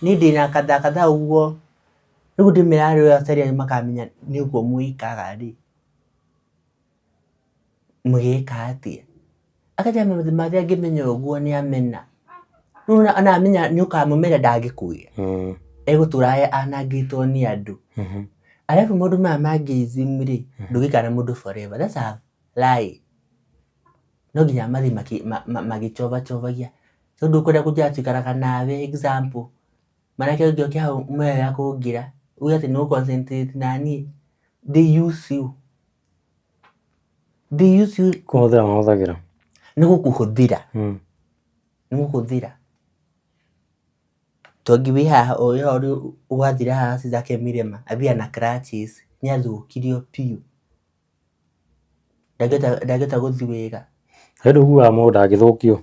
niĩ ndĩna kadhaa kadhaa ũguo, rĩu ndĩmeraga rĩu aciari anyu makamenya nĩ ũguo mwĩkaga rĩ, mũgĩka atĩa? Akanjĩra mathĩ angĩmenya ũguo nĩ amena. Rĩu ona amenya nĩ ũkamũmena ndangĩkwĩra. Egũtũra anangĩtwo nĩ andũ. Arabu maũndũ maya ma gayism rĩ, ndũngĩikara na mũndũ forever. That's a lie. No nginya mathiĩ magĩchobachobagia. Tondũ ndũkwenda kũnjĩra tũikaraga nawe example. Mwanake ũngĩ oke hau mwega kũngĩra, uge atĩ nĩ ũgũ concentrate naniĩ. They use you. They use you. Kũhũthĩra mahũthagĩra. Nĩ gũkũhũthĩra. Nĩ gũkũhũthĩra. Tondũ wĩ haha ũyũ wathira haha Cizake Mirema athiaga na crutches nĩ athũkirio biũ. Ndangĩhota gũthiĩ wega. He ndũiguaga mũndũ ndangĩthũkio.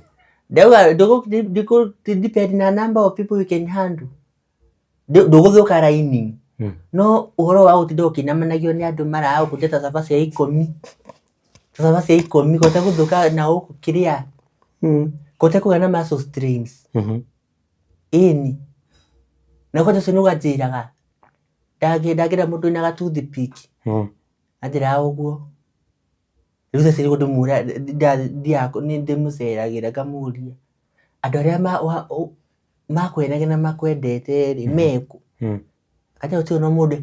Ndauga depend na number of people you can handle. Ndũgũthũka lining. No ũhoro wa gũtinda ũkĩinamanagio nĩ andũ maragũkũnja ta cabaci cia ikũmi. Ta cabaci cia ikũmi kũhota gũthũka na gũkũ kĩrĩa. Kũhota kũgĩa na muscle strains. Ĩni. Na kwanja ũcio nĩguo anjĩraga. Ndangĩra mũndũ wĩna ga toothpick. Anjĩraga ũguo. Rĩu thaa ici nĩguo ndĩmũragia thiaga nĩ ndĩmũceragĩra ngamũria andũ arĩa makwenaga na makwendete rĩ mekũ? Akanjĩra gũtirĩ ona mũndũ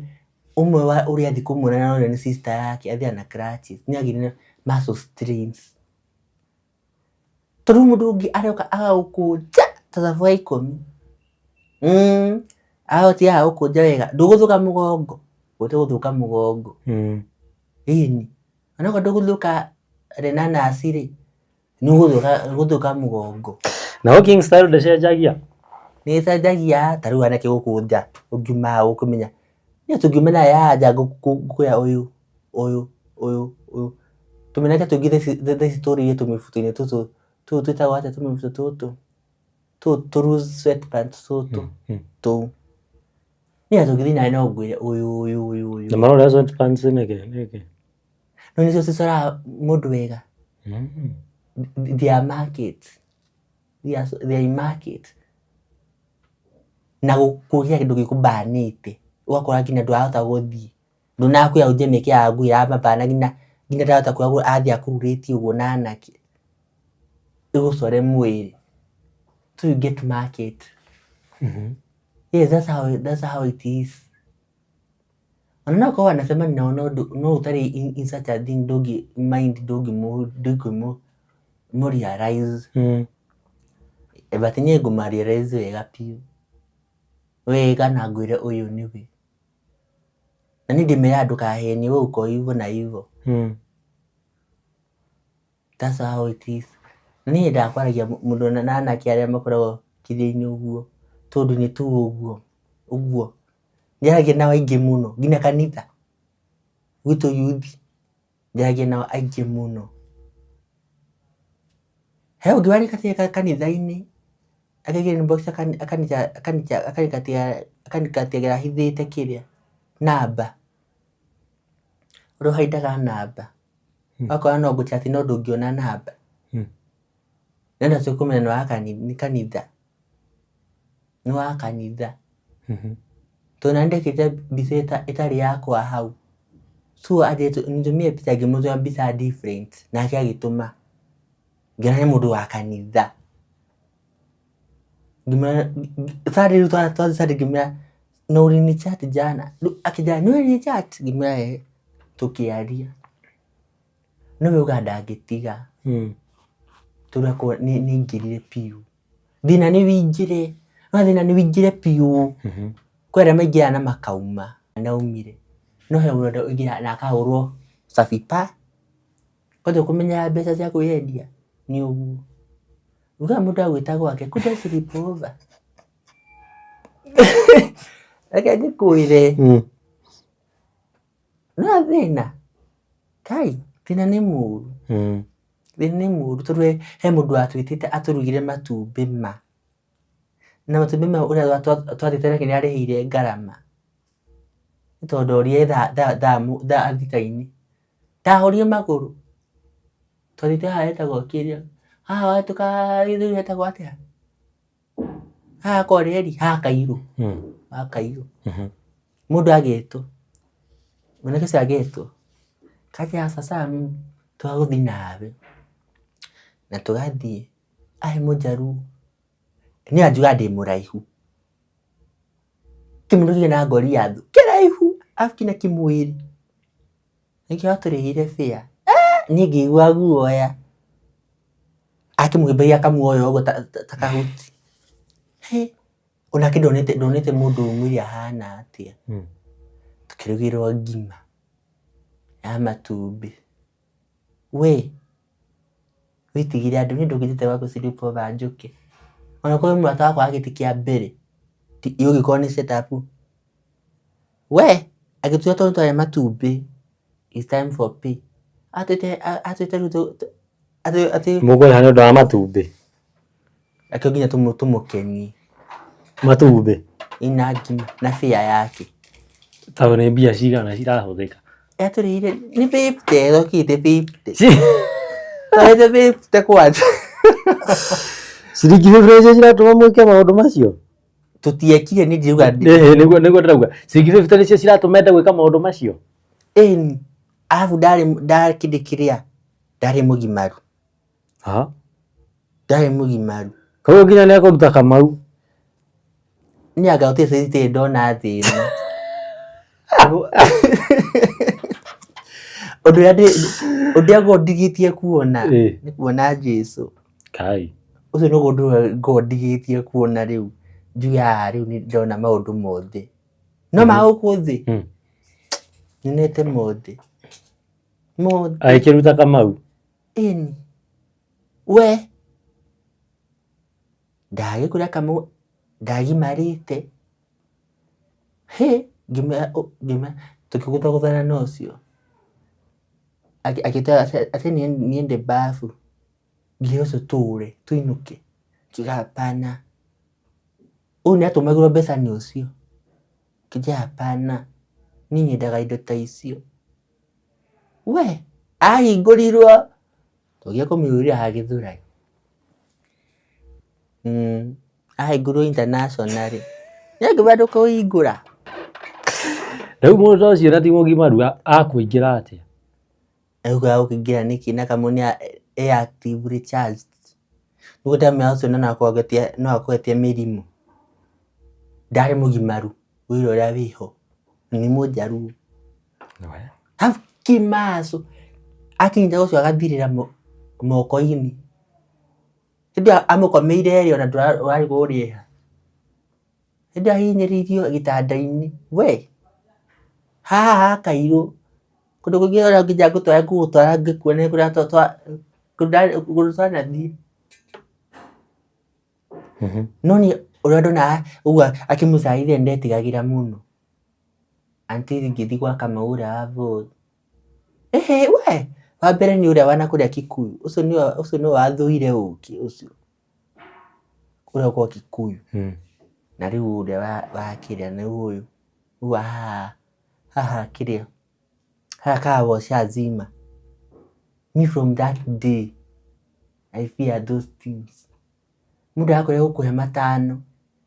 ũmwe wa ũrĩa athiĩ kũmuona na ũrĩa nĩ sister yake athiaga na crutches nĩ agĩire na muscle strains. Tondũ mũndũ ũngĩ aroka agagũkũnja ta thabu ya ikũmi. Agagũtiga agagũkũnja wega ndũgũthũka mũgongo. Ũtagũthũka mũgongo. Ĩni, onokorwo ndũgũthũka renanasi rĩ, nĩ ũgũthũka mũgongo. Na walking style ndĩcenjagia? Nĩ ĩcenjagia, ta rĩu anake gũkũ nja ũngiuma haha ũkũmenya, niĩ tũngiuma na haha nja ngũkwĩra ũyũ, ũyũ, ũyũ, ũyũ. Tũmĩnake tũingĩ thaa ici tũrĩire tũmĩbuto-inĩ tũtũ, tũtũ twĩtagwo atĩa tũmĩbuto tũtũ? Tũtũ tũ loose sweatpants tũtũ, tũu. Niĩ tũngĩthiĩ nawe no ngwĩre ũyũ, ũyũ, ũyũ, ũyũ. Na marorera sweatpants nĩkĩ? Nĩkĩ? No nĩcio cicoraga mũndũ wega. They are market. They are in market. Na kũgĩa kĩndũ gĩkũbanĩte, ũgakora nginya ndũrahota gũthiĩ. Ndũnakwĩra ũnjie mĩkĩraga nguo ĩramabana nginya ndarahota kuoya athiĩ akururĩtie ũguo na anake. Ĩgũcore mwĩrĩ. So you get market. Yes, that's how it is. Ona no korwo wanacemania nao no no ũtarĩ in such a thing ndũngĩ mind ndũngĩ mũ realize. But niĩ ngũma realize wega biũ. Wega na ngwĩre ũyũ nĩwe. Na niĩ ndĩmeraga ndũkahenio we uko hivyo na hivyo. That's how it is. Na niĩ nyendaga kwaragia mũno na anake arĩa makoragwo kĩrĩa-inĩ ũguo, tondũ nĩ tu ũguo, ũguo. Njaragia nao aingĩ mũno, nginya kanitha, gwitũ yuthi, njaragia nao aingĩ mũno. He ũngĩ warĩkatie kanitha-inĩ, akaingĩra inbox akanikatigĩra ahithĩte kĩrĩa, namba. Ũrĩa ũhaidaga namba. Ũgakora no ngũ chat no ndũngĩona namba. Nĩ tũkũmenya nĩ wa nĩ kanitha. Nĩ wa kanitha. Tondũ nani ndekĩrĩte mbica ĩtarĩ yakwa hau. So anjĩrĩte nitũmie mbica ngĩmũtũmĩra mbica different nake agĩtũma. Ngĩona nĩ mũndũ wa kanitha. Ngĩmwĩra Sunday rĩu twathiĩ Sunday ngĩmwĩra na ũlini chat jana. Akĩnjĩra nĩwe ũlini chat? Ngĩmwĩra ĩĩ. Tũkĩaria. Nowe augaga ndangĩtiga. Tondũ akorwo nĩ aingĩrire biũ. Thĩna nĩ wĩingĩre, no thĩna nĩ wĩingĩre biũ. Kwĩ arĩa maingĩraga na makauma, naumire. No he mũndũ ũingĩraga na akahũrwo cabi pa. Kwanja kũmenya mbeca cia kwĩyendia nĩ ũguo. Ugaga mũndũ agwĩta gwake kuja sleep over. Reke ngĩkwĩre. No thĩna, kai thĩna nĩ mũru. Thĩna nĩ mũru tondũ he mũndũ watwĩtĩte atũrugĩre matumbĩ ma. Na matumbĩ mau ũrĩa twathiĩte nake nĩ arĩhĩire ngarama. Nĩ tondũ ndorire thaa thita-inĩ. Ndahũrire magũrũ. Twathiĩte haha hetagwo kĩrĩa, haha wahĩtũka gĩthũri hetagwo atĩa? Haha kwa reri, haha Kairũ, haha Kairũ. Mũndũ agetwo, mwanake ũcio agetwo, kanjĩra sasa twagũthiĩ nawe. Na tũgathiĩ, arĩ mũjaruo. Niĩ anjugaga ndĩ mũraihu. Kĩmũndũ kĩna Goliath, kĩraihu arabu kĩna kĩmwĩrĩ. Nĩkĩo atũrĩhire fare. Niĩ ngĩigua guoya. Akĩmũhĩmbĩria akamuoya ũguo ta kahuti. Hĩ, onake ndonete mũndũ mwĩrĩ ahana atĩa. Tũkĩrugĩrwo ngima ya matumbĩ. We, wĩtigĩre andũ, niĩ ndũngĩnjĩta gwaku sleep over njũke. Onakorwo nĩ mũrata wakwa wa gĩtĩ kĩa mbere, ũngĩkorwo nĩ set up. We, agĩtua tondũ nĩtwarĩa matumbĩ, it's time for pay. Atwĩte rĩu atĩ Mũkũrĩha nĩ ũndũ wa matumbĩ? Akĩo nginya tũmũkenie. Matumbĩ? Ĩ na ngima na fare yake. Tondũ nĩ mbia cigana cirahũthĩka? Atũrĩhire nĩ 50, ĩrokĩte 50. Twarĩte 50 kwanza. Ciringi 50 nĩcio ciratũma mwĩke maũndũ macio? Tũtiekire niĩ ndirauga. Nĩguo nĩguo ndĩrauga. Ciringi 50 nĩcio ciratũma ende gwĩka maũndũ macio? Ĩni. Arabu ndarĩ ndarĩ kĩndũ kĩrĩa, ndarĩ mũgimaru. Ha? Ndarĩ mũgimaru. Koguo nginya nĩ ekũruta Kamau. Niĩ anga gũtirĩ size itarĩ ndona thĩ ĩno. Ũndũ ũrĩa ũndũ ũrĩa ngoragwo ndigĩtie kuona nĩ kuona Jesũ. Kai. Ũcio nĩguo ũndũ ũrĩa ngoragwo ndigĩtie kuona rĩu. Njuge haha rĩu nĩ ndona maũndũ mothe. No ma gũkũ thĩ? Nyonete mothe. Mothe. Agĩkĩruta Kamau. Ĩni. We. Ndagĩkwĩra Kamau ndagimarĩte. Hĩ, ngĩmwĩra ngĩmwĩra tũkĩgũthagũthana na ũcio. Agĩtwĩra atĩ niende bafu. Ngĩra ũcio tũũre tũinũke. Akiuga hapana. Ũyũ nĩ atũmagĩrwo mbeca nĩ ũcio. Ngĩnjĩra hapana, niĩ nyendaga indo ta icio. We, ahingũrirwo tũgĩthiĩ kũmũihũria ha Gĩthũrai. Ahingũrirwo international. Nĩ ngĩmwĩra ndũkũhingũra. Rĩu mũndũ ta ũcio na ti mũgimaru akũingĩra atĩa? Egũkĩaga gũkĩingĩra nĩkĩ na Kamau nĩ e actively charged. Nĩguo ndamenya ũcio no akũgetie mĩrimũ. Ndarĩ mũgimaru wĩra ũrĩa wĩho, nĩ mũnjaruo. Kimaso akinyita ũcio agathirĩra moko-inĩ. Hĩndĩ ĩyo amũkomeire rĩ ona ndũrarigwo ũrĩ ha. Hĩndĩ ĩyo ahihinyĩrĩirio gĩtanda-inĩ we, haha ha kairũ, kũndũ kũngĩ ona nginya ngũtwara ngũgũtwara ngĩkuonie kũrĩa kũndũ twanathiĩ. No niĩ ũrĩa ndonaga ũguo akĩmũcaĩria nĩ ndetigagĩra mũno until ngĩthiĩ gwa Kamau ũrĩa wa Voi. Ĩhĩ we, wa mbere nĩ ũrĩa wa nakũrĩa Kikuyu, ũcio nĩwe ũcio nĩwe wathũire ũkĩ ũcio, ũrĩa ũkoragwo Kikuyu. Na rĩu ũrĩa wa kĩrĩa nĩ ũyũ, ũyũ wa haha haha kĩrĩa, haha car wash zima. Me from that day I fear those things. Mũndũ arakwĩra egũkũhe matano,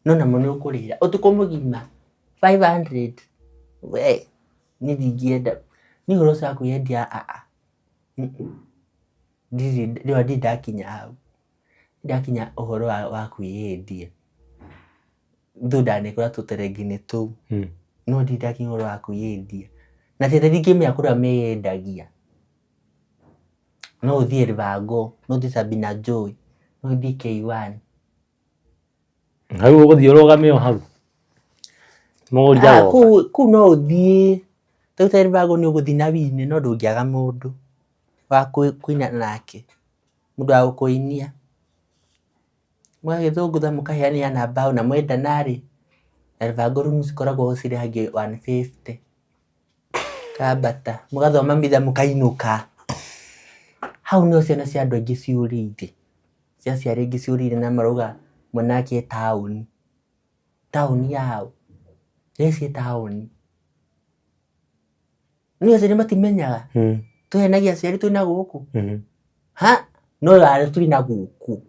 no namo nĩ ũkũrĩhĩra ũtukũ mũgima 500 we niĩ ndingĩenda. Niĩ ũhoro ũcio wa kwĩyendia aa, ndirĩ ndirĩ ndakinya hau, ndirĩ ndakinya ũhoro wa kwĩyendia. Though ndanekora tũterengi-inĩ tũu, no ndirĩ ndakinya ũhoro wa kwĩyendia. Na ti atĩ ndingĩmenya kũrĩa meyendagia. No ũthiĩ Rivango, no ũthiĩ Sabina Joy, no ũthiĩ K1. Hau ũgũthiĩ ũrũgame o hau. Mũgũri Ah, agoka. kũu kũu no ũthiĩ, tarĩu ta Rivango nĩ ũgũthiĩ na wine no ndũngĩaga mũndũ wa kũina nake, mũndũ wa gũkũinia. Mũgagĩthũngũtha mũkaheanĩra namba na mwendana rĩ, na Rivango rooms cikoragwo cirĩhagio 150. Kambata, mũgathoma mitha mũkainũka. Hau nĩho ciana cia andũ aingĩ ciũrĩire, cia aciari aingĩ ciũrĩire na marauga mwana wake e taũni. Taũni yaũ? Thaa ici e taũni. Nĩ aciari matimenyaga? Tũhenagia aciari twĩna gũkũ? Ha! No arĩa twĩ na gũkũ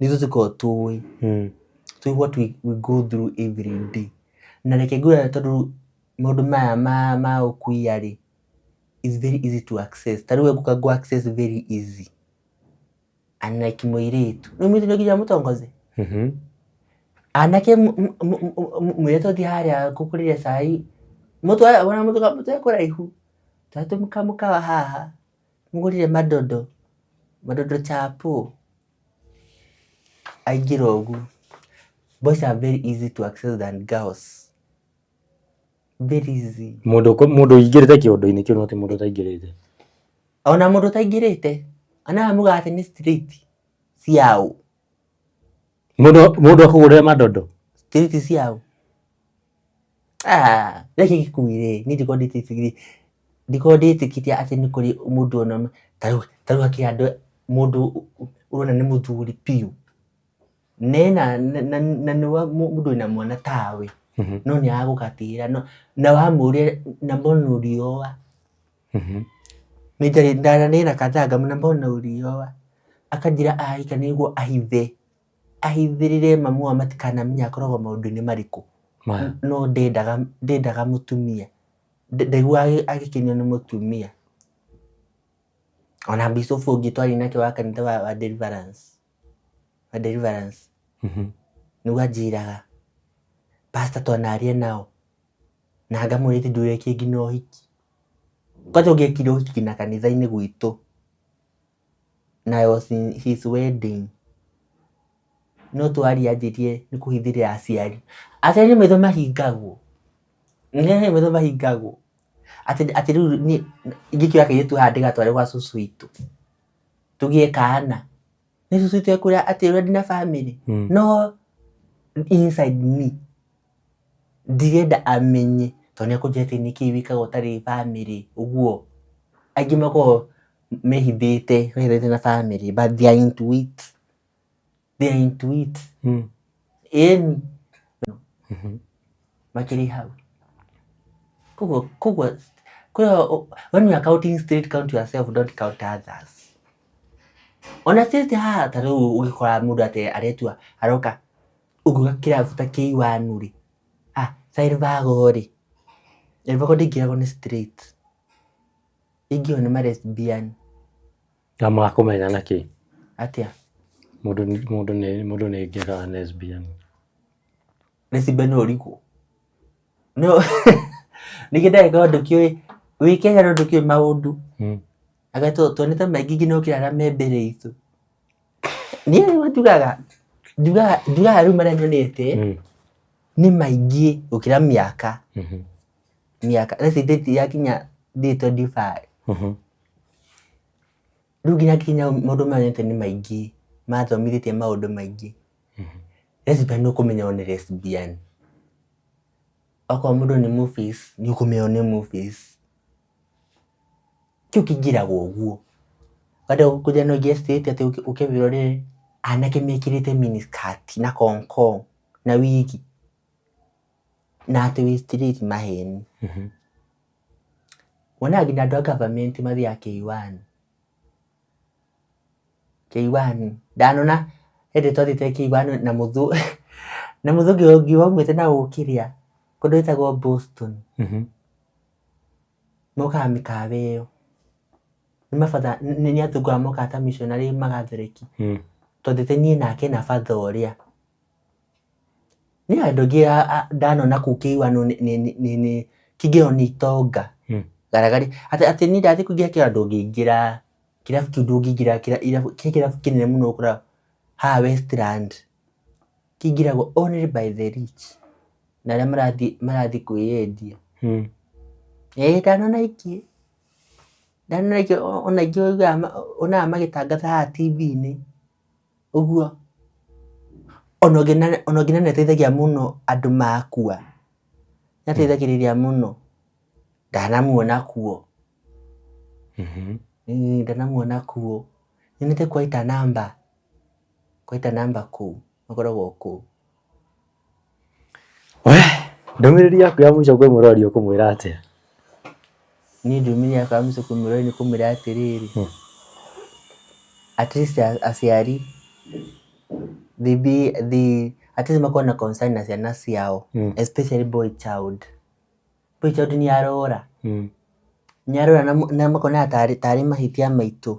nithuĩ tũkoragwo tũĩ. Tũĩ what we go through every day. Na reke ngwĩre tondũ maũndũ maya ma ũkuia rĩ, is very easy to access. Ta rĩu we ngũka ngũ access very easy. Unlike mũirĩtu. Rĩu mũirĩtu no nginya ũmũtongoze? Anake mwĩre tũthiĩ harĩa kũrĩa cai, mũtware mũtware kũraihu, tware kamũkawa haha, mũgũrĩre mandondo, mandondo chapo, aingĩra ũguo. Boys are very easy to access than girls. Very easy. Mũndũ mũndũ ũingĩrĩte kĩũndũ-inĩ kĩu no ti mũndũ ũtaingĩrĩte. Ona mũndũ ũtaingĩrĩte, ona aya mugaga atĩ nĩ street ciaũ. Mũndũ mũndũ akũgũrĩre mandondo. Street ciaũ. Ah, reke gĩkuire, niĩ ndikoragwo ndĩtĩkĩtie ndikoragwo ndĩtĩkĩtie atĩ nĩ kũrĩ mũndũ ona ũmwe, tarĩu tarĩu hakĩrĩ andũ mũndũ ũrona nĩ mũthuri biũ, nena na nĩ wa mũndũ wĩna mwana tawe, no nĩ aragũgatĩra na wamũria na mbona ulioa? Nĩ njarĩ ndaranĩria na kadhaa ngamwĩra mbona ulioa? Akanjĩra ahika nĩguo ahithe, ahithĩrĩre mamu wao matikanamenye akoragwo maũndũ-inĩ marĩkũ. No ndendaga ndendaga mũtumia, ndaiguaga agĩkenio nĩ mũtumia. Ona bishop ũngĩ twarĩ nake wa kanitha wa Deliverance, wa Deliverance, nĩguo anjĩraga, pastor twanaria nao, na ngamwĩra ithe ndũrekie nginya ũhiki. Kwanja ũngĩekire ũhiki nginya kanitha-inĩ gwitũ, na I was in his wedding. No twaria anjĩrire nĩ kũhithĩrĩra aciari. Aciari nĩ maitho mahingagwo, nĩ maitho mahingagwo. Atĩ atĩ rĩu niĩ ingĩkĩoya kairĩtu haha ndĩgatware gwa cũcũ witũ tũgĩe kana, nĩ cũcũ witũ ekwĩra atĩ ũrĩa ndĩna bamĩrĩ? No inside me ndirenda amenye tondũ nĩ ekũnjĩra atĩ nĩkĩĩ wĩkaga ũtarĩ bamĩrĩ ũguo. Aingĩ makoragwo mehithĩte mehithĩte na bamĩrĩ but they are into it. They are into it. Ĩni makĩrĩ hau. Koguo koguo koguo when you are counting straight, count yourself, don't count others. Ona straight haha ta rĩu ũgĩkora mũndũ atĩ aretua aroka ũngiuga kĩrabu ta K1 rĩ, ah Elvago rĩ, Elvago ndĩingĩragwo nĩ straight, ĩingĩragwo nĩ ma lesbian. Na makũmenya na kĩ? Atĩa? Mũndũ mũndũ nĩ mũndũ nĩ aingĩraga lesbian. Lesbian no ũrigwo. No ningĩ ndagĩkorwo ndũkĩũĩ wĩ Kenya no ndũkĩũĩ maũndũ. Anga tuonete maingĩ nginya gũkĩra arĩa me mbere itũ. Niĩ nĩguo njugaga njugaga njugaga rĩu marĩa nyonete nĩ maingĩ gũkĩra mĩaka. Mĩaka let's say date yakinya ndĩ 25. Rĩu nginya nginya maũndũ marĩa nyonete nĩ maingĩ mathomithĩtie maũndũ maingĩ. Lesbian nĩ ũkũmenya nĩ lesbian. Okorwo mũndũ nĩ movies nĩ ũkũmenya nĩ movies. Kĩu kĩingĩragwo ũguo. Wenda kũnjĩra no ũingĩre straight atĩ ũke wĩrorere anake mekĩrĩte miniskirt na kongkong na wigi na atĩ wĩ straight maheni. Wonaga nginya andũ a government mathiaga K1. K1 ndanona hĩndĩ twathiĩte K1 na mũthũngũ na mũthũngũ ũngĩ waumĩte na gũkũ kĩrĩa kũndũ gwĩtagwo Boston. Mokaga mĩkawa ĩyo. Nĩ mabatha nĩ athũngũ aya mokaga ta missionary magathirĩki. Twathiĩte niĩ nake na batha ũrĩa. Niĩ andũ aingĩ ndanona kũu K1 nĩ kĩngĩrwo nĩ itonga. Garagarĩ atĩ niĩ ndathiĩ kũingĩra kĩrabu ndũngĩingĩra, kĩrabu kĩu ndũngĩingĩra kĩ kĩrabu kĩnene mũno ũkoraga haha Westland. Kĩingĩragwo only by the rich na arĩa marathiĩ marathiĩ kwĩyendia. Ĩĩ ndanona ingĩ, ndanona ingĩ ona ingĩ ũiguaga wonaga magĩtangatha haha TV-inĩ ũguo. Ona ũngĩ ona ũngĩ nĩ ateithagia mũno andũ makua, nĩ ateithagĩrĩria mũno, ndanamuona kuo, ndanamuona kuo, nyonete quite a number, quite a number kũu, makoragwo kũu. We, ndũmĩrĩri yaku ya mũico kwĩ mũrori ũkũmwĩra atĩa? Niĩ ndũmĩrĩri yakwa ya mũico kwĩ mũrori nĩ kũmwĩra atĩrĩrĩ, at least aciari they be they at least makorwo na concern na ciana ciao, especially boy child. Boy child nĩ arora, nĩ arora na makonaga tarĩ tarĩ mahĩtia maitũ.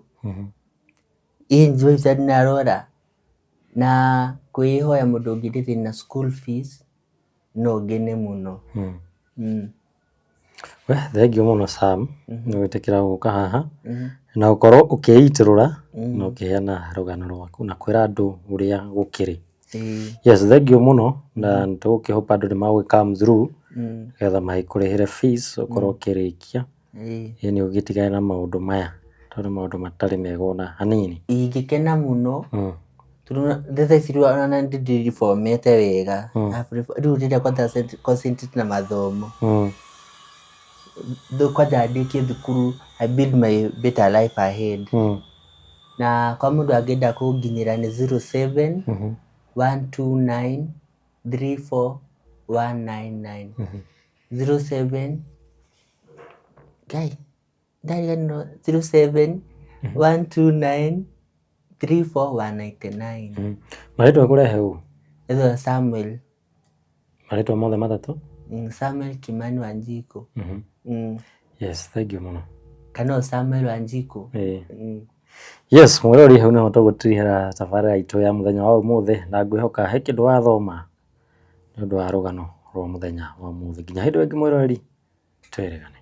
Ĩĩ boy child nĩ arora na kwĩhoya mũndũ ũngĩ na school fees no ngene mũno. We, thengiũ mũno Sam nĩ gwĩtĩkĩra gũka haha na gũkorwo ũkĩitũrũra na ũkĩheana rũgano rwaku na kwĩra andũ ũrĩa gũkĩrĩ. Yes, thengiũ mũno na nĩ tũgũkĩhope andũ nĩ magũgĩ come through nĩgetha magĩkũrĩhĩre fees ũkorwo ũkĩrĩkia, ĩni ũgĩtigane na maũndũ maya tondũ nĩ maũndũ matarĩ mega ona hanini. Ingĩkena mũno tondũ thaa ici rĩu ona nĩ ndĩribomete wega, rĩu ndĩrenda kwanza concentrate na mathomo. Kwanja ndĩkie thukuru I build my better life ahead. Na kwa mũndũ angĩenda kũnginyĩra nĩ 07 129 34 199. 07 Ngai ndariganĩrwo 07 129 34 199. Marĩtwa kũrehe ũ? Etwa Samuel. Marĩtwa mothe matatũ? Samuel Kimani Wanjikũ. Yes, thengiũ mũno. Kana o Samuel Wanjikũ. Yes, mwĩrori hau nĩho tũgũtirihĩra tabarĩra itũ ya mũthenya wa ũmũthĩ na ngwĩhoka he kĩndũ wathoma nĩ ũndũ wa rũgano rwa mũthenya wa ũmũthĩ. Nginya hĩndĩ ĩyo ĩngĩ mwĩroreri, twĩrĩgane.